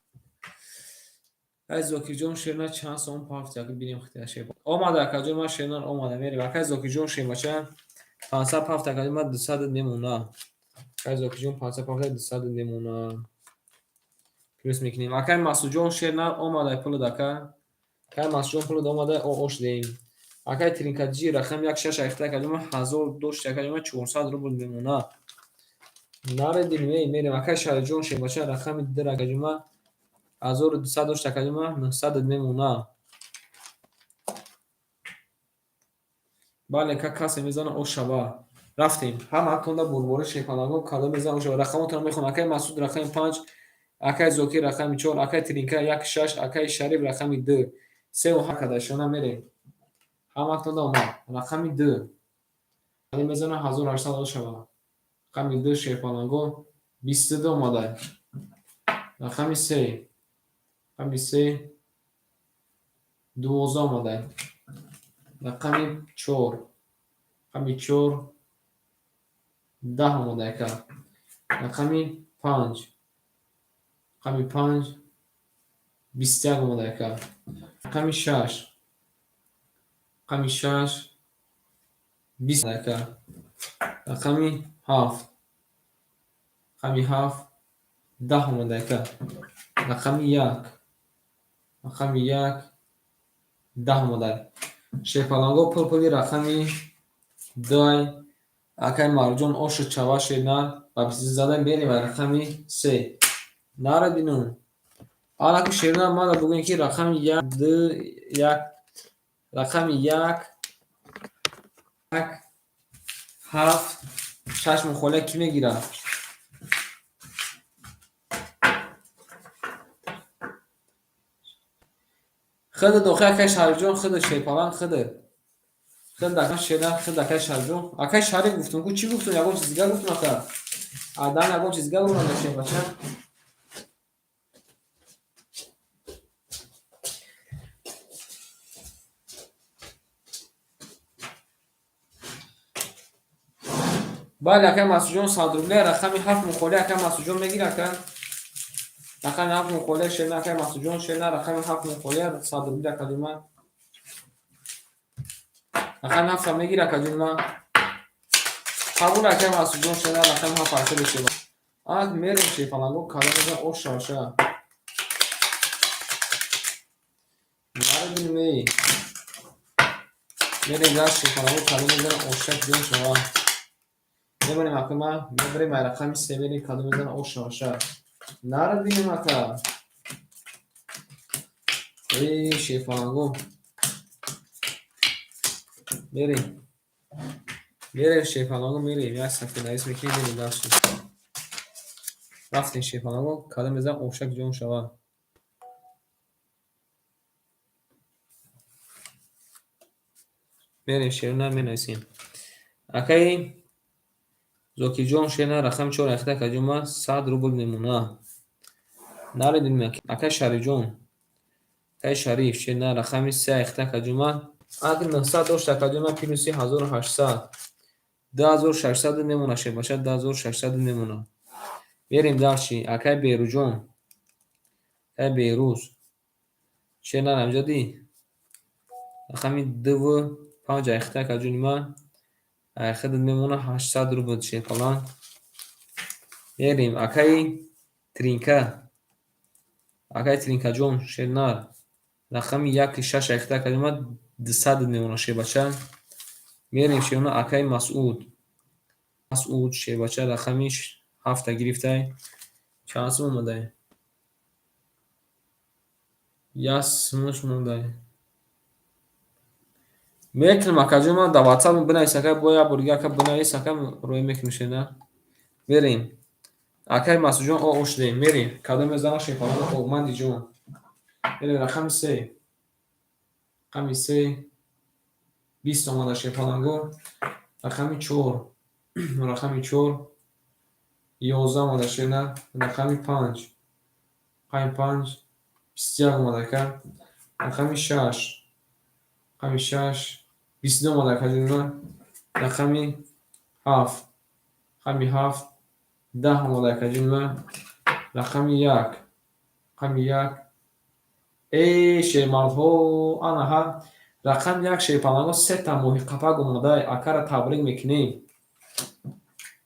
Акай Зокирҷон, шернар, чанд сом пафт, ака, бинем хитая, шер. Омада, акаҷон, ман шернар омада, мерем. Акай Зокирҷон, шербача, 500 пафт, акаҷон, ман 200 мемона. Акай Зокирҷон, 500 пафт, 200 мемона. Плюс мекунем. Акай Масудҷон, шернар, омада пулат, ака. Акай Масудҷон, пулат омада, ош деем. Акай Тринкатиҷи, рақами як шаш айхта, акаҷон, ман 1000 дошт, акаҷон, ман 400 рубл мемона. Наредим, эй, мерем. Акай Шарифҷон, шербача, рақами ду, акаҷон, ман 1200 дошт, акаҷон, ман 900 мемона. Бале, ка касе мезана, ош шава. Рафтем. Ҳама ҳақтонда бурбори, шерпаланго, кадом мезана, ош шава. Рақамотонро мехонам. Акай Масуд рақами панҷ, акай Зокир рақами чор, акай Тринка як шаш, акай Шариф рақами ду. Севу ҳафт кадашона мерем. Ҳама ҳақтонда омад. Рақами ду. Кадом мезана, 1800 ош шава. Рақами ду, шерпаланго, 22 омада. Рақами се. Рақами се 12 омада. Рақами чор. Рақами чор 10 омада, ака. Рақами панҷ. Рақами панҷ 21 омада, ака. Рақами шаш. Рақами шаш 20 ака. Рақами 7. Рақами 7 10 омада ака. Рақами 1. Рақами 1 10 омада. Шерпаланго пул-пули рақами 2. Акай Марҷон ошу чава шернар ба бисту зада мерем рақами 3. Нара бинум. Анаку шернар мада бугӯем ки рақами 1 2 1 рақами 1 1 7 6 мухолия кӣ мегирад? Хиди дохи акай Шарифҷон, хиди шерпаланг, хиди. Хиди акай шернар, хиди акай Шарифҷон. Акай Шариф гуфтум ку чӣ гуфтум? Ягон чиз дигар гуфтум ака. Адан ягон чиз дигар гуфтум шербача. Бале акай Масудҷон 100 рубле рақами 7 мухолия акай Масудҷон мегирад ака. Рақами 7 мухолия шерна акай Масудҷон шерна рақами 7 мухолия 100 рубле акаҷон ман. Рақами 7 мегирад акаҷон ман. Қабул акай Масудҷон шерна рақами 7 ҳарфа шева. Ак мерем шерпаланго каломеза ош шаваша. Нара бинем эй. Мерем дар шерпаланго каломеза ошак ҷон шава. Мебарем ака ман, мебарем ай рақами 3 мерем каломеза ош шаваша. Нара бинем ака. Эй шерпаланго. Мерем. Мерем шерпаланго мерем. Як сафеднавис мекунем мерем дарсу. Рафтем шерпаланго каломеза ошак ҷон шава. Мерем шерна менависем. Акаи Зокирҷон шерна рақами 4 ахта акаҷон ман 100 рубл мемона. Наре бинем акай Шарифҷон. Акай Шариф шерна рақами 3 ахта акаҷон ман. Ак 900 дошт акаҷон ман плюси 1800. 2600 мемона шербаша 2600 мемона. Мерем дарши акай Беруҷон. Акай Беруз. Шерна рамҷади. Рақами 2 5 ахта акаҷон ман. Хидат мемона 800 рубл шерпаланг. Мерем акаи Тринка. Акаи Тринкаҷон шернар. Рақами 1 6 ахта акаҷон ман 200 мемона шербача. Мерем шерна акаи Масуд. Масуд шербача рақами 7 гирифтай. Чанд сум омадай? 1 сумаш мондай. Мекунам акаҷон ман дар WhatsApp бинавис акай бо як бор дига ака бинавис ака рӯй мекунем шерна. Мерем. Акай Масудҷон о шудем. Мерем. Кадом мезанам шерпаланг о Мандиҷон. Мерем рақами 3. Рақами 3 20 омада шерпаланго. Рақами 4. Рақами 4 11 омада шерна. Рақами 5. Рақами 5 21 омада ака. Рақами 6. Рақами 6 22 омада акаҷон ман. Рақами 7. Рақами 7 10 омада акаҷон ман. Рақами 1. Рақами 1. Эй шермардҳо, анаҳа рақами 1 шерпаланго 3 та моҳи қапак омада. Акара табрик мекунем.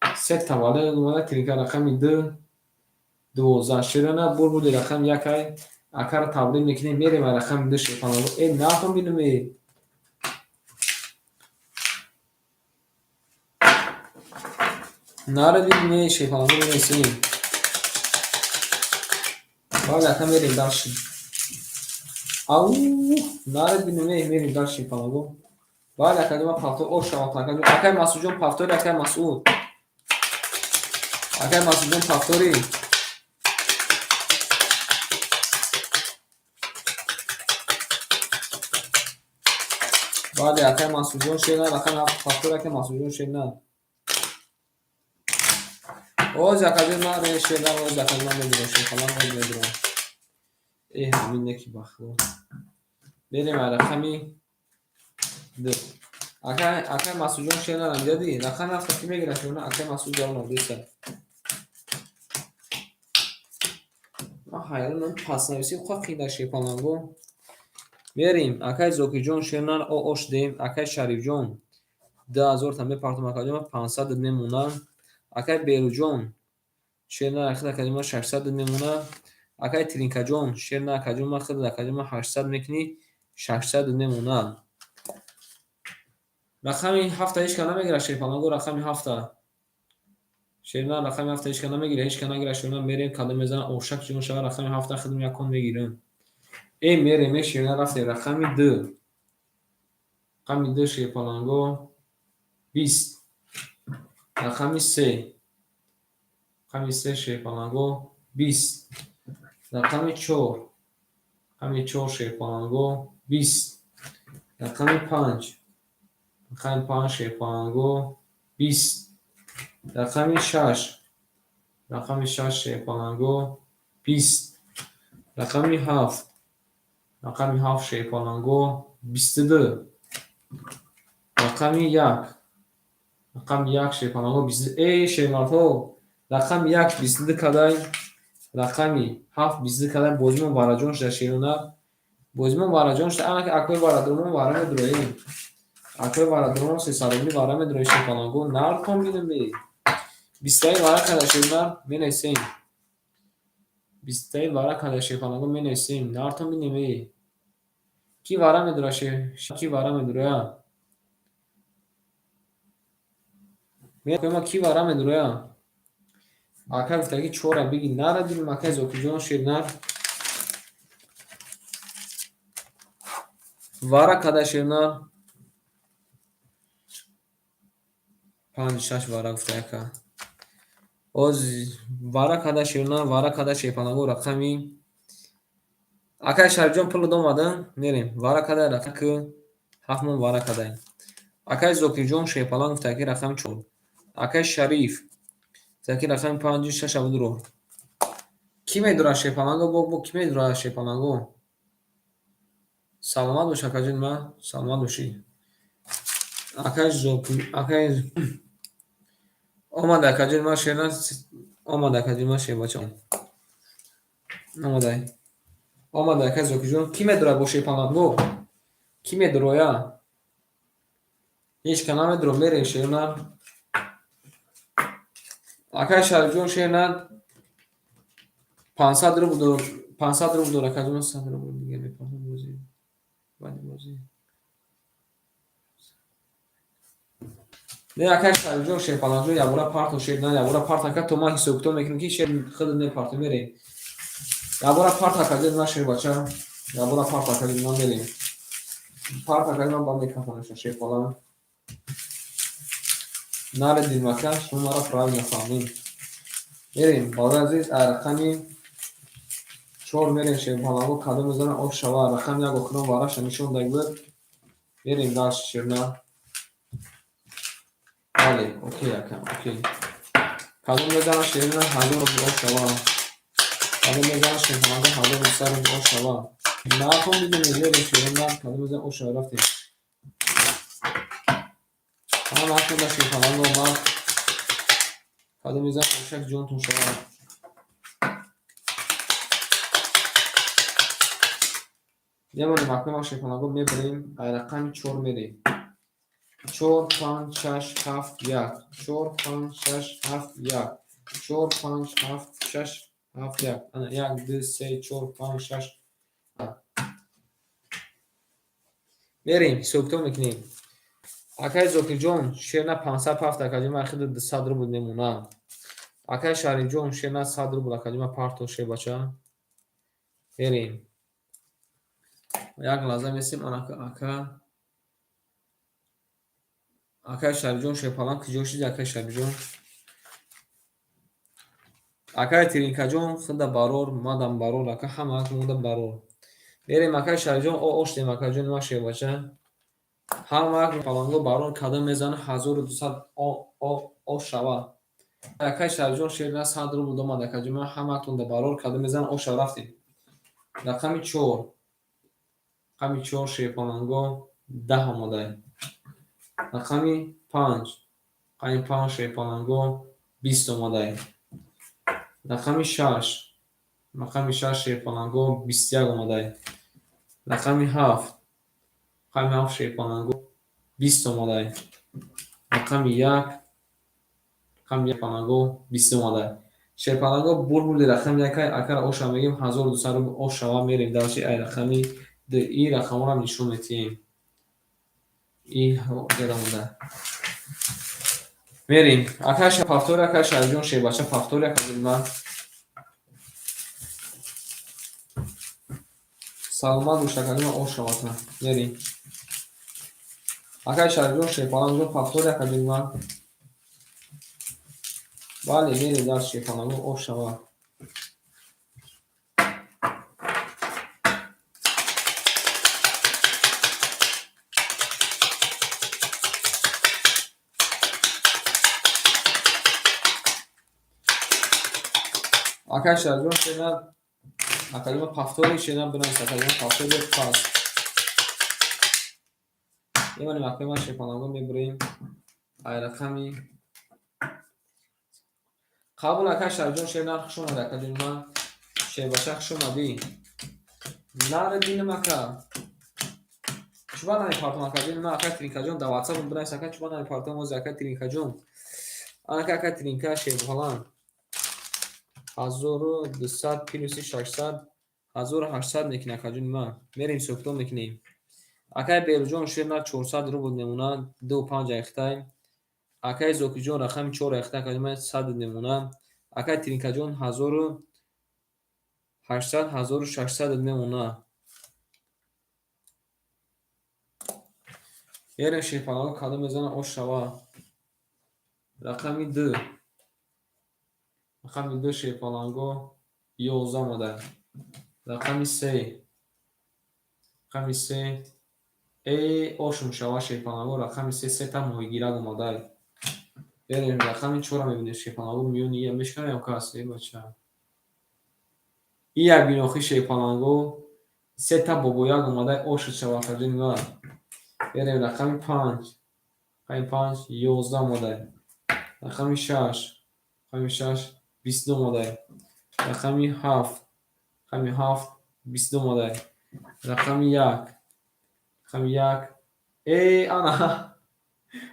3 та вале омада. Тринка рақами 2 12 шерана бур буди рақами 1 ай. Акара табрик мекунем. Мерем рақами 2 шерпаланго. Эй нахон бинем эй. Наре бинем эй шерпаланго менависем. Бале ака мерем дарши. Ау, наре бинем эй мерем дарши шерпаланго. Бале акаҷон ман пафтор ош шавам акаҷон. Акай Масудҷон пафтори акай Масуд. Акай Масудҷон пафтори. Бале акай Масудҷон шерна рақами 7 пафтори акай Масудҷон шерна. Оз акаҷон ман ре шерна оз акаҷон ман медурам шерпаланг оз медурам. Э ҳамин неки бахло. Мерем рақами 2. Акай Масудҷон шерна рамҷади. Рақами 7 ки мегирад шерна акай Масуд ҷавоб надиста. Ман ҳайронам паснависӣ хоҳ қида шерпаланго. Мерем акай Зокирҷон шернар о шудем. Акай Шарифҷон 2000 та мепартом, акаҷон ман, 500 мемонам. Акай Беруҷон, шерна, худ, акаҷон ман, 600 мемонам. Акай Тринкаҷон, шерна, акаҷон ман, худ, акаҷон ман, 800 мекунӣ, 600 мемонам. Рақами ҳафта ҳеч ка намегирад, шерпаланго. Рақами ҳафта, шерна, рақами ҳафта ҳеч ка намегирад, ҳеч ка нагирад, шерна. Мерем, кадом мезанам, ошак ҷон шава. Рақами ҳафта худм якон мегирам. Э, мерем, э, шерна, рафтем. Рақами ду, рақами ду, шерпаланго, 20. Рақами се, рақами се, шерпаланго, 20. Рақами чор, рақами чор, шерпаланго, 20. Рақами панҷ, рақами панҷ, шерпаланго, 20. Рақами шаш, рақами шаш, шерпаланго, 20. Рақами ҳафт, рақами ҳафт, шерпаланго, 22. Рақами як, рақами як, шерпаланго, 22. Э, шермардҳо, рақами як 22 кадай, рақами ҳафт 22 кадай. Бозимон вараҷон шуда, шерона, бозимон вараҷон шуда. Анаки акои варадромон вара медуроем, акои варадромон 300 рубли вара медуроем. Шерпаланго, нартон бинем, бистаи вара када, шернар, менависем. Бистаи вара када, шерпаланго, менависем. Нартон бинем, э, ки вара медура, ки вара медуроя ки вара медуроя. Ака гуфтаги чора биги, нара дилим. Акай Зокирҷон, шернар, вара када, шернар, панҷ шаш вара гуфта яка. Оз вара када, шернар, вара када, шерпаланго. Рақами акай Шарифҷон пул омада, мерем. Вара када, рақами ҳафтмон вара кадаем. Акай Зокирҷон шерпаланг гуфта ки рақами чор. Акай Шариф гуфта ки рақами панҷу шаша будуро. Кӣ медурад, шерпаланго? Бо кӣ медурад, шерпаланго? Саломат бош, акаҷони ман, саломат бошӣ. Акай Зокир, акай омада, акаҷони ман, шерна омада, акаҷони ман, шербача омадай, омада. Акай Зокирҷон, кӣ медурад бо шерпаланго? Кӣ медуроя? Ҳеч ка намедуро. Мерем, шерна. Акай Шарифҷон, шерна, 500 рубл дор, 500 рубл дор, акаҷон, 100 рубл дига мепартам. Бозӣ баъди бозӣ. Не, акай Шарифҷон, шерпаланҷон, ябора парто, шерна, ябора парт, ака, то ман ҳисобкитоб мекунам, ки шер худ мепартем. Мерем, ябора парт, акаҷони ман, шербача, ябора парт, акаҷони ман, мерем. Парт, акаҷони ман, ба микрофонаша, шерпалан. Наре дилмака, шумо маро правильно фаҳмед. Мерем, барои азиз, рақами чор мерем, шерпаланго. Кадом мезанам, оф шава. Рақами як охирон вараша нишон даг буд. Мерем дальше, шерна. Бале, окей, ака, окей. Кадом мезанам, шерна, 1000 рубл оф шава. Кадом мезанам, шерпаланго, 1200 рубл оф шава. Нархон бидонем. Мерем, шерна, кадом мезанам, оф шава. Рафтем. Ҳама нархонда, шерпаланго, омад. Кадом мезанам, ошак ҷонтон шава. Мемонем, акнун, шерпаланго, мебарем. Рақами чор мерем. Чор, панҷ, шаш, ҳафт, як. Чор, панҷ, шаш, ҳафт, як. Чор, панҷ, ҳафт, шаш, ҳафт, як. Ана як, ду, се, чор, панҷ, шаш. Мерем, ҳисобкитоб мекунем. Акай Зокирҷон, шерна, 500 ҳафт, акаҷон ман, хиди 200 рубл мемонам. Акай Шарифҷон, шерна, 100 рубл, акаҷон ман, парто, шербача. Мерем, як лаҳза месем. Ака, акай Шарифҷон, шерпалан, куҷо шиди, акай Шарифҷон? Акай Тиринкаҷон, худа барор, мадам барор, ака, ҳама монда барор. Мерем, акай Шарифҷон, оштем, акаҷони ман, шербача. Ҳама паланго барор. Кадом мезана, 1200 ош шава. Акай Шарифҷон, шерна, 100 рубл домад, акаҷони ман, ҳамаатонда барор. Кадом мезана, ош шава. Рафтем. Рақами чор, рақами чор, шерпаланго, 10 омодай. Рақами панҷ, рақами панҷ, шерпаланго, 20 омодай. Рақами шаш, рақами шаш, шерпаланго, 21 омодай. Рақами ҳафт, рақами ҳафт, шерпаланго, 20 омодай. Рақами як, рақами як паланго 20 омада. Шерпаланго бур бурди рақами якай, акара оша мегем 1200 рубл ош шава. Мерем дальше, ай рақами д и рақамҳоро нишон метиҳем. И ҷарамонда. Мерем. Акай повтор, акай Шарифҷон, шербача повтор акай ман. Саломат бош, акай ман, ош шаватна. Мерем. Акай Шарифҷон, шерпаланго повтор акай ман. Бале, мерем дар шерпаланго ош шава. Акай Шарифҷон, шена академа повтори шена бинавис, академа повтори пас. Мемонем, акай ман шерпаланго мебурем. Ай рақами қабул, акай Шарифҷон, шер хуш омадӣ, акаҷони ман. Шербача, хуш омадӣ. Наре динам, ака. Чуба намепартом, акаҷони ман, акай Тринкаҷон, дар WhatsApp бинавис, ака, чуба намепартом ози, акай Тринкаҷон. Анака, акай Тринка, шерпаланг. 1200 плюси 600, 1800 мекунем, акаҷони ман. Мерем, ҳисобкитоб мекунем. Акай Беруҷон, шер на 400 рубл мемонад, 2,5 айхтай. Акай Зокирҷон, рақами 4 айхтай, акаҷони ман, 100 мемонад. Акай Тринкаҷон, 1800, 1600 мемонад. Мерем, шерпаланго кадом мезанад ош шава. Рақами ду. Рақами ду шерпаланго 11 омада. Рақами се. Рақами се. Э, ошум шава, шерпаланго рақами се, сета моҳигирак омадай. Берем, рақами чора мебинем, шерпаланго миёни ия мешканам кас, э бача. И як бинохи шерпаланго сета бобояк омадай, ошуд шава, акаҷони ман. Берем, рақами панҷ. Рақами панҷ 11 омадай. Рақами шаш. Рақами шаш 22 омадай. Рақами ҳафт. Рақами ҳафт 22 омадай. Рақами як. Рақами як. Э, ана.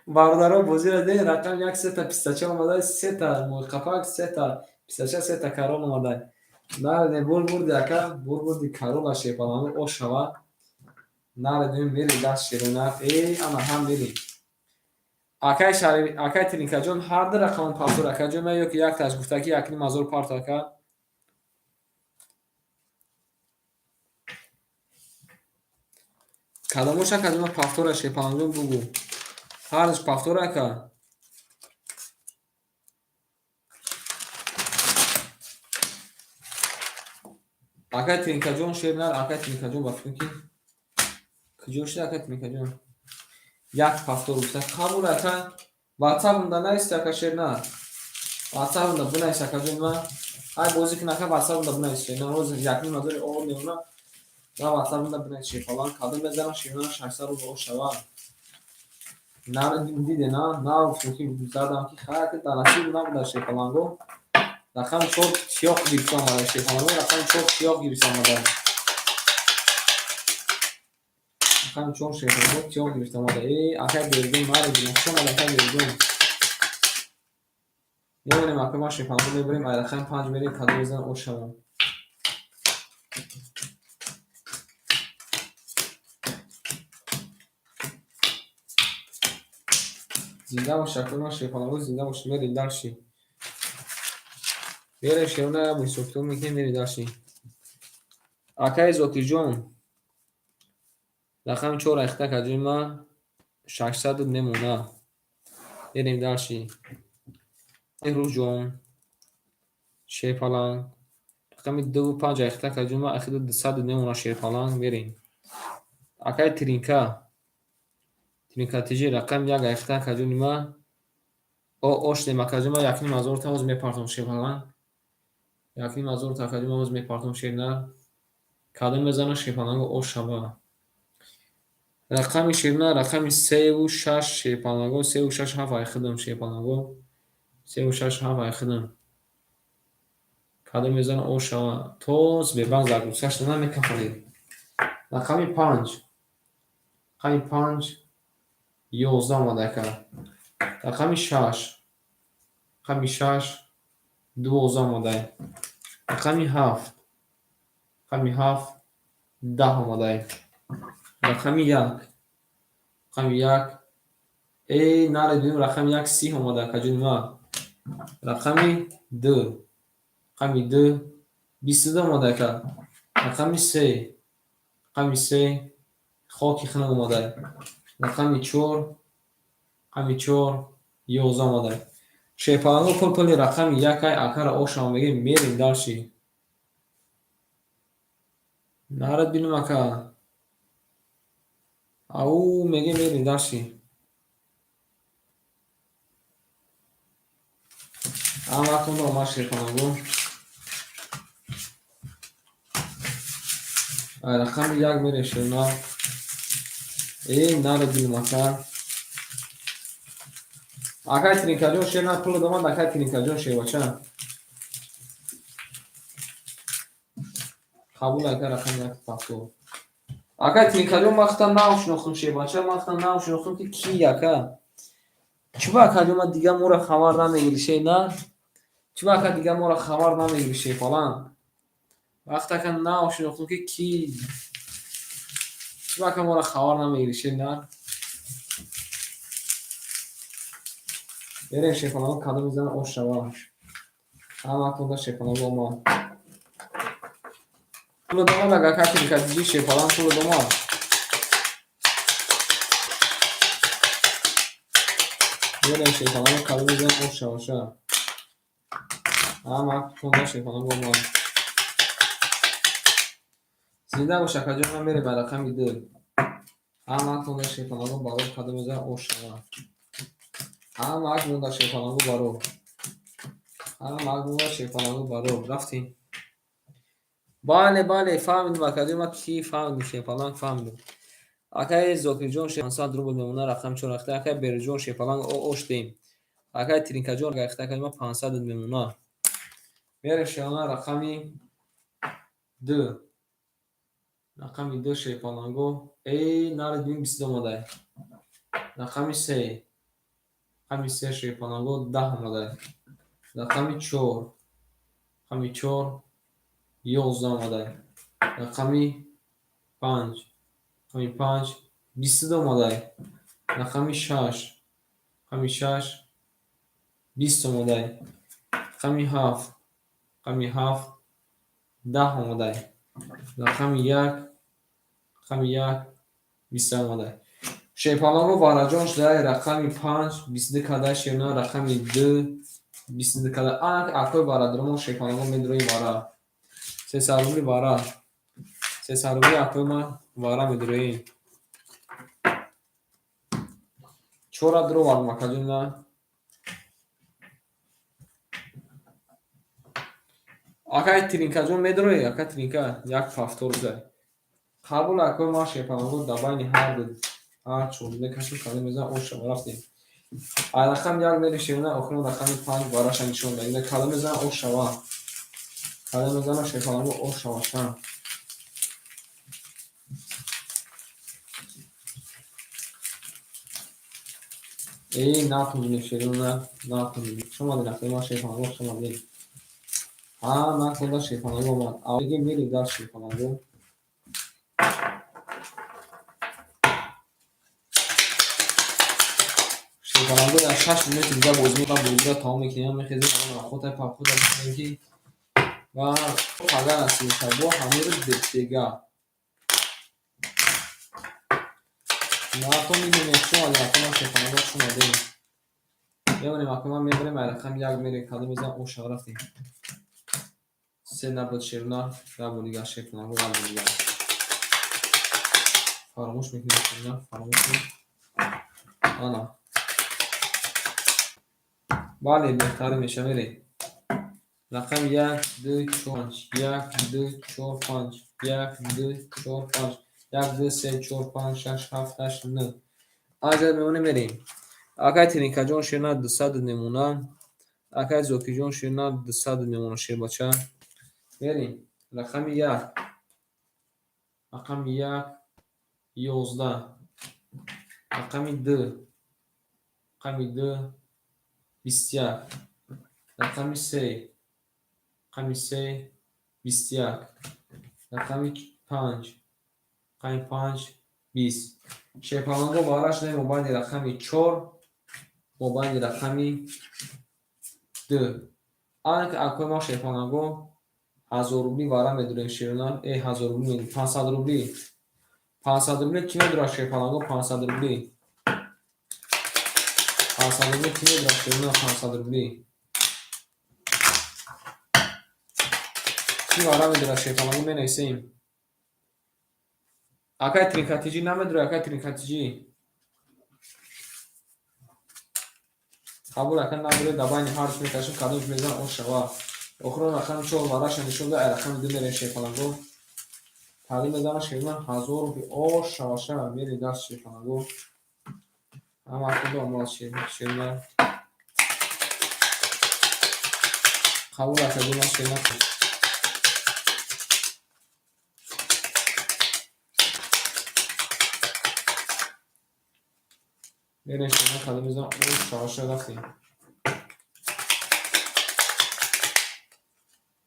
Бародарон, бозиро дидед, рақами як сета пистача омадай, сета моҳиқапак, сета пистача, сета король омадай. Наредем, бур бурди, ака, бур бурди корола, шерпаланго ош шава. Наредем, мерем даст шерона. Э, ана ҳам мерем. Акай Шариф, акай Тринкаҷон, ҳар ду рақамон повтор, акаҷон, ё ки якташ гуфта ки 1500 парт, ака. Кадомош, акаҷон, повтора, шерпалангҷон, бугӯ. Ҳардуш повтор, ака. Акай Тринкаҷон, шер нар, акай Тринкаҷон, ба фикр ки куҷо шуда, акай Тринкаҷон? Як повтор гуфта. Қабул, ака. WhatsApp-ымда нависед, ака, шер нар. WhatsApp-ымда бинавис, акаҷони ман. Ай бозӣ кун, ака, WhatsApp-ымда бинавис, шер нар. Ҳозир 1500 овор мемонад. На WhatsApp-ымда бинавис, шерпаланг кадом мезанам, шер нар 600 рубл ош шава. На диде, на на гуфтам ки задам ки хай дар насиб набуда, шерпаланго. Рақами чор тиёқ гирифта омада, шерпаланго, рақами чор тиёқ гирифта омада. Рақами чор шерпаланго тиёқ гирифта омада. Э, акай Бердун, маре дидам. Хуш омад, акай Бердун. Мебинем, акай ман шерпаланго мебарем, ай рақами панҷ мерем, кадом мезанам ош шавам. Зинда бош, акай ман, шерпаланго, зинда бош, мерем дальше. Мерем, шерона ҳисобкитоб мекунем, мерем дальше. Акай Зокирҷон, рақами чор айхта, акаҷони ман, 600 мемонад. Мерем дальше. Беҳрӯзҷон, шерпаланг, рақами дуву панҷ айхта, акаҷони ман, ахиду 200 мемонад, шерпаланг, мерем. Акай Тринка, Тринка тиҷи, рақами як айхта, акаҷони ман. О, оштем, акаҷони ман, 1500 та ҳозир мепартом, шерпаланг. 1500 та, акаҷони ман, ҳозир мепартом, шернар. Кадом мезанад, шерпаланго ош шава. Рақами шерна рақами севу шаш, шерпаланго, севу шаш ҳафт айхидам, шерпаланго. Севу шаш ҳафт айхидам. Кадом мезанад ош шава. То Сбербанк загрузка шуда намекафонед. Рақами панҷ. Рақами панҷ 11 омада, ака. Рақами шаш. Рақами шаш 12 омадай. Рақами ҳафт. Рақами ҳафт 10 омадай. Рақами як. Рақами як. Э, наре бинем, рақами як 30 омада, акаҷони ман. Рақами ду. Рақами ду 22 омада, ака. Рақами се. Рақами се хоки хунук омадай. Рақами чор. Рақами чор 11 омадай. Шерпаланго пул пули рақами якай, акара ошам мегем, мерем дальше. Нарад бинем, ака. Ау мегем, мерем дальше. Ҳаматонро омад, шерпаланго. Рақами як мерем, шерна. Э, нарад бинем, ака. Акай Тринкаҷон, шерна пул домад, акай Тринкаҷон, шербача. Қабул, ака, рақами як пахто. Акай Тринкаҷон, ман худам нав шинохтум, шербача, ман худам нав шинохтум, ки ки, ака. Чӯба, акаҷон, ман дига моро хабар намегирӣ, шер на? Чӯба, ака, дига моро хабар намегирӣ, шерпаланг? Вақт, ака, нав шинохтум, ки ки. Чӯба, ака, моро хабар намегирӣ, шер на? Берем, шерпаланго, кадом мезанад, ош шава. Ҳаматонда шерпаланго омад. Пуло домад, ака Тринкаҷи, шерпаланг пуло домад. Берем, шерпаланго, кадом мезанад, ош шаваша. Ҳаматонда шерпаланго омад. Зинда бош, акаҷон, ман мерем ба рақами ду. Ҳаматонда шерпаланго барор, кадом мезанад, ош шава. Ҳамак монда, шерпаланго барор. Ҳамак монда, шерпаланго барор. Рафтем. Бале, бале, фаҳмидем, акаҷон, ман ки фаҳмидем, шерпаланг, фаҳмидем. Акаи Зокирҷон 500 рубл мемона, рақами чор рахта. Акаи Беруҷон, шерпаланг, ош дем. Акаи Тринкаҷон гахта, акаи ман 500 мемона. Мерем, шерона, рақами ду. Рақами ду, шерпаланго. Э, нари бин, 22 омадай. Рақами се. Рақами се, шерпаланго, 10 омадай. Рақами чор. Рақами чор 11 омадай. Рақами панҷ. Рақами панҷ 22 омадай. Рақами шаш. Рақами шаш 20 омадай. Рақами ҳафт. Рақами ҳафт 10 омадай. Рақами як. Рақами як 20 омадай. Шерпаланго вараҷон шудай, рақами панҷ 22 кадай, шерна, рақами ду 22 кадай. Анак акои барадаромо, шерпаланго, медрои вара. 300 рубли вара. 300 рубли, акои ман, вара медроем. Чора дуровардем, акаҷон, на? Акай Тринкаҷон, медрои, ака Тринка, як повтор зай. Қабул, акои ман, шерпаланго, дар байни ҳар ду ҳар чор мекашем, кадом мезанад, ош шава, рафтем. Ай рақами як мери, шерна, охирон рақами панҷ бараша нишон дад. Кадом мезанад, ош шава. Кадом мезанад, шерпаланго, ош шаваша. Э, натон шерона, натон. Хуш омадед, акои ман, шерпаланго, хуш омадед. Ҳа, натонда шерпаланго омад. Аввалги мерем дар шерпаланго. Шерпаланго, дар 6 минути дига бозӣ ва бозиро тамом мекунем, мехезем, охота пахота мекунем, ки ва пага насиб мешавад бо ҳамин рӯз дега. Натон мебинем, хуш омадед, акои ман, шерпаланго, хуш омадед. Мемонем, акои ман, мебарем, ай рақами як мерем, кадом мезанад, ош шава, рафтем. Се набуд, шерона, як бор дигар, шерпаланго, як бор дигар. Фаромӯш мекунем, шерона, фаромӯш. Ана. Бале, беҳтарин меша, мерем. Рақами як, ду, чор, панҷ. Як, ду, чор, панҷ. Як, ду, чор, панҷ. Як, ду, се, чор, панҷ, шаш, ҳафт, ҳашт, нӯҳ. Аҷаб, мемонем, мерем. Акай Тринкаҷон, шерна, 200 мемона. Акай Зокирҷон, шерна, 200 мемона, шербача. Мерем. Рақами як. Рақами як 11. Рақами ду. Рақами ду, 21. Рақами се, рақами се, 21. Рақами панҷ, рақами панҷ, 20. Шерпаланго вараш не мобайни рақами чор, мобайни рақами ду. Ана ки акои ма шерпаланго 1000 рубли вара медурем шерона, 1000 рубли медурем, 500 рубли. 500 рубли ки медурад шерпаланго? 500 рубли. 500 рубли ки медурад шерона? 500 рубли. Ки вара медурад шерпаланго менависем. Акай тринкатиҷӣ намедурад, акай тринкатиҷӣ. Қабул ака надоред, дар байни ҳар ду мекашем, кадомш мезанад он шава. Охирон рақами чор вараша нишон дод, ай рақами ду мерем шерпаланго. Таълим мезанад шерман 1000 рубли ош шава шава мери даст шерпаланго. Ҳама худо омад шерман. Қабул ака ҷон шерман. Мерем шерман кадом мезанад ош шава шава рафтем.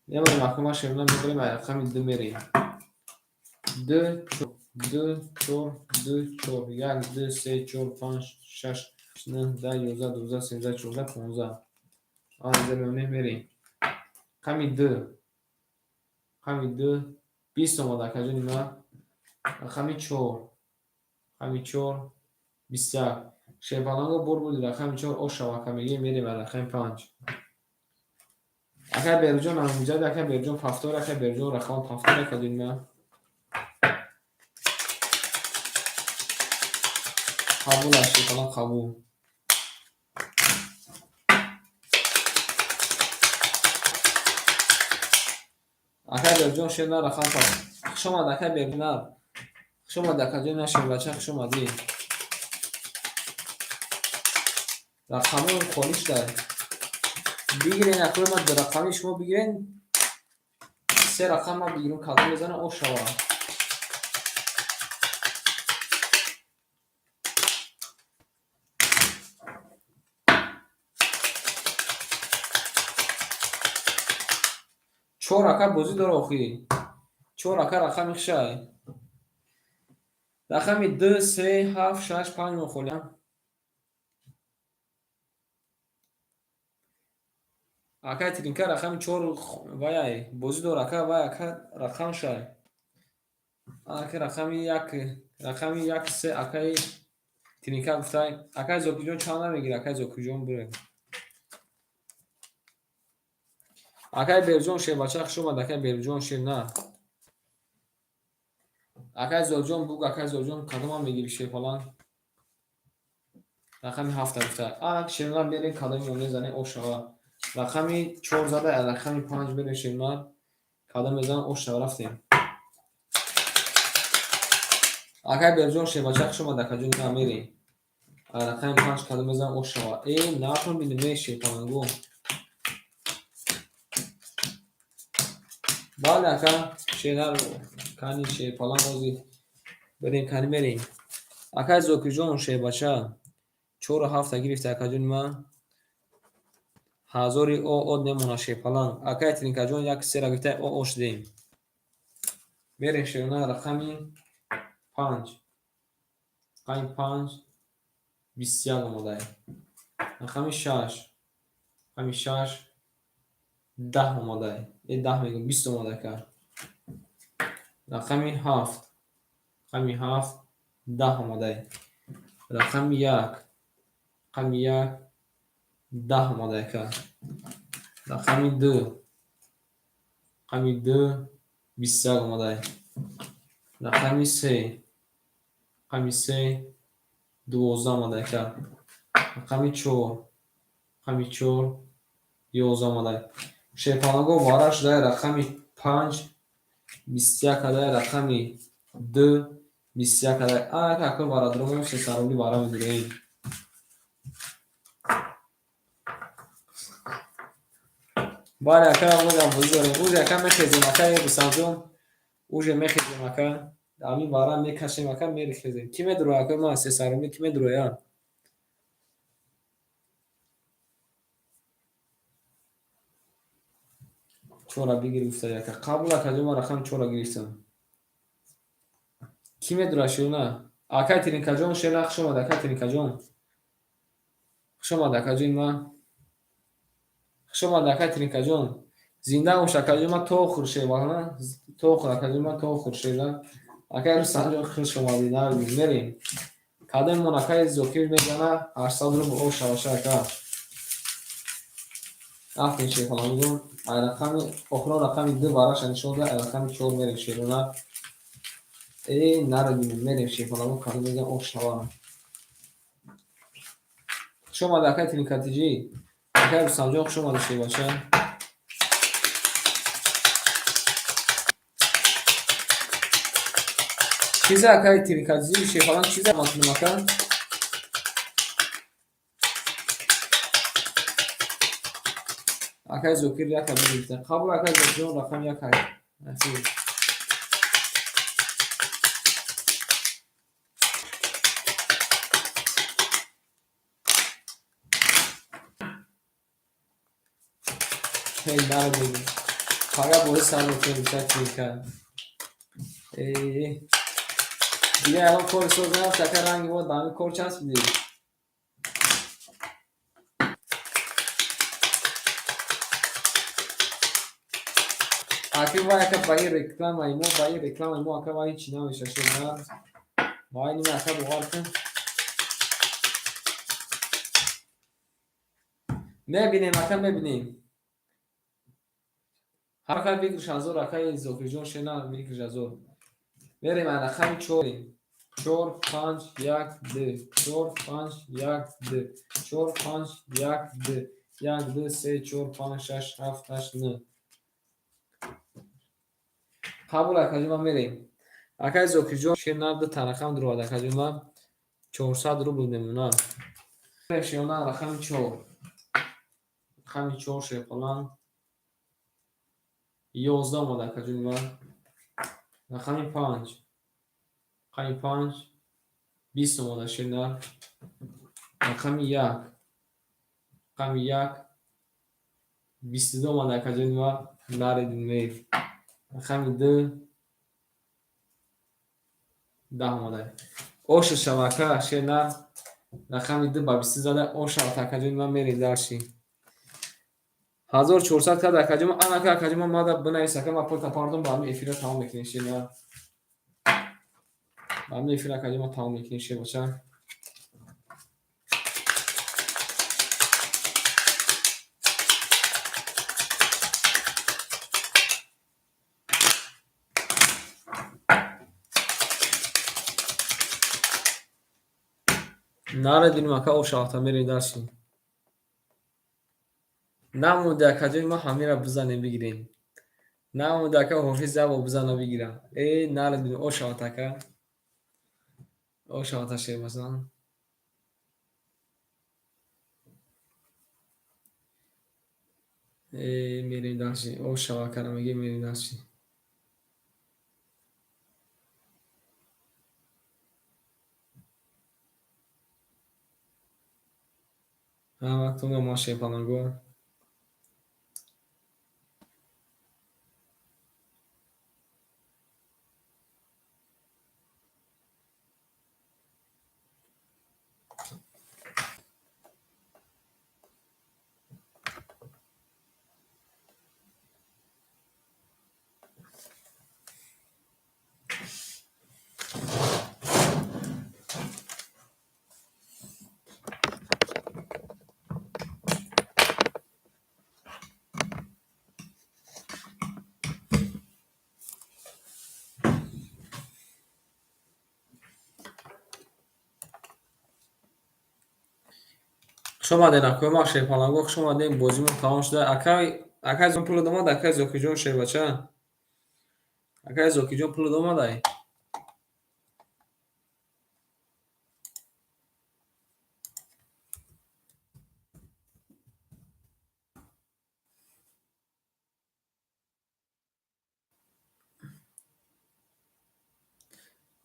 Мемонем акома шерман мебарем, ай рақами ду мерем. Ду, чор, ду, чор, ду, чор, як, ду, се, чор, панҷ, шаш, нӯҳ, даҳ, 11, 12, 13, 14, 15. Анҷа мемонем, мерем. Рақами ду. Рақами ду, 20 омад акаҷони ман. Рақами чор. Рақами чор, 21. Шерпаланго бур буди рақами чор ош шава ака мегӯем, мерем ай рақами панҷ. Акай Беруҷон амҷад, акай Беруҷон пафтор, акай Беруҷон рақам пафтор акаҷони ман. Қабул аст шерпаланг, қабул. Акай Беруҷон шер на рақам паф. Хуш омад акай Беруҷон. Хуш омад акаҷони ман шербача, хуш омадӣ. Рақамҳои холӣ шуда. Бигирен акои ман ду рақами шумо бигирен. Се рақам ман бигирам, кадом мезанам ош шава. Чор ака бозӣ дора охӣ. Чор ака рақами хушай. Рақами ду, се, ҳафт, шаш, панҷ мо холиам. Акай тринка рақами чор ваяй бозӣ дора ака вай ака рақам шай. Ака рақами як, рақами як се акаи тринка гуфтай. Акай Зокирҷон чанд намегирад? Акай Зокирҷон бире. Акай Беруҷон шербача хуш омад, акай Беруҷон шер на. Акай Зоҷон буг, акай Зоҷон кадомам мегири шерпаланг? Рақами ҳафта гуфта. Ана шерман мерем, кадоми мо мезанем ош шава. Рақами чор зада, рақами панҷ мерем шерман. Кадом мезанам ош шава рафтем. Акай Беруҷон шербача хуш омад, акаҷон на мерем. Рақами панҷ кадом мезанам ош шава. Натон бинем, шерпалангу. Бале ака, шернар кани шерпаланг ози берем кани мерем. Акай Зокирҷон шербача чору ҳафта гирифта акаҷони ман. Ҳазори о од мемонад шерпаланг. Акай Тринкаҷон як сера гирифта о ош дем. Мерем шерона рақами панҷ. Рақами панҷ 21 омадай. Рақами шаш. Рақами шаш 10 омадай. 10 мегӯм, 20 омадай ка. Рақами ҳафт. Рақами ҳафт 10 омадай. Рақами як. Рақами як 10 омадай ка. Рақами ду. Рақами ду 21 омадай. Рақами се. Рақами се 12 омадай ка. Рақами чор. Рақами чор 11 омадай. Шерпаланго вара шудай рақами панҷ 21 адай, рақами ду 21 адай. Ака акои варадромо сесад рубли вара медурем. Бале ака, мо бозӣ дорем. Уже ака мехезем ака, Рустамҷон. Уже мехезем ака. Ҳамин вара мекашем ака, мерехезем. Ки медурояд акои ман сесад рубли ки медурояд? Чора бигир гуфта яка. Қабул, акаҷон, ман рақами чора гирифтам. Кӣ медурад, Шерона? Акай Тиринкаҷон, Шерона, хуш омад, акай Тиринкаҷон. Хуш омад, акаҷони ман. Хуш омад, акай Тиринкаҷон. Зинда бош, акаҷон ман, то охир шевана, то охир, акаҷон ман, то охир шева. Акай Рустамҷон, хуш омадӣ, навидем, мерем. Кадомон акай Зокир мезана, 800 рубл ош шаваша, ака. Рафтем, шерпалангон. Ай рақами охирон рақами ду вараша нишон дод, ай рақами чор мерем, Шерона. Э, нарадим, мерем, шерпалангон, кадом мезана, ош шава. Хуш омад, акай Тиринкатиҷӣ. Акай Рустамҷон, хуш омадӣ, шербача. Чиза, акай Тиринкатиҷӣ, шерпаланг, чиза макунам, ака? Акай Зокир яка бигирифта. Қабул, акай Зокирҷон, рақами як ай. Насиб. Эй, нарадем. Пага бози сар мекунем, бисёр Тиринка. Э, дига ягон кори соз нарафт, ака, ранги мо ба ҳамин кор часпидӣ. Аки вай, ака, ба ин рекламаи мо, ба ин рекламаи мо, ака, вай ҳичи намеша, шед, на? Ба ин ака, бовар кун. Мебинем, ака, мебинем. Ҳар выигрыш ҳазор, акаи Зокирҷон, шена, выигрыш ҳазор. Мерем ай рақами чор. Чор, панҷ, як, ду. Чор, панҷ, як, ду. Чор, панҷ, як, ду. Як, ду, се, чор, панҷ, шаш, ҳафт, ҳашт, нӯ. Қабул, акаҷон ман, мерем. Акаи Зокирҷон, шена, ду та рақам дуровад, акаҷон ман, 400 рубл мемонад. Шена, рақами чор. Рақами чор, шерпаланг. 11 омад, акаҷони ман. Рақами панҷ. Рақами панҷ 20 омада, шена. Рақами як. Рақами як 22 омада, акаҷони ман, наредим, мер. Рақами ду 10 омада. Оша шава, ака, шена. Рақами ду ба бисту зада, оша, акаҷони ман, мерем дальше. 1400 кард, акаҷон ман, анака, акаҷон ман, мада бинавис, ака, ман пулта пардон, ба ҳамин эфира тамом мекунем, шена. Ба ҳамин эфира, акаҷон ман, тамом мекунем, шербача. Нарединем, ака, ошавата, мерем дальше. Намонде, акаҷони ман, ҳамира бизанем, бигирем. Намонде, ака, Ҳофиз як бор бизана, бигира. Э, нарединем, ошават, ака. Ошавата, шербасан. Э, мерем дальше. Ошава, акара мегем, мерем дальше. Ҳаматонро ман, шерпалангон. Хуш омадед, акои ман, шерпалангон, хуш омадем, бозимон тамом шуда. Акай, акай пулат омад, акай Зокирҷон, шербача. Акай Зокирҷон, пулат омадай?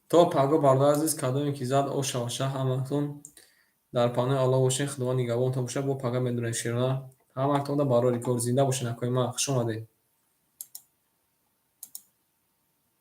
То паго, бародари азиз, кадоме ки зад, ошаваша, ҳаматон дар паноҳи Аллоҳ бошед, Худованд нигаҳбонтон бошад, бо пага медонем, шерона. Ҳаматонда барори кор, зинда бошед, акои ман, хуш омадед.